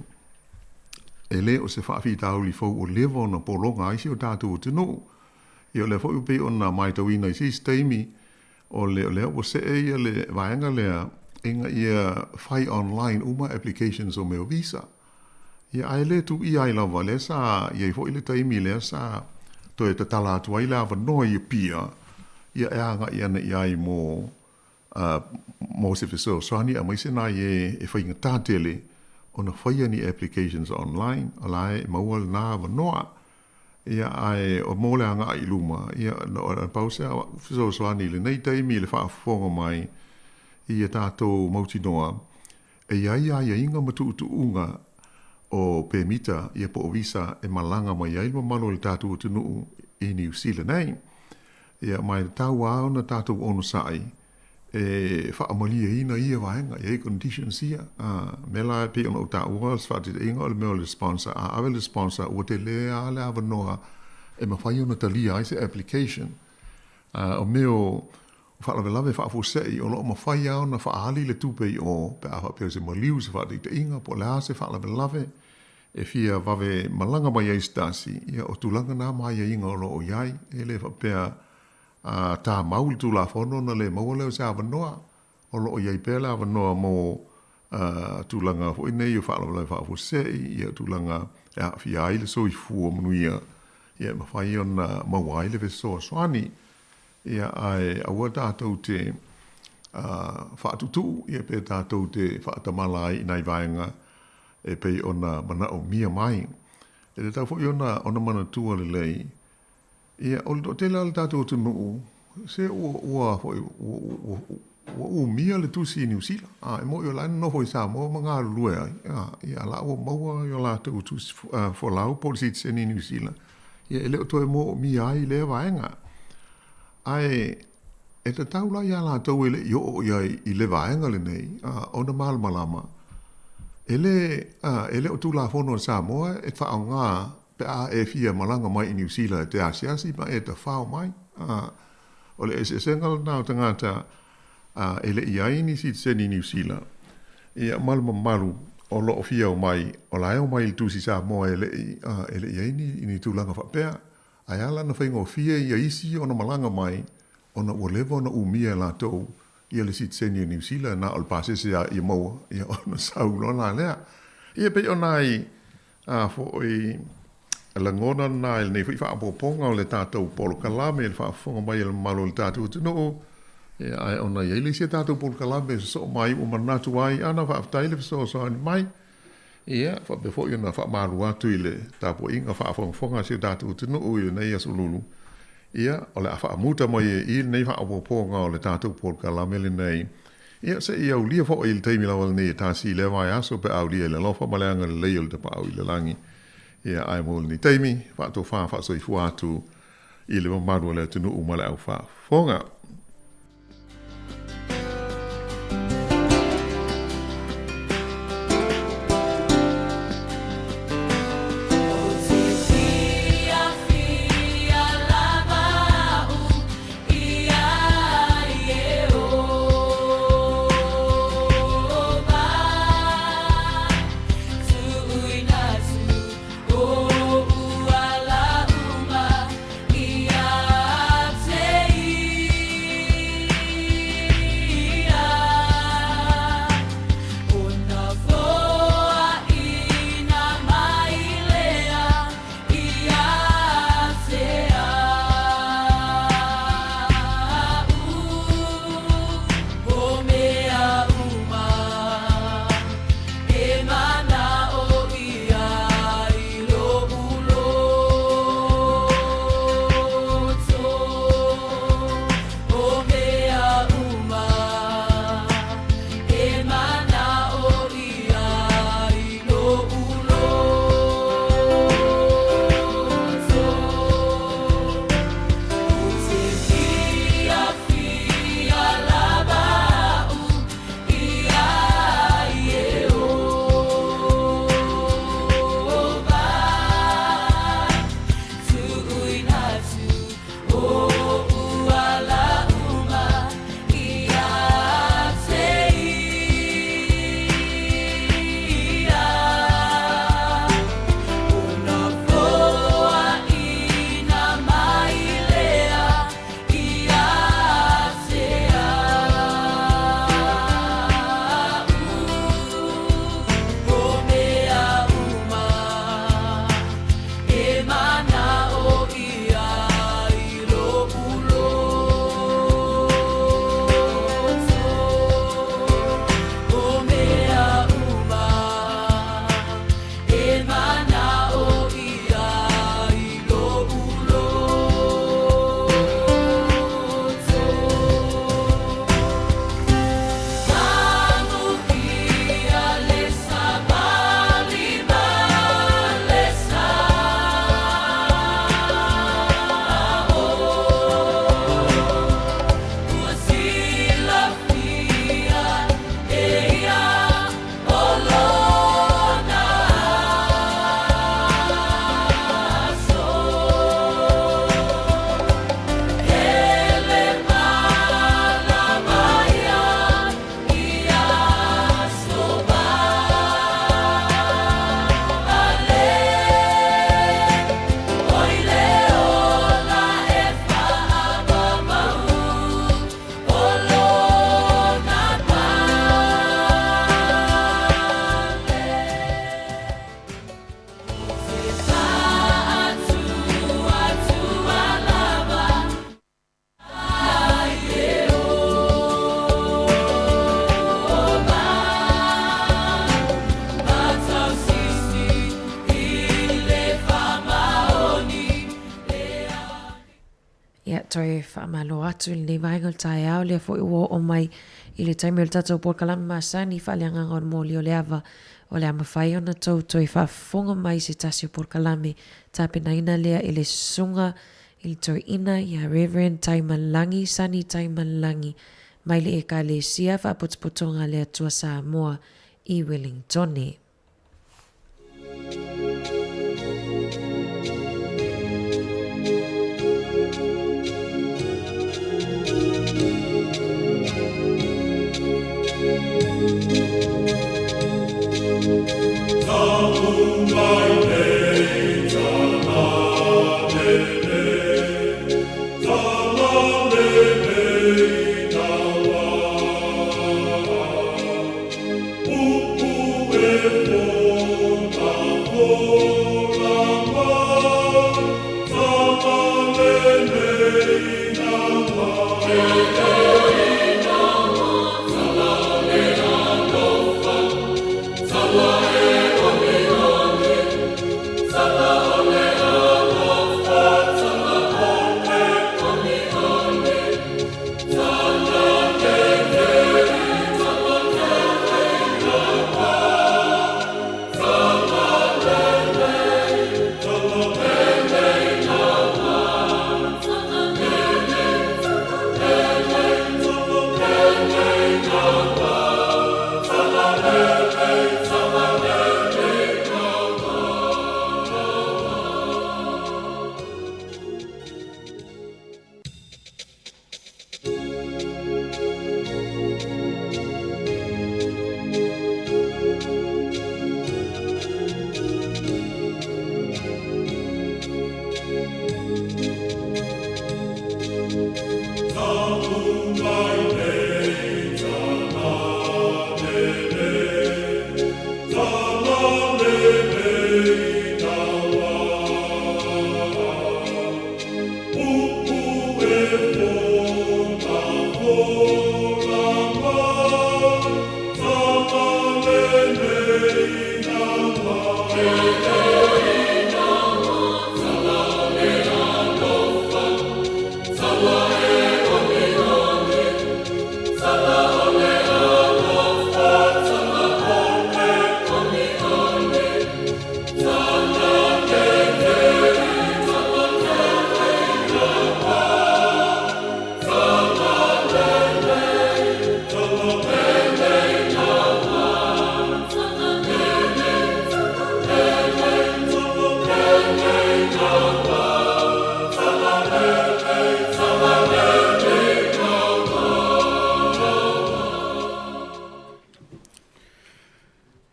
e lē o se faafitauli fou ua leva ona pologa ai si o tatou atunuu. Ia o lea foi ua pei ona maitauina i se isi taimi O le, o lea ua see ia le vaega lea ina ia fai online uma applications o mea o visa. Ia ae le tuuia ai lava, lea sa i ai foi le taimi lea sa toe tatala atu ai le avanoa i Apia, ia e agai ana i ai mo, mo se fesoasoani aemaise nai e e faigata tele ona faia ni applications online, o la e maua lena avanoa. Ia, ae o mo le agai i luma, ia, na pau se fesoasoani i lenei taimi i le faafofoga mai i a tatou mautinoa, e i ai aiaiga ma tuutuuga o pemita, ia po o visa e malaga mai ai le mamalu o le tatou atunuu i Niu Sila nei. Ia, ma e tatau lava ona tatou onosai e faamalieina ia vaega, e i ai conditions ia. A, mea la e pei ona ou taua se faataitaiga o le mea o le sponsor, a ave le sponsor ua tele lava le avanoa e mafai ona talia ai se application. A, o mea o faalavelave faafuasei o lo o mafai lava ona faaali le tupe i o pe a faapea o se maliu se faataitaiga po o le a se faalavelave e fia vave malaga mai ai se tasi, ia o tulaga na ma aiaiga o lo o i ai. E le faapea A tamau le Tulafono ona le maua lea o se avanoa. O lo o i ai pea le avanoa mo tulaga foi nei o faalavelave faafuasei, ia tulaga e aafia ai le soifua manuia, ia e mafai ona maua ai le fesoasoani. Ia ae aua tatou te faatutuu ia pe tatou te faatamala ai i nai vaega e pei ona manaomia mai. E tatau foi ona manatua lelei Ia, o le toatele lava o le tatou atunuu, se ua, ua foi, ua, ua, ua umia le tusi i Niu Sila. A, e moni o la e nonofo i Samoa ma galulue ai, a, ia, la ua maua i o latou tusi folau po o le sitiseni i Niu Sila, ia, e le o toe moomia ai lea vaega. Ae, e tatau la iā latou e le i oo i ai i le vaega lenei, a, ona malamalama, e le, a, e le o Tulafono a Samoa e faaaoga Pe a e fia malaga mai i Niu Sila e te asiasi ma e tafao mai, ā, o le eseesega lena o tagata, ā, e le i ai ni sitiseni i Niu Sila, ia, ma le mamalu o lo o fia omai, o la e omai i le Tusi Samoa e le i, ā, e le i ai ni, ni tulaga faapea. Ae a la na faigofie ia isi ona malaga mai, ona ua leva ona umia e latou ia le sitiseni o Niu Sila, na o le pasese lava ia maua, ia, ona sau loa la lea. Ia, pei o nai A foi lagona lena i lenei foi faaopoopoga o le tatou polokalame i le faafofoga mai a le mamalu o le tatou atunuu, ia, ae ona i ai le isi a tatou polokalame e sosoo mai ua manatu ai, ana faafetai le fesoasoani mai, ia, faapea foi ona faamalu atu i le tapuaiga faafogafoga a si o tatou atunuu i lenei aso lulu, ia, o le a faamuta mai ai i i lenei faaopoopoga o le tatou polokalame lenei. Ia, se i aulia foi i le taimi lava lenei e tasi i lea vaiaso pe a aulia i le alofa ma le agalelei o le Tapaau i le lagi. Ia, ae mo lenei taimi, faatofa faasoifua atu i le mamalu o le atunuu ma le aufaafofoga.
Toe faamalo atu i lenei vaega o le taeao, lea foi ua oo mai i le taimi o le tatou polokalame masani faaleagaga o le moli o le ava. O le a mafai ona tou toe faafofoga mai i se tasi o polokalame tapenaina lea e le Susuga i le Toeaina ia Reverend Taimalagi Sonny Taimalagi mai le Ekalesia Faapotopotoga a le Atua Samoa i Wellingtone.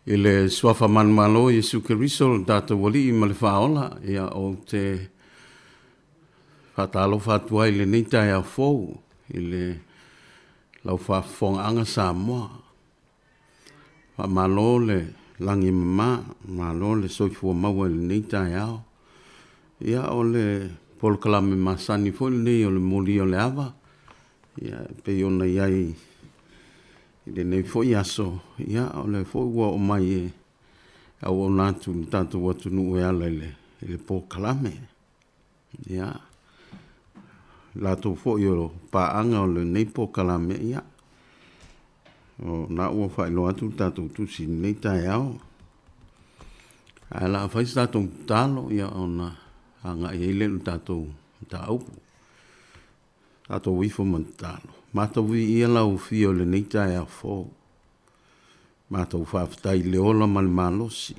I le suafa manumalo o Iesu Keriso lo tatou Alii ma le Faaola, ia ou te faatalofa atu ai i lenei taeao fou i le lau faafofogaaga Samoa. Faamalo le lagi e mama, malo le soifua maua i lenei taeao. Ia o le polokalame masani foi lenei o le molia o le ava, ia e pei ona i ai i lenei foi aso, ia o lea foi ua oo mai e auauna atu i le tatou atunuu e ala i le, i le polokalame. Ia, latou foi o paaga o lenei polokalame, ia, o na ua faailoa atu le tatou tusi i lenei taeao. Ae la fai se tatou tatalo, ia, ona agai ai lea i le tatou mataupu. Tatou ifo ma tatalo. Matou viia lau afio i lenei taeao fou. Matou faafetai i le ola ma le malosi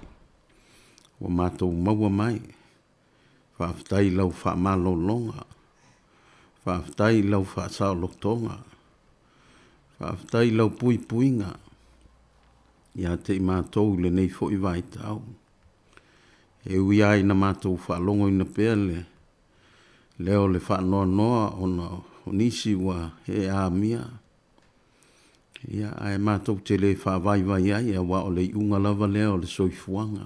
ua matou maua mai. Faafetai i lau faamalologa. Faafetai i lau faasaolotoga. Faafetai i lau puipuiga ia te i matou i lenei foi vaitau. E ui lava ina matou faalogoina pea le leo o le faanoanoa ona o nisi ua ee amia, ia, ae matou te le faavaivai ai, aua o le iuga lava lea o le soifuaga.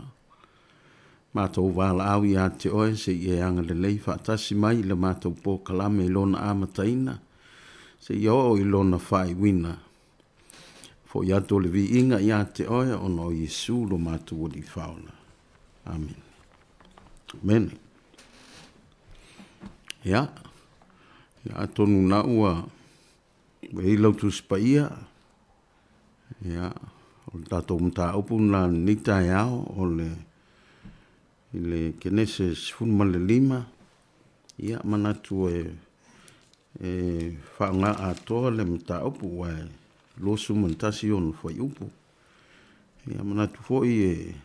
Matou valaau ia te oe se i e agalelei faatasi mai i le matou polokalame i lona amataina seia oo i lona faaiuina. Foi atu o le viiga ia te oe ona o Iesu lo matou Alii Faaola. Amene. Amene. Ia, Ia atonu na ua ua i ai lau Tusi Paia, ia, o le tatou mataupu lena i lenei taeao, o le, i le Kenese 15, ia, manatu e, e faaaoga atoa le mataupu, aua e 21 ona fuaiupu. Ia, manatu foi e,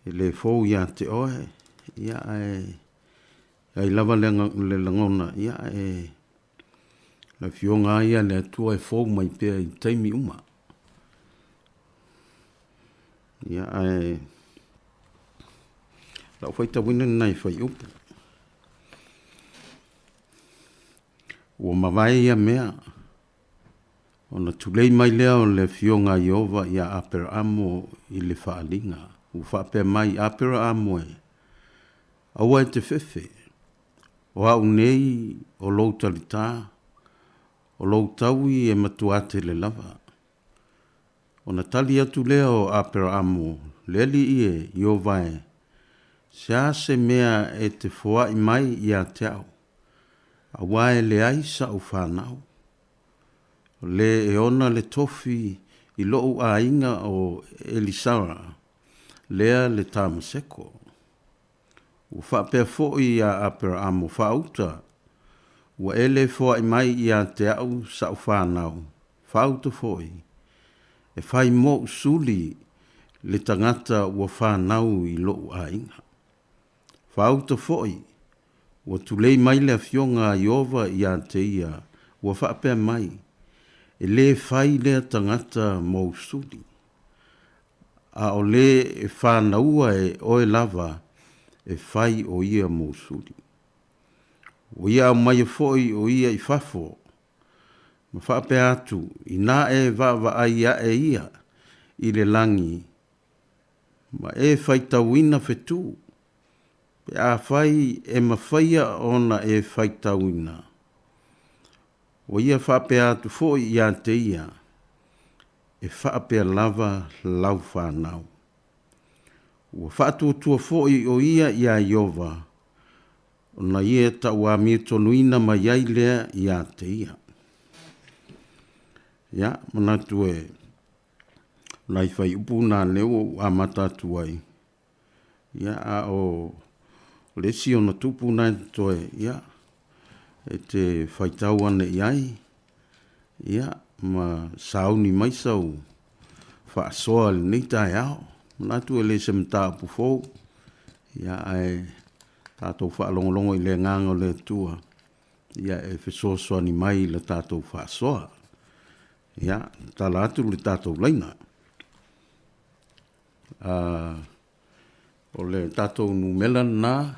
e le fou ia te oe, ia, ae ai lava le, le lagona, ia, e, Le Afioga lava ia a le Atua e fou mai pea i taimi uma. Ia, ae lau faitauina lenei fuaiupu. Ua mavae ia mea, ona tulei mai lea o le Afioga a Ieova iā Aperaamo i le faaaliga, ua faapea mai, Aperaamo e, aua e te fefe, O au nei o lou talitā, o lou taui e matua tele lava. Ona tali atu lea o Aperaamo, Le Alii e, Ieova e, sea se mea e te foai mai ia te au, aua e leai saʻu fanau. O le e ona le tofi i loʻu aiga o Elisara, lea le Tamaseko. Ua faapea foi iā Aperaamo, Faauta, ua e le foai mai ia te au saʻu fanau, faauta foi, e fai moʻu suli le tagata ua fanau i loʻu aiga. Faauta foi, ua tulei mai le Afioga a Ieova ia te ia, ua faapea mai, E le fai lea tagata mou suli. A o le e fanaua e oe lava e fai o ia mou suli. Ua ia aumaia foi o ia i fafo, ma faapea atu, Inā e vaavaai aʻe ia i le lagi, ma e faitauina fetu, pe afai e mafaia ona e faitauina, ua ia faapea atu foi ia te ia, E faapea lava lau fanau. Ua faatuatua foi o ia iā Ieova, ona ia tauamiotonuina mai ai lea iā te ia. Ia, manatu e, o nai fuaiupu na lea ua ou amata atu ai, Ia, a o le isi ona tupu na e totoe, ia, e te faitau ane i ai, ia, ma sauni mai sau faasoa i lenei taeao. Manatu e le se mataupu fou, ia, ae tatou faalogologo i le agaga o le Atua, ia, e fesoasoani mai i la tatou faasoa. Ia, tala atu le tatou laina. O le tatou numera lena,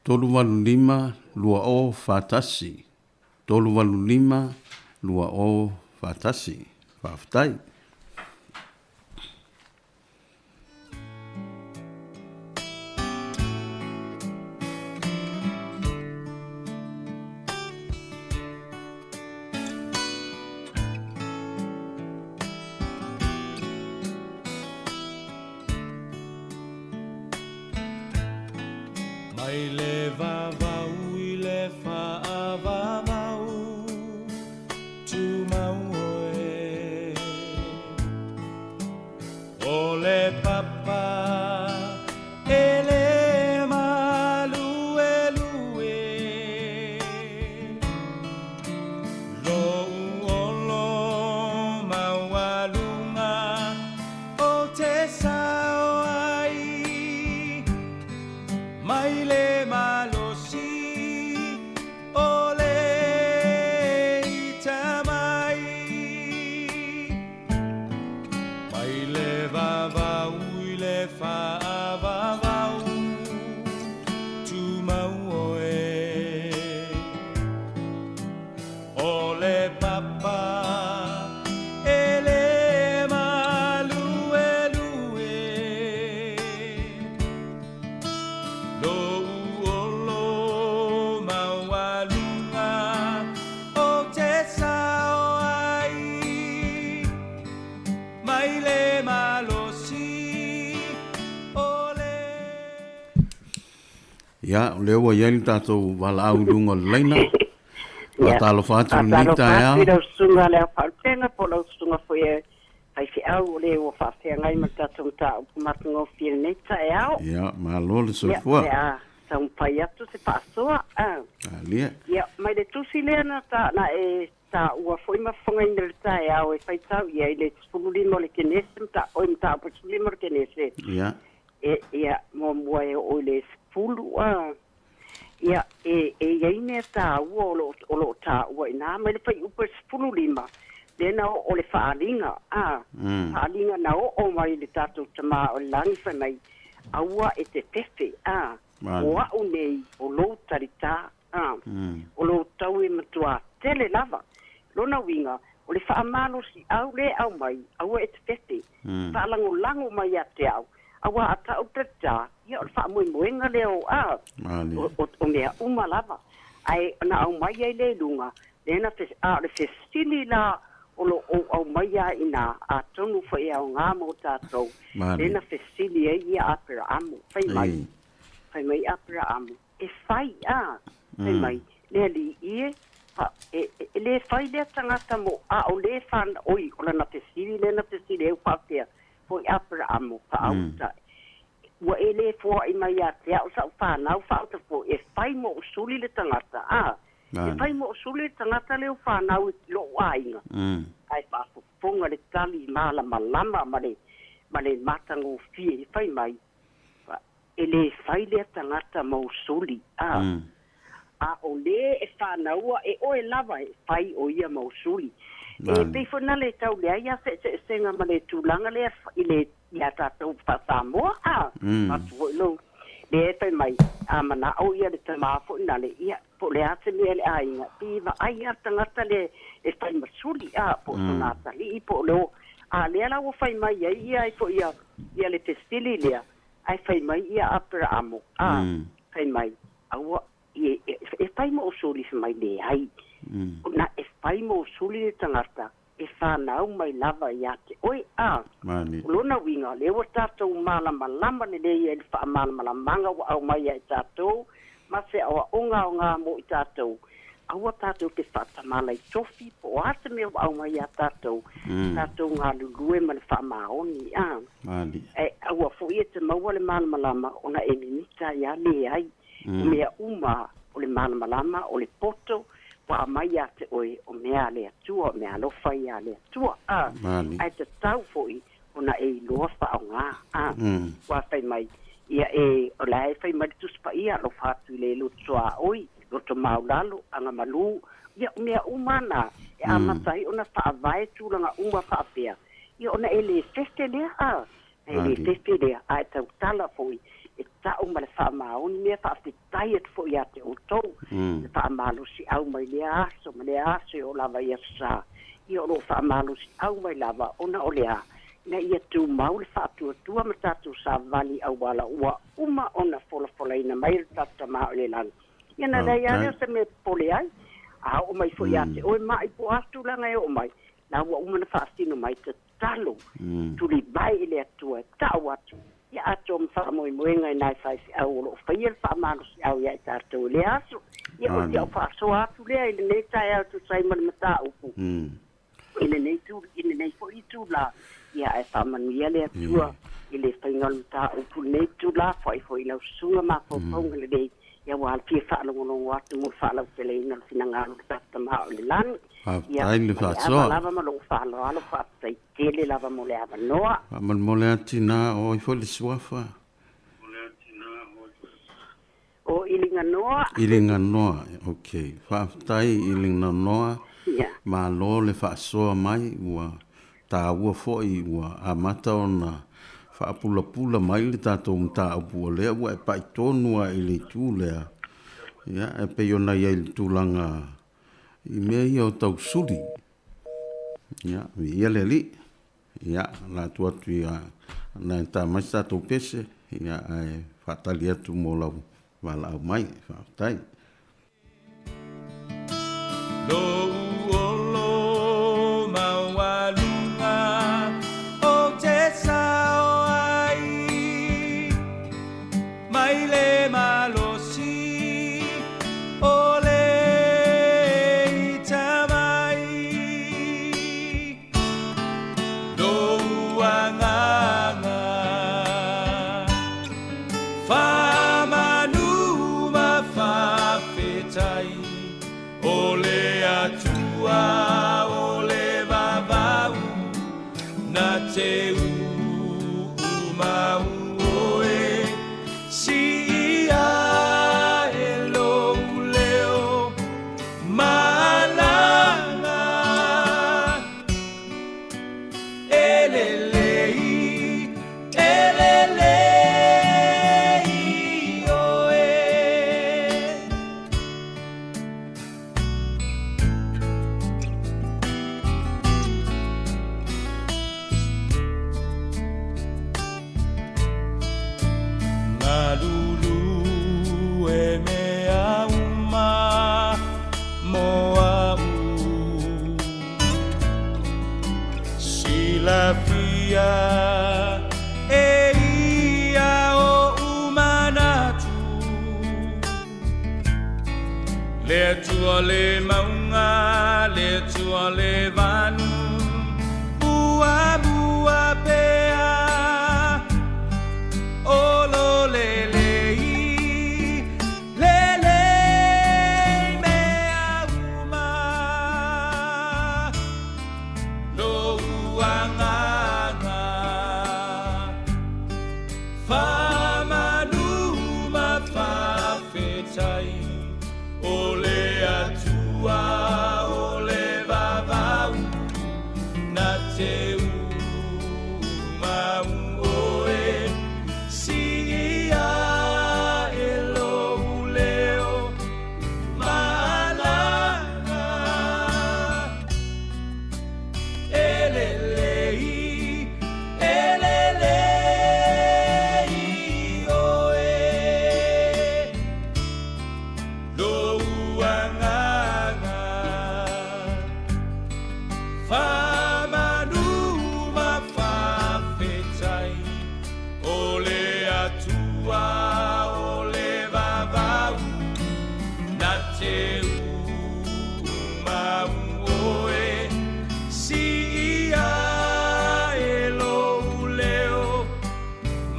385 2041, 385 2041. Faafetai.
Mai le vavau i le faavavau, tumau oe. O le papa e le maluelue, Lou olo maualuga o te sao ai, Mai le malosi o le ita mai. Mai le vavau i le faavavau, tumau oe. O le papa e le maluelue, Lou olo maualuga o te sao ai, Mai le malosi o le.
Ia, o lea ua i ai le tatou valaau i luga o le laina. Faatalofa atu i lenei
taeao. Faatalofa atu i lau susuga le Aofaautuega po o lau susuga foi e faifeau o le ua faafeagai ma le tatou mataupu matagofie i lenei taeao.
Ia, malo le soifua.
Ia, o le a taumafai atu se faasoa.
Alia.
Ia, mai le tusi lea na ta, na e taua foi ma fofogaina i le taeao e faitau i ai le 15 o le Kenese, mata, oi, mataupu 15 o le Kenese.
Ia.
E, ia, muamua e oo i le 10, a. Ia, e, e i ai mea tāua o lo, o lo o tāua inā, mai le fuaiupu e 15, lea na oo le faaaliga, a, faaaliga na oo mai i le tatou Tamā o le Lagi fai mai, Aua e te fefe, a, o a'u nei o lou talitā, a, o lou tau e matuā tele lava. Lona uiga, o le faamalosiau lea e aumai, aua e te fefe, faalagolago mai ia te au, Auā a ta'u talitā, ia o le faamoemoega lea o a, o, o mea uma lava. Ae na aumai ai lea i luga, lea na fes, a o le fesili la o lo o aumaia ai inā, atonu foi e aogā mo tatou, lea na fesili ai ia Aperaamu, fai mai, fai mai Aperaamu, e fai a, fai mai, le alii e, fa, e, e le fai lea tagata mo, a o le fan, oi, o lana fesili lea na fesili ai ua faapea, Foi Aperaamu, faauta. Ua e le foai mai ia te au sa'u fanau faauta foi, e fai mo'u suli le tagata, a, e fai mo'u suli le tagata lea o fanau i lo'u aiga. Ae faafofoga le tali malamalama ma le, ma le matagofie e fai mai, e le fai lea tagata mou suli, a, a o le e fanaua e oe lava e fai o ia mau suli. E pei foi na le tau leai a seeseesega ma le tulaga lea i le ia tatou faa-Samoa, a, atu foi lou lea e fai mai, a manao ia le tama foi na le, ia, po o le a se mea i le aiga, pei e vaai a le tagata lea e fai ma suli, a, po o sona atalii, po o le o, a lea la ua fai mai ai ia ai foi ia, ia le fesili lea, Ae fai mai ia Aperaamo, a, fai mai, Aua, e, e, e fai mo usuli, fai mai, Leai. Na e fai mo usuli le tagata, e whanau mai lava ia te oe, a. O lona uiga, lea ua tatou malamalama lelei ai i le faamalamalamaga ua aumaia e tatou, ma se aoaoga aoga mo i tatou, aua tatou te faatamala i tofi po o a se mea ua aumai iā tatou, tatou galulue ma le faamaoni, a. Ae aua foi e te maua le malamalama ona e mimita ai a leai. O mea uma o le malamalama, o le poto ua aumai ia te oe, o mea a le Atua, o mea alofa ia a le Atua, a. Ae tatau foi ona e iloa faaaoga, a. Ua fai mai, ia e, o la e fai mai le Tusi Paia, alofa atu i le loto suaoi, loto maulalo, agamalu, ia o mea uma na e amata ai ona faavae tulaga uma faapea, ia ona e le fefe lea, a. E le fefe lea, a e tautala foi, e ta'u ma le faamaoni mea faafetai atu foi ia te outou, le faamalosiau mai lea aso ma lea aso e oo lava i Aso Sa, ia o lo o faamalosiau mai lava ona o le a? Ina ia tumau le faatuatua ma tatou savali auala ua uma ona folafolaina mai e le tatou Tama o i le Lagi. Ia na leai lava lea o se mea e popole ai. A oo mai foi ia te oe ma'i po o a tulaga e oo mai, la ua uma ona faasino mai, tatalo, tulivae i le Atua e ta'u atu, ia atoa ma faamoemoega i nai faifeau o lo o faia le faamalosiau ia i tatou i lea aso. Ia o si au faasoa atu lea i lenei taeao e tusa ai ma le mataupu i lenei tu, i lenei foi itulā, ia ae faamanuia le Atua i le faiga o le mataupu i lenei itulā, foai foi i lau susuga mafaufauga lelei, ia ua fia faalogologo atu mo le faalauteleina o le finagalo o le tatou Tama o i le Lagi. Ia,
Faafetai le
ma le ava
faasoa.
lava ma lou faaaloalo, faafetai tele lava mo le avanoa.
Faamolemole atu ina o ai foi le suafa.
O Iliganoa.
Iliganoa, ok. Faafetai Iliganoa,
Ia.
malo le faasoa mai, ua taua foi ua amata ona faapulapula mai le tatou mataupu o lea ua e pai tonu lava i le itu lea, ia, e pei ona i ai i le tulaga i mea ia o tausuli. Ia, viia le Alii. Ia, o le a tuu atu ia na e ta mai se tatou pese, ia, ae faatali atu mo lau valaau mai. Faafetai.
Lou olo maualuga ou te sao ai mai le malosi.
te umau oe si ia e lou leo malaga elelei elelei oe. Malulu e mea uma mo au Silafia e ia o umanatu Le tua le maunga, le tua le vanu Ua mua pea O lo le lei, le lei mea uma Lo uanganga Whamanu ma whawhetai O le atua, o le vavau Na te umau oe Si ia e lou leo malaga Elelei, elelei oe Lo uanganga Whamanu ma whawhetai O le atua, o le vavau Na te umau oe Si ia e lou leo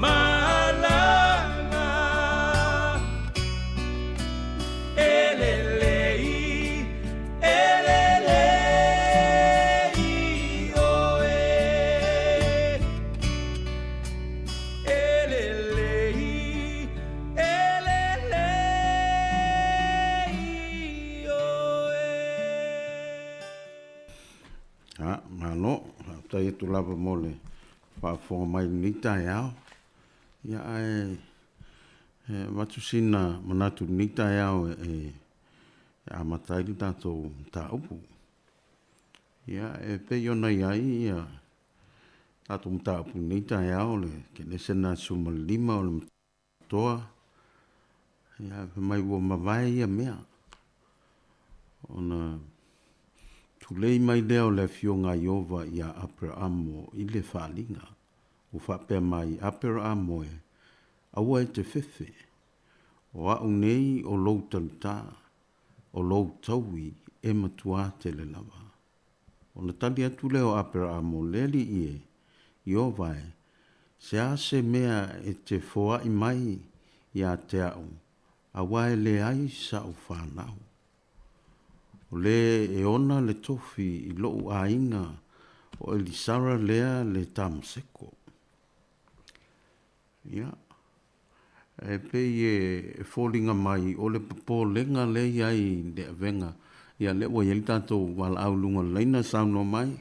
malaga Elelei, elelei oe Elelei, elelei oe.
A, malo, faafetai atu lava mo le faafofoga mai i lenei taeao. Ia ae e avatu sina manatu i lenei taeao e amata ai le tatou mataupu. Ia e pei ona i ai ia tatou mataupu i lenei taeao le Kenesena 15 o le Matoa. Ia fai mai ua mavae ia mea ona tulei mai lea o le afioga a Ieova ia Aperaamo i le faaliga, ua faapea mai, Aperaamo e, aua e te fefe, o a'u nei o lou talitā, o lou taui e matuā tele lava. Ona tali atu lea o Aperaamo, Le Alii e, Ieova e, se a se mea e te foaʻi mai iā te a'u, auā e leai sa'u fanau. O le e ona le tofi i loʻu aiga o Elisara lea le Tamaseko. Ia, e pei e foliga mai o le popolega lea i ai i le avega, ia lea ua i ai le tatou valaau i luga o le laina, saunoa mai.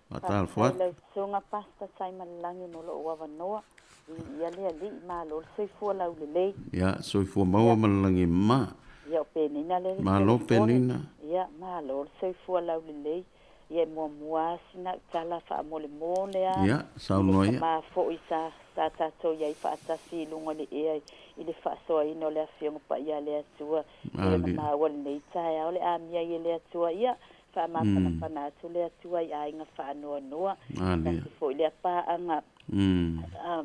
Faatalofa
Faafetai
atu.
lau Susuga Pastor Simon Lagi mo lou avanoa. Viia le Alii, malo le soifua laulelei.
Ia, soifua maua ma le lagi e mama.
Ia, o Penina lea i le
Malo
telefoni.
Penina.
Ia, malo le soifua laulelei. Ia, e muamua lava sina tala faamolemole a
Ia,
i le
saunoa ia.
tama foi sa sa tatou i ai faatasi i luga o le ea i le faasoaina o le Afioga Paia a le Atua e ona
Alia.
maua lenei taeao le amia ai e le Atua. Ia, faamafanafana atu le Atua i aiga faanoanoa.
Alia.
Tasi foi lea paaga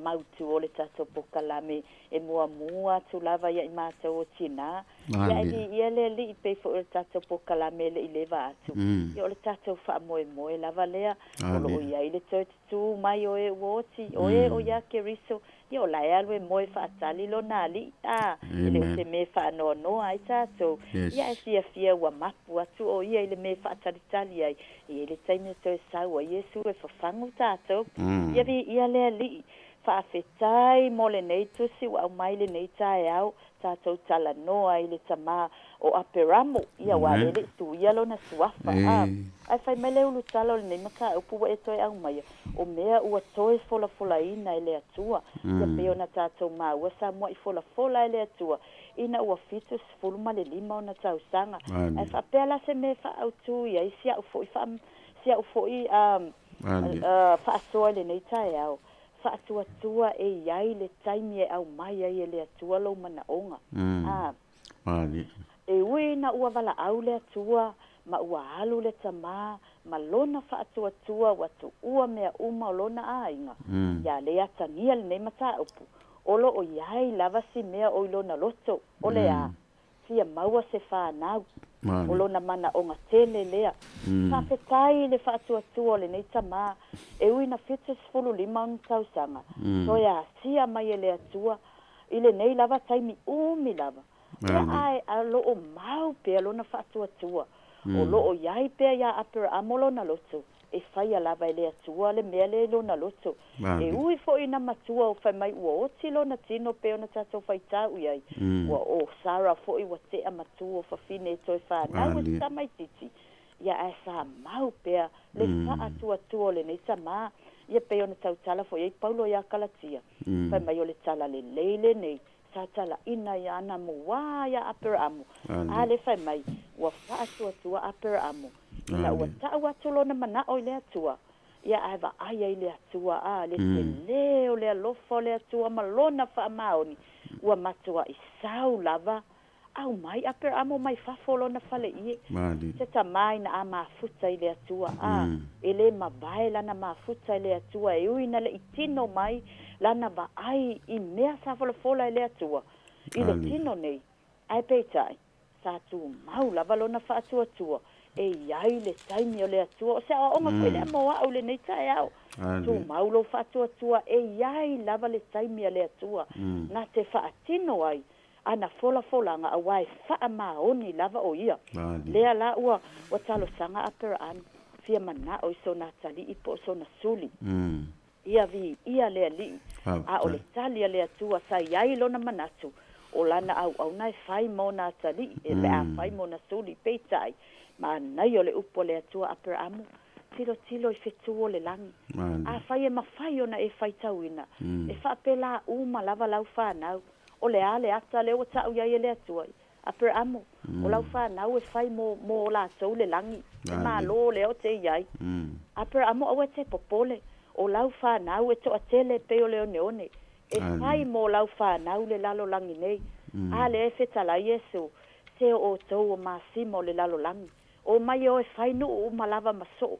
mautu o le tatou pokalame e muamua atu lava ia i matou o tinā. Ia e viia le Alii pei foi o le tatou polokalame e le i leva atu. Ia o le tatou faamoemoe lava lea o loo iai le toe tutū mai o e ua oti, o e o ia Keriso, ia o la e alu e moe faatali lona alii, a e le o se mea e faanoanoa ai tatou. Ia e fiafia ua mapu atu o ia i le mea e faatalitali ai, e i ai le taimi e toe sau ai Iesu e fafagu tatou. Ia viia le Alii, faafetai mo lenei tusi ua aumai lenei taeao, tatou talanoa i le tamā o Aperamo, ia aua lea e le i tuia lona suafa, a. Ae fai mai le ulutala o lenei mataupu ua e toe aumaia, o mea ua toe folafolaina e le Atua. Ia pei ona tatou maua sa mua'i folafola e le Atua ina ua 75 ona tausaga. Ae faapea la se mea e faaautu i ai si a'u foi faa, si a'u foi faasoa i lenei taeao, faatuatua e i ai le taimi e aumai ai e le Atua lou manaoga. A. E ui ina ua valaau le Atua ma ua alu le tamā ma lona faatuatua ua tuua mea uma o lona aiga, ia le atagia lenei mataupu, o loo i ai lava si mea o i lona loto, o le a, fia maua se fanau, o lona manaoga tele lea. Faafetai i le faatuatua o lenei tamā, e ui ina 75 ona tausaga, toe asia mai e le Atua i lenei lava taimi umi lava. Ia ae o loo mau pea lona faatuatua, o loo i ai pea iā Aperaamo lona loto, e faia lava e le Atua le mea lea i lona loto. E ui foi ina matua o fai mai ua oti lona tino pei ona tatou faitau i ai, ua o Sara foi ua tea matua o fafine e toe fanau e se tamaitiiti, ia ae sa mau pea le faatuatua o lenei tamā, ia pei ona tautala foi ai Paulo iā Kalatia, fai mai o le tala lelei lenei, sa talaina ia ana muā iā Aperaamo, a le fai mai ua faatuatua Aperaamo, ina ua ta'u atu lona mana'o i le Atua, ia ae vaai ai le Atua, a le telē o le alofa o le Atua ma lona faamaoni, ua matua'i sau lava aumai Aperaamo mai fafo o lona faleie, se tamā ina a mafuta i le Atua, a e lē mavae lana mafuta i le Atua, e ui ina le'i tino mai lana vaai i mea sa folafola e le Atua i le tino nei, ae peitai sa tumau lava lona faatuatua, e i ai le taimi o le Atua, o se aoaoga foi lea mo a'u i lenei taeao, tumau lou faatuatua, e i ai lava le taimi a le Atua na te faatino ai ana folafolaga, auā e faamaoni lava o ia. Lea la ua ua talosaga Aperaamo, fia mana'o i sona atalii po o sona suli. Ia viia le Alii, a o le tali a le Atua sa i ai lona manatu, o lana auauna e fai ma ona atalii, e pe a fai ma ona suli, peitai, manaia o le upu a le Atua Aperaamo, tilotilo i fetu o le lagi. Afai e mafai ona e faitauina, e faapelā uma lava lau fanau, o le a le ata lea ua ta'u i ai e le Atua, Aperaamo, o lau fanau e fai mo, mo latou le lagi, le Malo lea o te i ai. Aperaamo, aua e te popole, o lau fanau e toatele pei o le oneone, e fai mo lau fanau le lalolagi nei. A lea e fetalai Iesu, se o outou o masima o le lalolagi, o mai e o e fai nuu uma lava ma soo,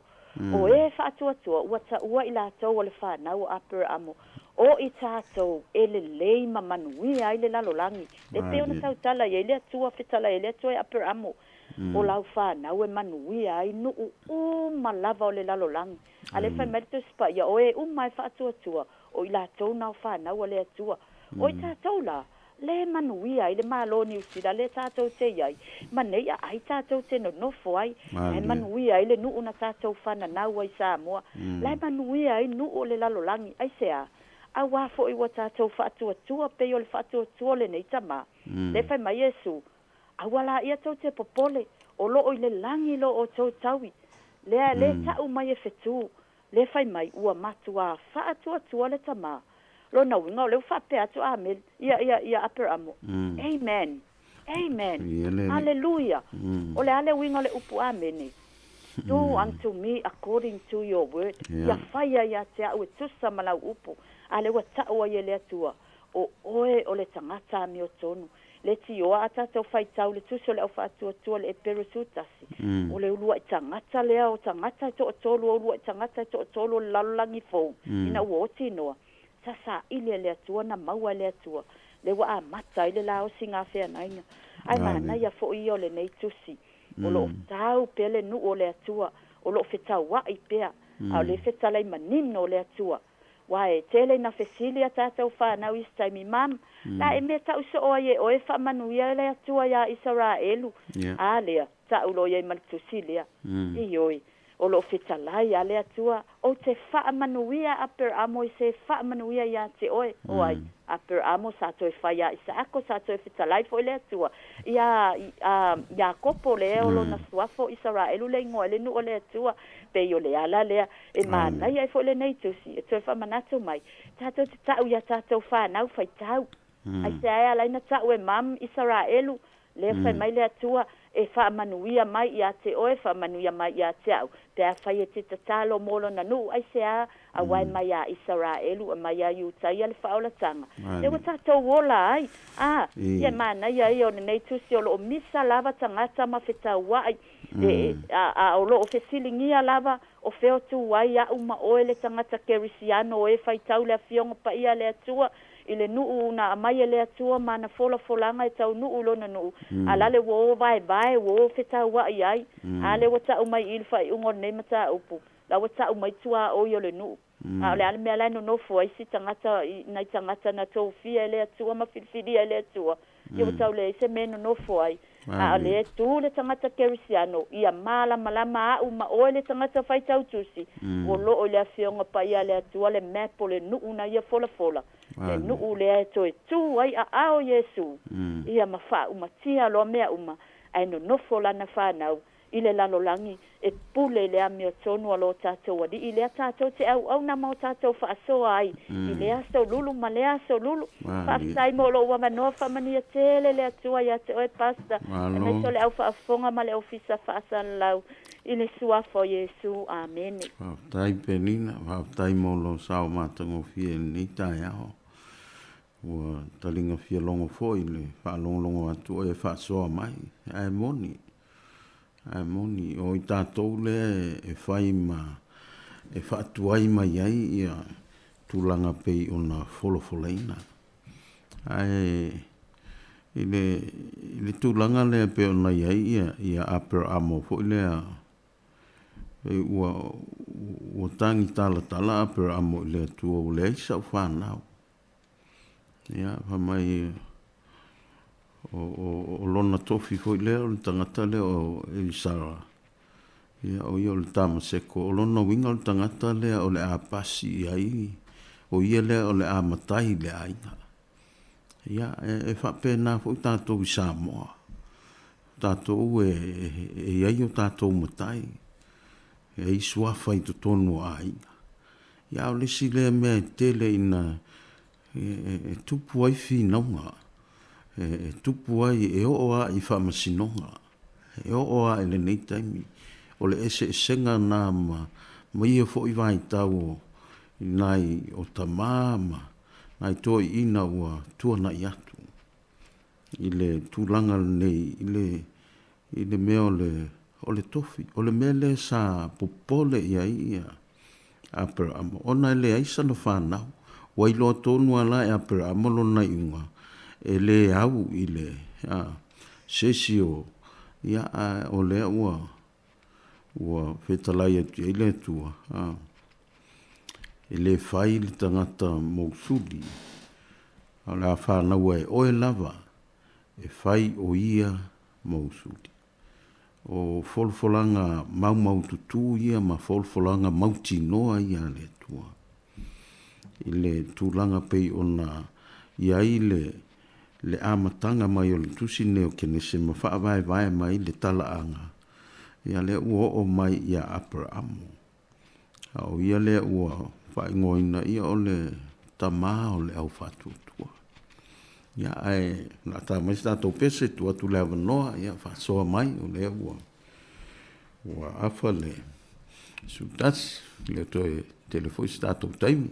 o e faatuatua ua taua i latou o le fanau o Aperaamo, o i tatou e lelei ma manuia ai le lalolagi, le pei ona tautala i ai le Atua, fetalai ai le Atua i Aperaamo, o lau fanau e manuia ai nuu uma lava o le lalolagi. A lea fai mai le Tusi Paia, o e uma e faatuatua, o i latou na o fanau a le Atua. O i tatou la, le manuia ai le Malo o Niu Sila lea tatou te i ai, ma nei aai tatou te nonofo ai, la e manuia ai le nuu na tatou fananau ai i Samoa, la e manuia ai nuu o le lalolagi. Aisea? Auā foi ua tatou faatuatua pei o le faatuatua o lenei tamā. Lea fai mai Iesu, Aua laia tou te popole, o loo i le lagi lo outou taui. Lea lē ta'u mai e fetū, lea fai mai ua matuā faatuatua le tamā. Lona uiga o lea ua faapea atu Amene, ia, ia, ia Aperamo. Amen! Amen! Aleluia! O le a le uiga o le upu Amene? Do unto me according to your word. Ia faia ia te a'u e tusa ma lau upu, a lea ua ta'u ai e le Atua, o oe o le tagata amiotonu. Le tioa a tatou faitau le tusi o le au faatuatua le Eperu 11, o le ulua'i tagata lea o tagata e toatolu o ulua'i tagata e toatolu o le lalolagi fou, ina ua oti noa, sa saili e le Atua na maua e le Atua. Le ua amata ai le laosiga feagaiga. Ae manaia foʻi ia o lenei tusi. O loo tau pea le nuu o le Atua, o loo fetauaʻi pea, a o le fetalai manino o le Atua. Ua e tele ina fesili a tatou fanau i se taimi, Mam, la e mea taʻu soo ai e oe faamanuia le Atua iā Isaraelu? A lea, taʻu loa i ai ma le tusi lea. Ioe, o loo fetalai a le Atua, ou te faamanuia Aperamo i se faamanuia iā te oe. O ai? Aperamo sa toe fai iā Isaako, sa toe fetalai foʻi le Atua iā Iakopo, lea o lona suafa o Isaraelu le igoa ai le nuu o le Atua. Pei o le ala lea e manaia ai foʻi lenei tusi e toe faamanatu mai, tatou te taʻu iā tatou fanau faitau. Aisea e ala ai na taʻu e mam Isaraelu, lea fai mai le Atua e faamanuia mai iā te oe, faamanuia mai iā te aʻu, pe afai e te tatalo mo lona nuu, aisea, auā e mai iā Isaraelu, e mai iā Iutaia le faaolataga, lea ua tatou ola ai. A, ia e manaia ia o lenei tusi o loo misa lava tagata ma fetauaʻi, e, a, a o loo fesiligia lava, o fea o tu ai aʻu ma oe le tagata Kerisiano e faitau le Afioga Paia a le Atua, i le nuu na aumai e le Atua ma ana folafolaga e taunuu i lona nuu, a la le ua o vaevae, ua o fetauaʻi ai, a lea ua taʻu mai i i le faaiuga o lenei mataupu, la ua taʻu mai tuaoi o le nuu. A o le a le mea la e nonofo ai si tagata, nai tagata na tofia e le Atua ma filifilia e le Atua, ia ua tau leai se mea e nonofo ai. A o lea e tu le tagata Kerisiano, ia malamalama aʻu ma oe le tagata faitau tusi, ua loo i le Afioga Paia a le Atua le map o le nuu na ia folafola, le nuu lea e toe tu ai aao Iesu, ia ma faaumatia loa mea uma, ae nonofo lana fanau i le lalolagi e pule i le amiotonu a lo tatou Alii, lea tatou te auauna ma o tatou faasoa ai i lea aso lulu ma lea aso lulu. Faafetai mo lou avanoa, faamanuia tele le Atua ia te oe Pastor, aemaise o le au faafofoga ma le Ofisa Faasalalau i le Suafa o Iesu. Amene.
Faafetai Penina, faafetai mo lou sao matagofie i lenei taeao. Ua taliga fia logo foi le faalogologo atu oe e faasoa mai, ae moni. Ae moni, o i tatou lea e fai ma e faatuai mai ai ia tulaga pei ona folafolaina. Ae i le, i le tulaga lea pei ona i ai ia, ia Aperamo foi lea, pei ua, ua tagi talatala Aperamo i le Atua ua leai sau fanau. Ia, fai mai, o, o, o lona tofi foi lea o le tagata lea o Elisara, ia, o ia o le Tamaseko. O lona uiga o le tagata lea o le a pasi i ai, o ia lea o le a matai i le aiga. Ia, e, e faapena foi tatou i Samoa. Tatou e, e i ai o tatou matai, e ai suafa i totonu o aiga. Ia, a o le isi lea mea e tele ina e tupu ai finauga, e tupu ai, e oo lava i faamasinoga, e oo lava i lenei taimi. O le eseesega lena ma ma ia foi vaitau o nai o tama ma nai toeaiina ua tuanai atu i le tulaga lenei i le i le mea o le o le tofi. O le mea lea sa popole i ai ia Aperamo, ona e leai sana fanau. Ua iloa tonu lava la e Aperamo lona iuga, e le au i le a, se isi o, ia, a o lea ua, ua fetalai atu i ai le Atua, a, e le fai le tagata mousuli, a o le a fanaua e oe lava e fai o ia mousuli. O folafolaga maumaututu ia ma folafolaga mautinoa ia a le Atua i le tulaga pei ona i ai le le amataga mai o le tusi lenei o Kenese ma faavaevae mai le talaaga, ia lea ua oo mai ia Aperamo. A o ia lea ua faaigoaina ia o le tama o le au faatuatua. Ia, ae o le a ta mai se tatou pese, tuu atu le avanoa, ia faasoa mai, o lea ua, ua afa le 11, e le toe tele foi se tatou taimi.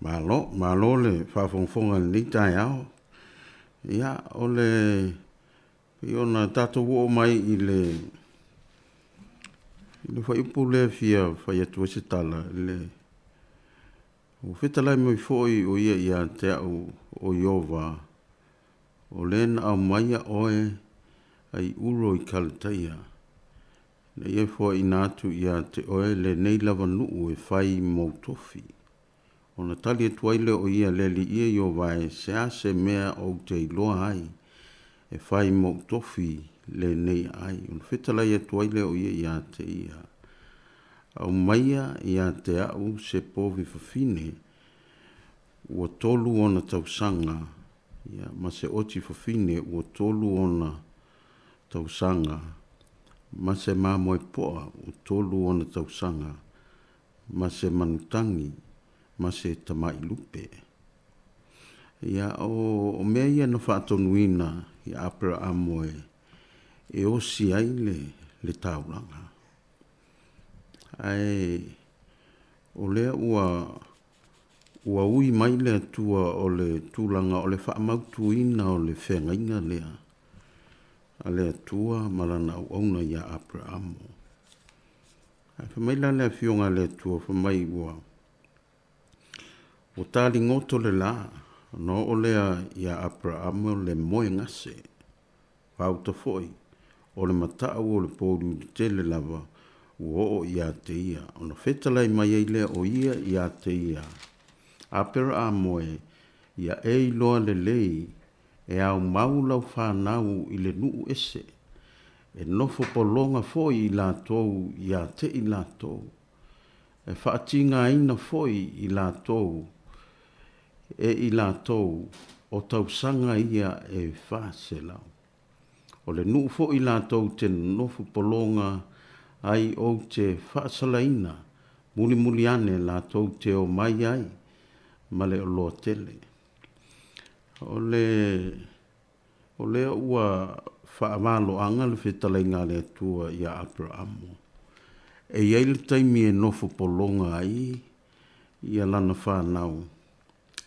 Malo, malo le faafogafoga i lenei taeao. Ia, o le pei ona tatou oo mai i le i le fuaiupu lea e fia fai atu ai se tala, le ua fetalai mai foi o ia ia te au o Ieova, o le na aumaia oe ai Uro i Kalataia, ina ia foaiina atu ia te oe lenei lava nuu e fai mou tofi. Ona tali atu ai lea o ia, Le Alii e Ieova e, se a se mea ou te iloa ai e fai mou tofi lenei aai? Ona fetalai atu ai lea o ia ia te ia, Aumaia ia te au se povi fafine ua tolu ona tausaga, ia, ma se oti fafine ua tolu ona tausaga, ma se mamoe poa ua tolu ona tausaga, ma se manutagi, ma se tamai lupe. Ia, o, o mea ia na faatonuina ia Aperaamo e, e osi ai le, le taulaga. Ae o lea ua, ua ui mai le Atua o le tulaga o le faamautuina o le feagaiga lea a le Atua ma lana auauna ia Aperaamo. Ae fai mai la le Afioga a le Atua, fai mai ua, ua taligoto le la, ona oo lea ia Aperaamo le moegase, Pauta foi, o le matau o le pouliuli tele lava ua oo ia te ia, ona fetalai mai ai lea o ia ia te ia, Aperaamo e, ia e iloa lelei, e aumau lau fanau i le nuu ese, e nofo pologa foi i latou ia te i latou, e faatigaina foi i latou e i latou o tausaga ia e 400. O le nuu foi latou te nonofo pologa ai ou te faasalaina mulimuli ane latou te omai ai ma le oloa tele. O le o lea ua faavaloaga le fetalaiga a le Atua ia Aperaamo. E i ai le taimi e nofo pologa ai ia lana fanau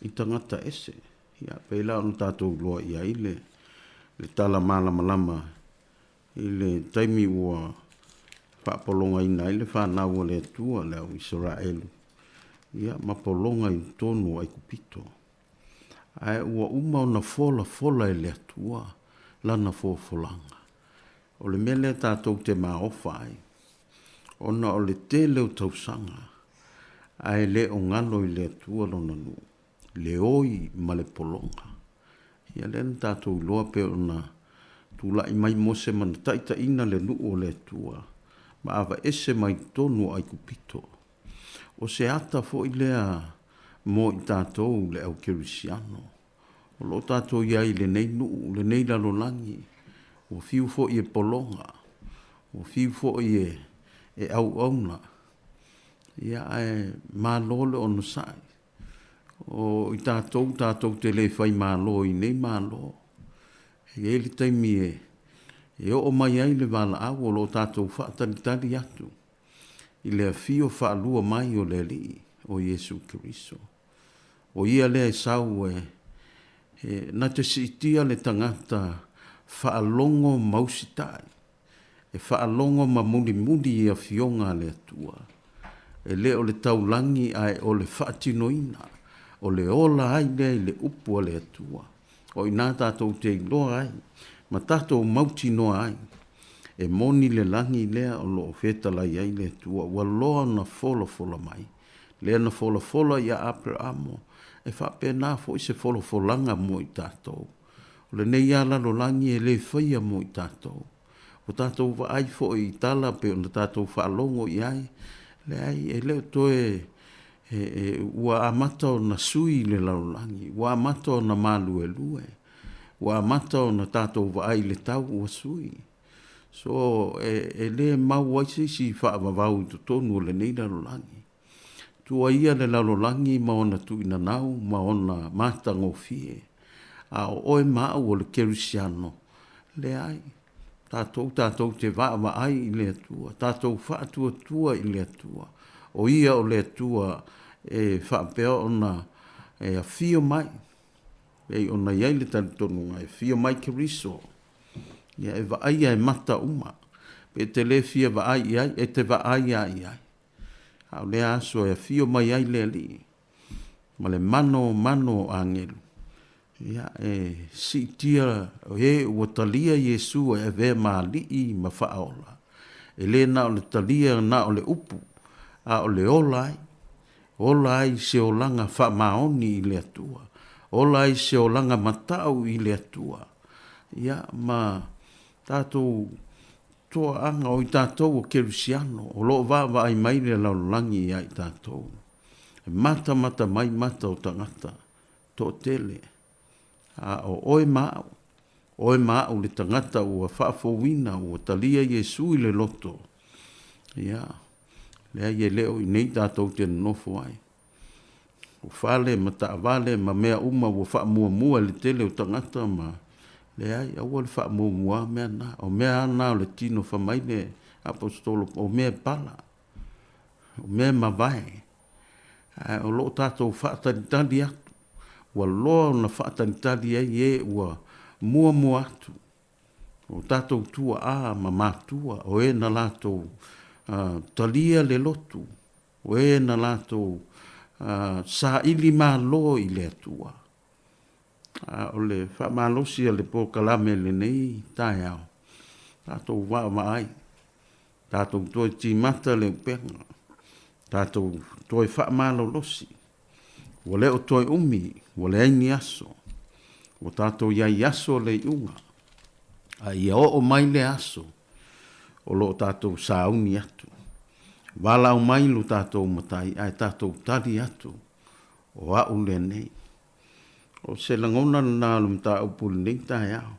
i tagata ese. Ia, pei la ona tatou iloa i ai le, le tala malamalama i le taimi ua faapologaina ai le fanau a le Atua, le au Isaraelu, ia, ma pologa i totonu o Aikupito. Ae ua uma ona folafola e le Atua lana fofolaga. O le mea lea tatou te maofa ai, ona o le tele o tausaga, ae le o galo i le Atua lona nuu, le oi ma le pologa. Ia lea na tatou iloa pei ona tulai mai Mose ma na taitaiina le nuu o le Atua, ma aveese mai totonu o Aikupito. O se ata foi lea mo i tatou le au kerisiano. O lo o tatou i ai i lenei nuu, lenei lalolagi, ua fiu foi e pologa, ua fiu foi e, e auauna, ia ae malo le onosai. O i tatou, tatou te le fai malo i nei malo. E i ai le taimi e, e oo mai ai le valaau o lo o tatou faatalitali atu i le afio faalua mai o le Alii o Iesu Keriso. O ia lea e sau e, e na te siitia le tagata faalogo ma usitai, e faalogo ma mulimuli i afioga a le Atua. E le o le taulagi ae o le faatinoina, o le ola ai lea i le upu a le Atua. O i ina tatou te iloa ai ma tatou mautinoa ai, e moni le lagi lea o lo o fetalai ai le Atua, ua loa ona folafola mai. Lea na folafola ia Aperaamo, e faapena foi se folafolaga mo i tatou. O lenei lava lalolagi e le faia mo i tatou. Ua tatou vaai foi i tala pei ona tatou faalogo i ai, leai, e le o toe e, e, ua amata ona sui le lalolagi, ua amata ona maluelue, ua amata ona tatou vaai i le tau ua sui. So, e, e le mau ai se isi faavavau i totonu o lenei lalolagi. Tua ia le lalolagi ma ona tuuinanau ma ona matagofie. A o oe ma au o le Kerisiano, leai, tatou tatou te vaavaai i le Atua, tatou faatuatua i le Atua. O ia o le Atua e faapea ona e afio mai, pei ona i ai le talitonuga e afio mai Keriso, ia e vaaia e mata uma. Pe e te le fia vaai i ai, e te vaai lava i ai. A o lea aso e afio mai ai le Alii, ma le mano mano o agelu, ia e siitia e ua talia Iesu e avea ma Alii ma Faaola. E le na o le talia na o le upu, a o le ola ai. Ola ai se olaga faamaoni i le Atua. Ola ai se olaga matau i le Atua. Ia, ma tatou toaaga o i tatou o Kerisiano, o lo o vaavaai mai le lalolagi ia i tatou. E matamata mai mata o tagata toatele, a o oe ma au, oe ma au le tagata ua faafouina, ua talia Iesu i le loto, ia, leai e le o i inei tatou te nonofo ai. O fale ma taavale ma mea uma ua faamuamua e le tele o tagata ma, leai, aua le faamuamua mea na. O mea lava na o le tino fai mai le Aposetolo, o mea e pala, o mea e mavae, ae o lo o tatou faatalitali atu, ua loa ona faatalitali ai e ua muamua atu, o tatou tuaa ma matua, o e na latou talia le lotu, o e na latou saili malo i le Atua. A o le faamalosi a le polokalame i lenei taeao, tatou vaavaai, tatou toe timata le upega, tatou toe faamalolosi. Ua le o toe umi, ua leai ni aso. Ua tatou i ai i aso o le iuga. A ia oo mai le aso o lo o tatou sauni atu. Valaau mai lo tatou Matai ae tatou tali atu, o au lenei. O se lagona lena o le mataupu i lenei taeao,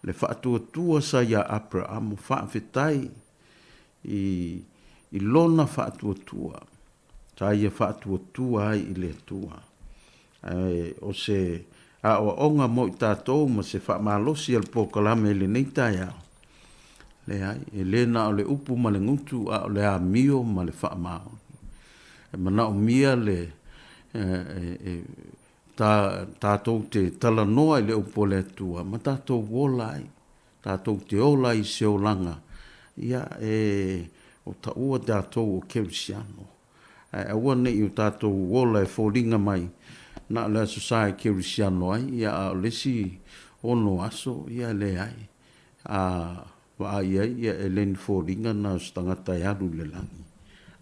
le faatuatua sa ia Aperamo faafetai i, i lona faatuatua, sa ia faatuatua ai i le Atua. Ae o se aoaoga mo i tatou ma se faamalosi a le polokalame i lenei taeao, leai, e le na o le upu ma le gutu, a o le amio ma le faamaoni. E manaomia le e, e, ta, tatou te talanoa i le upu a le Atua ma tatou ola ai, tatou te ola ai i se olaga, ia, e, o taua tatou o Kerisiano. Ae aua ne i o tatou ola e foliga mai na o le Aso Sa e Kerisiano ai, ia, a o le isi ono aso, ia, e leai. A vaai ai, ia, e le ni foliga na o se tagata e alu i le lagi,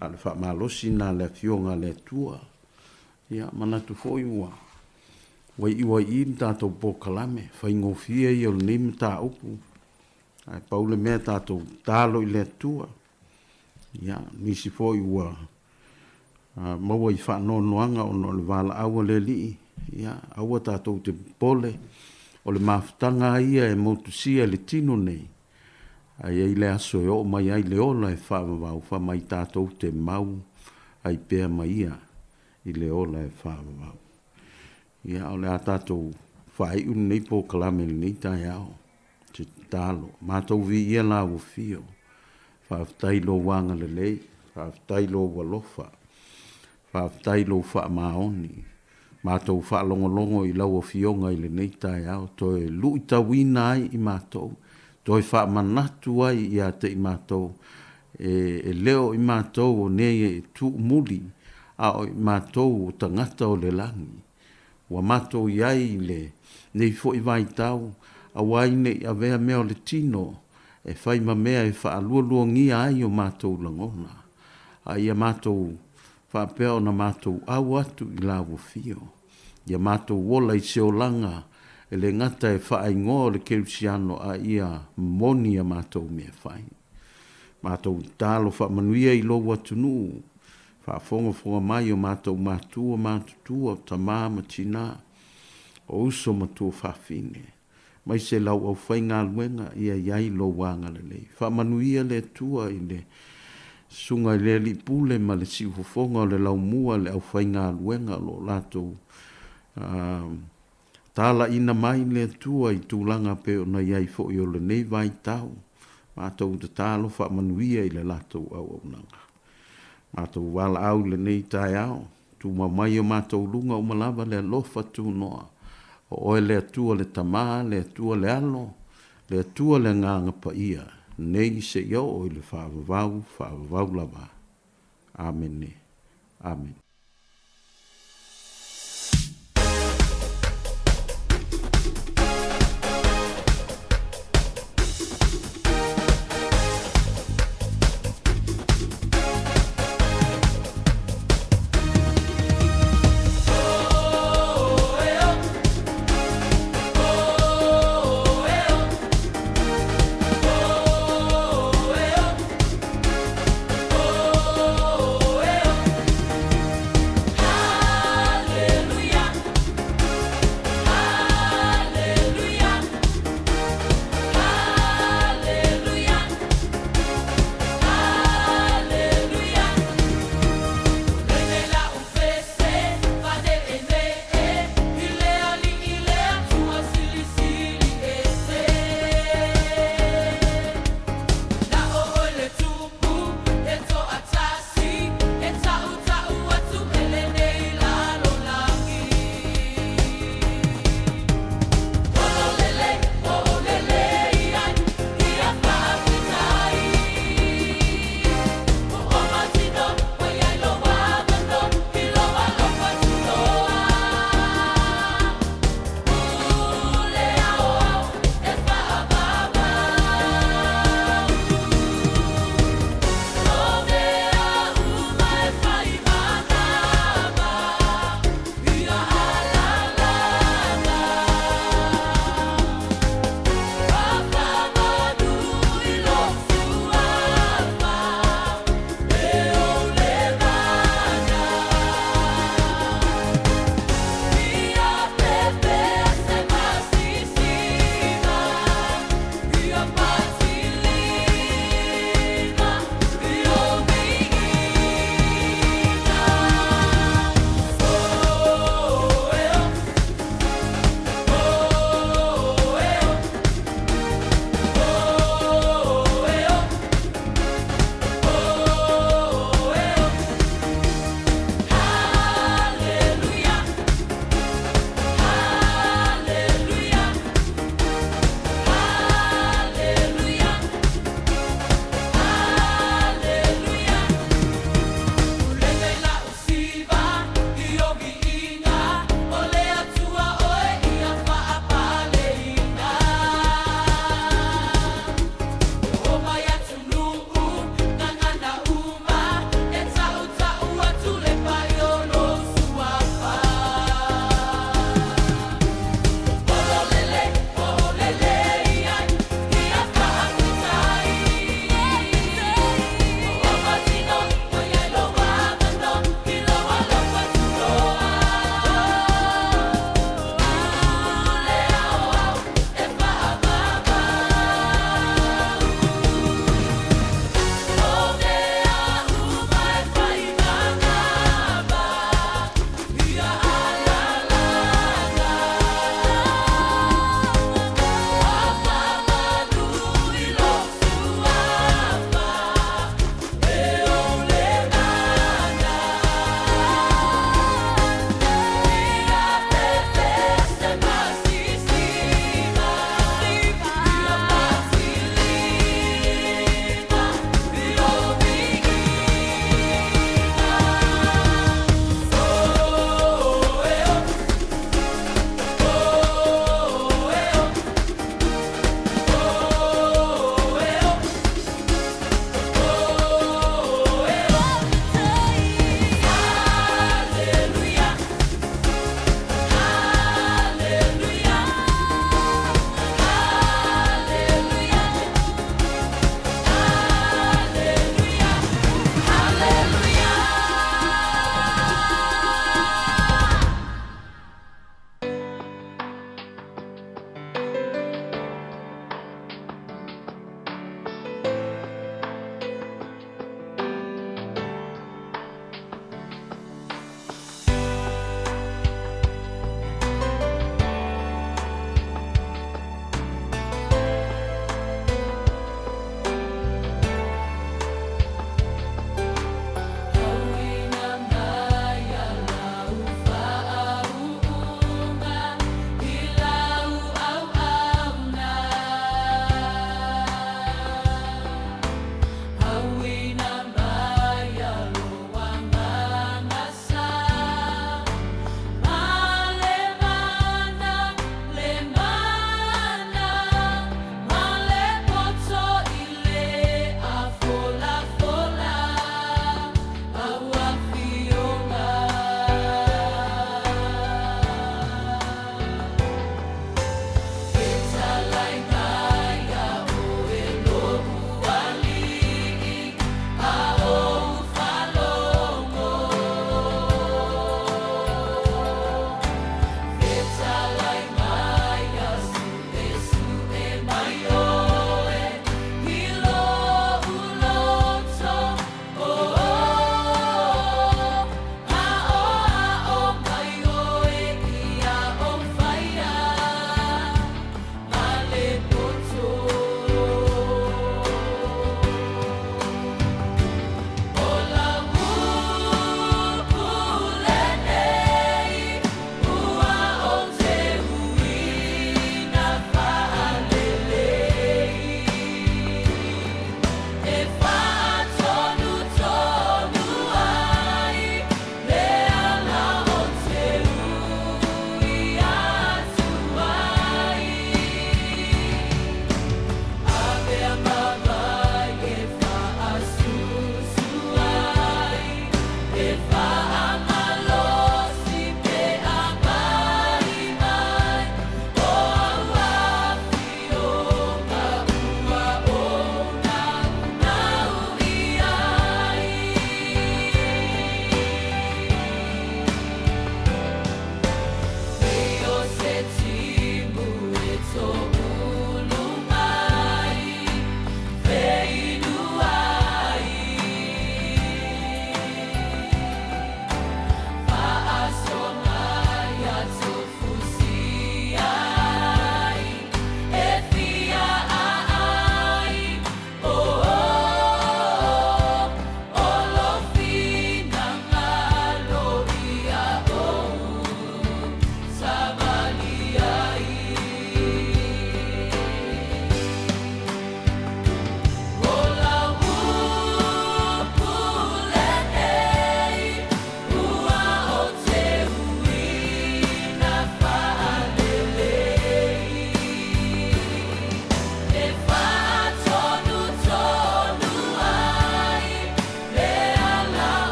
a o le faamalosi na a le Afioga a le Atua. Ia, manatu foi ua ua iu ai i i le tatou polokalame, faigofie ia o lenei mataupu, ae pau le mea tatou tatalo i le Atua. Ia, nisi foi ua maua i faanoanoaga ona o le valaau a le Alii, ia, aua tatou te popole, o le mafutaga lava ia e motusia e le tino nei, a i ai le aso e oo mai ai le ola e faavavau, fai mai tatou te mau ai pea ma ia i le ola e faavavau. Ia, o le a tatou faaiu lenei polokalame i lenei taeao. Te tatalo. Matou viia la ua fio. Faafetai i lou agalelei. Faafetai i lou alofa. Faafetai i lou faamaoni. Matou faalogologo i lau Afioga i lenei taeao, toe luitauina ai i matou, toe faamanatu ai ia te i matou, e le o i matou o nei e tuumuli, a o i matou o tagata o le lagi. Ua matou i ai i lenei foi vaitau, aua ai ne i avea mea o le tino e fai ma mea e faalualuagia ai o matou lagona, a ia matou faapea ona matou au atu i la ua fio. Ia matou ola i se olaga e le gata e faaigoa o le Kerisiano a ia moni a matou mea fai. Matou tatalo faamanuia i lou atunuu, faafogafoga mai o matou matua matutua, o tama ma tina, o uso ma tuafafine, maise lau aufaigaluega ia i ai lou agalelei. Faamanuia le Atua i le Susuga i le Alii Pule ma le siufofoga o le laumua le aufaigaluega o lo o latou Talaiina mai le Atua i tulaga pei ona i ai foi o lenei vaitau, matou tatalo faamanuia i le latou auaunaga. Matou valaau i lenei taeao, Tumau mai i o matou luga uma lava le alofa tunoa. O Oe le Atua le Tama, le Atua le Alo, le Atua le Agaga Paia, nei seia oo i le faavavau, faavavau lava. Amene. Amene.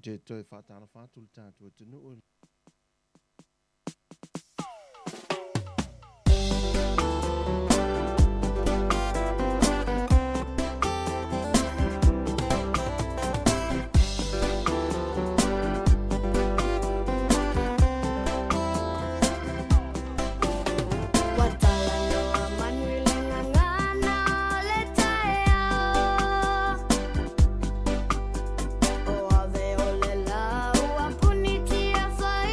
te toe faatalofa atu i le tatou atunuu.
Ua talanoa manu i le gagana o le taeao. O ave o le la ua punitia fai.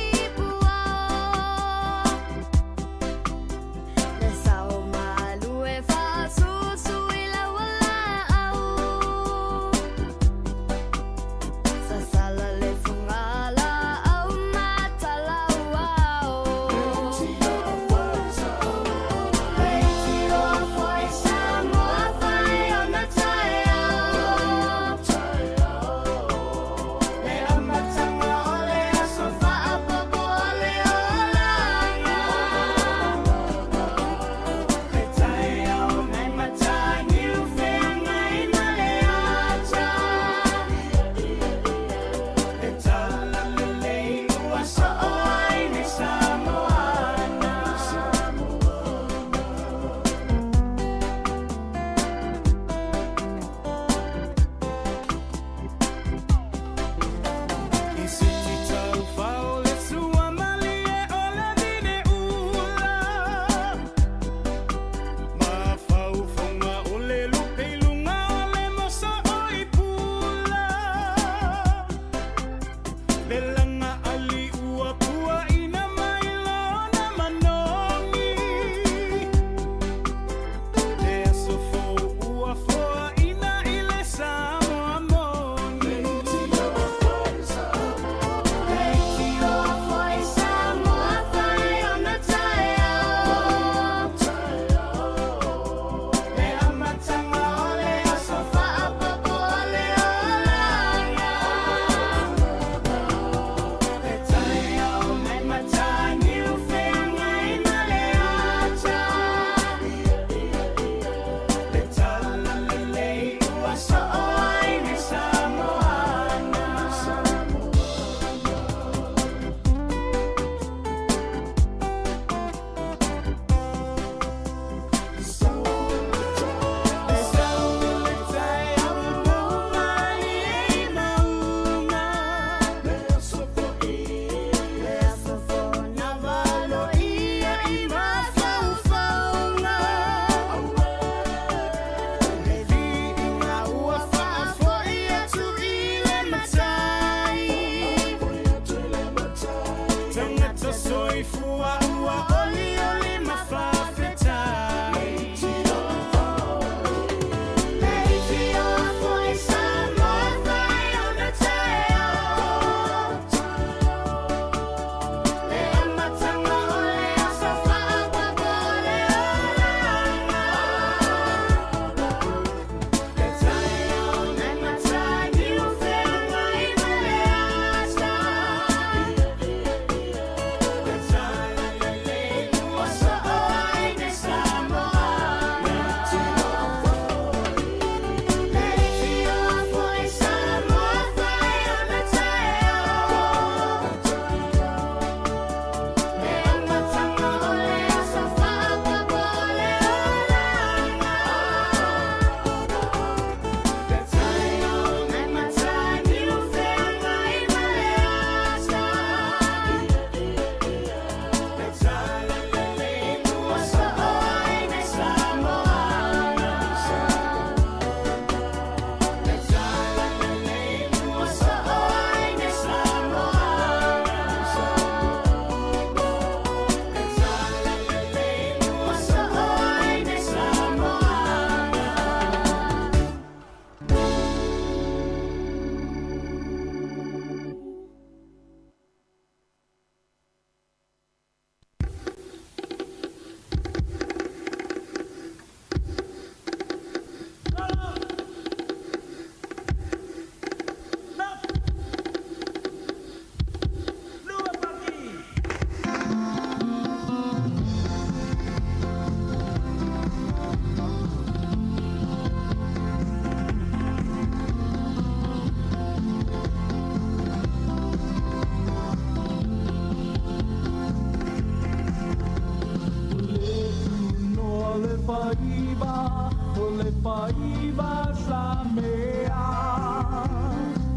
faiva o le faiva sa mea.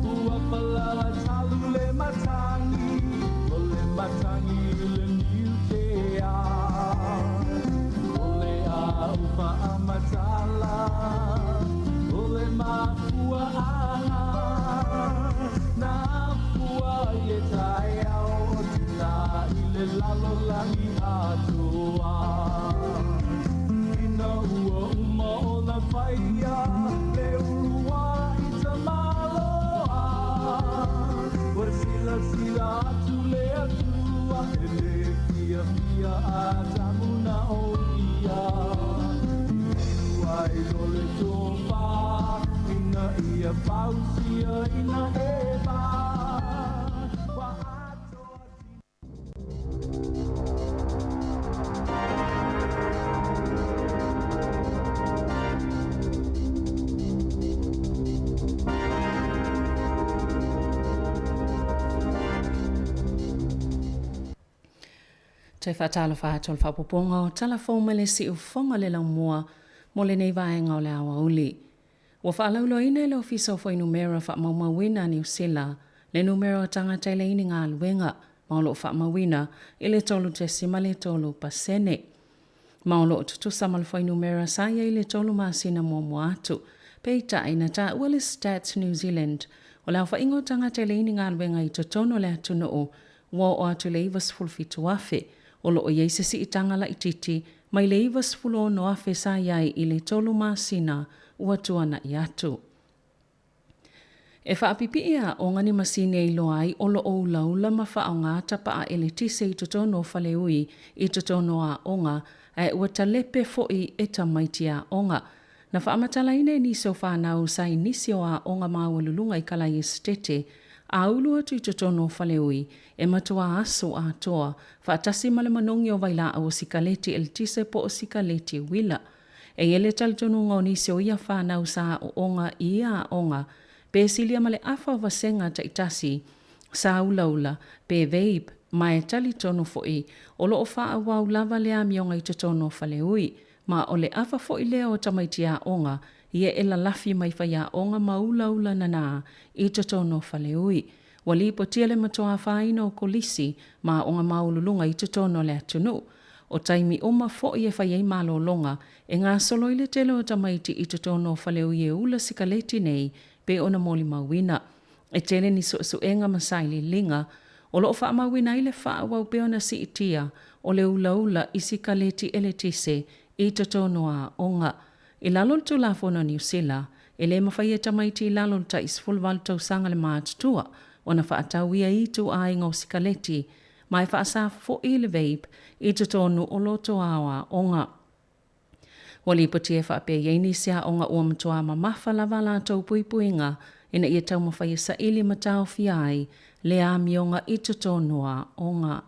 Ua palala talu le matangi, o le matangi le niutea. O le aufa amatala, o le mafua ana. Nā fua i e tae au o tina i le lalolagi atoa. Ina ua uma ona faia le ulua i tamaloa. Ua silasila atu le Atua e le fiafia Atamu na o ia. I ai lo le tofa ina ia fausia ina Eva. Ua atoa
Toe faatalofa atu o le faaopoopoga o tala fou mai le siufofoga le laumua mo lenei vaega o le aoauli. Ua faalauiloaina e le Ofisa o Fuainumera Faamaumauina a Niu Sila le numera o tagata e leai ni galuega ma o lo o faamauina i le 3.3%. Ma o lo o tutusa ma le fuainumera sa i ai i le tolu masina muamua atu. Peitai, na taua le Stats New Zealand o le aofaiga o tagata e leai ni galuega i totonu o le atunuu ua oo atu i le 97,000, o lo o i ai se siitaga laitiiti mai le 96,000 sa i ai i le tolu masina ua tuanai atu. E faapipii aoga ni masini e iloa ai o lo o ulaula ma faaaoga tapa'a eletise i totonu o faleui i totonu o aoga ae ua talepe fo'i e tamaiti aoga. Na faamatalaina e nisi o fanau sa i nisi o aoga maualuluga i Kalaiesitete a ulu atu i totonu o faleui e matuā aso atoa faatasi ma le manogi o vailaau o sikaleti eletise po o sikaleti uila. E i ai le talitonuga o nisi o ia fanau sa aooga i ia aoga pe silia ma le afa o vasega taitasi sa ulaula pe vape ma e talitonu foi o lo o faaauau lava le amioga i totonu o faleui ma o le afa foi lea o tamaiti aoga ia e lalafi mai faiaoga ma ulaula nanā i totonu o faleui. Ua lipotia le matuā fāina o kolisi ma aoga maualuluga i totonu o le atunuu. O taimi uma foi e fai ai malologa, e gasolo ai le tele o tamaiti i totonu o faleui e ula sikaleti nei pei ona molimauina. E tele ni suesuega ma sailiiliga o lo o faamauina ai le faaauau pea ona siitia o le ulaula i sikaleti eletise i totonu o aoga. I lalo o le Tulafono a Niu Sila, e le mafai e tamaiti i lalo o le tai 18 tausaga le matutua ona faatau ia i ituaiga o sikaleti ma e faasa foi le vape i totonu o loto aoaoga. Ua lipotia e faapea i ai nisi aoga ua matuā mamafa lava a latou puipuiga ina ia taumafai e saili ma taofia ai le amioga i totonu o aoga.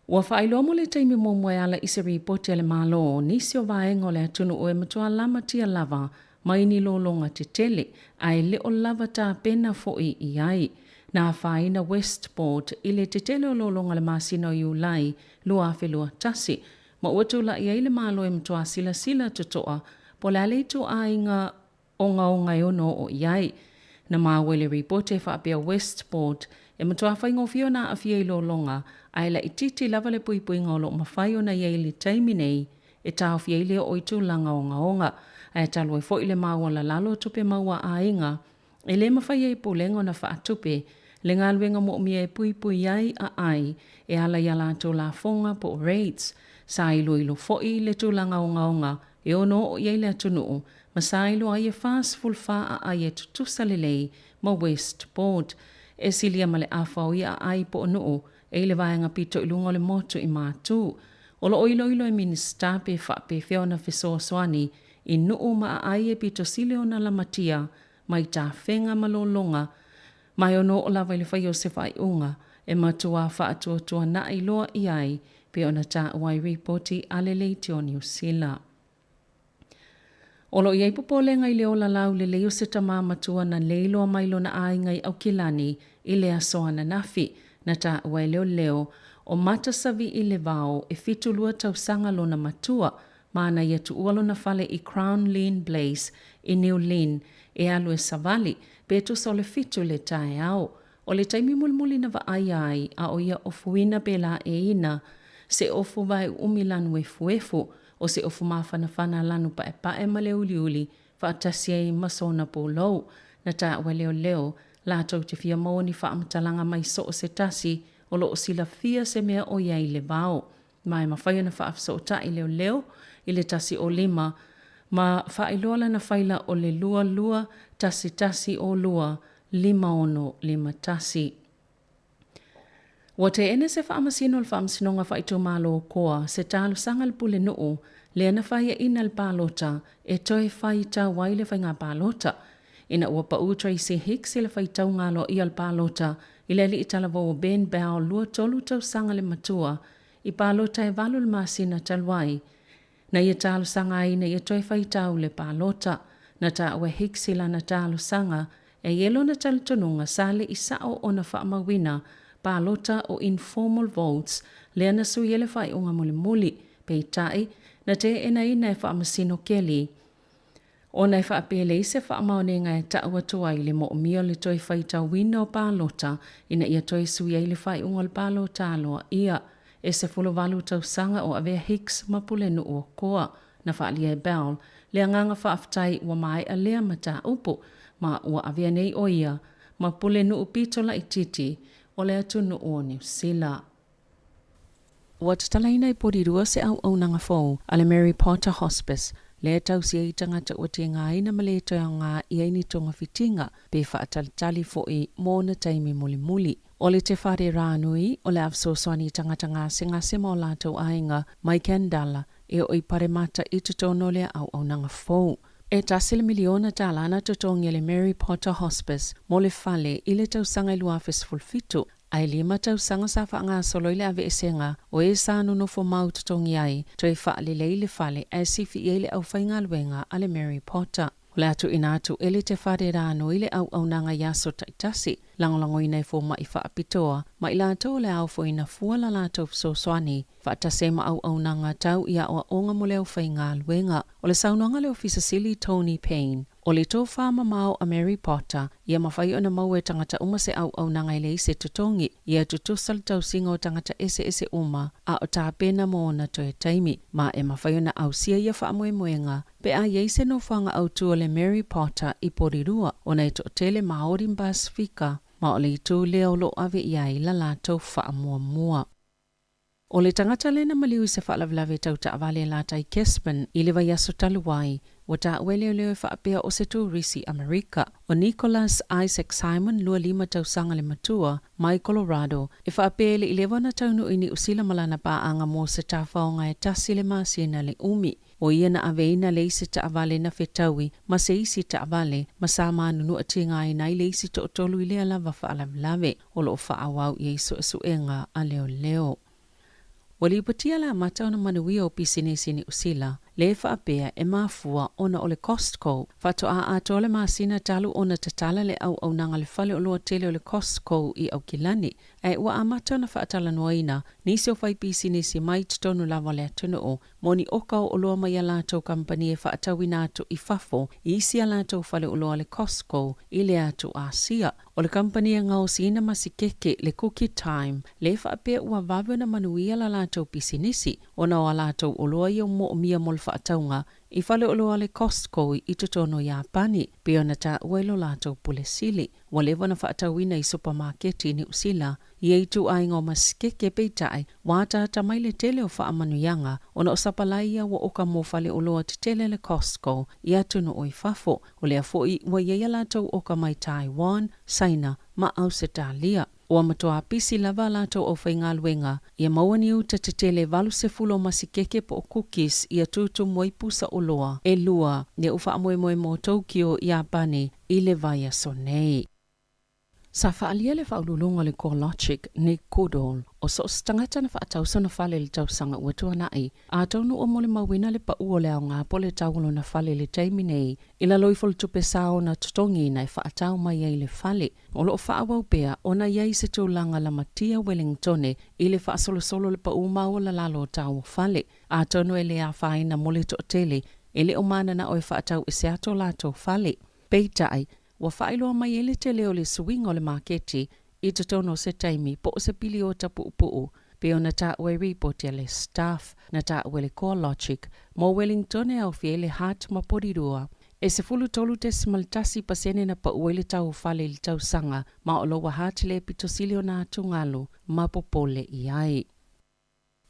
Ua faailoa mo le taimi muamua e ala i se ripoti a le Malo nisi o vaega o le atunuu e matua lamatia lava mai ni lologa tetele ae le o lava tapena foi i ai. Na afaina Westport i le tetele o lologa le masina o Iulai 2021 ma ua tulai ai le Malo e matua silasila totoa po o le a le ituaiga ogaoga e ono oo i ai. Na maua i le ripoti e faapea Westport e matua faigofie ona aafia i lologa ae laitiiti lava le puipuiga o lo o mafai ona i ai i le taimi nei e taofia ai le oo i tulaga ogaoga ae talu ai foi le maualalalo o tupe maua a aiga e le mafai ai e pulega ona faatupe le galuega moomia e puipui ai aai e ala i a latou lafoga po o rates. Sa iloilo foi le tulaga ogaoga e ono oo i ai le atunuu ma sa iloa ai e 44 aai e tutusa lelei ma Westport. E silia ma le afa o ia aai po o nuu e i le vaega pito i luga o le motu i Matu. O lo o iloilo e Minisita pe faapefea ona fesoasoani i nuu ma aai e pito sili ona lamatia mai tafega ma lologa ma e ono oo lava i le faia o se faaiuga e matuā faatuatuana'i loa i ai pei ona taua ai ripoti a le Leitio Niu Sila. O lo o i ai popolega i le ola laulelei o se tamā matua na leiloa mai lona aiga i Aukilani i le aso ananafi, na taua e leoleo, o Mata Savii Levao e 72 tausaga lona matua. ma na ia tuua lona fale i Crown Lynn Place i New Lynn e alu e savali, pe tusa o le 7 i le taeao. O le taimi mulimuli na vaaia ai a o ia ofuina pe laeiina se ofu vae uumi lanu efuefu, o se ofu mafanafana lanu paepae ma le uliuli faatasi ai ma sona pulou. Na taua e leoleo latou te fia maua ni faamatalaga mai so o se tasi o lo o silafia se mea o i ai i le vao. Ma e mafai ona faafesootai leoleo i le 105 ma faailoa lana faila o le 22 11 02 5651. Ua teena se faamasino o le Faamasinoga Faaitumalo o Koa se talosaga a le Pulenuu lea na faiaina le palota e toe faitau ai le faiga palota ina ua pau Tracy Hicks i le faitauga aloaia o le palota i le alii talavou o Ben Bell 23 tausaga le matua i palota e 8 le masina talu ai. Na ia talosaga ai ina ia toe faitau le palota. Na taua e Hicks i lana talosaga e i ai lona talitonuga sa le i sao ona faamauina palota o informal votes lea na sui ai le faaiuga mulimuli, peitai, na teenaina e Faamasino Kelly ona e faapea e leai se faamaoniga e tau atu ai le moomia o le toe faitauina o palota ina ia toe sui ai le faaiuga o le palota aloaia. E 18 tausaga o avea Hicks ma Pulenuu o Koa. Na faaalia e Bell le agaga faafetai ua maea lea mataupu ma ua avea nei o ia ma Pulenuu pito laitiiti o le atunuu o Niu Sila. Ua tatalaina i Porirua se auaunaga fou a le Mary Potter Hospice lea e tausi ai tagata ua tigaina ma le toe aoga i ai ni togafitiga pe faatalitali foi mo ona taimi mulimuli. O le Te Whare Rānui o le a fesoasoani i tagata gasegase ma o latou aiga mai Kandala e oo i Paremata i totonu o lea auaunaga fou. E tasi le miliona tālā na totogi e le Mary Potter Hospice mo le fale i le tausaga e 2017, ae 5 tausaga sa faagasolo ai le aveesega o e sa nonofo mau totogi ai toe faalelei le fale ae sifi i ai le aufaigaluega a le Mary Potter. O le a tuuina atu e le Te Whare Rānui le auaunaga i aso taitasi, lagolagoina e fomai faapitoa ma i latou o le a ofoina fua la latou fesoasoani faatasi ai ma auaunaga tau i aoaoga mo le aufaigaluega. O le saunoaga a le Ofisa Sili Tony Payne, o le tofa mamao a Mary Potter, ia mafai ona maua e tagata uma se auaunaga e leai se totogi, ia tutusa le tausiga o tagata eseese uma a o tapena mo ona toe taimi, ma e mafai ona ausia ia faamoemoega pe a i ai se nofoaga autu o le Mary Potter i Porirua ona e toatele Māori ma Pasifika, ma o le itu lea o lo o ave i ai la latou faamuamua. O le tagata lea na maliu i se faalavelave tau taavale e latai Gisborne i le vaiaso talu ai, ua taua e leoleo e faapea o se turisi Amerika. O Nicholas Isaac Simon, 25 tausaga le matua, mai Colorado, e faapea e le i leva ona taunuu i Niu Sila ma lana paaga mo se tafaoga e tasi le masina le umi. O ia na aveina le isi taavale na fetaui ma se isi taavale ma sa manunua tigaina ai le isi toatolu i lea lava faalavelave o lo o faaauau i ai suesuega a leoleo. Ua lipotia le amata ona manuia o pisinisi Niu Sila, le faapea e mafua ona o le Costco faatoa atoa le masina talu ona tatala le auaunaga le fale oloa tele o le Costco i Aukilani, ae ua amata ona faatalanoaina nisi o faipisinisi mai totonu lava o le atunuu mo ni oka o oloa mai a latou kamupani e faatauina atu i fafo i isi a latou fale oloa le Costco i le atu Asia. O le kamupani e gaosiina masikeke le Cookie Time le faapea ua vave ona manuia la latou pisinisi ona o a latou oloa ia moomia mo le faatauga i fale oloa le Costco i totonu o Iapani, pei ona taua i lo latou pule sili. Ua leva ona faatauina i supamaketi i Niu Sila ia ituaiga o masikeke, peitai ua ataata mai le tele o faamanuiaga ona o sapalai ia ua oka mo fale oloa tetele le Costco i atunuu i fafo. O lea foi ua i ai a latou oka mai Taiwan, Saina ma Ausetalia. Ua matuā pisi lava a latou aufaigaluega ia maua ni uta tetele 80 o masikeke po o cookies ia tutumu ai pusa oloa e lua lea ua faamoemoe mo Tokyo, Iapani i le vaiaso nei. Sa faaalia le faauluuluga o le CoreLogic, Nick Goodall, o so o se tagata na faatau sona fale i le tausaga ua tuanai, atonu ua molimauina le pau o le aoga po o le tau o lona fale i le taimi nei, i lalo ifo o le tupe sa ona totogiina e faatau mai ai le fale. O lo o faaauau pea ona i ai se tulaga lamatia Welingtone i le faasolosolo o le pau maualalalo o tau o fale, atonu e le afaina mo le toatele e le o mananao e faatau ese atu o latou fale. Peitai, ua faailoa mai ai le tele o le suiga o le maketi i totonu o se taimi po o se piliota puupuu, pei ona taua i ripoti a le Stuff na taua e le CoreLogic mo Wellington e aofia ai le Hutt ma Porirua. E 13.1 pasene na pau ai le tau o fale i le tausaga, ma o Lower Hutt le pito sili ona atugalu ma popole i ai.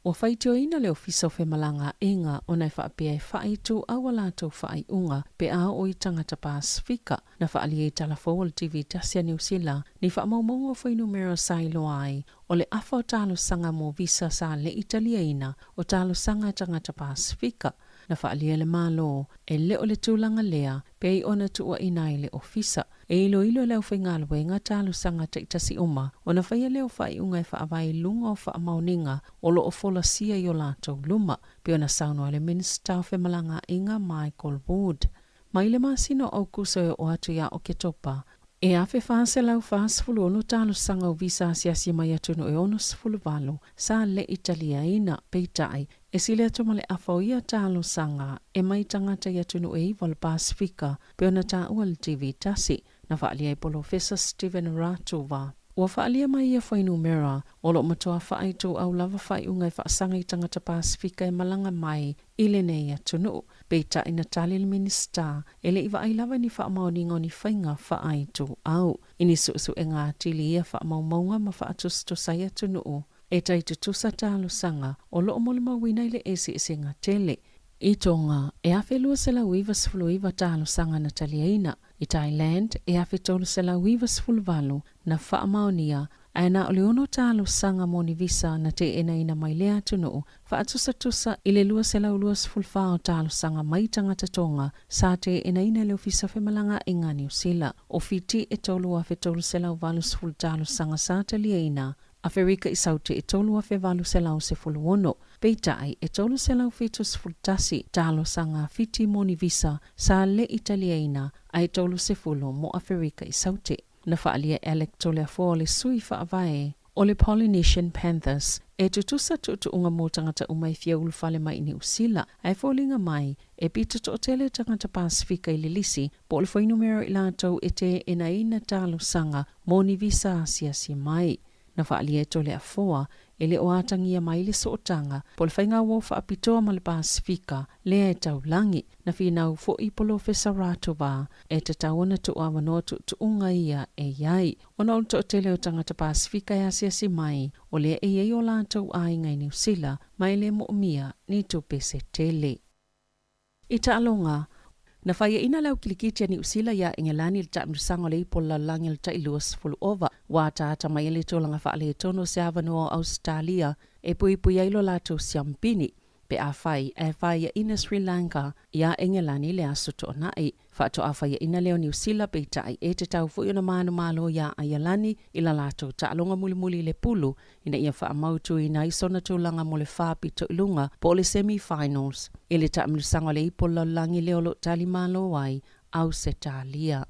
Ua faitioina le Ofisa o Femalagaaiga ona e faapea e faaituau a latou faaiuga pe a oo i tagata Pasefika na faaalia i tala fou o le TV tasi a Niu Sila ni faamaumauga o fuainumera sa iloa ai o le afa o talosaga mo visa sa le i taliaina o talosaga a tagata Pasefika. Na faaalia e le Malo e le o le tulaga lea pei ona tuuaina ai le Ofisa. E iloilo e le aufaigaluega talosaga taitasi uma ona faia lea o faaiuga e faavae i luga o faamaoniga o lo o folasia i o latou luma, pei ona saunoa le Minisita o Femalagaaiga Michael Wood. Mai le masina o Aukuso e oo atu ia Oketopa, e 1,446 talosaga o visa asiasi mai atunuu e 68 sa le i taliaina, peitai, e sili atu ma le afa o ia talosaga e mai tagata i atunuu e iva o le Pasefika, pei ona taua e le TV tasi, na faaalia e Polofesa Steven Ratuva. Ua faaalia mai ia fuainumera o lo o matua faaituau lava faaiuga e faasaga i tagata Pasefika e malaga mai i lenei atunuu. Peitai na tali le Minisita e le i vaai lava i ni faamaoniga o ni faiga faaituau i ni suesuega atili i ia faamaumauga ma faatusatusa ai atunuu e tai tutusa talosaga o lo o molimauina i le eseesega tele. I Tonga, e 1,299 talosaga na taliaina. I Thailand, e 1,398 na faamaonia, ae na o le ono talosaga mo ni visa na teenaina mai lea atunuu, faatusatusa i le 224 o talosaga mai tagata Tonga sa teenaina e le Ofisa o Femalagaaiga a Niu Sila. O Fiti e 3,380 talosaga sa taliaina. Aferika i Saute e 3,816, peitai e 371 talosaga a Fiti mo ni visa sa le i taliaina ae 30 mo Aferika i Saute. Na faaalia e Alec Toleafoa o le sui faavae o le Polynesian Panthers e tutusa tuutuuga mo tagata uma e fia ulufale mai i Niu Sila ae foliga mai e pito toatele tagata Pasefika i le lisi po o le fuainumera o i latou e teenaina talosaga mo ni visa asiasi mai. Na faaalia e Toleafoa e le o atagia mai le sootaga po o le faiga uo faapitoa ma le Pasefika lea e taulagi. Na finau foi Polofesa Ratova e tatau ona tuuavanoa tuutuuga ia e i ai ona o le toatele o tagata Pasefika e asiasi mai o lea e i ai o latou aiga i Niu Sila ma e le moomia ni tupe se tele. I taaloga, na faiaina le au kilikiti a Niu Sila iā Engelani i le taamilosaga o le Ipu o le Lalolagi o le tai 20 ova. Ua ataata mai ai le tulaga faaletonu o se avanoa o Ausetalia e puipui ai lo latou siampini pe afai ae faiaina Sri Lanka iā Engelani i le aso Toonai. Faatoa faiaina lea o Niu Sila peitai e tatau foi ona manumalo iā Aialani i la latou taaloga mulimuli i le pulu ina ia faamautuina ai sona tulaga mo le faapito i luga po o le semi-finals i le taamilosaga o le Ipu o le Lalolagi lea o lo o talimalo ai Ausetalia.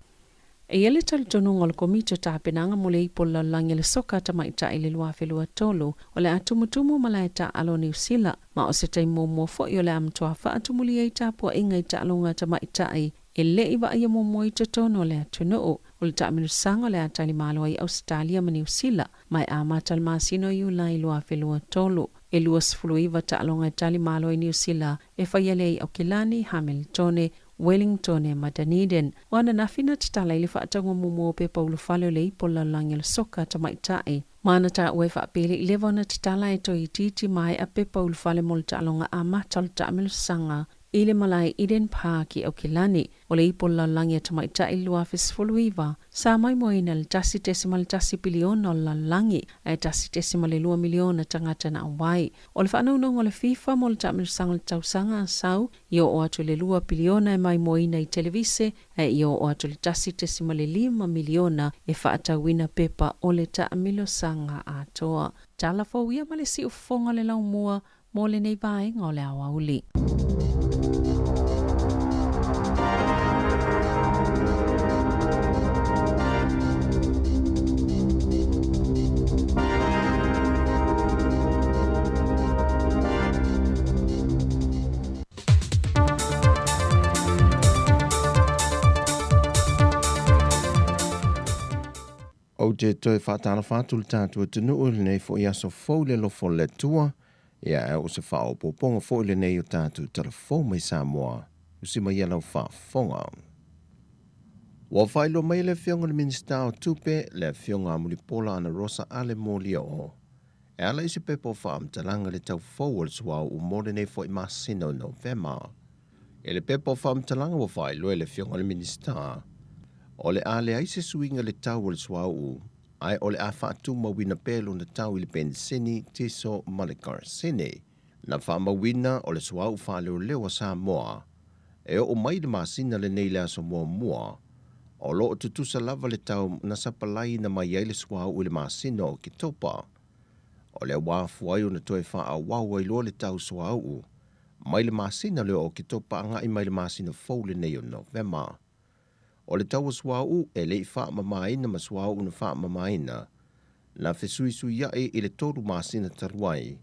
E i ai le talitonuga o le Komiti o Tapenaga mo le Ipu o le Lalolagi o le Soka a Tamaitai i le 2023 o le a tumutumu malae taaalo o Niu Sila ma o se taimi muamua foi o le a matua faatumuli ai tapuaiga i taaloga a tamaitai e le i vaaia muamua i totonu o le atunuu. O le taamilosaga o le a talimalo ai Ausetalia ma Niu Sila ma e amata i le masina o Iulai 2023. E 29 taaloga e talimalo ai Niu Sila e faia lea i Aukilani, Hamiltone, Wellingtone ma Dunedin. O ananafi na tatala ai le faatauga muamua o pepa ulufale o le Ipu o le Lalolagi o le Soka a Tamaitai. Ma na taua e faapea le i leva ona tatala e toe itiiti maea pepa ulufale mo le taaloga amata o le taamilosaga I le malae Eden Park i Aukilani, o le Ipu o le Lalolagi a Tamaitai 2019, sa maimoaina le 1.1 piliona o le lalolagi ae 1.2 miliona tagata na auai. O le faanaunaunga o le FIFA mo le taamilosaga o le tausaga a sau i oo atu i le 2 piliona e maimoaina i televise ae i oo atu i le 1.5 miliona e faatauina pepa o le taamilosaga atoa. Tala fou ia ma le siufofoga o le laumua mo lenei vaega o le aoauli.
Ou te toe faatalofa atu i le tatou atunuu i lenei foi aso fou i le alofa o le Atua, ia ae o se faaopoopoga foi lenei o tatou tala fou mai Samoa, usi mai ia lau faafofoga. Ua faailoa mai e le Afioga i le Minisita o Tupe, le Afioga a Mulipola Anarosa Ale Molioo, e ala i se pepa o faamatalaga le tau fou o le suauu mo lenei foi masina o Novema. I le pepa o faamatalaga ua faailoa e le Afioga i le Minisita, o le a leai se suiga i le tau o le suauu, ae o le a faatumauina pea lona tau i le penisini, tiso ma le karasene. Na faamauina o le suauu faaleoleo a Samoa e oo mai i le masina lenei i le aso muamua, o lo o tutusa lava le tau na sapalaiina mai ai le suauu i le masina o Oketopa. O lea ua afua ai ona toe faaauau ai loa le tau suauu mai le masina lea o Oketopa agai mai le masina fou lenei o Novema. O le tau o suauu e le i faamamaina ma suauu na faamamaina, na fesuisuia'i i le tolu masina talu ai,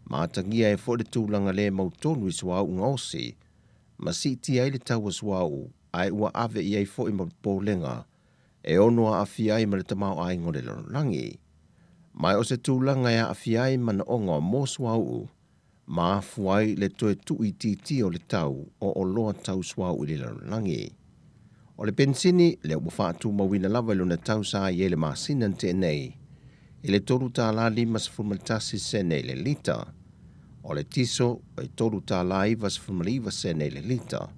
ma atagia ai foi le tulaga le mautonu i suauu gaosi, ma siitia ai le tau o suauu ae ua ave i ai foi ma popolega e ono aafia ai ma le tamaoaiga o le lalolagi. Ma o se tulaga e aafia ai manaoga mo suauu ma afua ai le toe tuuitiitia o le tau o oloa tau suauu i le lalolagi. O le penisini, lea ua faatumauina lava i lona tau sa i ai le masina na tea nei, i le $3.51 sene i le lita. O le tiso, e $3.99 sene i le lita,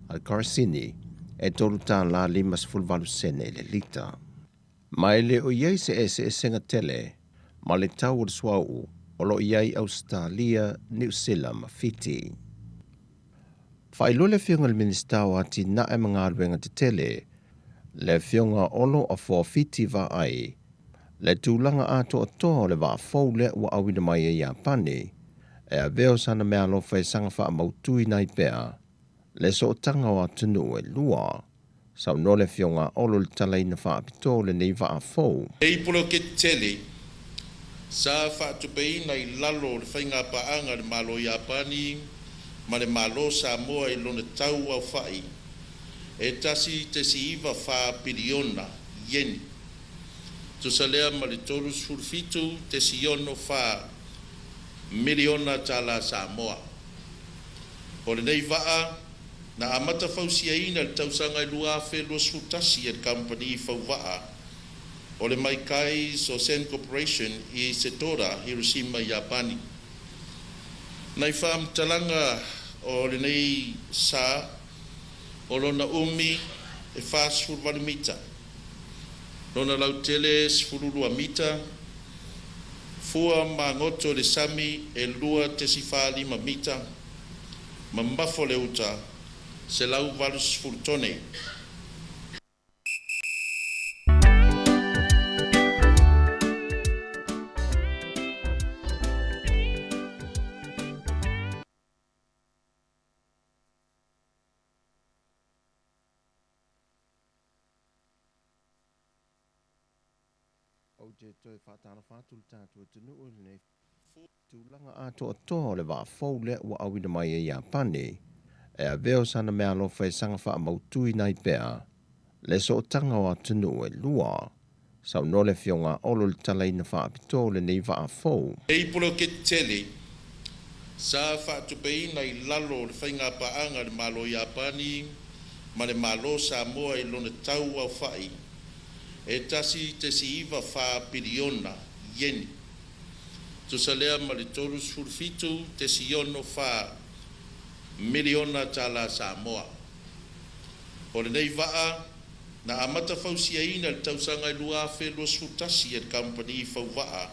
a le karasini, e $3.58 sene i le lita. Ma e le o i ai se eseesega tele ma le tau o le suauu o lo o i ai Ausetalia, Niu Sila ma Fiti. Faailoa le Afioga i le Minisita o Atinae ma Galuega Tetele, le Afioga Olo Afoa Fiti Vaai, le tulaga atoatoa o le vaa fou lea ua auina mai e Iapani, e avea o sana meaalofa e saga faamautuina ai pea le sootaga o atunuu e lua. Saunoa le Afioga a Olo i le talaina faapitoa o lenei vaa fou.
Nei poloketi tele sa faatupeina i lalo o le faigapaaga a le Malo Iapani ma le Malo Samoa i lona tau aofa'i e 1.94 piliona ieni, tusa lea ma le 37.64 miliona tālā Samoa. O lenei vaa na amata fausiaina i le tausaga e 2021 e le kamupani fauvaa o le Maikai Sosen Corporation i Setoda, Hiroshima, Iapani. Nai faamatalaga o lenei sa o lona umi e 48 mita, lona lautele 12 mita, fua magoto i le sami e 2.45 mita, mamafo le uta 180 tone.
Ou te toe faatalofa atu i le tatou atunuu i lenei tulaga atoatoa o le vaa fou lea ua auina mai e Iapani e avea o sana meaalofa e saga faamautuina ai pea le sootaga o atunuu e lua. Saunoa le Afioga a Olo i le talaina faapitoa o lenei vaa fou.
Nei poloketi tele sa faatupeina i lalo o le faigapaaga a le Malo Iapani ma le Malo Samoa i lona tau aofa'i e 1.94 piliona ieni, tusa lea ma le 37.64 miliona tālā Samoa. O lenei vaa na amata fausiaina i le tausaga e 2021 e le kamupani fauvaa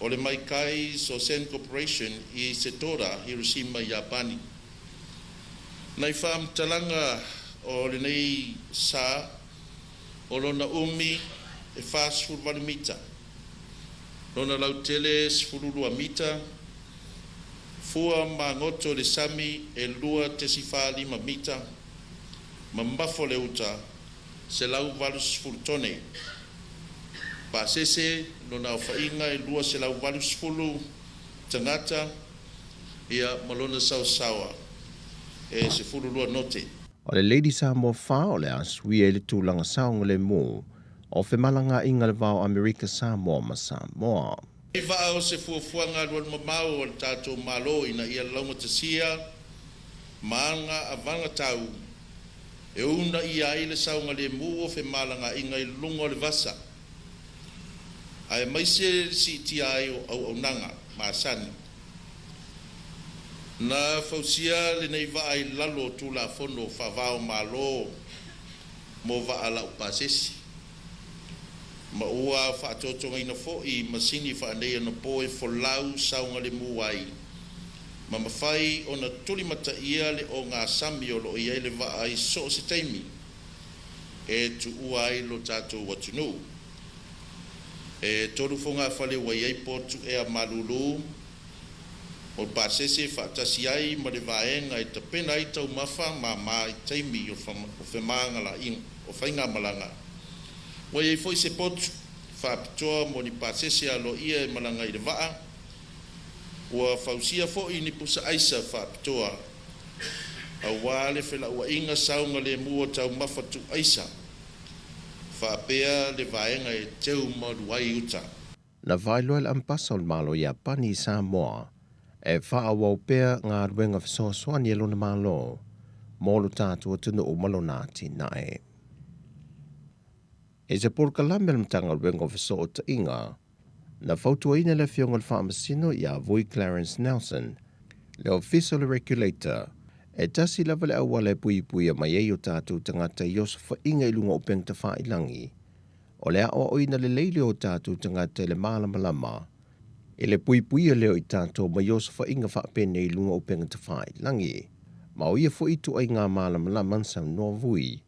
o le Maikai Sosen Corporation i Setoda, Hiroshima, Iapani. Nai faamatalaga o lenei sa, o lona umi e 48 mita, lona lautele e 12 mita, fua magoto i le sami e 2.45 mita, mamafo le uta 180 tone. Pasese lona aofaiga e 280 tagata ia ma lona saosaoa e 12 note.
O le Lady Samoa 4 o le a suia i le tulaga saogalemu o femalagaaiga i le va o Amerika Samoa ma Samoa.
I vaa o se fuafuaga alualumamao a le tatou Malo ina ia laugatasia ma aga avagatau e uunaia ai le saogalemu o femalagaaiga i luga o le vasa, aemaise le siitia ai o auaunaga masani. Na fausia lenei vaa i lalo o Tulafono faava-o-Malo mo vaa laupasese, ma ua faatotogaina foi masini faaneionapo e folau saogalemu ai ma mafai ona tulimataia le ogasami o loo i ai le vaa i so o se taimi e tuua ai lo tatou atunuu. E tolu fogafale ua i ai potu ea malūlū o pasese faatasi ai ma le vaega e tapena ai taumafa māmā i taimi o femāgalaaiga o faigamalaga. Ua i ai foi se potu faapitoa mo ni pasese aloaia e malaga i le vaa. Ua fausia foi ni pusa aisa faapitoa auā le felauaiga saogalemu o taumafa tuuaisa faapea le vaega e teu malu ai uta.
Na faailoa e le Ambasa o le Malo o Iapani i Samoa e faaauau pea galuega fesoasoani a lona Malo mo lo tatou atunuu ma lona atinae. I se polokalame a le Matagaluega o Fesootaiga, na fautuaina le Afioga i le Faamasino ia Vui Clarence Nelson, le Ofisa o le Regulator, e tasi lava le auala e puipuia mai ai o tatou tagata i osofaiga i luga o upega tafailagi, o le aoaoina lelei lea o tatou tagata i le malamalama i le puipuia lea o i tatou mai osofaiga faapenei i luga o upega tafailagi. Ma o ia foi ituaiga malamalama na saunoa Vui,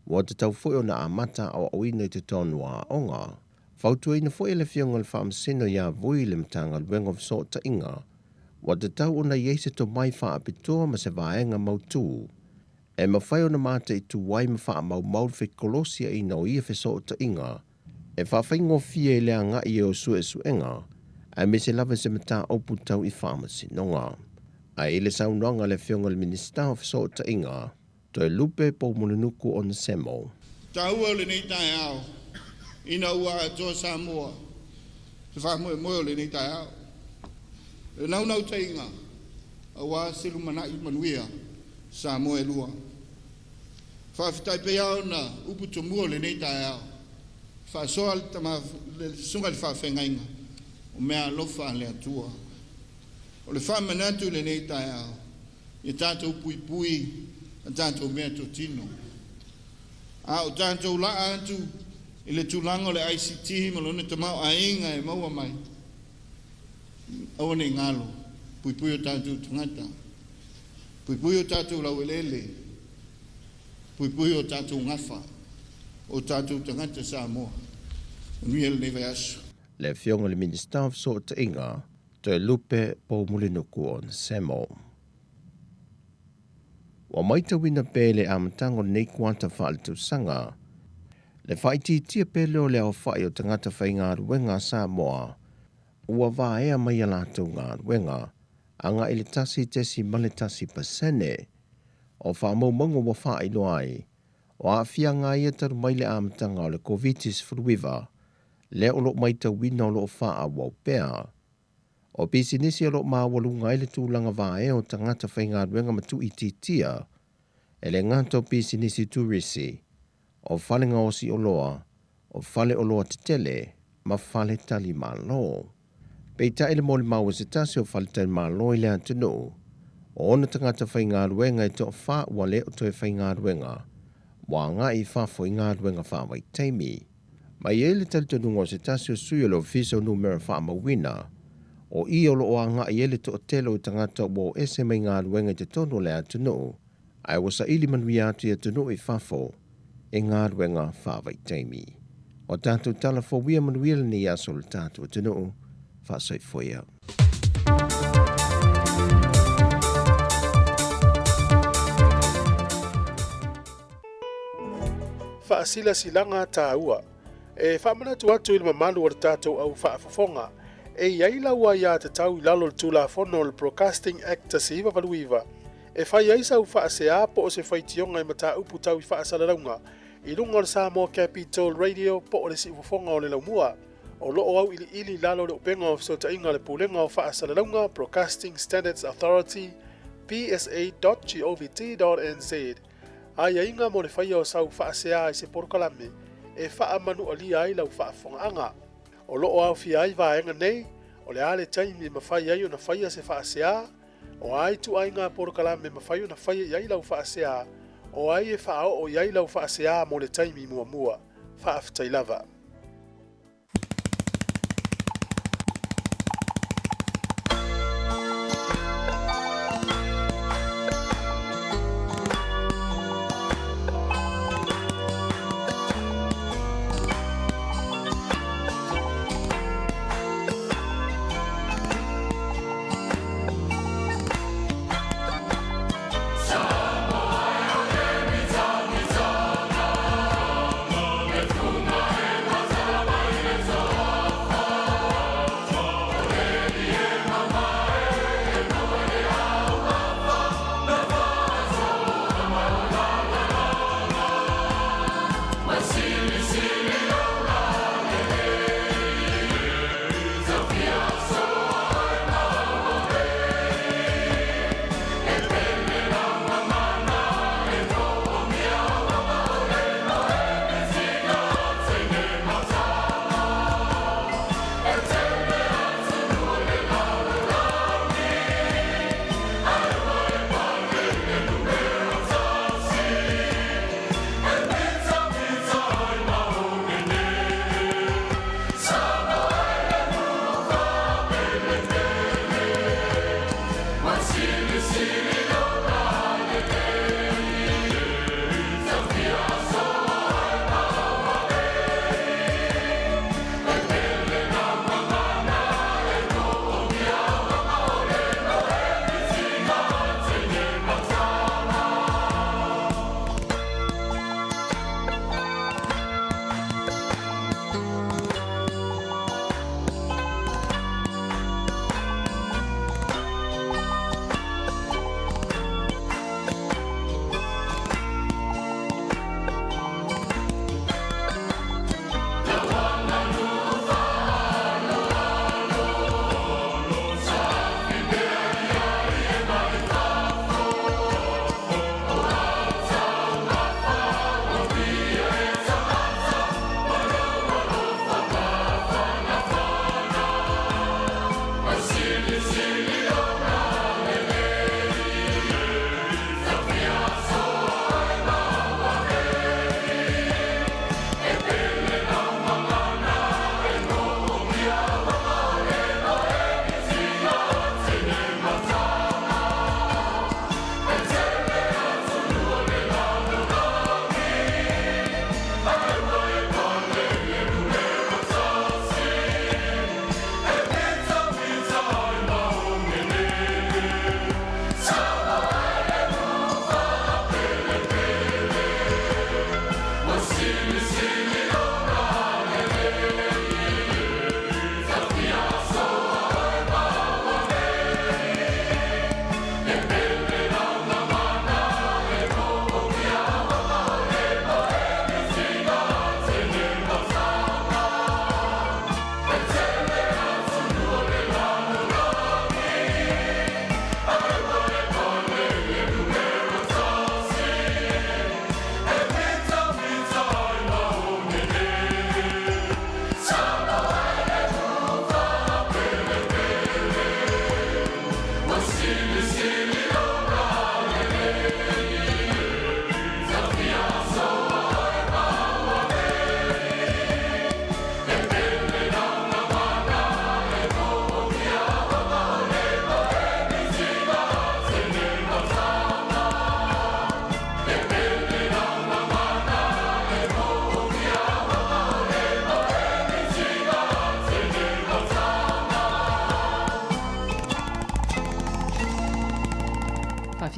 ua tatau foi ona amata aoaoina i totonu o aoga. Fautuaina foi e le Afioga i le Faamasino ia Vui le Matagaluega o Fesootaiga, ua tatau ona i ai se tomai faapitoa ma se vaega mautū e mafai ona mataitu ai ma faamaumau le fekolosiaina o ia fesootaiga e faafaigofie i le agai o suesuega aemaise lava i se mataupu tau i faamasinoga. Ae i le saunoaga a le Afioga i le Minisita o Fesootaiga, Toelupe Poumulinuku Onesemo.
Taua o lenei taeao ina ua atoa Samoa se faamoemoe o lenei taeao. Le naunautaiga aua se lumanai manuia Samoa e lua. Faafetai pei lava ona upu tomua o lenei taeao, faasoa le tama le susuga i le faafeagaiga o mea alofa a le Atua. O le faamanatu i lenei taeao, ia tatou puipui a tatou meatotino. A o tatou laa atu i le tulaga o le ICT ma lona tamaoaiga e maua mai, aua ne i galo, puipui o tatou tagata, puipui o tatou laueleele, puipui o tatou gafa, o tatou tagata Samoa. Manuia lenei vaiaso.
Le Afioga i le Minisita o Fesootaiga, Toelupe Poumulinuku Onesemo. Ua maitauina pea i le amataga o lenei kuata faaletausaga le faaitiitia pea lea o le aofai o tagata faigaluega a Samoa ua vaea mai a latou galuega agai i le 1.1%. O faamaumauga ua faailoa ai, o aafiaga ia talu mai le amataga o le Koviti-19, lea o lo o maitauina o lo o faaauau pea. O pisinisi o lo o maualuga ai le tulaga vaea o tagata faigaluega ma tuuitiitia, e le gata o pisinisi turisi, o fale gaosi oloa, o fale oloa tetele ma fale talimalo. Peitai le molimau a se tasi o fale talimalo i le atunuu, O ona tagata faigaluega e toafa ua le o toe faigaluega, ua agai i fafo i galuega faavaitaimi. Ma e i ai le talitonuga o se tasi o sui o le Ofisa o Numera Faamauina, o i o lo o agai ai le toatele o tagata ua o ese mai galuega i totonu o le atunuu, ae ua saili manuia atu i atunuu i fafo e galuega faavaitaimi. O tatou tala fou ia manuia lenei aso o le tatou atunuu. Faasoifua ia.
Faasilasilaga taua. E faamanatu atu i le mamalu o le tatou au faafofoga, e i ai lau aiatatau i lalo o le Tulafono o le Broadcasting Act 1989 e fai ai sau faasea po o se faitioga i mataupu tau i faasalalauga i luga o le Samoa Capital Radio po o le Siufofoga o le Laumua. O lo o auiliili i lalo o le Upega o Fesootaiga a le Pulega o Faasalalauga, Broadcasting Standards Authority, psa.govt.nz, aiaiga mo le faia o sau faasea i se polokalame e faamanualia ai lau faafofogaaga. O lo o aofia ai vaega nei, o le a le taimi e mafai ai ona faia se faasea, o a ituaiga polokalame e mafai ona faia i ai lau faasea, o ai e faaoo i ai lau faasea mo le taimi muamua. Faafetai lava.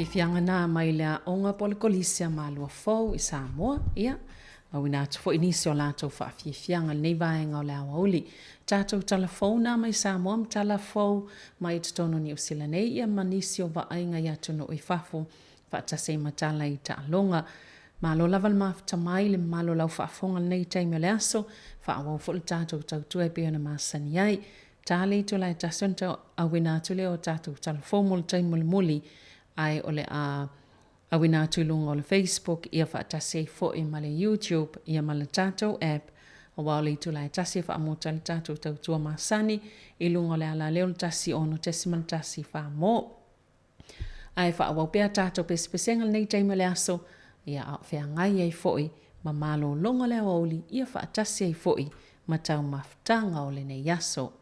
Faafiafiaga na mai le aoga po o le Kolisi a Malua Fou i Samoa, ia, auina atu foi nisi o latou faafiafiaga i lenei vaega o le aoauli. Tatou tala fou na mai Samoa ma tala fou mai totonu o Niu Sila nei, ia ma nisi o vaaiga i atunuu i fafo faatasi ai ma tala i taaloga. Malo lava le mafuta mai le mamalu o lau faafofoga i lenei taimi o le aso, faaauau foi le tatou tautua e pei ona masani ai. Ta le itula e tasi ona auina atu lea o tatou tala fou mo le taimi mulimuli, ae o le a auina atu i luga o le Facebook ia faatasi ai foi ma le YouTube ia ma le tatou app, aua o le itula e tasi e faamuta ai le tatou tautua masani i luga o le alaleo le 16.14 mo. Ae faaauau pea tatou pesepesega lenei taimi o le aso, ia a o feagai ai foi ma malologa o le aoauli ia faatasi ai foi ma taumafataga o lenei aso.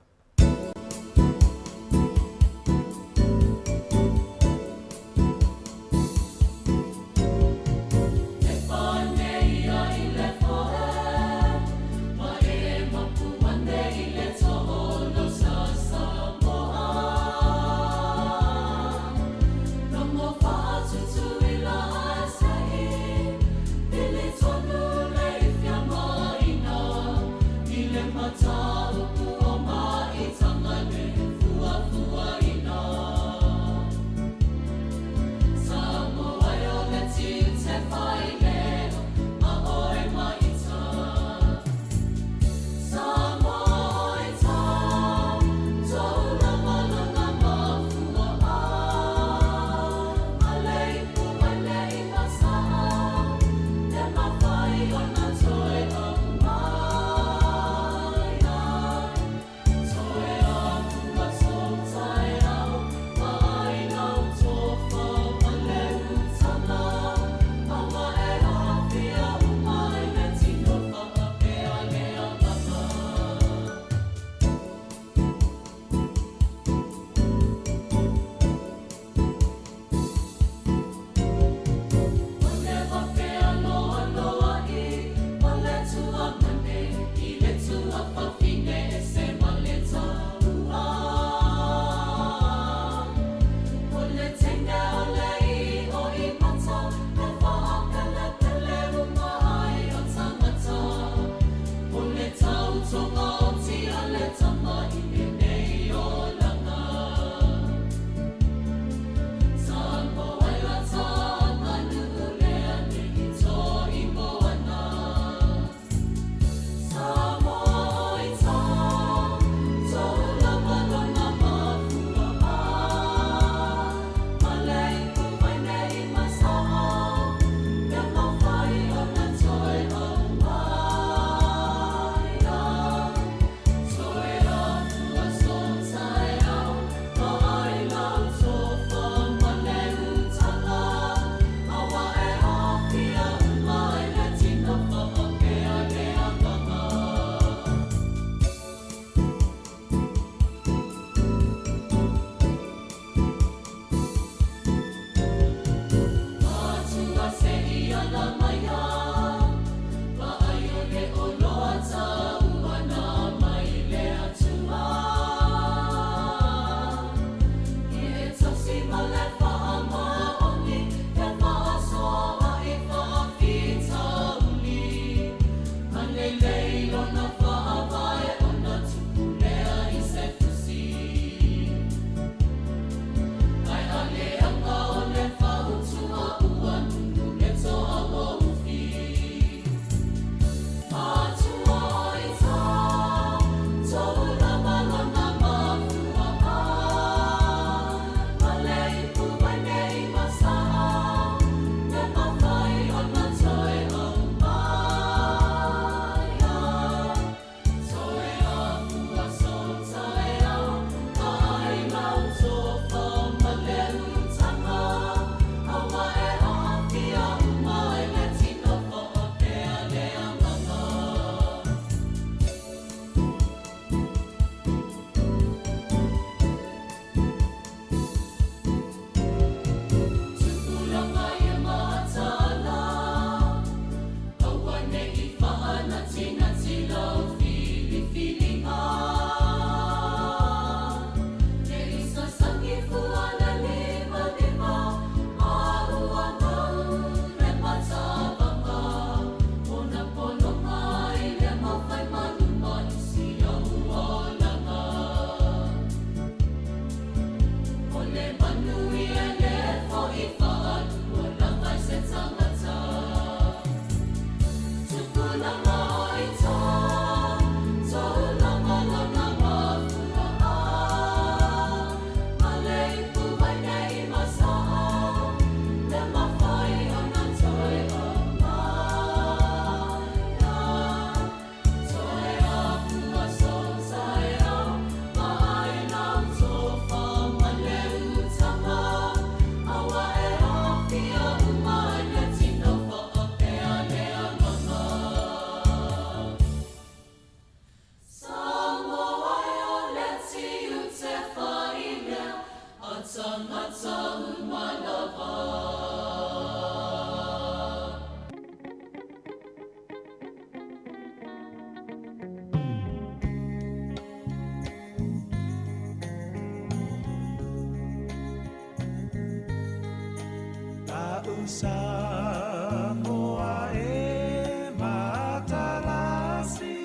Samoa e matalasi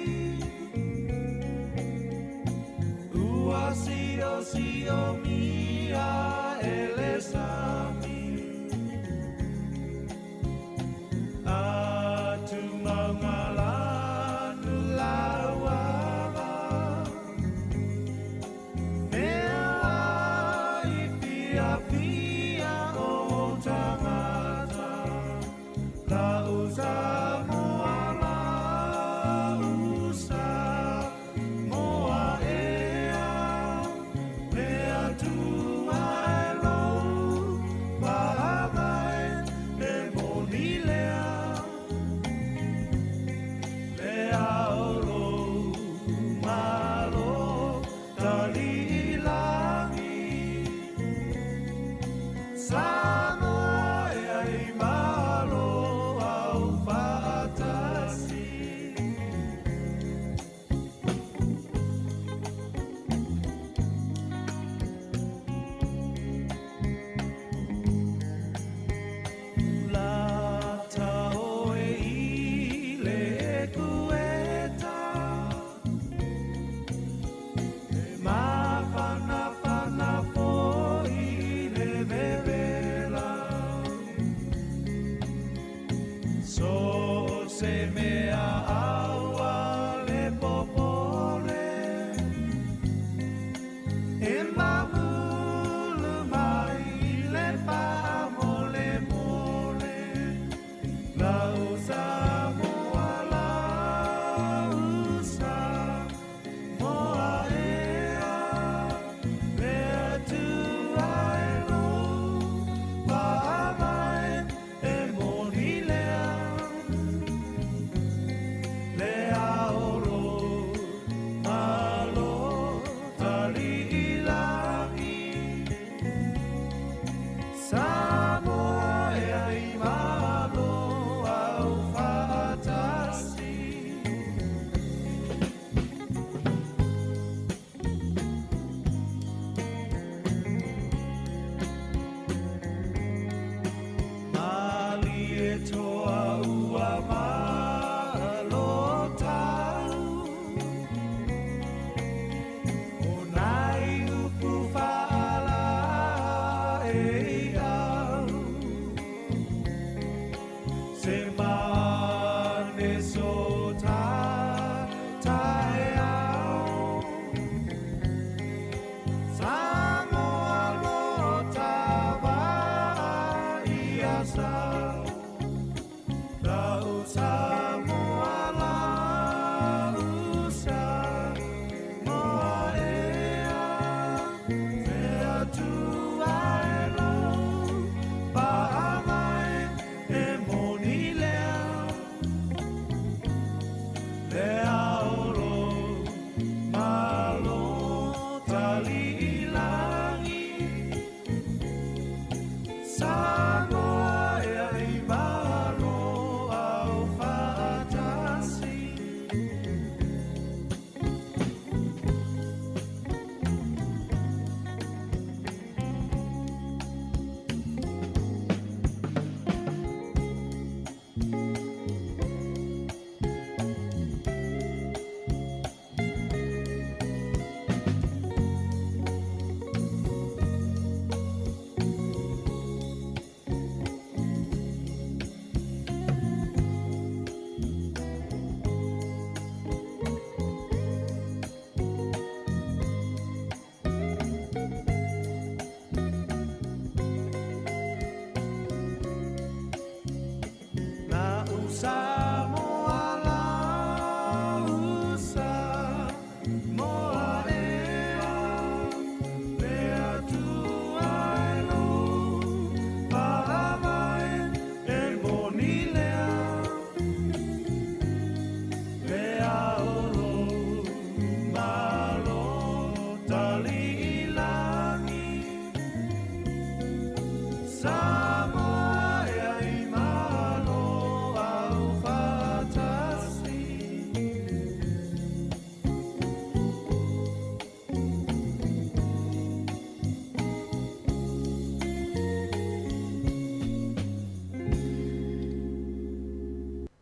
Ua sio sio mia ele sami Atu maungalanu lauala Mea i fia fia o tangata La usa moa la usa moa ea Mea tua e lou pahagai e moni lea Le aolo malo talilangi Samoa e ai malo au faatasi. Lata oe i le ekueta E mafanafana foi le vevela So se mea aua le popole E mamulu mai le mole mole La usa moa la usa moa ea Le atua e lou paavae e moni lea.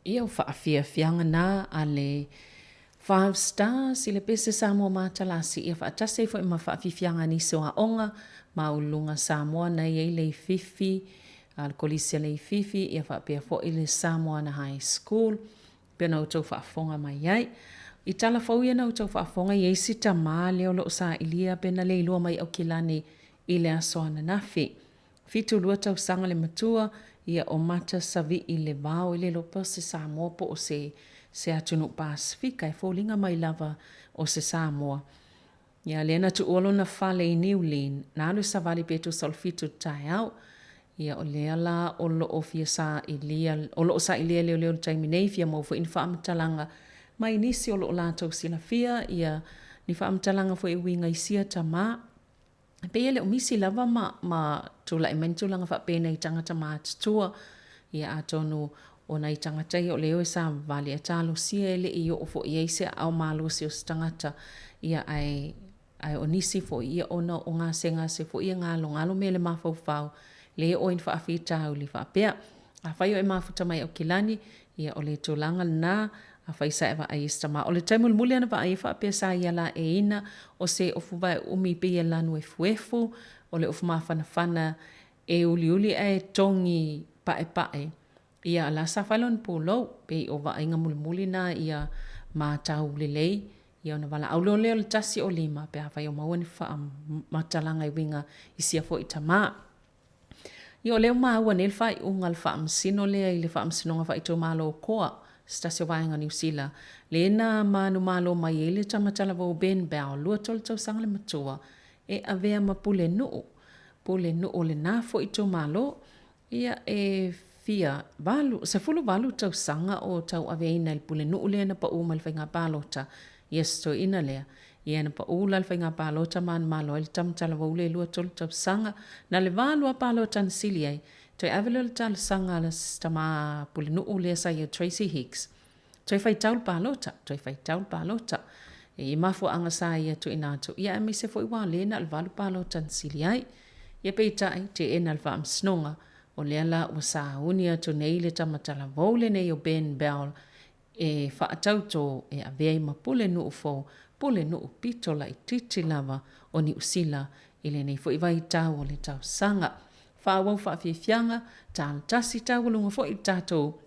Ia, o faafiafiaga na a le Five Stars i le pese Samoa Matalasi ia faatasi ai foi ma faafiafiaga a nisi o aoga maualuluga Samoa na i ai Leififi, a le Kolisi a Leififi ia faapea foi le Samoana High School pei ona outou faafofoga mai ai. I tala fou ia na outou faafofoga i ai si tamā lea o lo o sailia pe na le iloa mai Aukilani i le aso ananafi. 72 tausaga le matua, ia o Mata Savii le vao i le iloa pe o se Samoa po o se se atunuu Pasefika, e foliga mai lava o se Samoa. Ia lea na tuua lona fale i Niulin, na alu e savali pe tusa o le 7 i le taeao. Ia o lea la o lo o fia sailia, o lo o sailia e leoleo i le taimi nei, fia maua foi ni faamatalaga mai nisi o lo o latou silafia, ia ni faamatalaga foi e uiga i sia tama. E pei e le o misi lava ma, ma tulai mai ni tulaga faapenei i tagata matutua. Ia atonu o nai tagata ia o lea e savavali ae talosia e le i oo foi i ai se aao malosi o se tagata. Ia ae, ae o nisi foi ia ona o gasegase foi ia galogalo mea i le mafaufau, le oo i ni faafitauli faapea. Afai o e mafuta mai Aukilani, ia o le tulaga lena, afai sa e vaai i se tama. O le taimi mulimuli lava na vaai ai faapea sa ia laeiina o se ofu vae umi pei e lanu efuefu, o le ofu mafanafana e uliuli ae togi paepae, ia la sa fai lona pulou, pei o vaaiga mulimuli na ia matau lelei, ia ona valaau loa lea o le 1 o 5 pe afai o maua ni faamatalaga e uiga i sia foi tama. Ia o lea ua maua nei le faaiuga a le Faamasino lea i le Faamasinoga Faaitumalo o Koa, se tasi o vaega o Niu Sila, le na manumalo mai ai le tama talavou Ben Bell, 23 tausaga le matua, e avea ma pulenuu, pulenuu o lena foi itumalo. Ia e fia valu, 18 tausaga o tauaveina i le pulenuu lea na pau mai le faiga palota ia se toeaina lea. Ia na pau la le faiga palota manumalo ai le tama talavou lea i 23 tausaga. Na le va lua palota na sili ai, toe ave lea o le talosaga a le tama pulenuu lea sa ia Tracy Hicks, Toe faitau le palota, toe faitau le palota. I mafuaaga sa ia tuuina atu, ia aemaise foi ua le na o le 8 palota na sili ai. Ia peitai, teena le faamasinoga, o lea la ua sauni atu nei le tama talavou lenei o Ben Bell e faatautō e avea ai ma pulenuu fou, pulenuu pito laitiiti lava o Niu Sila i lenei foi vaitau o le tausaga. Faaauau faafiafiaga, tala tasi taualuga foi i le tatou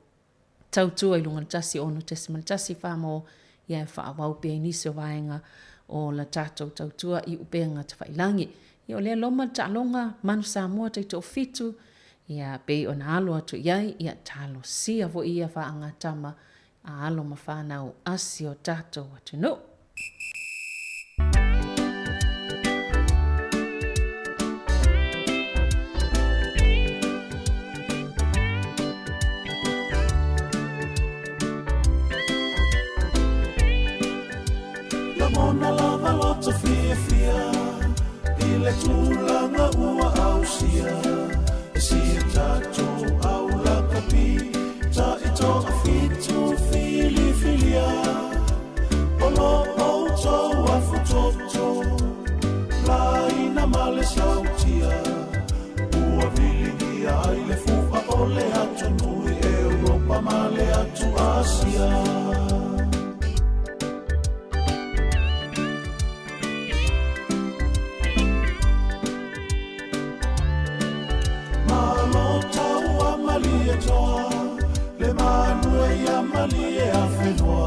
tautua i luga o le 1 6.1 mo ia e faaauau pea i nisi o vaega o la tatou tautua i upega tafailagi. Ia o lea loma le taaloga Manu Samoa taitoafitu, ia pei ona alo atu i ai, ia talosia foi ia faagatama a alo ma fanau a si o tatou atunuu.
Lagona lava loto fiafia i le tulaga ua ausia e si a tatou au lakapi taitoafitu filifilia o lo outou afutoto laina ma le sautia ua viligia ai le fua o le atunuu i Europa ma le atu Asia. Malo taua malie toa, le manue ia malie a whenua.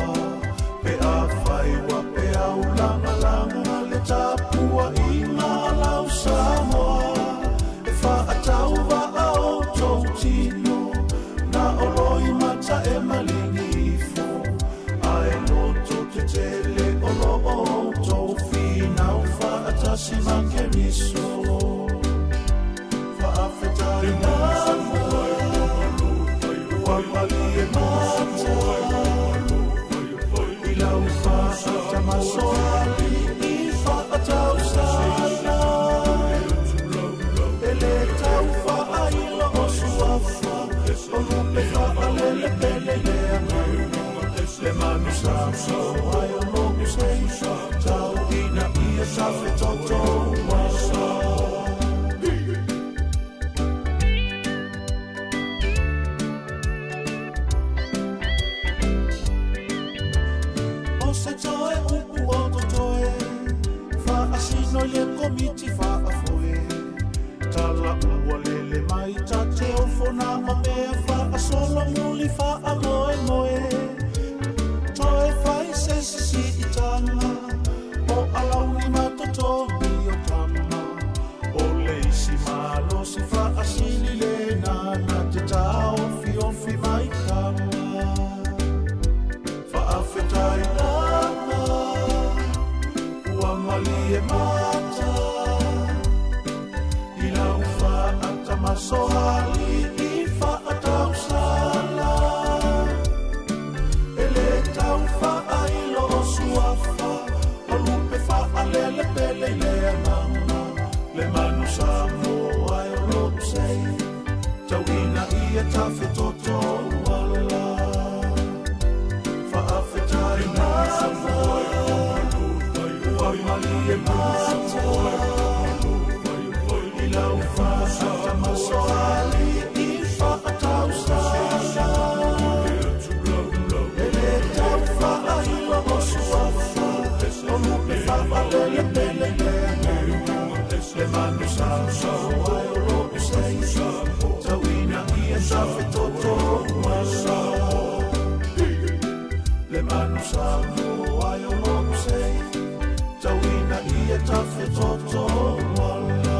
Pe a whai wa pe au langa langa le tapua i ngā lau Samoa. E whaatau va a outou tino, na oloi mata e maligi ifo. Ae loto te tele o lo outou finau whaatasi ma Keriso. Whaafetai Samoa, ua malie mata. I lau whaatamasoali i whaatausana. E le tau whaailo o suafa, o lupe whaalele pele le agaga. Le manu Samoa ai o lo'u sei, tau ina ia tafetoto ua. faatino i le komiti faafoe tala ua lele mai tate ofona o mea faasolo muli faamoemoe toe fai se sisiitaga o alauni ma totogi o tama o le isi malosi faasili lena na te taofiofi mai kama faafetai lava ua malie mata i lau faatamasoalii faatausala e lē tau faailo o suafa o lupe faalelepele i le agaga le manu Samoa e o lou sei tauina ia tafetoto uala faafetai lava ua malie mata i lau faatamasoalii faatausala e lē tau faailo o suafa o lupe faalelepele i le agaga le manu Samoa e o lou sei tauina ia tafetoto uala le manu Samoa e o lou sei tauina ia tafetoto uala.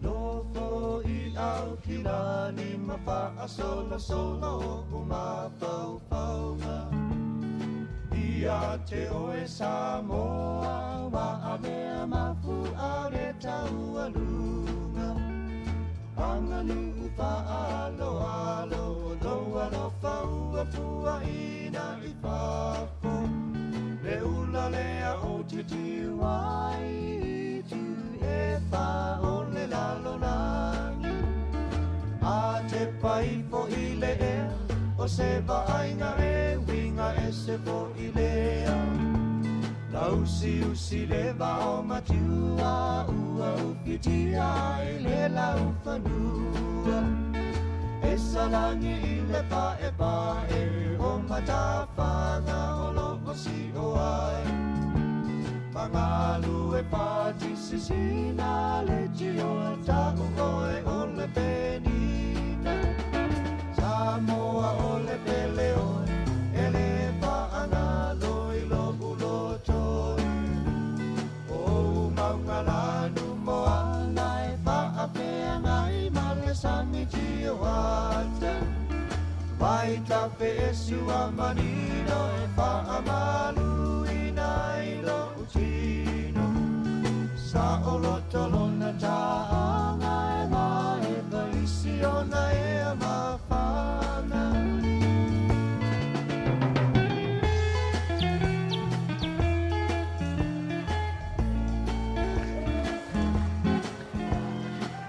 Nofo i Aukilani ma faasolosolo o mafaufauga Ia te oe Samoa wa avea mafu'a le taualuga Aganuu faaaloalo lou alofa ua puaʻina i fafo Le ula lea o titiuai i tu e fa o le lalolagi A te pai foʻi le ea o se vaaiga e uiga ese foʻi lea Lausiusi le vao matiua ua ufitia ai le laufanua E salagi i le paepae o matafaga o loo sio ai Magalu e pati sisina le tio ta'u oe o le penina Samoa o le pele oe e le faagalo i lo'u lotoi O maugalanu moana e faafeagai ma le sami tioata Vai tafe e sua manino e faamaluina i lo'u tino Sa o loto lona ta'aga e mae vaisi ona ea mafana.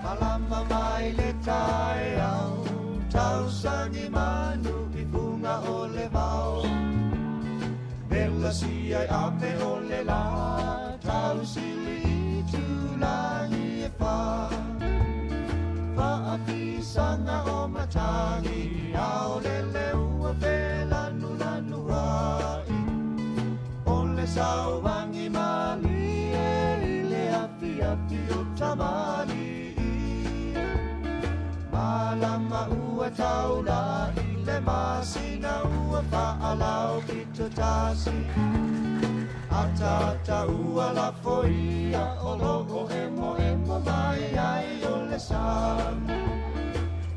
Malama mai le taeao tausagi manu i fuga o le vao Vela sia i ape o le la tausili i tulagi e fa Faafisaga o matagi ao le leua felanulanua-i O le sauagi malie i le afiafi o tamalii Malama ua taula'i le masina ua faalau pitotasi Atata ua lafoia o loo emoemo mai ai o le sami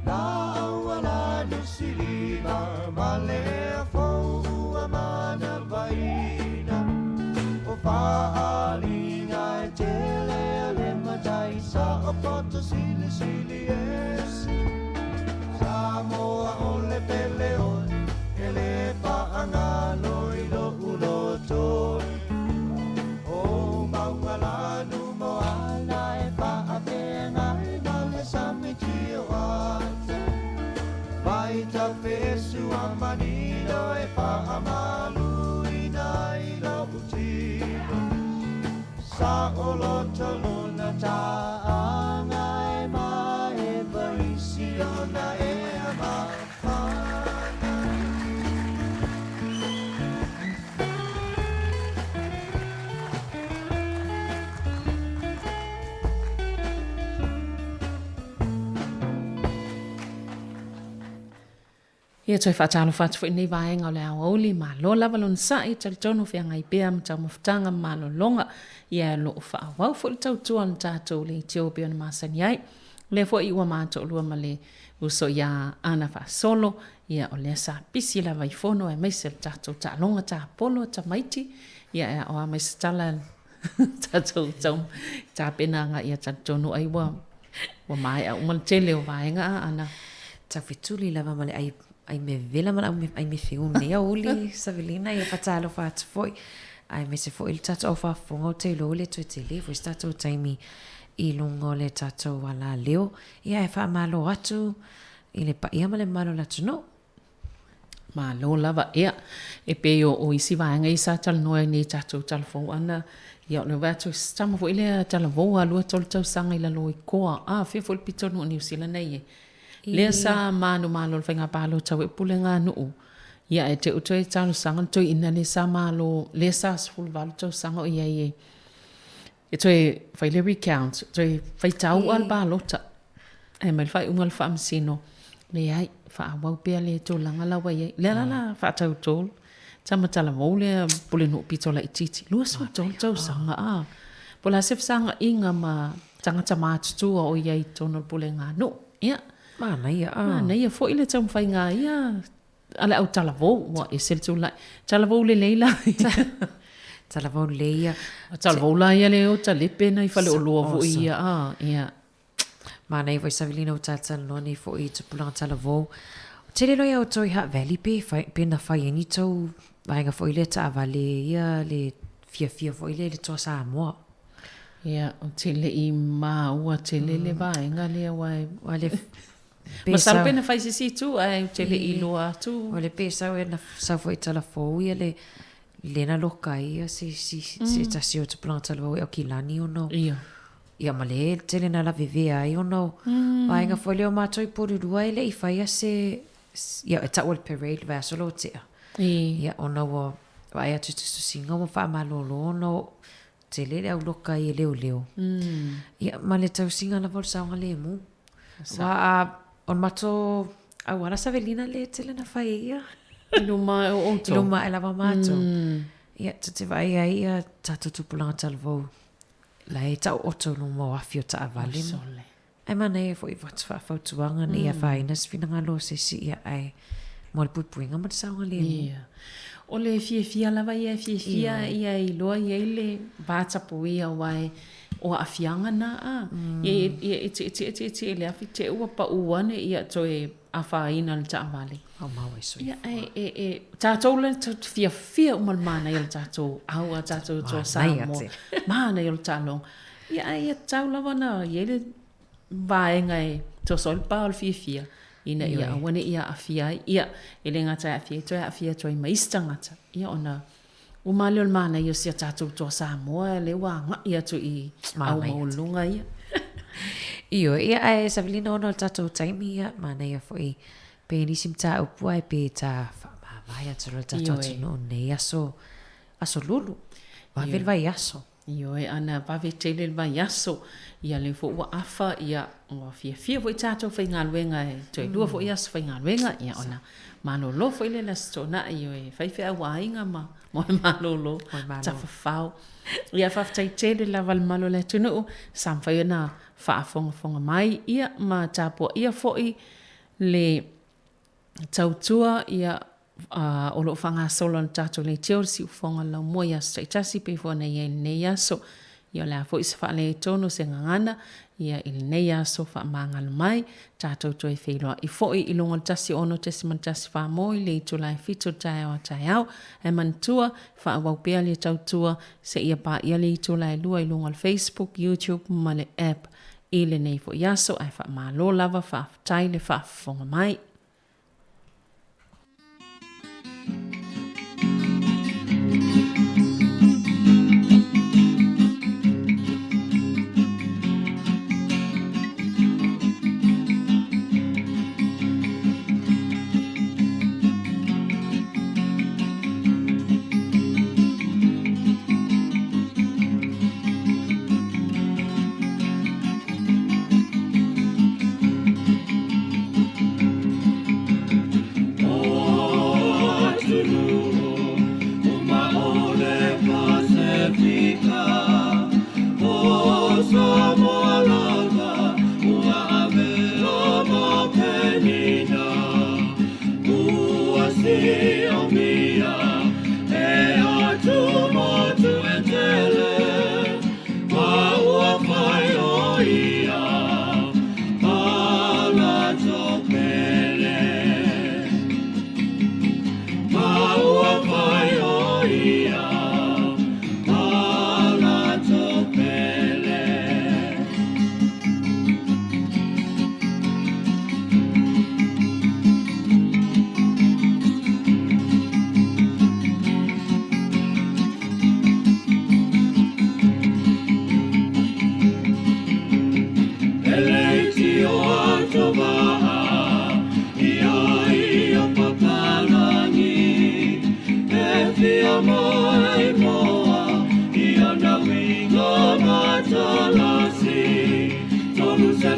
La aua la nusilima ma le fou ua manavaina O faaliga e tele a le matai sa o poto silisili esi Samoa o le pele oe e le faagalo i lo'u lotoi O maugalanu moana e faafeagai ma le sami tioata Vai fesu a manino e faamaluina i lo'u tino. Sa'oloto lona ta'aga e maeva i siona ea mafana.
Ia toe faatalofa atu foi lenei vaega o le aoauli, malo lava lona sa'i, talitonu feagai pea ma taumafataga ma malologa, ia o lo o faaauau foi le tautua a le tatou leitio e pei ona masani ai. O lea foi ua matoolua ma le uso ia Ana Faasolo, ia o lea sa pisi lava i fono aemaise le tatou taaloga tapolo a tamaiti, ia e aoa mai se tala tatou tau tapenaga ia talitonu ai ua ua maea uma le tele o vaega a ana.
Tau fetuli lava ma le ai ai me vela ma le ai me feuni nei aouli Savelina ia faatalofa atu foi aemaise foi le tatou au faafofoga ou te iloa ua le toe tele foi se tatou taimi i luga o le tatou alaleo ia ae faamalo atu i le paia ma le mamalu o le atunuu.
Malo lava. Ia, e pei o, o isi vaega ia sa talanoa ai nei i tatou talavou ana, ia o le vaai atu, se tama foi lea talavou a 2, 3 tausaga i lalo i Koa, a, fia foi le pitonuu o Niu Sila nei e. Lea sa manumalo i le faiga palota ua pulega nuu, ia ae te i toe talosaga le toeaina lea sa malo, lea sa 18 tausaga o i ai e, e toe fai le recount, toe faitau lava le palota. Ae mai le faaiuga a le Faamasino, leai, faaauau pea le tulaga la ua i ai. Lea la la faatautol, tama talavou lea pulenuu pito laitiiti, 23 tausaga, a. Po o le a se fesagaina ma tagata matutua o i ai i totonu o le pulega nuu. Ia.
Manaia,
a. Manaia foi le taumafaiga a ia a le au talavou, ua ese le tulaga. Talavou lelei la ia.
Talavou lelei ia.
Talavou la ia le o talepe nai faleoloa foi ia, a, ia.
Manaia foi Savelina ua talatalanoa nei foi i tupulaga talavou. Tele loa ia outou i Hutt Valley pe fai, pe na fai ai ni tou vaega foi lea taavale ia le fiafia foi lea i le Toa Samoa.
Ia, ou te le i maua tele le vaega lea aua e... Ua le Masalo pe na fai se isi itu ae ou te le i iloa atu.
Ua le pesau e na sau foi i Talafou ia le lena loka ai ia se isi se tasi o tupulaga talavou i Aukilani ona o
Ia.
Ia ma le tele na lavevea ai ona o vaega foi lea o matou i Porirua e le i faia se ia e taua le parade le vaiaso lea ua tea. Ia ona ua vaai atu i tusitusiga ua faamalolo ona o tele le au loka ai e leoleo. Ia ma le tausiga lava o le saogalemu. Aua a o le matou auala Savelina lea e tele na fai ai ia.
I luma ae o outou.
I luma ae lava matou. Ia ta te vaai ai ia tatou tupulaga talavou la e taooto i luma o afi o taavale. Sole. Ae manaia foi atu faafautuaga ne i afaina se finagalo o se isi, ia ae mo le puipuiga ma le saogalemu.
Ia. O le fiafia lava ia e fiafia ia e iloa i ai le vatapuia aua e o aafiaga na a. Ia ia e tietie tietie i le afi te ua pau ane ia toe afaina le taavale.
Maumau ai soifua.
Ia ae e e tatou le fiafia uma le manaia o le tatou au a tatou toa Samoa. Manaia o le taaloga. Ia ae ia tatau lava ona i ai le vaega e toso ai le pa o le fiafia ina ia aua ne i aafia ai. Ia, e le gata e aafia ai, toe aafia atu ai ma isi tagata. Ia ona uma lea o le manaia o si a tatou toa Samoa lea ua agai atu i au maualuluga ia.
Ioe, ia ae Savelina ona o le tatou taimi, ia, manaia foi pe nisi mataupu ae pe ta faamavae atu loa le tatou atunuu nei aso, aso lulu, vave le vaiaso.
Ioe, ana vave tele le vaiaso, ia lea foi ua afa, ia ua fiafia foi tatou faigaluega e toe lua foi aso faigaluega, ia ona malolo foi lea i le Aso Toonai, ioe, fai feau a aiga ma moe malolo, tafafao. Ia faafetai tele lava le mamalu o le atunuu, sa mafai ona faafogafoga mai, ia ma tapuaia foi le tautua ia o lo o faagasolo a le tatou leitio le siufofoga o le laumua i aso taitasi pei foi ona i ai i lenei aso. Ia o le a foi se faaletonu o se gagana ia i lenei aso faamagalo mai tatou toe feiloai foi i luga o le 16.14 mo i le itula e 7 o le taeao a taeao. Ae manatua, faaauau pea le tautua seia paia le itula e 2 i luga o le Facebook, YouTube ma le app i lenei foi aso ae faamalo lava faafetai le faafofoga mai.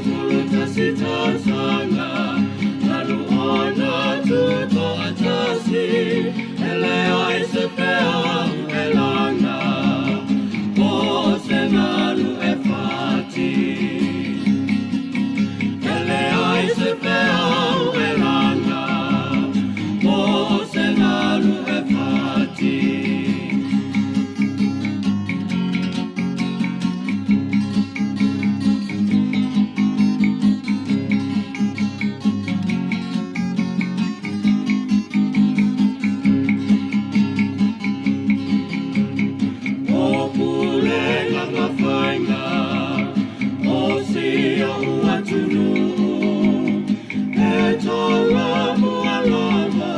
11 tausaga, talu ona tutoatasi, e leai se peau e laga, po o se galu e fati. E leai se peau e laga, po o se galu e fati. O pulega ma faiga, o si o atunuu, e tala mua lava,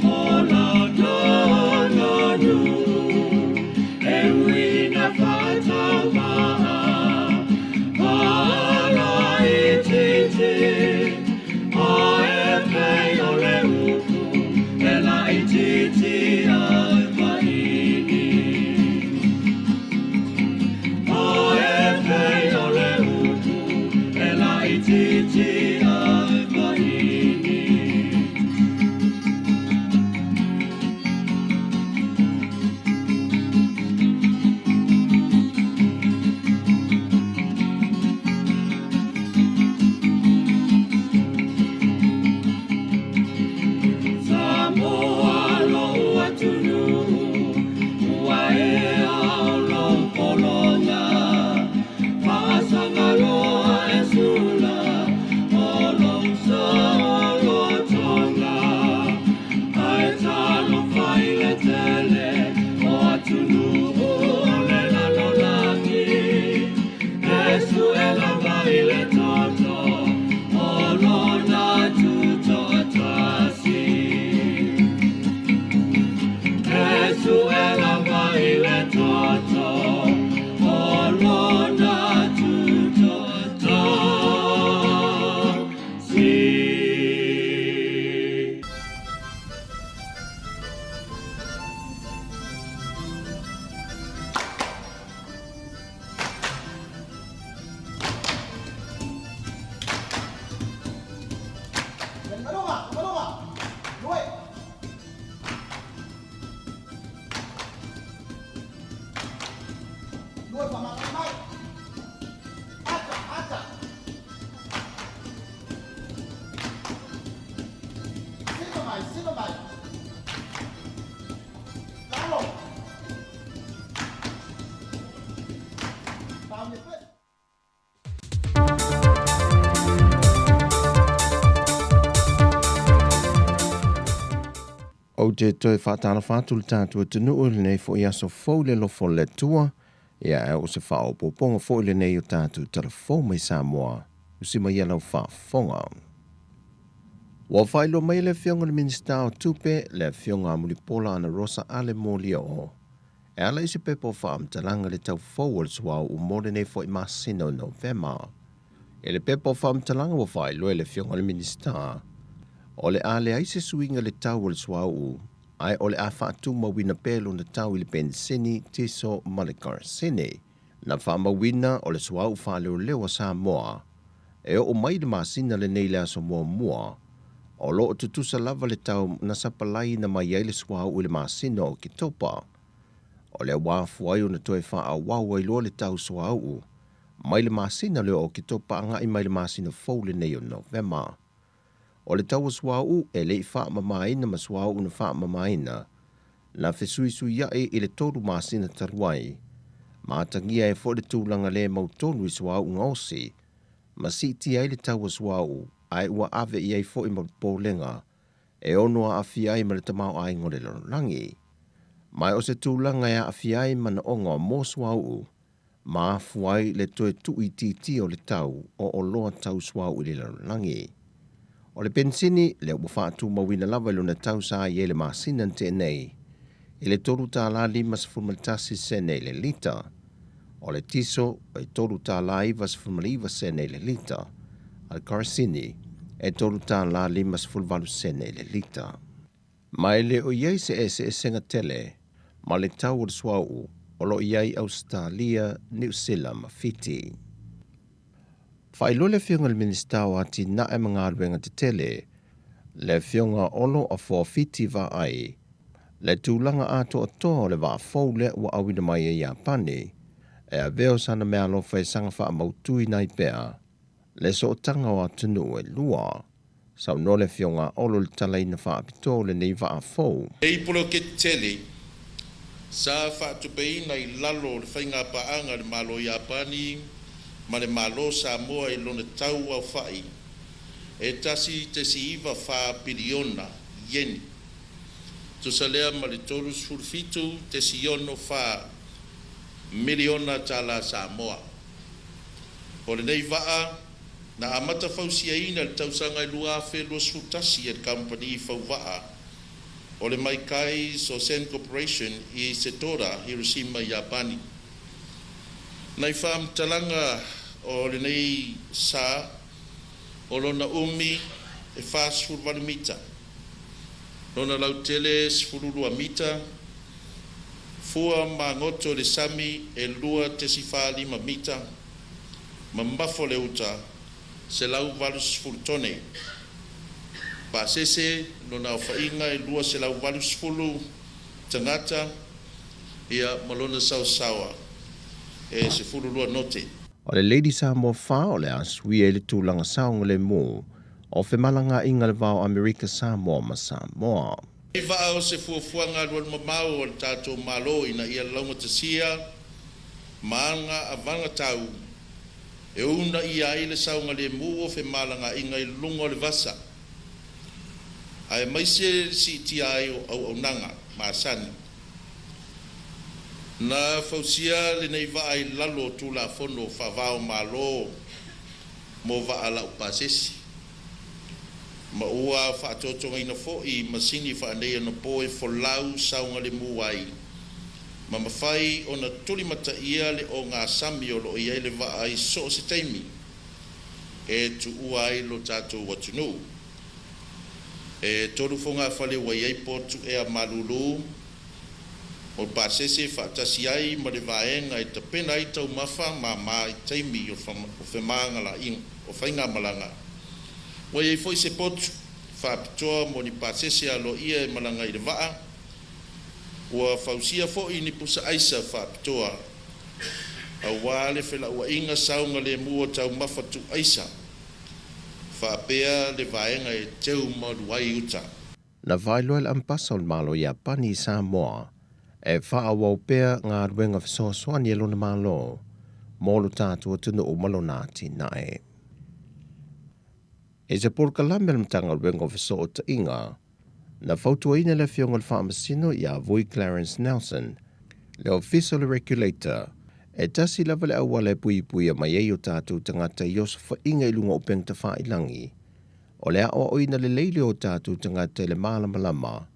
o la tala nuu, e ui na faataumaa, paala itiiti, ae pei o le upu, e laitiiti ai maini. Ae pei o le upu, e laitiiti ai maini. Samoa lou atunuu, ua ea o lou pologa, faasagaloa e sula, o lou saolotoga. Ae talofa i le tele, o atunuu o le lalolagi, e sue lava i le toto, o lona tutoatasi. E sue lava i le toto, o lona tutoatasi.
Ou te toe faatalofa atu le tatou atunuu i lenei foi aso fou i le alofa o le Atua, ia ae o se faaopoopoga foi lenei o tatou tala fou mai Samoa, usi mai ia lau faafofoga. Ua faailoa mai e le Afioga i le Minisita o Tupe, le Afioga a Mulipola Anarosa Ale Molioo, e ala i se pepa o faamatalaga le tau fou o le suauu mo lenei foi masina o Novema. I le pepa o faamatalaga ua faailoa e le Afioga i le Minisita, o le a leai se suiga i le tau o le suauu, ae o le a faatumauina pea lona tau i le penisini, tiso ma le karasene. Na faamauina o le suauu faaleoleo a Samoa e oo mai i le masina lenei i le aso muamua, o lo o tutusa lava le tau na sapalaiina mai ai le suauu i le masina o Oketopa. O lea ua afua ai ona toe faaauau ai loa le tau suauu mai le masina lea o Oketopa agai mai le masina fou lenei o Novema. O le tau o suauu e le i faamamaina ma suauu na faamamaina, na fesuisuiaʻi i le 3 masina talu ai, ma atagia ai foi le tulaga le mautonu i suauu gaosi, ma siitia ai le tau o suauu, ae ua ave i ai foi ma popolega e ono aafia ai ma le tamaoaiga o le lalolagi. Ma o se tulaga e aafia ai manaoga mo suauu, ma afua ai le toe tuuitiitia o le tau o oloa tau suauu i le lalolagi. O le penisini, lea ua faatumauina lava i lona tau sa i ai le masina na tea nei, i le $3.51 sene i le lita. O le tiso, e $3.99 sene i le lita, a le karasini, e $3.58 sene i le lita. Ma e le o i ai se eseesega tele ma le tau o le suauu o lo o i ai Ausetalia, Niu Sila ma Fiti. Faailoa le Afioga i le Minisita o Atinae ma Galuega Tetele, le Afioga Olo Afoa Fiti Vaai, le tulaga atoatoa o le vaa fou lea ua auina mai e Iapani, e avea o sana meaalofa e saga faamautuina ai pea le sootaga o atunuu e lua. Saunoa le Afioga Olo i le talaina faapitoa o lenei vaa fou.
Nei poloketi tele sa faatupeina i lalo o le faigapaaga a le Malo Iapani ma le Malo Samoa i lona tau aofa'i e 1.94 piliona ieni, tusa lea ma le 37.64 miliona tālā Samoa. O lenei vaa na amata fausiaina i le tausaga e 2021 e le kamupani fauvaa o le Maikai Sosen Corporation i Setoda, Hiroshima, Iapani. Nai faamatalaga o lenei sa, o lona umi e 48 mita, lona lautele e 12 mita, fua magoto i le sami e 2.45 mita, mamafo le uta 180 tone. Pasese lona aofaiga e 280 tagata ia ma lona saosaoa e 12 note.
O le Lady Samoa 4 o le a suia i le tulaga saogalemu o femalagaaiga i le va o Amerika Samoa ma Samoa.
I vaa o se fuafuaga alualumamao a le tatou Malo ina ia laugatasia ma aga avagatau e uunaia ai le saogalemu o femalagaaiga i luga o le vasa, aemaise le siitia ai o auaunaga masani. Na fausia lenei vaa i lalo o Tulafono Faava-o-Malo mo vaa laupasese, ma ua faatotogaina foi masini faaneionapo e folau saogalemu ai ma mafai ona tulimataia le ogasami o lo o i ai le vaa i so o se taimi e tuua ai lo tatou atunuu. E tolu fogafale ua i ai potu ea malulu o pasese faatasi ai ma le vaega e tapena ai taumafa māmā i taimi o femāgalaʻiga o faigamalaga. Ua i ai foi se potu faapitoa mo ni pasese aloaia e malaga i le vaa. Ua fausia foi ni pusa aisa faapitoa auā le felauaiga saogalemu o taumafa tuuaisa faapea le vaega e teu malu ai uta.
Na faailoa e le Ambasa o le Malo Iapani i Samoa e faaauau pea galuega fesoasoani a lona Malo mo lo tatou atunuu ma lona atinae. I se polokalame a le Matagaluega o Fesootaiga, na fautuaina e le Afioga i le Faamasino ia Vui Clarence Nelson, le Ofisa o le Regulator, e tasi lava le auala e puipuia mai ai o tatou tagata i osofaiga i luga o upega tafailagi, o le aoaoina lelei lea o tatou tagata i le malamalama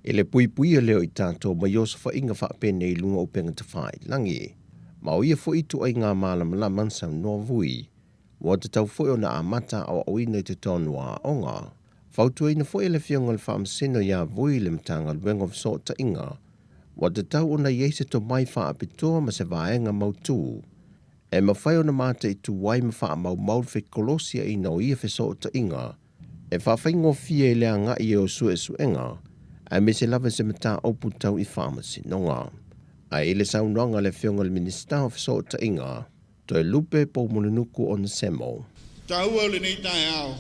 i le puipuia lea o i tatou mai osofaiga faapenei i luga o upega tafailagi. Ma o ia foi ituaiga malamalama na saunoa Vui, ua tatau foi ona amata aoaoina i totonu o aoga. Fautuaina foi e le Afioga i le Faamasino ia Vui le Matagaluega o Fesootaiga, ua tatau ona i ai se tomai faapitoa ma se vaega mautu e mafai ona mataitu ai ma faamaumau le fekolosiaina o ia fesootaiga e faafaigofie i le agai o suesuega aemaise lava se mataupu tau i faamasinoga. Ae i le saunoaga a le Afioga i le Minisita o Fesootaiga, Toelupe Poumulinuku Onesemo.
Taua o lenei taeao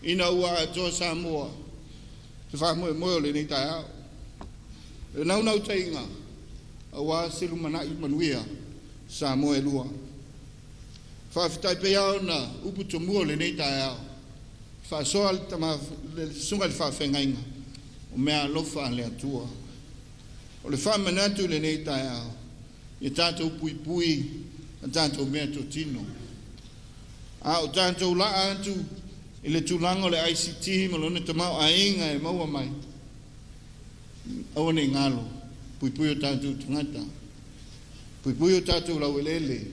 ina ua atoa Samoa se faamoemoe o lenei taeao. Le naunautaiga aua se lumanai manuia Samoa e lua. Faafetai pea ona upu tomua o lenei taeao faasoa le tama le susuga i le faafeagaiga o meaalofa a le Atua. O le faamanatu i lenei taeao ia tatou puipui a tatou meatotino. A o tatou laa atu i le tulaga o le ICT ma lona tamaoaiga e maua mai, aua ne i galo, puipui o tatou tagata, puipui o tatou laueleele,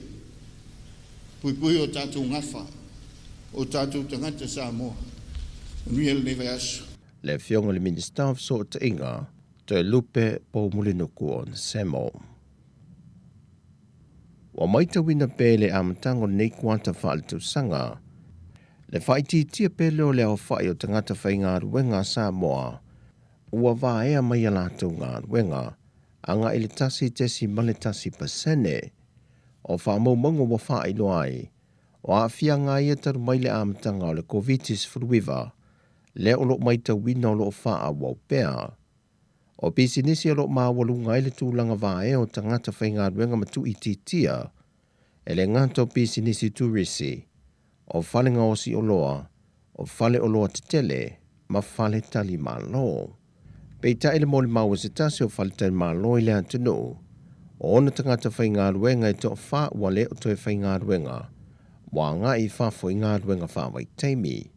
puipui o tatou gafa, o tatou tagata Samoa. Manuia lenei vaiaso.
Le Afioga i le Minisita o Fesootaiga, Toelupe Poumulinuku Onesemo. Ua maitauina pea i le amataga o lenei kuata faaletausaga le faaitiitia pea lea o le aofai o tagata faigaluega a Samoa ua vaea mai a latou galuega agai i le 1.1 pasene o faamaumauga ua faailoa ai o aafiaga ai ia talu mai le amataga o le Koviti-19 lea o lo o maitauina o lo o faaauau pea. O pisinisi o lo o maualuga ai le tulaga vaea o tagata faigaluega ma tuuitiitia, e le gata o pisinisi turisi, o fale gaosi oloa, o fale oloa tetele ma fale talimalo. Peitai le molimau a se tasi o faletalimalo i le atunuu, o ona tagata faigaluega e toafa ua le o toe faigaluega, ua agai i fafo i galuega faavaitaimi.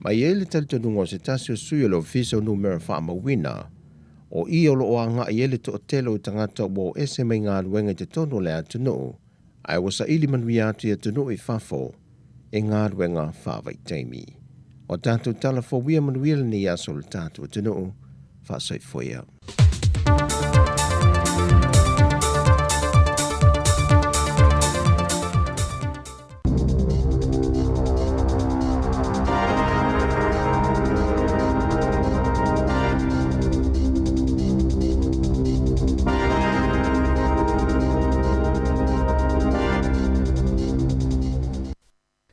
Ma e i ai le talitonuga o se tasi o sui o le Ofisa o Numera Faamauina, o i o lo o agai ai le toatele o tagata ua o ese mai galuega i totonu o le atunuu, ae ua saili manuia atu i atunuu i fafo i galuega faavaitaimi. O tatou tala fou ia manuia lenei aso o le tatou atunuu. Faasoifua ia.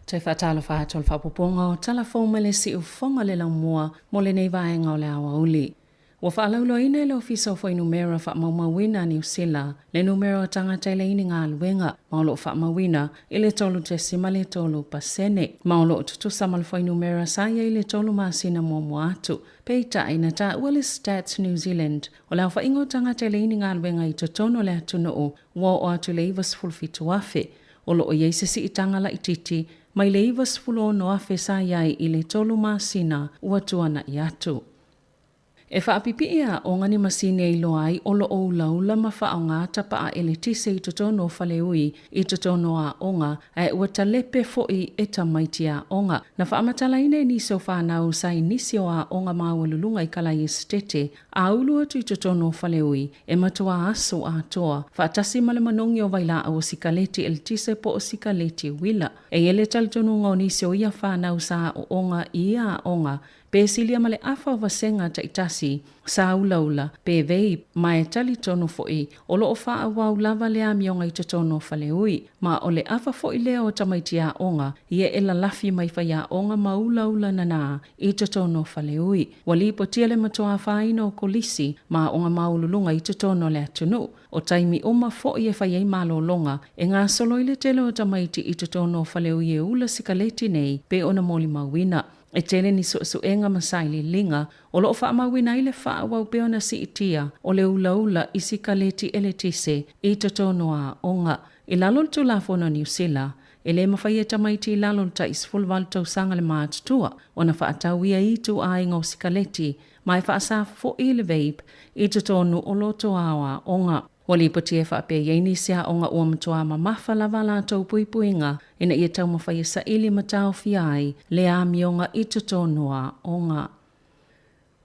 Toe faatalofa atu o le faaopoopoga o tala fou mai le siufofoga le laumua mo lenei vaega o le aoauli. Ua faalauiloaina e le Ofisa o Fuainumera Faamaumauina a Niu Sila le numera o tagata e leai ni galuega ma o lo o faamauina i le 3.3%, ma o lo o tutusa ma le fuainumera sa i ai i le tolu masina muamua atu. Peitai, na taua le Stats New Zealand, o le aofaiga o tagata e leai ni galuega i totonu o le atunuu ua oo atu i le 97,000. O lo o i ai se siitaga laitiiti mai le 96,000 sa i ai i le tolu masina ua tuanai atu. E faapipii aoga ni masini e iloa ai o lo o ulaula ma faaaoga tapa'a eletise i totonu o faleui i totonu o aoga, ae ua talepe fo'i e tamaiti aoga. Na faamatalaina e nisi o fanau sa i nisi o aoga maualuluga i Kalai Esetete a ulu atu i totonu o faleui e matuā aso atoa, faatasi ma le manogi o vailaau o sikaleti eletise po o sikaleti uila. E i ai le talitonuga o nisi o ia fanau sa aooga i ia aoga Pe silia ma le afa o vasega taitasi, sa ulaula, pe vape, ma e talitonu foi, o lo o faaauau lava le amioga i totonu o faleui. Ma o le afa foi lea o tamaiti aoga ia e lalafi mai faiaoga ma ulaula nana i totonu o faleui. Ua lipotia le matua afaina o kolisi ma aoga maualuluga i totonu o le atunuu. O taimi uma foi e fai ai malologa, e gasolo ai le tele o tamaiti i totonu o faleui e ula sikaleti nei pe ona molimauina. E tele ni suesuega ma sailiiliga o lo o faamauina ai le faaauau pea ona siitia o le ulaula i sikaleti eletise i totonu o aoga. I lalo o le Tulafono a Niu Sila, e le mafai e tamaiti i lalo o le tai 18 tausaga le matutua ona faatau ia ituaiga o sikaleti ma e faasa foi le vape i totonu o lotoa o aoga. Ua lipoti e faapea i ai nisi aoga ua matua mamafa lava a latou puipuiga ina ia taumafai e saili ma taofia ai le amioga i totonu o aoga.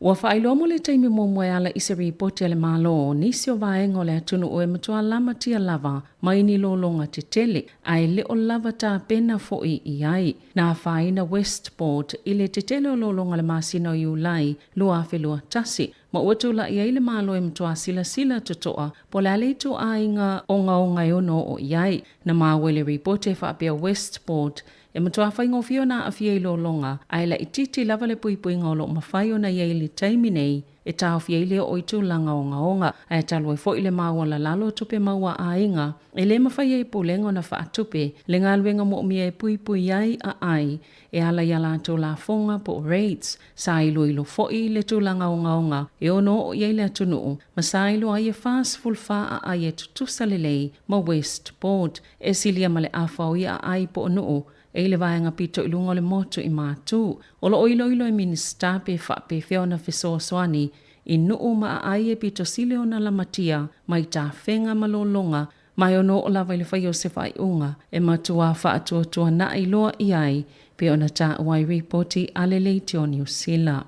Ua faailoa mo le taimi muamua e ala i se ripoti a le Malo nisi o vaega o le atunuu e matua lamatia lava mai ni lologa tetele ae le o lava tapena foi i ai. Na afaina Westport i le tetele o lologa le masina o Iulai 2021 ma ua tulai ai le Malo e matua silasila totoa po o le a le ituaiga ogaoga e ono oo i ai. Na maua i le ripoti e faapea Westport e matua faigofie ona aafia i lologa ae laitiiti lava le puipuiga o lo o mafai ona i ai i le taimi nei e taofia ai le oo i tulaga ogaoga ae talu ai foi le maualalalo o tupe maua a aiga e le mafai ai e pulega ona faatupe le galuega moomia e puipui ai aai e ala i a latou lafoga po o rates. Sa iloilo foi le tulaga ogaoga e ono oo i ai le atunuu ma sa iloa ai e 44 aai e tutusa lelei ma Westport e silia ma le afa o ia aai po o nuu e i le vaega pito i luga o le motu i Matu. O lo o iloilo e Minisita pe faapefea ona fesoasoani i nuu ma aai e pito sili ona lamatia mai tafega ma lologa ma e ono oo lava i le fai o se faaiuga e matua faatuatuana'i loa i ai pei ona taua ai ripoti a le Leitio Niu Sila.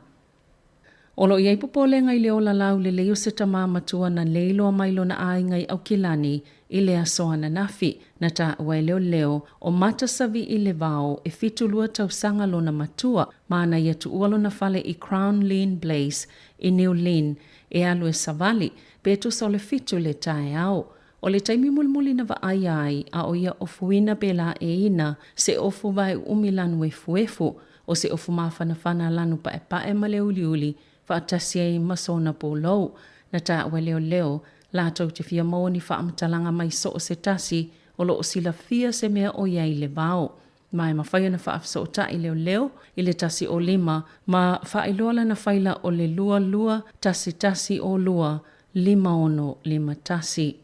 O lo o i ai popolega i le ola laulelei o se tamā matua na lei loa mai lona aiga i Aukilani I le aso ananafi, na taua e leoleo ʻo Mata Savii Levao e 72 tausaga lona matua ma na ia tuua lona fale i Crown Lynn Blaze i New Lynn e alu e savali, pe tusa o le 7 le taeao. O le taimi mulimuli na vaaia ai a ʻo ia ofuina pēlā ʻēina se ofu vae ʻuʻumi lanu efuefu, ʻo se ofu māfanafana lanu paʻepaʻe ma le uliuli faatasi ai ma sona pōlou. Na taua e leoleo, lātou te fia maua ni faamatalaga mai so o se tasi o loo silafia se mea o iai le vao. Ma e mafai ona faafesootai leoleo i le 105 ma faailoa lana faila o le 22 11 02 5651.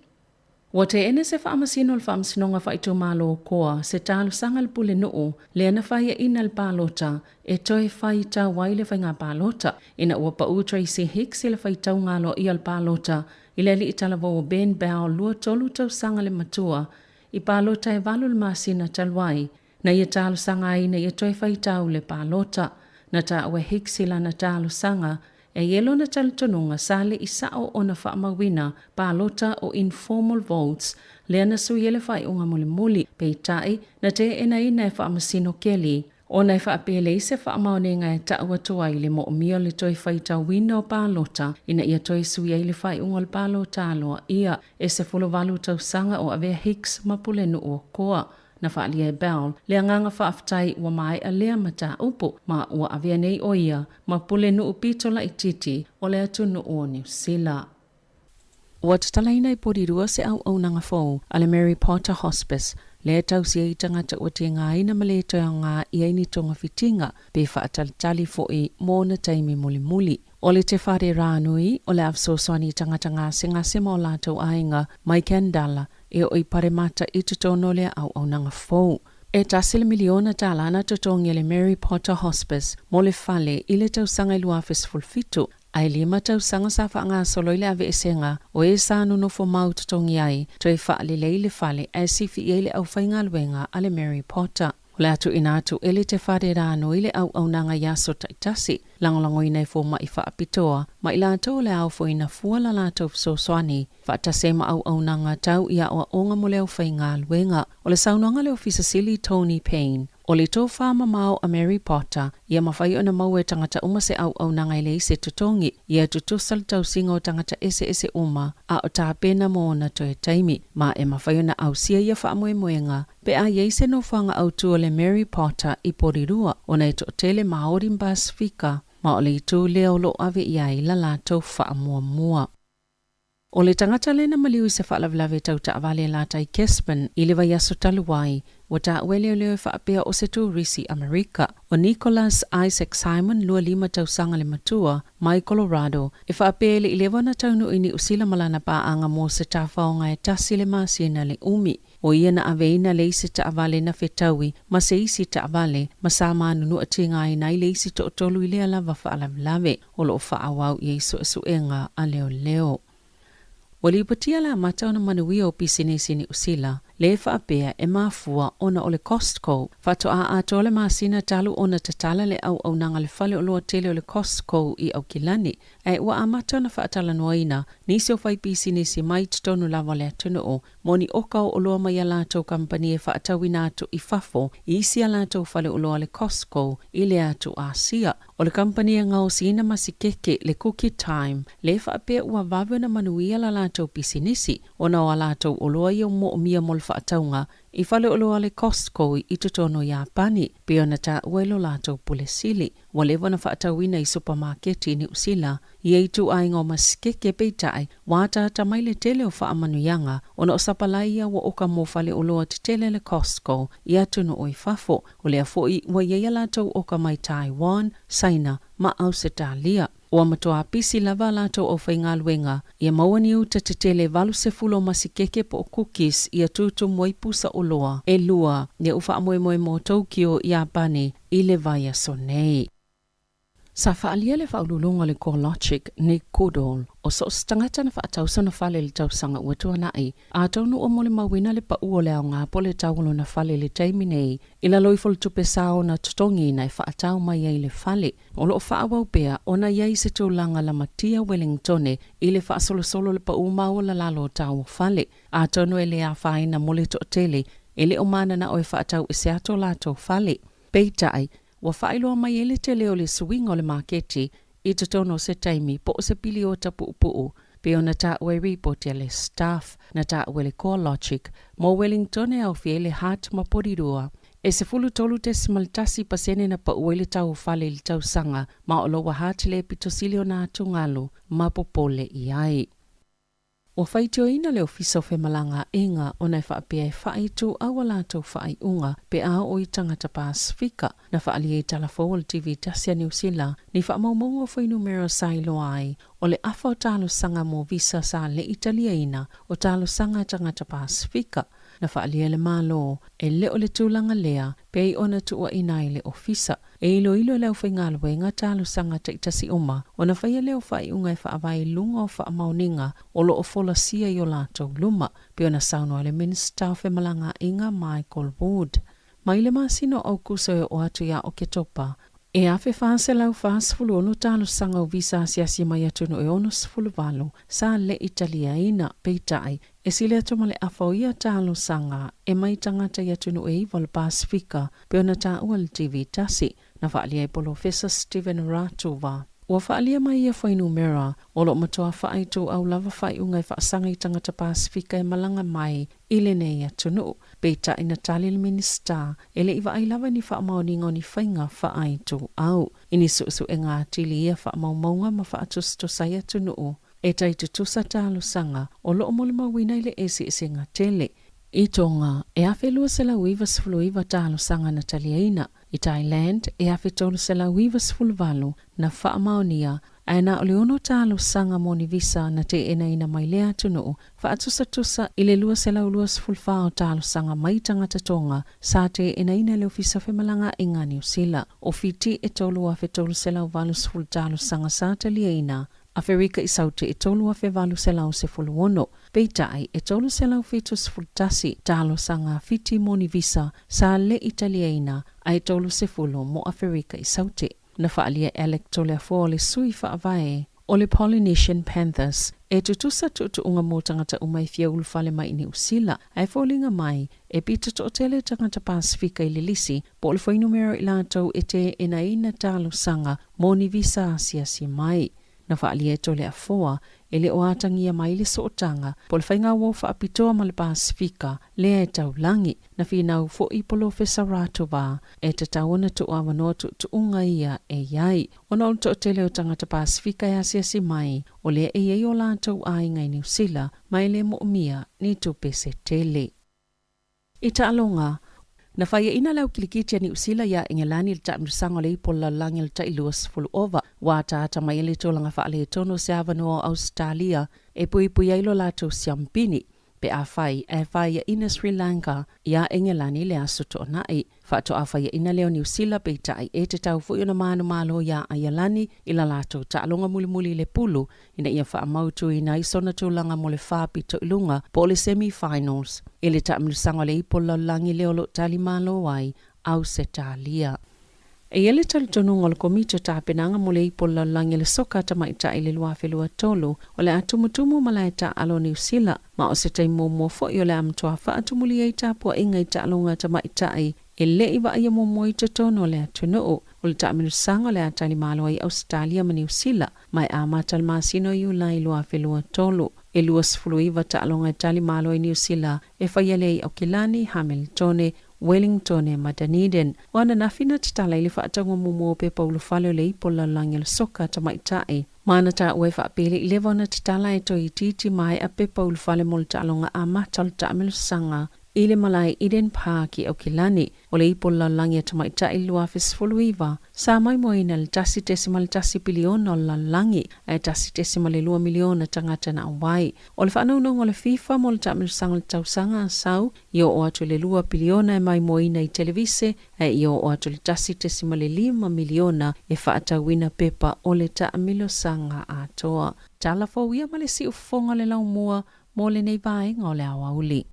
Ua teena se faamasino o le Faamasinoga Faaitumalo o Koa se talosaga a le Pulenuu lea na faiaina le palota e toe faitau ai le faiga palota ina ua pau Tracy Hicks i le faitauga aloaia o le palota i le alii talavou o Ben Bell 23 tausaga le matua i palota e 8 le masina talu ai na ia talosaga ai ina ia toe faitau le palota. Na taua e Hicks i lana talosaga e i ai lona talitonuga sa le i sao ona faamauina palota o informal votes lea na sui ai le faaiuga mulimuli, peitai, na teenaina e Faamasino Kelly ona e faapelei se faamaoniga e tau atu ai le moomia o le toe faitauina o palota ina ia toe sui ai le faaiuga o le palota aloaia. E 18 tausaga o avea Hicks ma Pulenuu o Koa. Na faaalia e Bell le agaga faafetai ua maea lea mataupu ma ua avea nei ʻo ia ma Pulenuu pito laitiiti o le atunuu o Niu Sila. Ua tatalaina i Porirua se auaunaga fou a le Mary Potter Hospice lea e tausi ai tagata ua tigaina ma lē toe aoga i ai ni togafitiga pe faatalitali foʻi mo ona taimi mulimuli. O le Te Whare Rānui o le a fesoasoani i tagata gasegase ma o latou aiga mai Kandala e oo i Paremata i totonu o lea auaunaga fou. E tasi le miliona tālā na totogi e le Mary Potter Hospice mo le fale i le tausaga i 2017, ae 5 tausaga sa faagasolo ai le aveesega o e sa nonofo mau totogi ai toe faalelei le fale ae sifi i ai le aufaigaluega a le Mary Potter. O le a tuuina atu e le Te Whare Rānui le auaunaga i aso taitasi, lagolagoina e fomaʻi faapitoa ma i latou o le a ofoina fua la latou fesoasoani faatasi ai ma auaunaga tau i aoaoga mo le aufaigaluega. O le saunoaga a le Ofisa Sili Tony Payne, o le tofā mamao a Mary Potter, ia mafai ona maua e tagata uma se auaunaga e leai se totogi, ia tutusa le tausiga o tagata eseese uma a o tapena mo ona toe taimi, ma e mafai ona ausia ia faamoemoega pe a i ai se nofoaga autū o le Mary Potter i Porirua ona e toatele Māori ma Pasifika, ma o le itu lea o loo ave i ai la latou faamuamua. O le tagata lea na maliu i se faalavelave tau taavale e latai Kessman i le vaiaso talu ai, ua taua e leoleo e faapea o se turisi Amerika. O Nicholas Isaac Simon, 25 tausaga le matua, mai Colorado, e faapea e le i leva ona taunuu i Niu Sila ma lana paaga mo se tafaoga e tasi le masina le umi. O ia na aveina le isi taavale na fetaui ma se isi taavale ma sa manunua tigaina ai le isi toatolu i lea lava faalavelave o loo faaauau i ai suesuega a leoleo. Ua lipotia le amata ona manuia o pisinisi Niu Sila le faapea e mafua ona o le Costco faatoa atoa le masina talu ona tatala le auaunaga le fale oloa tele o le Costco i Aukilani ae ua amata ona faatalanoaina nisi o faipisinisi mai totonu lava o le atunuu mo ni oka o oloa mai a latou kamupani e faatauina atu i fafo i isi a latou fale oloa le Costco i le atu Asia. O le kamupani e gaosiina masikeke le Cookie Time le faapea ua vave ona manuia la latou pisinisi ona o a latou oloa ia moomia mo le faatauga i fale oloa le Costco i totonu o Iapani pei ona taua i lo latou pule sili. Ua leva ona faatauina i supamaketi i Niu Sila ia ituaiga o masikeke peitai ua ataata mai le tele o faamanuiaga ona o sapalai ia ua oka mo fale oloa tetele le Costco i atunuu i fafo. O lea foʻi ua i ai a latou oka mai Taiwan, Saina ma Ausetalia. Ua matuā pisi lava a latou aufaigaluega ia maua ni uta tetele 80 o masikeke po o cookies ia tutumu ai pusa oloa e lua lea ua faamoemoe mo Tokyo, Iapani i le vaiaso nei. Sa faaalia le faauluuluga o le CoreLogic, Nick Goodall, o so o se tagata na faatau sona fale i le tausaga ua tuanai, atonu ua molimauina le pau o le aoga po o le tau o lona fale i le taimi nei, i lalo ifo o le tupe sao na totogiina e faatau mai ai le fale. O lo o faaauau pea ona i ai se tulaga lamatia Wellingtone i le faasolosolo o le pau maualalalo o tau o fale, atonu e le afaina mo le toatele e le o mananao e faatau ese atu o latou fale. Peitai, ua faailoa mai ai le tele o le suiga o le maketi i totonu o se taimi po o se piliota puupuu, pei ona taua i ripoti a le Stuff na taua e le CoreLogic mo Wellington e aofia ai le Hutt ma Porirua. E 13.1 pasene na pau ai le tau o fale i le tausaga, ma o Lower Hutt le pito sili ona atugalu ma popole i ai. Ua faitioina le Ofisa o Femalagaaiga ona e faapea e faaituau a latou faaiuga pe a oo i tagata Pasefika. Na faaalia i tala fou a le TV tasi a Niu Sila ni faamaumauga o fuainumera sa iloa ai o le afa o talosaga mo visa sa le i taliaina o talosaga a tagata Pasefika. Na faaalia e le Malo e le o le tulaga lea pei ona tuuaina ai le Ofisa. E iloilo e le aufaigaluega talosaga taitasi uma ona faia lea o faaiuga e faavae i luga o faamaoniga o lo o folasia i o latou luma, pei ona saunoa le Minisita o Femalagaaiga Michael Wood. Mai le masina o Aukuso e oo atu ia Oketopa, e 1,446 talosaga o visa asiasi mai atunuu e 68 sa le i taliaina, peitai, e sili atu ma le afa o ia talosaga e mai tagata i atunuu e iva o le Pasefika, pei ona taua le TV tasi, na faaalia e Polofesa Steven Ratuva. Ua faaalia mai ia fuainumera, o lo o matua faaituau lava faaiuga e faasaga i tagata Pasefika e malaga mai i lenei atunuu. Peitai na tali le Minisita, e le i vaai lava i ni faamaoniga o ni faiga faaituau. I ni suesuega atili ia faamaumauga ma faatusatusa ai atunuu e tai tutusa talosaga o lo o molimauina i le eseesega tele. I Tonga, e 1,299 talosaga na taliaina. I Thailand, e 1,398 na faamaonia, ae na o le ono talosaga mo ni visa na teenaina mai lea atunuu, faatusatusa i le 224 o talosaga mai tagata Tonga sa teenaina e le Ofisa o Femalagaaiga a Niu Sila. O Fiti e 3,380 talosaga sa taliaina, Aferika i Saute e 3,816, peitai e 371 talosaga a Fiti mo ni visa sa le i taliaina ae 30 mo Aferika i Saute. Na faaalia e Alec Toleafoa o le sui faavae o le Polynesian Panthers e tutusa tuutuuga mo tagata uma e fia ulufale mai i Niu Sila ae foliga mai e pito toatele tagata Pasefika i le lisi po o le fuainumera i latou e teenaina talosaga mo ni visa asiasi mai. Na faaalia e Toleafoa e le o atagia mai le sootaga po o le faiga uo faapitoa ma le Pasefika lea e taulagi. Na finau foi Polofesa Ratova e tatau ona tuuavanoa tuutuuga ia e i ai. Ona o le toatele o tagata Pasefika e asiasi mai, o lea e i ai o latou aiga i Niu Sila ma e le moomia ni tupe se tele. I taaloga, na faiaina le aukilikiti a Niu Sila iā Engelani i le taamilosaga o le Ipu o le Lalolagi o le tai 20 ova. Ua ataata mai ai le tulaga faaletonu o se avanoa o Ausetalia e puipui ai lo latou siampini pe afai ae faiaina Sri Lanka iā Engelani i le aso Toonai. Faatoa faiaina lea o Niu Sila peitai e tatau foi ona manumalo iā Aialani i la latou taaloga mulimuli i le pulu ina ia faamautuina ai sona tulaga mo le faapito i luga po o le semi-finals i le taamilosaga o le Ipu o le Lalolagi lea o lo o talimalo ai Ausetalia. E i ai le talitonuga o le Komiti o Tapenaga mo le Ipu o le Lalolagi o le Soka Tamaitai i le 2023 o le a tumutumu malae taaalo o Niu Sila ma o se taimi muamua foi o le a matua faatumuli ai tapuaiga i taaloga tamaitai e le i vaaia muamua i totonu o le atunuu. O le taamilosaga o le a talimalo ai Ausetalia ma Niu Sila ma e amata le masina o Iulai 2023. E 29 taaloga e talimalo ai Niu Sila e faia lea i Aukilani, Hamiltone, Wellingtone ma Dunedin. O ananafi na tatala i le faatauga muamua o pepa ulufale o le Ipu o le Lalolagi o le Soka Tamaitai. Ma na taua e faapea le i leva ona tatala e toeitiiti maea pepa ulufale mo le taaloga amata o le taamilosaga i le malae Eden Park i Aukilani. O le Ipu o le Lalolagi a Tamaitai i le 2019, sa maimoaina le 1.1 piliona o le lalolagi, ae 1.2 miliona tagata na auai. O le faanaunaug o le FIFA mo le taamilosaga o le tausaga a sau, ia oo atu i le 2 piliona e maimoaina i televise, ae ia oo atu i le 1.5 miliona e faatauina pepa o le taamilosaga atoa. Tala fou ia ma le siufofoga o le laumua mo lenei vaega o le aoauli.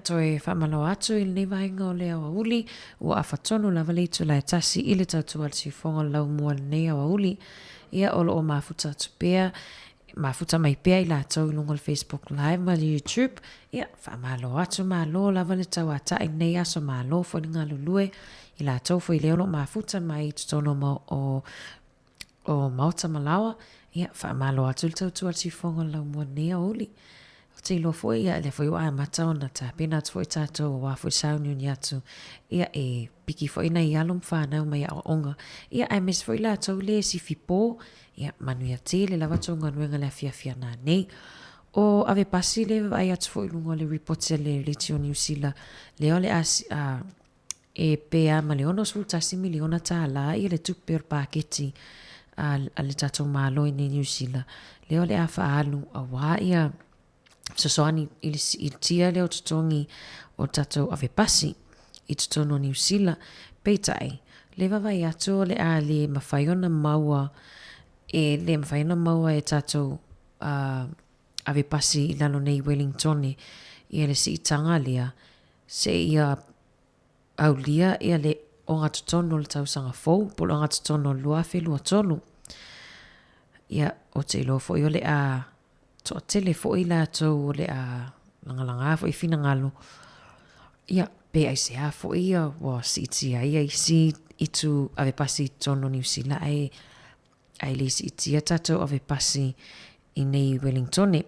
toe faamalo atu i lenei vaega o le aoauli, ua afa tonu lava le itula e tasi i le tautua a le siufofoga o le laumua i lenei aoauli. Ia, o lo o mafuta atu pea, mafuta mai pea i latou i luga o le Facebook Live ma le YouTube. Ia, faamalo atu, malo lava le tauatai i lenei aso, malo foi le galulue i latou foi lea o lo o mafuta mai i totonu o o Maota Malaoa, ia, faamalo atu le tautua a le siufofoga o le laumua lenei aoauli. Ou te iloa foi, ia, lea foi ua amata ona tapena atu foi tatou aua foi le sauniuni atu, ia, e piki foi nai alo ma fanau mai aoaoga, ia, aemaise foi latou le sifi po, ia, manuia tele lava tou galuega i le afiafi a nanei. O ave pasi le vaai atu foi i luga o le ripoti a le Leitio Niu Sila, lea o le a, a E pe a ma le $61 miliona tālā ia le tupe o le paketi a le tatou Malo i nei Niu Sila, lea o le a faaalu auā ia fesoasoani i le siitia lea o totogi o tatou avepasi i totonu o Niu Sila. Peitai, le vaavaai atu o le a le mafai ona maua e le mafai ona maua e tatou avepasi i lalo nei i Wellingtone ia le siitaga lea seia aulia ia le ogatotonu o le tausaga fou po o le ogatotonu o le 2023. Ia, ou te iloa foi o le a toatele foi latou o le a lagalagā foi finagalo, ia, pe aisea foi ia ua siitia ai isi itu avepasi i totonu o Niu Sila ae ae le siitia tatou avepasi i nei Wellingtone.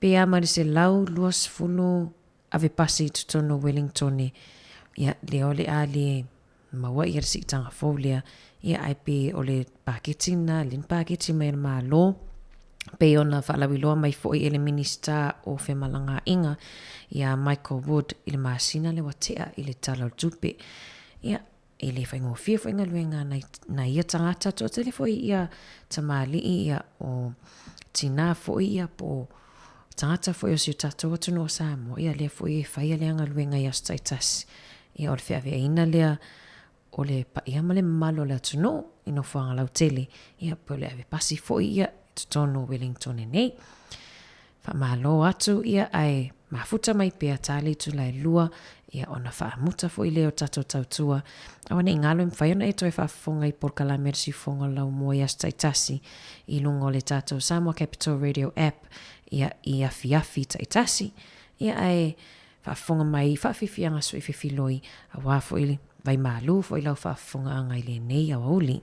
Pe a ma le 120 ave pasi i totonu o Wellingtone, ia, lea o le a le maua ia le siitaga fou lea, ia, ae pe o le paketi lena, le ni paketi mai a le Malo, pei ona faalauiloa mai foi e le Minisita o Femalagaaiga ia Michael Wood i le masina lea ua tea i le Tala o le Tupe. Ia, e le faigofie foi galuega a nai ia tagata, toatele foi ia tamalii ia o tinā foi ia po o tagata foi o si o tatou atunuu o Samoa, ia lea foi e faia lea galuega i aso taitasi. Ia o le feaveaiina lea o le paia ma le mamalu o le atunuu i nofoaga lautele, ia po o le ave pasi foi ia i totonu o Wellingtone nei. Faamalo atu ia ae mafuta mai pea ta le itula e lua ia ona faamuta foi lea o tatou tautua. Aua ne i galo e mafai ona e toe faafofoga i polokalame a le Siufofoga o le Laumua i aso taitasi i luga o le tatou Samoa Capital Radio app ia i afiafi taitasi ia ae faafofoga mai i faafiafiaga sui fefiloi aua foi vaimalu foi lau faafofogaaga i lenei aoauli.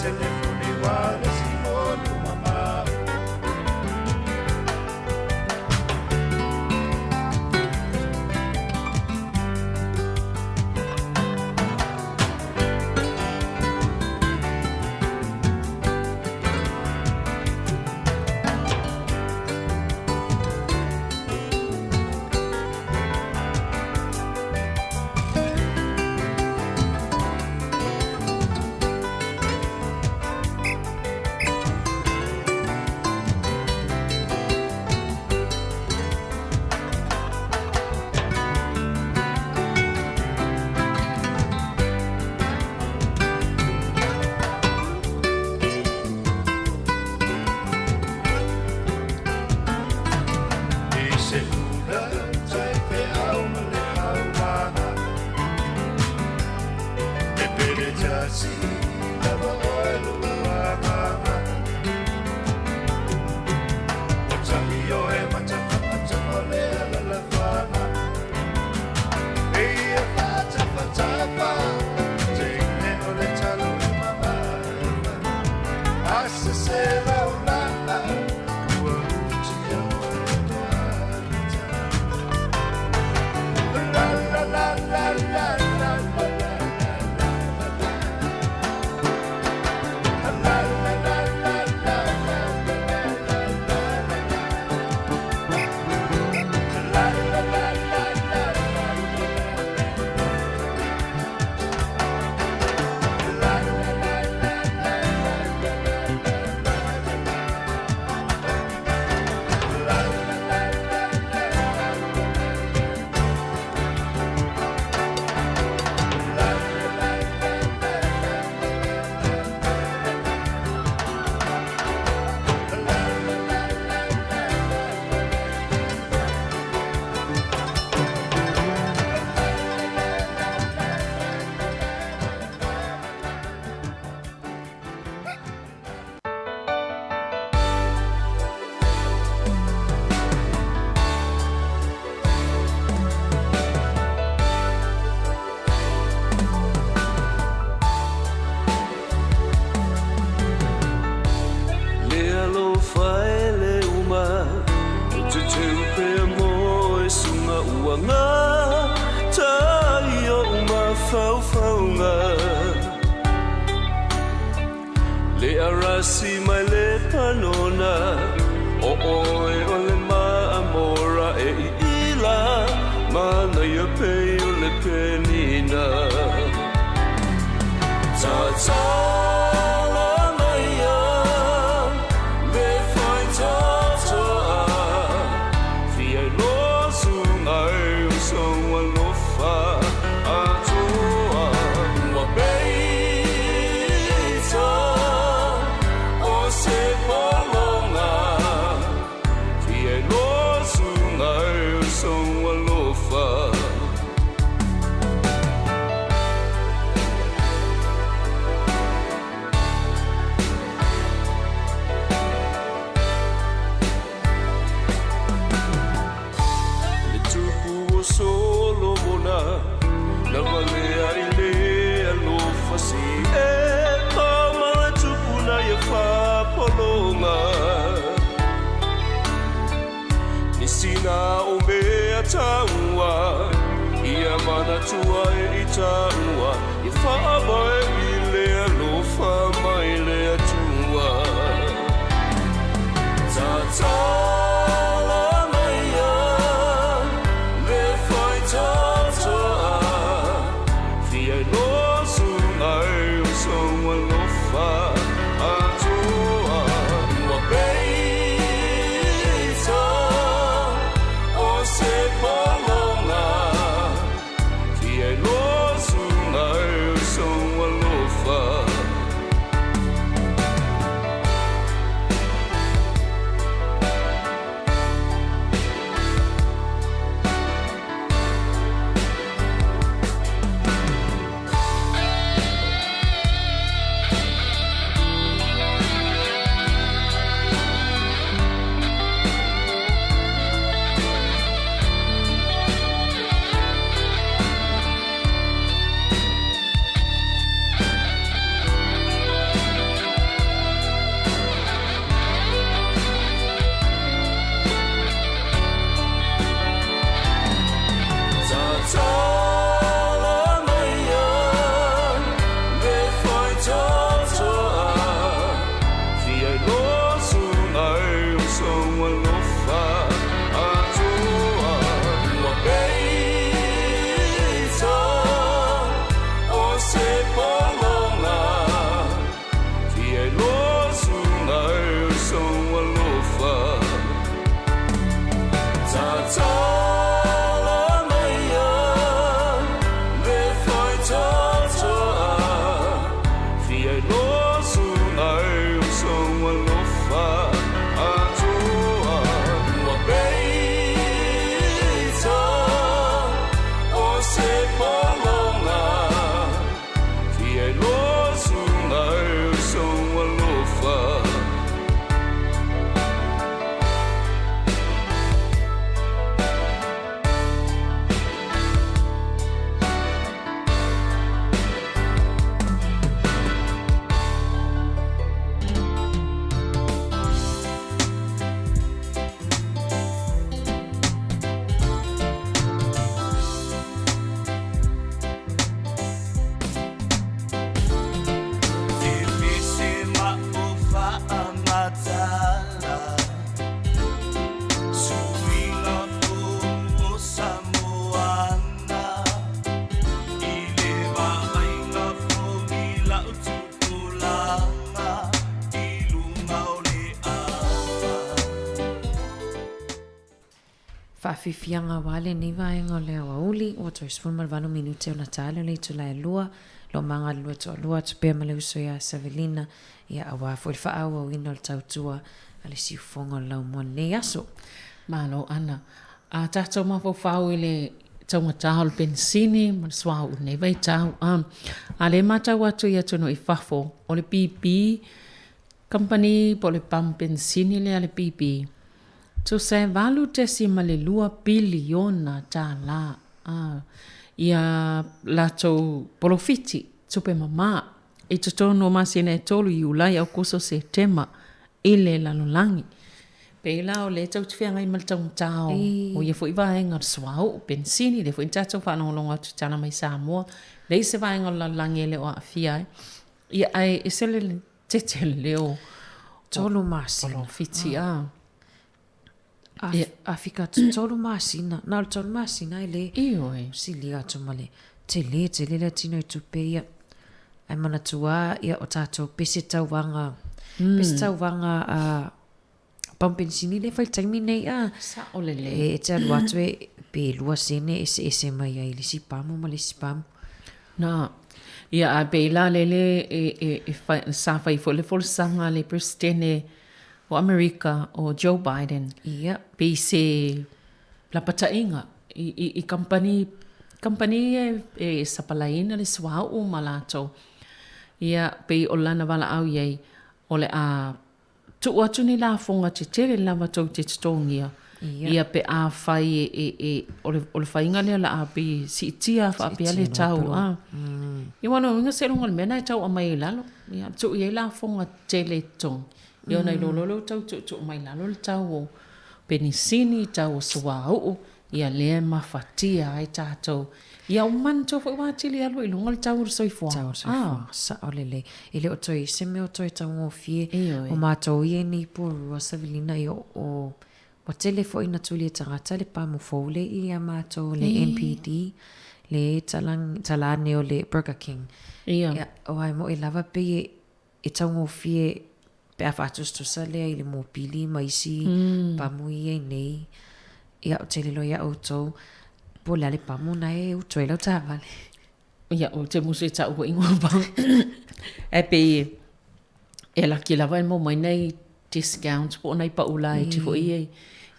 telefoni wa le si monu mamau. I se ula tai fe au ma le haulanga. E pele tasi lava oe luanganga. O tahi oe mataka o le alalafanga. E ia whatafatapa, teine o le talo le mamafa. Asa se laula, ua utia oe toa. La la la la la la la la la la. La la la la la la la la la la. La la la la la la la. La la la la la la la la. La la la la la.
Le alofa e le uma o te teu pea mo e sunga uanga tai o uma whauwhaunga. Le arasi mai le panona o oe o le maamora e i ila mana ia pei o le penina. Tatala maia le whai tatoa fia lo sungai o soa lofa atoa ua peita o se polonga fia lo sungai o soa lofa. Le tupu o Solomona na valea i le alofa si e pa ma le tupu na ia whapolonga. Ni sina o mea taua ia mana tua e i taua i whaabae i le alofa mai le atua. Tatala maia le whai tatoa fia lo sungai o soa lofa atoa ua peita o se polonga fia lo sungai o soa lofa.
faafiafiaga aua lenei vaega o le aoauli, ua toe 18 minute ona ta lea o le itula e lua, lo magalulue toalua atu pea ma le uso ia Savelina, ia aua foi le faaauauina o le tautua a le siufofoga o le laumua i lenei aso.
Malo Ana. A tatou mafaufau i le taugata o le penisini ma le suauu i lenei vaitau, a, a lea e matau atu i atunuu i fafo, o le BP, Kamupani po o le pamu penisini lea a le BP, tusa e $8.2 piliona tala a ia latou polofiti, tupe mama, i totonu o masina e tolu, Iulai, Aokuso, Setema, i le lalolagi. Pei la o lea tou te feagai ma le taugata o ia foi vaega o le suauu, penisini, lea foi na tatou faalogologo atu i tala mai Samoa, leai se vaega o le lalolagi e le o aafia ai. Ia ae ese le tete le leo
tolu masina.
Polofiti a.
A fika atu tolu masina. Na o le tolu masina e le.
Ioe.
Silia atu ma le tele tele le tino i tupe ia. Ae manatua ia o tatou pese tauvaga. Pese tauvaga a pamu penisini lea e fai i le taimi nei a.
Sao lelei.
E te alu atu e pe lua sene eseese mai ai i le isi pamu ma le isi pamu.
Na. Ia ae pei la lele e, e, e fai, sa fai foi le folasaga a le Peresetene o Amerika o Joe Biden.
Ia.
Pei se lapataiga i, i, i kamupani, kamupani ia e, e sapalaiina le suauu ma latou. Ia, pei o lana valaau i ai, o le a Tuu atu ni lafoga tetele lava tou te totogia, ia pe afai e, e, e, o le, o le faiga lea o le a pei e siitia faapea le tau, a. Ia aua o lona uiga seiloga o le mea lena e tau aumai ai i lalo. Ia, tuu i ai lafoga tele i totogi, ia ona iloa loa lea ua tau tuutuu mai i lalo le tau o penisini, tau o suauu, ia lea e mafatia ai tatou. Ia ua manatua foi ua atili alu i luga le tau o le soifuaga.
Tau o le soifuaga, sao lelei. E le o toe i se mea o toe taugofie. Ioe. O matou ia i nei Porirua Savelina ia o ua tele foi ina tuli e tagata le pamu fou lea ia matou le NPD le talane o le Burger King.
Ia. Ia
aua e moe lava pei e e taugofie pe a faatusatusa lea i le mopili ma isi pamu i ai nei. Ia, ou te lilo iā outou, po o le a le pamu na e utu ai lau taavale.
Ia, ou te musu e ta'u foi ingoa pamu. Ae pei e laki lava e maua mai nai discounts po o nai pa'u laiti foi ia i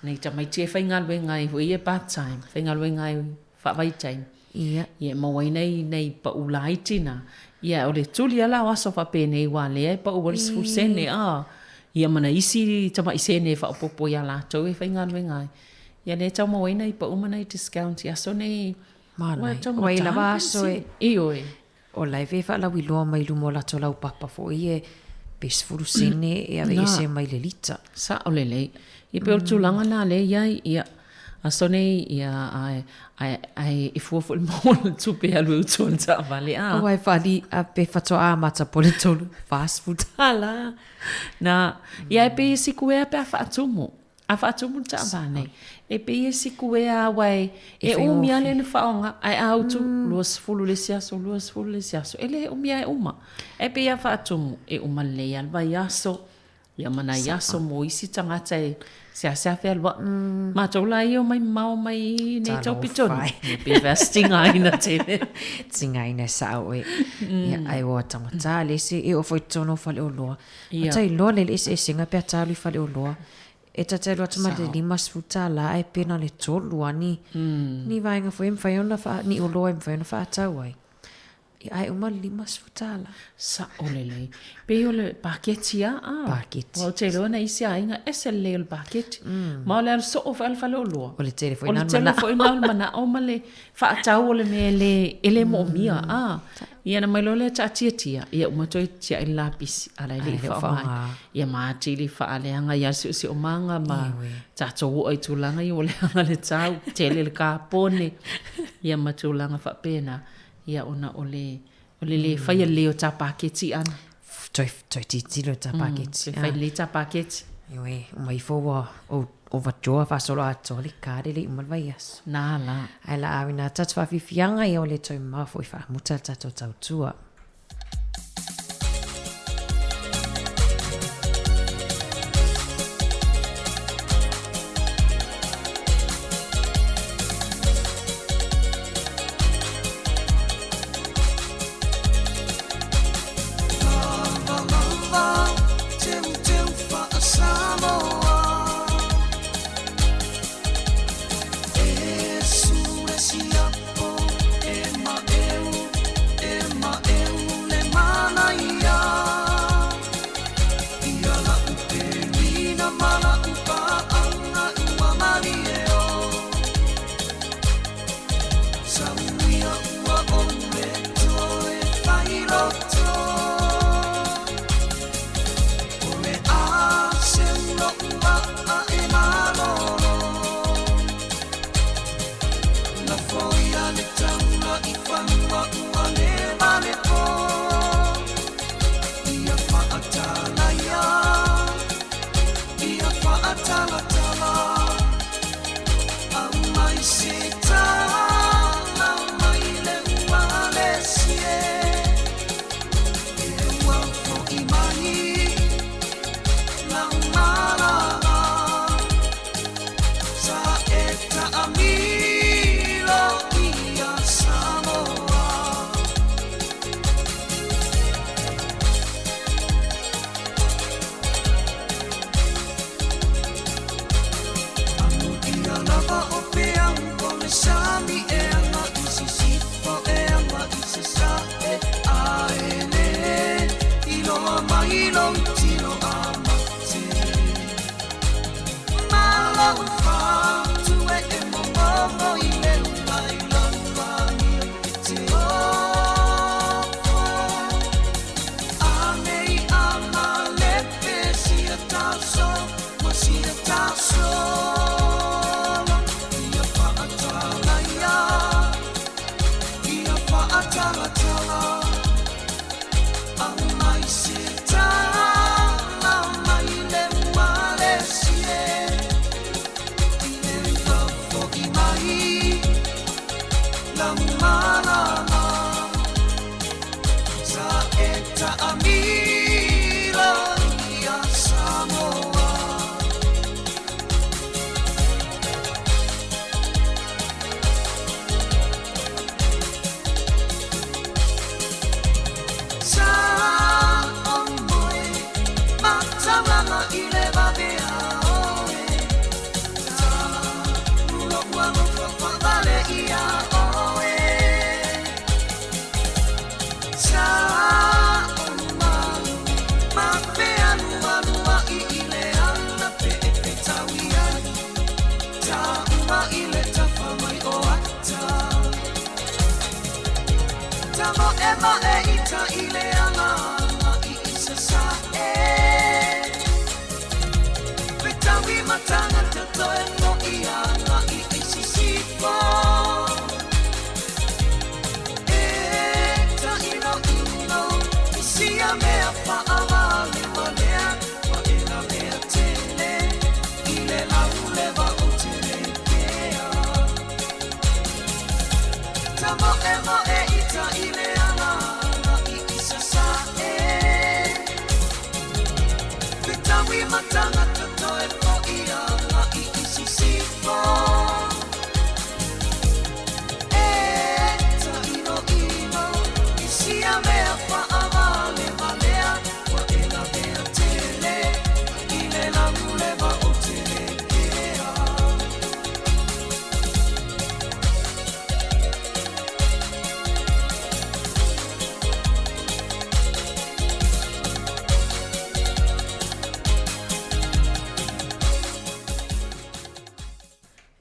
nai tamaiti e faigaluega ai foi ia part time, faigaluega ai faavaitaimi.
Ia.
Ia e maua ai nai, nai pa'u laiti na. Ia, o le tuli lava la o aso faapenei aua lea e pa'u ai le 10 sene, a. Ia ma nai isi tamai sene e faaopoopo iā latou e faigaluega ai. Ia lea e tau maua ai nai pa'u ma nai discount i aso nei.
Manaia. Ua i lava aso e.
Ioe.
O la e faalauiloa mai luma o latou laupapa foi e pe 10 sene e aveese mai le lita.
Sao lelei. Ia pei o le tulaga lena lea e i ai, ia, aso nei, ia, ae, ae, ae e fua foi le maua o le tupe e alu e utu ai le taavale, a.
Aua e faali, a pe faatoa amata po o le tolu, 40 tala.
Na, ia e pei e sikuea pe a faatumu. A faatumu le taavale, e pei e sikuea aua e, e umi lava le ona faaaoga, ae a utu, 20 le isi aso, 20 le isi aso, e le umi lava e uma. Ae pei a faatumu, e uma lelei lava le vaiaso, ia ma nai aso mo isi tagata e seasea fealuai. Matou la ia e omai mamao mai i nei taupitonu, ia pei e tigaina tele.
Tigaina e sao oe. Ia, ae ua taugata le isi, e oo foi i totonu o faleoloa. Ia. Ta iloa le eseesega pe a ta alu i faleoloa. E ta te alu atu ma le $50 ae pe na o le tolu lava ni, ni vaega foi e mafai ona faa, ni oloa e mafai ona faatau ai. Ia ae uma le $50.
Sao lelei. Pei o le paketi lava a.
Paketi.
Aua ou te iloa na isi aiga ese lelei o le paketi. Ma o le alu soo foi a le faleoloa.
O le tele foi na o le manao. O le tele
foi na o le manao ma le faatau o le mea e le moomia a. Ia ona mai loa lea taatiatia, ia uma toe tiai le lapisi, a la e le i faaaogaina. Ia ma atili faaleaga ia le siosiomaga ma tatou oo i tulaga ia ua leaga le tau, tele le kapone, ia ma tulaga faapena, ia ona o le o le le faia lelei o ta paketi ʻana.
Toe, toe tilotilo i ta paketi.
Toe fai lelei ta paketi.
Ioe, uma ifo ua overdraw faasolo atoa le card e le i uma le vaiaso.
Nā la.
Ae la au inā tatou faafiafiaga ia o le toe mamao foi faamuta le tatou tautua.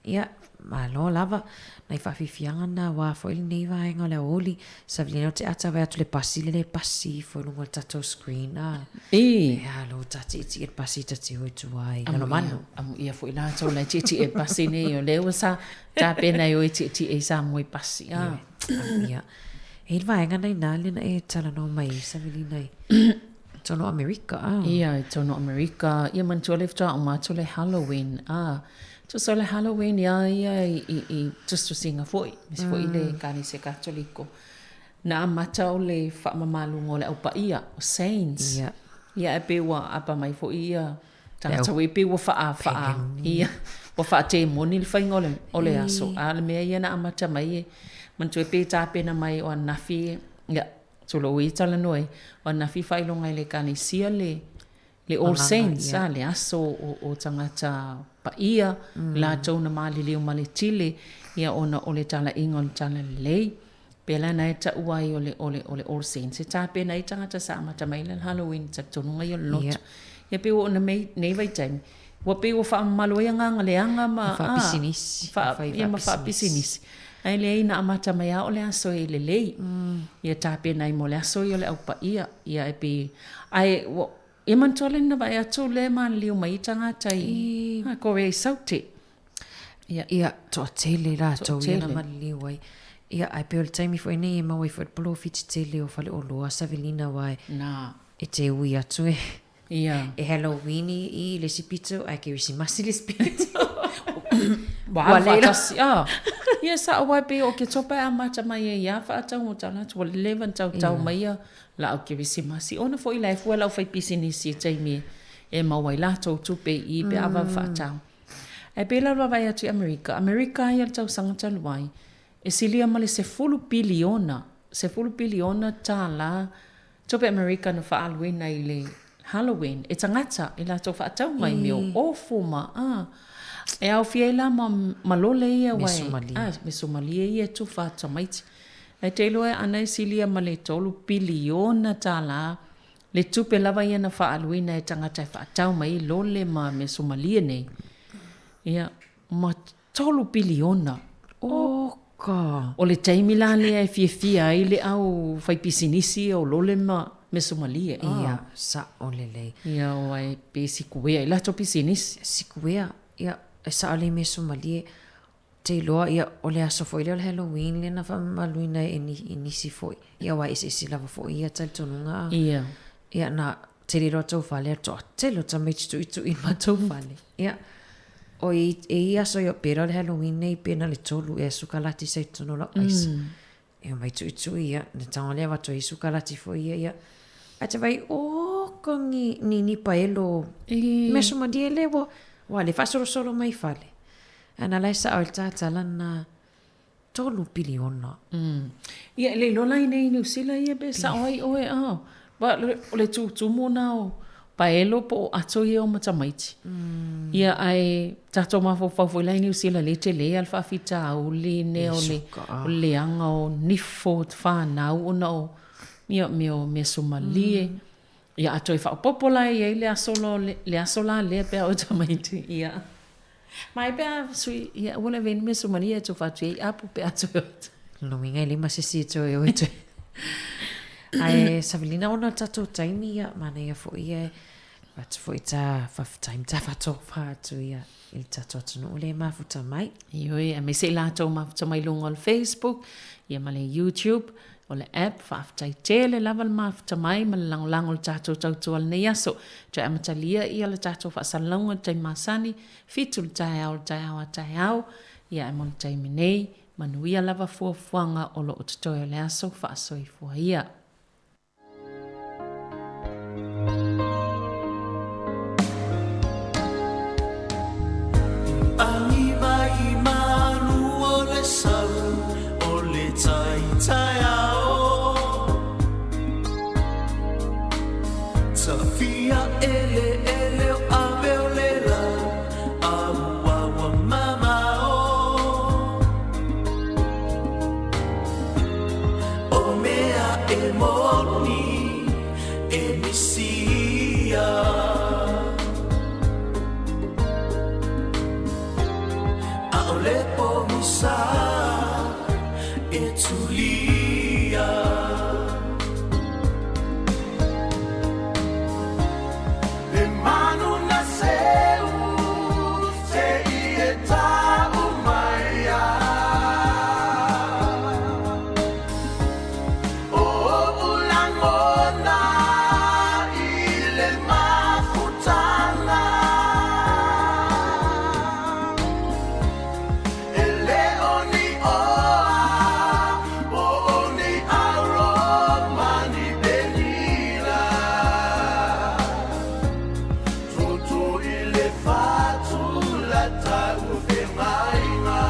Ia, malo lava. Nai faafiafiaga na aua foi lenei vaega o le aoauli. Savilina ou te ata vae atu le pasi le le pasi ifo i luga o le tatou screen a.
I.
Ia, lo ta tietie le pasi ta te o i tua i Lalomanu.
Amuia foi latou la e tietie pasi nei o lea ua sa tapena e o e tietie i Samoa i pasi. A.
Ia, amuia. E i le vaega na inā lea na e talanoa mai ai Savilina i tonu o Amerika a.
Ia, i tonu o Amerika. Ia manatua le faatoa uma atu le Halloween a. Tusa o le Halloween ia ia i, i, i tusitusiga foi, aemaise foi le Ekalesia Katoliko. Na amata o le faamamaluga o le Au Paia, o Saints.
Ia.
Ia ae pei ua apa mai foi ia tagata e pei ua faa, faa, ia, ua faatemoni le faiga o le, o le aso. A o le mea ia na amata mai e, manatua e pei tapena mai o ananafi, ia, tulou ia talanoa ai, o ananafi faailoga i le Ekalesia le, Le All Saints, a, le aso o tagata paia, latou na maliliu ma le tile, ia ona o le talaiga o le Talalelei. Pēlā na e taua ai o le, o le, o le All Saints. E tapena ai tagata sa amata mai le Halloween talitonuga ia o le lotu. Ia pei ua ona mei nei vaitaimi, ua pei ua faamamalu ai agaga leaga ma,
a, Faapisinisi.
Faa, ia ma faapisinisi. Ae leai na amata mai lava o le aso e lelei. Ia tapena ai mo le aso ia o le Au Paia. Ia e pei, ae ua, ia manatua le na vaai atu lea e maliliu mai ai tagata i, a, Korea i Saute.
Ia. Ia, toatele latou ia na maliliu ai. Ia, ae pei o le taimi foi nei e maua ai foi le polofiti tele o Faleoloa, Savelina, aua e,
Na.
e te ui atu e.
Ia.
E Halloween i le isi pito, ae Kerisimasi le isi pito.
Ua alu faatasi, a. Ia, sa aua e pei o Oketopa e amata mai ai ia faatau o tagata, ua leva ona tautau mai ia laau Kerisimasi. Ona foi la e fua lau faipisinisi i taimi e maua ai latou tupe i i pe a vave faatau. Ae pei la o le vaavaai atu i Amerika, Amerika ia i le tausaga talu ai, e silia ma le 10 piliona, 10 piliona tālā Tupe Amerika na faaaluina i le Halloween e tagata i latou faatau mai mea o ofu ma a e aofia ai la ma ma lole ia aua e a mesomalie ia e tufa atu tamaiti. Ae te iloa e ana e silia ma le $3 piliona le tupe lava ia na faaaluina e tagata e faatau mai ai lole ma mesomalie nei. Ia ma $3 piliona.
Oka!
O le taimi la lea e fiafia ai le au faipisinisi ia o lole ma mesomalie.
Ia, sa'o lelei.
Ia, aua e pe sikuea i latou pisinisi.
Sikuea, ia, e sa'o lelei mesomalie. te iloa, ia, o le aso foi lea o le Halloween lea na faamamaluina ai e ni, i nisi foi. Ia, aua e eseese lava foi ia talitonuga a.
Ia.
Ia, na tele loa tou fale, a toatele o tamaiti tuitui i matou fale. Ia, o i, e i aso ia pera o le Halloween nei pe na le tolu ea sukalati sa i totonu o lau aisa. E omai tuitui, ia, na tago lea avatu ai sukalati foi ia, ia. Ae te vaai, oka ni, ni nipa elo, mea sumalie le ua, ua le faasolosolo mai i fale. Ae na la e sao ai le tatala na $3 piliona.
Ia, e le iloa la i inei i Niu Sila ia pe sao ai oe a. Ba, o le tutumu na o paelo po o ato ia o matamaiti. Ia, ae tatou mafaufau foi la i Niu Sila le tele a le faafitauli ne o le, o le leaga o nifo o fanau ona o ia mea o mea sumalie. Ia, a toe faaopoopo la i ai le aso le aso la lea pe a o tamaiti. Ia. Mai pe a sui, ia, ua le veni mea sumalie e tufa atu i ai apu pe a toe o atu.
Lona uiga e le ma se isi e toe o e toe. Ae savalina ona o le tatou taimi, ia, manaia foi e avatu foi ta faafetai ma ta faatofa atu ia i le tatou atunuu lea e mafuta mai.
Ioe, aemaise i latou mafuta mai luga o le Facebook, ia ma le YouTube, o le app, faafetai tele lava le mafuta mai ma le lagolago i le tatou tautua i lenei aso. Toe amatalia ia le tatou faasalalauga i le taimi masani, 7 le taeao i le taeao a taeao, ia ae mo le taimi nei, manuia lava fuafuaga o lo o totoe o le aso, faasoifua ia.
Agi mai malu o le sau o le tai taeao Tafia eleele o ave o le la auaua mamao O mea e moni e misia. ʻAʻole pōgisa e tulia. Le manu na seu te i e tau mai ai. O oʻu lagona i le mafutaga E le o ni oa po o ni aro ma ni penila Toto i le fatu la tau feagaiga.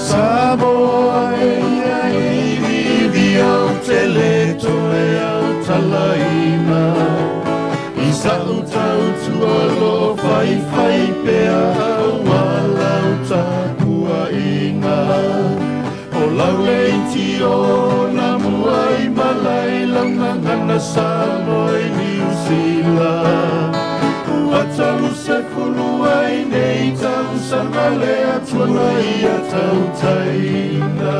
Samoa e ia iviivi au te le toe au talaina I sa'u tautua lo faifai pea aua lau tapuaiga O lau leitio na mua i malae lau gagana Samoa i Niu Sila Ua 30 ai nei tausaga le Atua na ia tautaina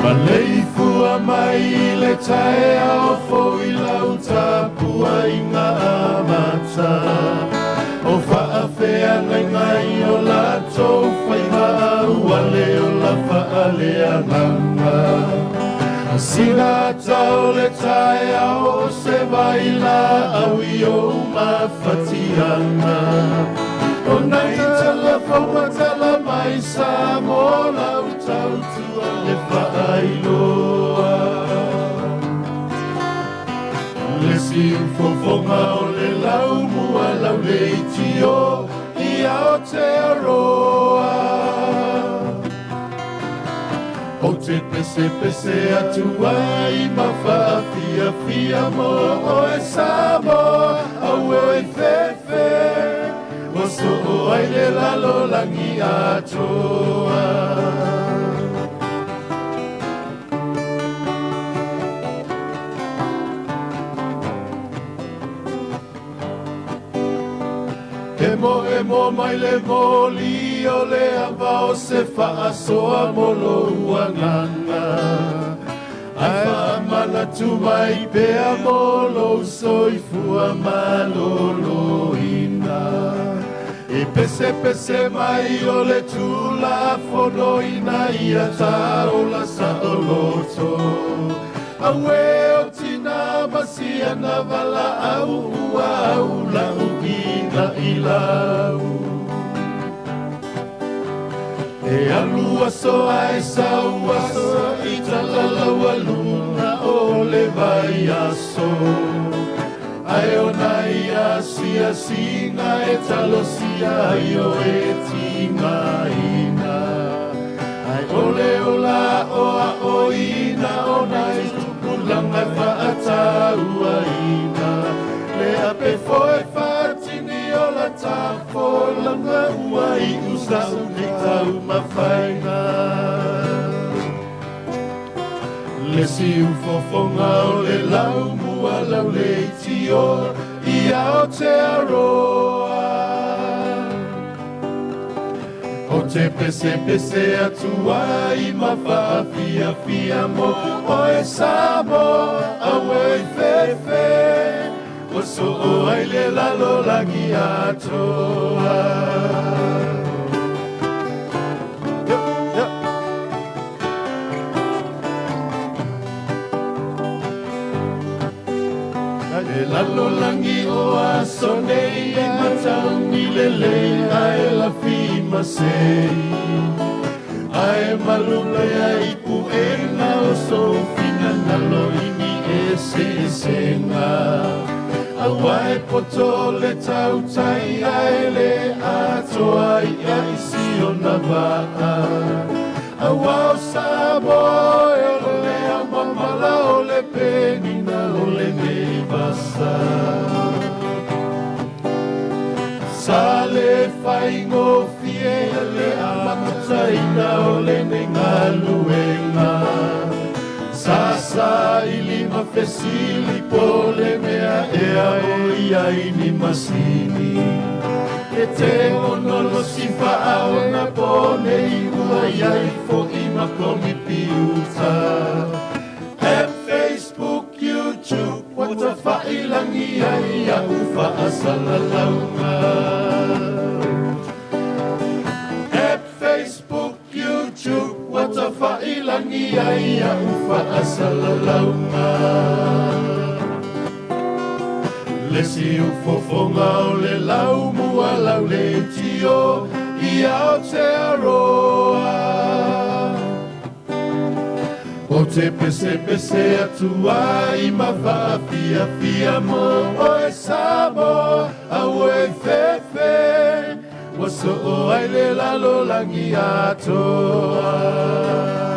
Maleifua mai i le taeao fou i lau tapuaiga amata O faafeagaiga i o latou faiva ua le ola faaleagaga Sina ata o le taeao o se vailaau i ou mafatiaga O nai tala fou ma tala mai Samoa lau tautua e faailoa Le siufofoga o le laumua lau leitio i Aotearoa Ou te pesepese atu ai ma faafiafia mo oe Samoa auē fefe Ua soo ai le lalolagi atoa. Emoemo mai le moli o le ava o se faasoa mo lou agaga. Ae faamanatu mai pea mo lou soifua malōlōina. E pesepese mai o le tulafono ina ia taola saoloto. Auē o tinā ma siana valaau ua aulauina i lau. E alu aso ae sau aso i talalaualuga o le vaiaso. Ae ona i asiasiga e talosia ai o e tigaina. Ae o le ola aoaoina ona i tupulaga e faatauaina. Le ape foe faatini o la tafolanga ua iu sa'u nei taumafaiga. Le siufofoga o le laumua lauleitio i Aotearoa. O te pesepese atu ai ma faafiafia mo oe Samoa, auē i fefe, ua soo ai le lalolagi atoa. E lalolagi o aso nei e matauni lelei ae lafi masei. Ae malu pea i puega o sou finagalo i ni eseesega. Auā e poto le tautai ae le atoa ia i si ona vaa. Auā o Samoa e o le aomamala o le penina o lenei vasa. Sa le faigofie le amataina o lenei galuega. Sa saili ma fesili po o le mea ea o i ai ni masini. E tekonolosi faaonaponei ua i ai foʻi ma komipiuta. App, Facebook, YouTube, ua tafailagi ai a'u faasalalauga. App, Facebook, YouTube, ua tafailagi ai a'u faasalalauga. Le siufofoga o le laumua lauleitio i Aotearoa. O te pesepese atu ai ma faafiafia mo oe Samoa, auē fefe, ua soo ai le lalolagi atoa.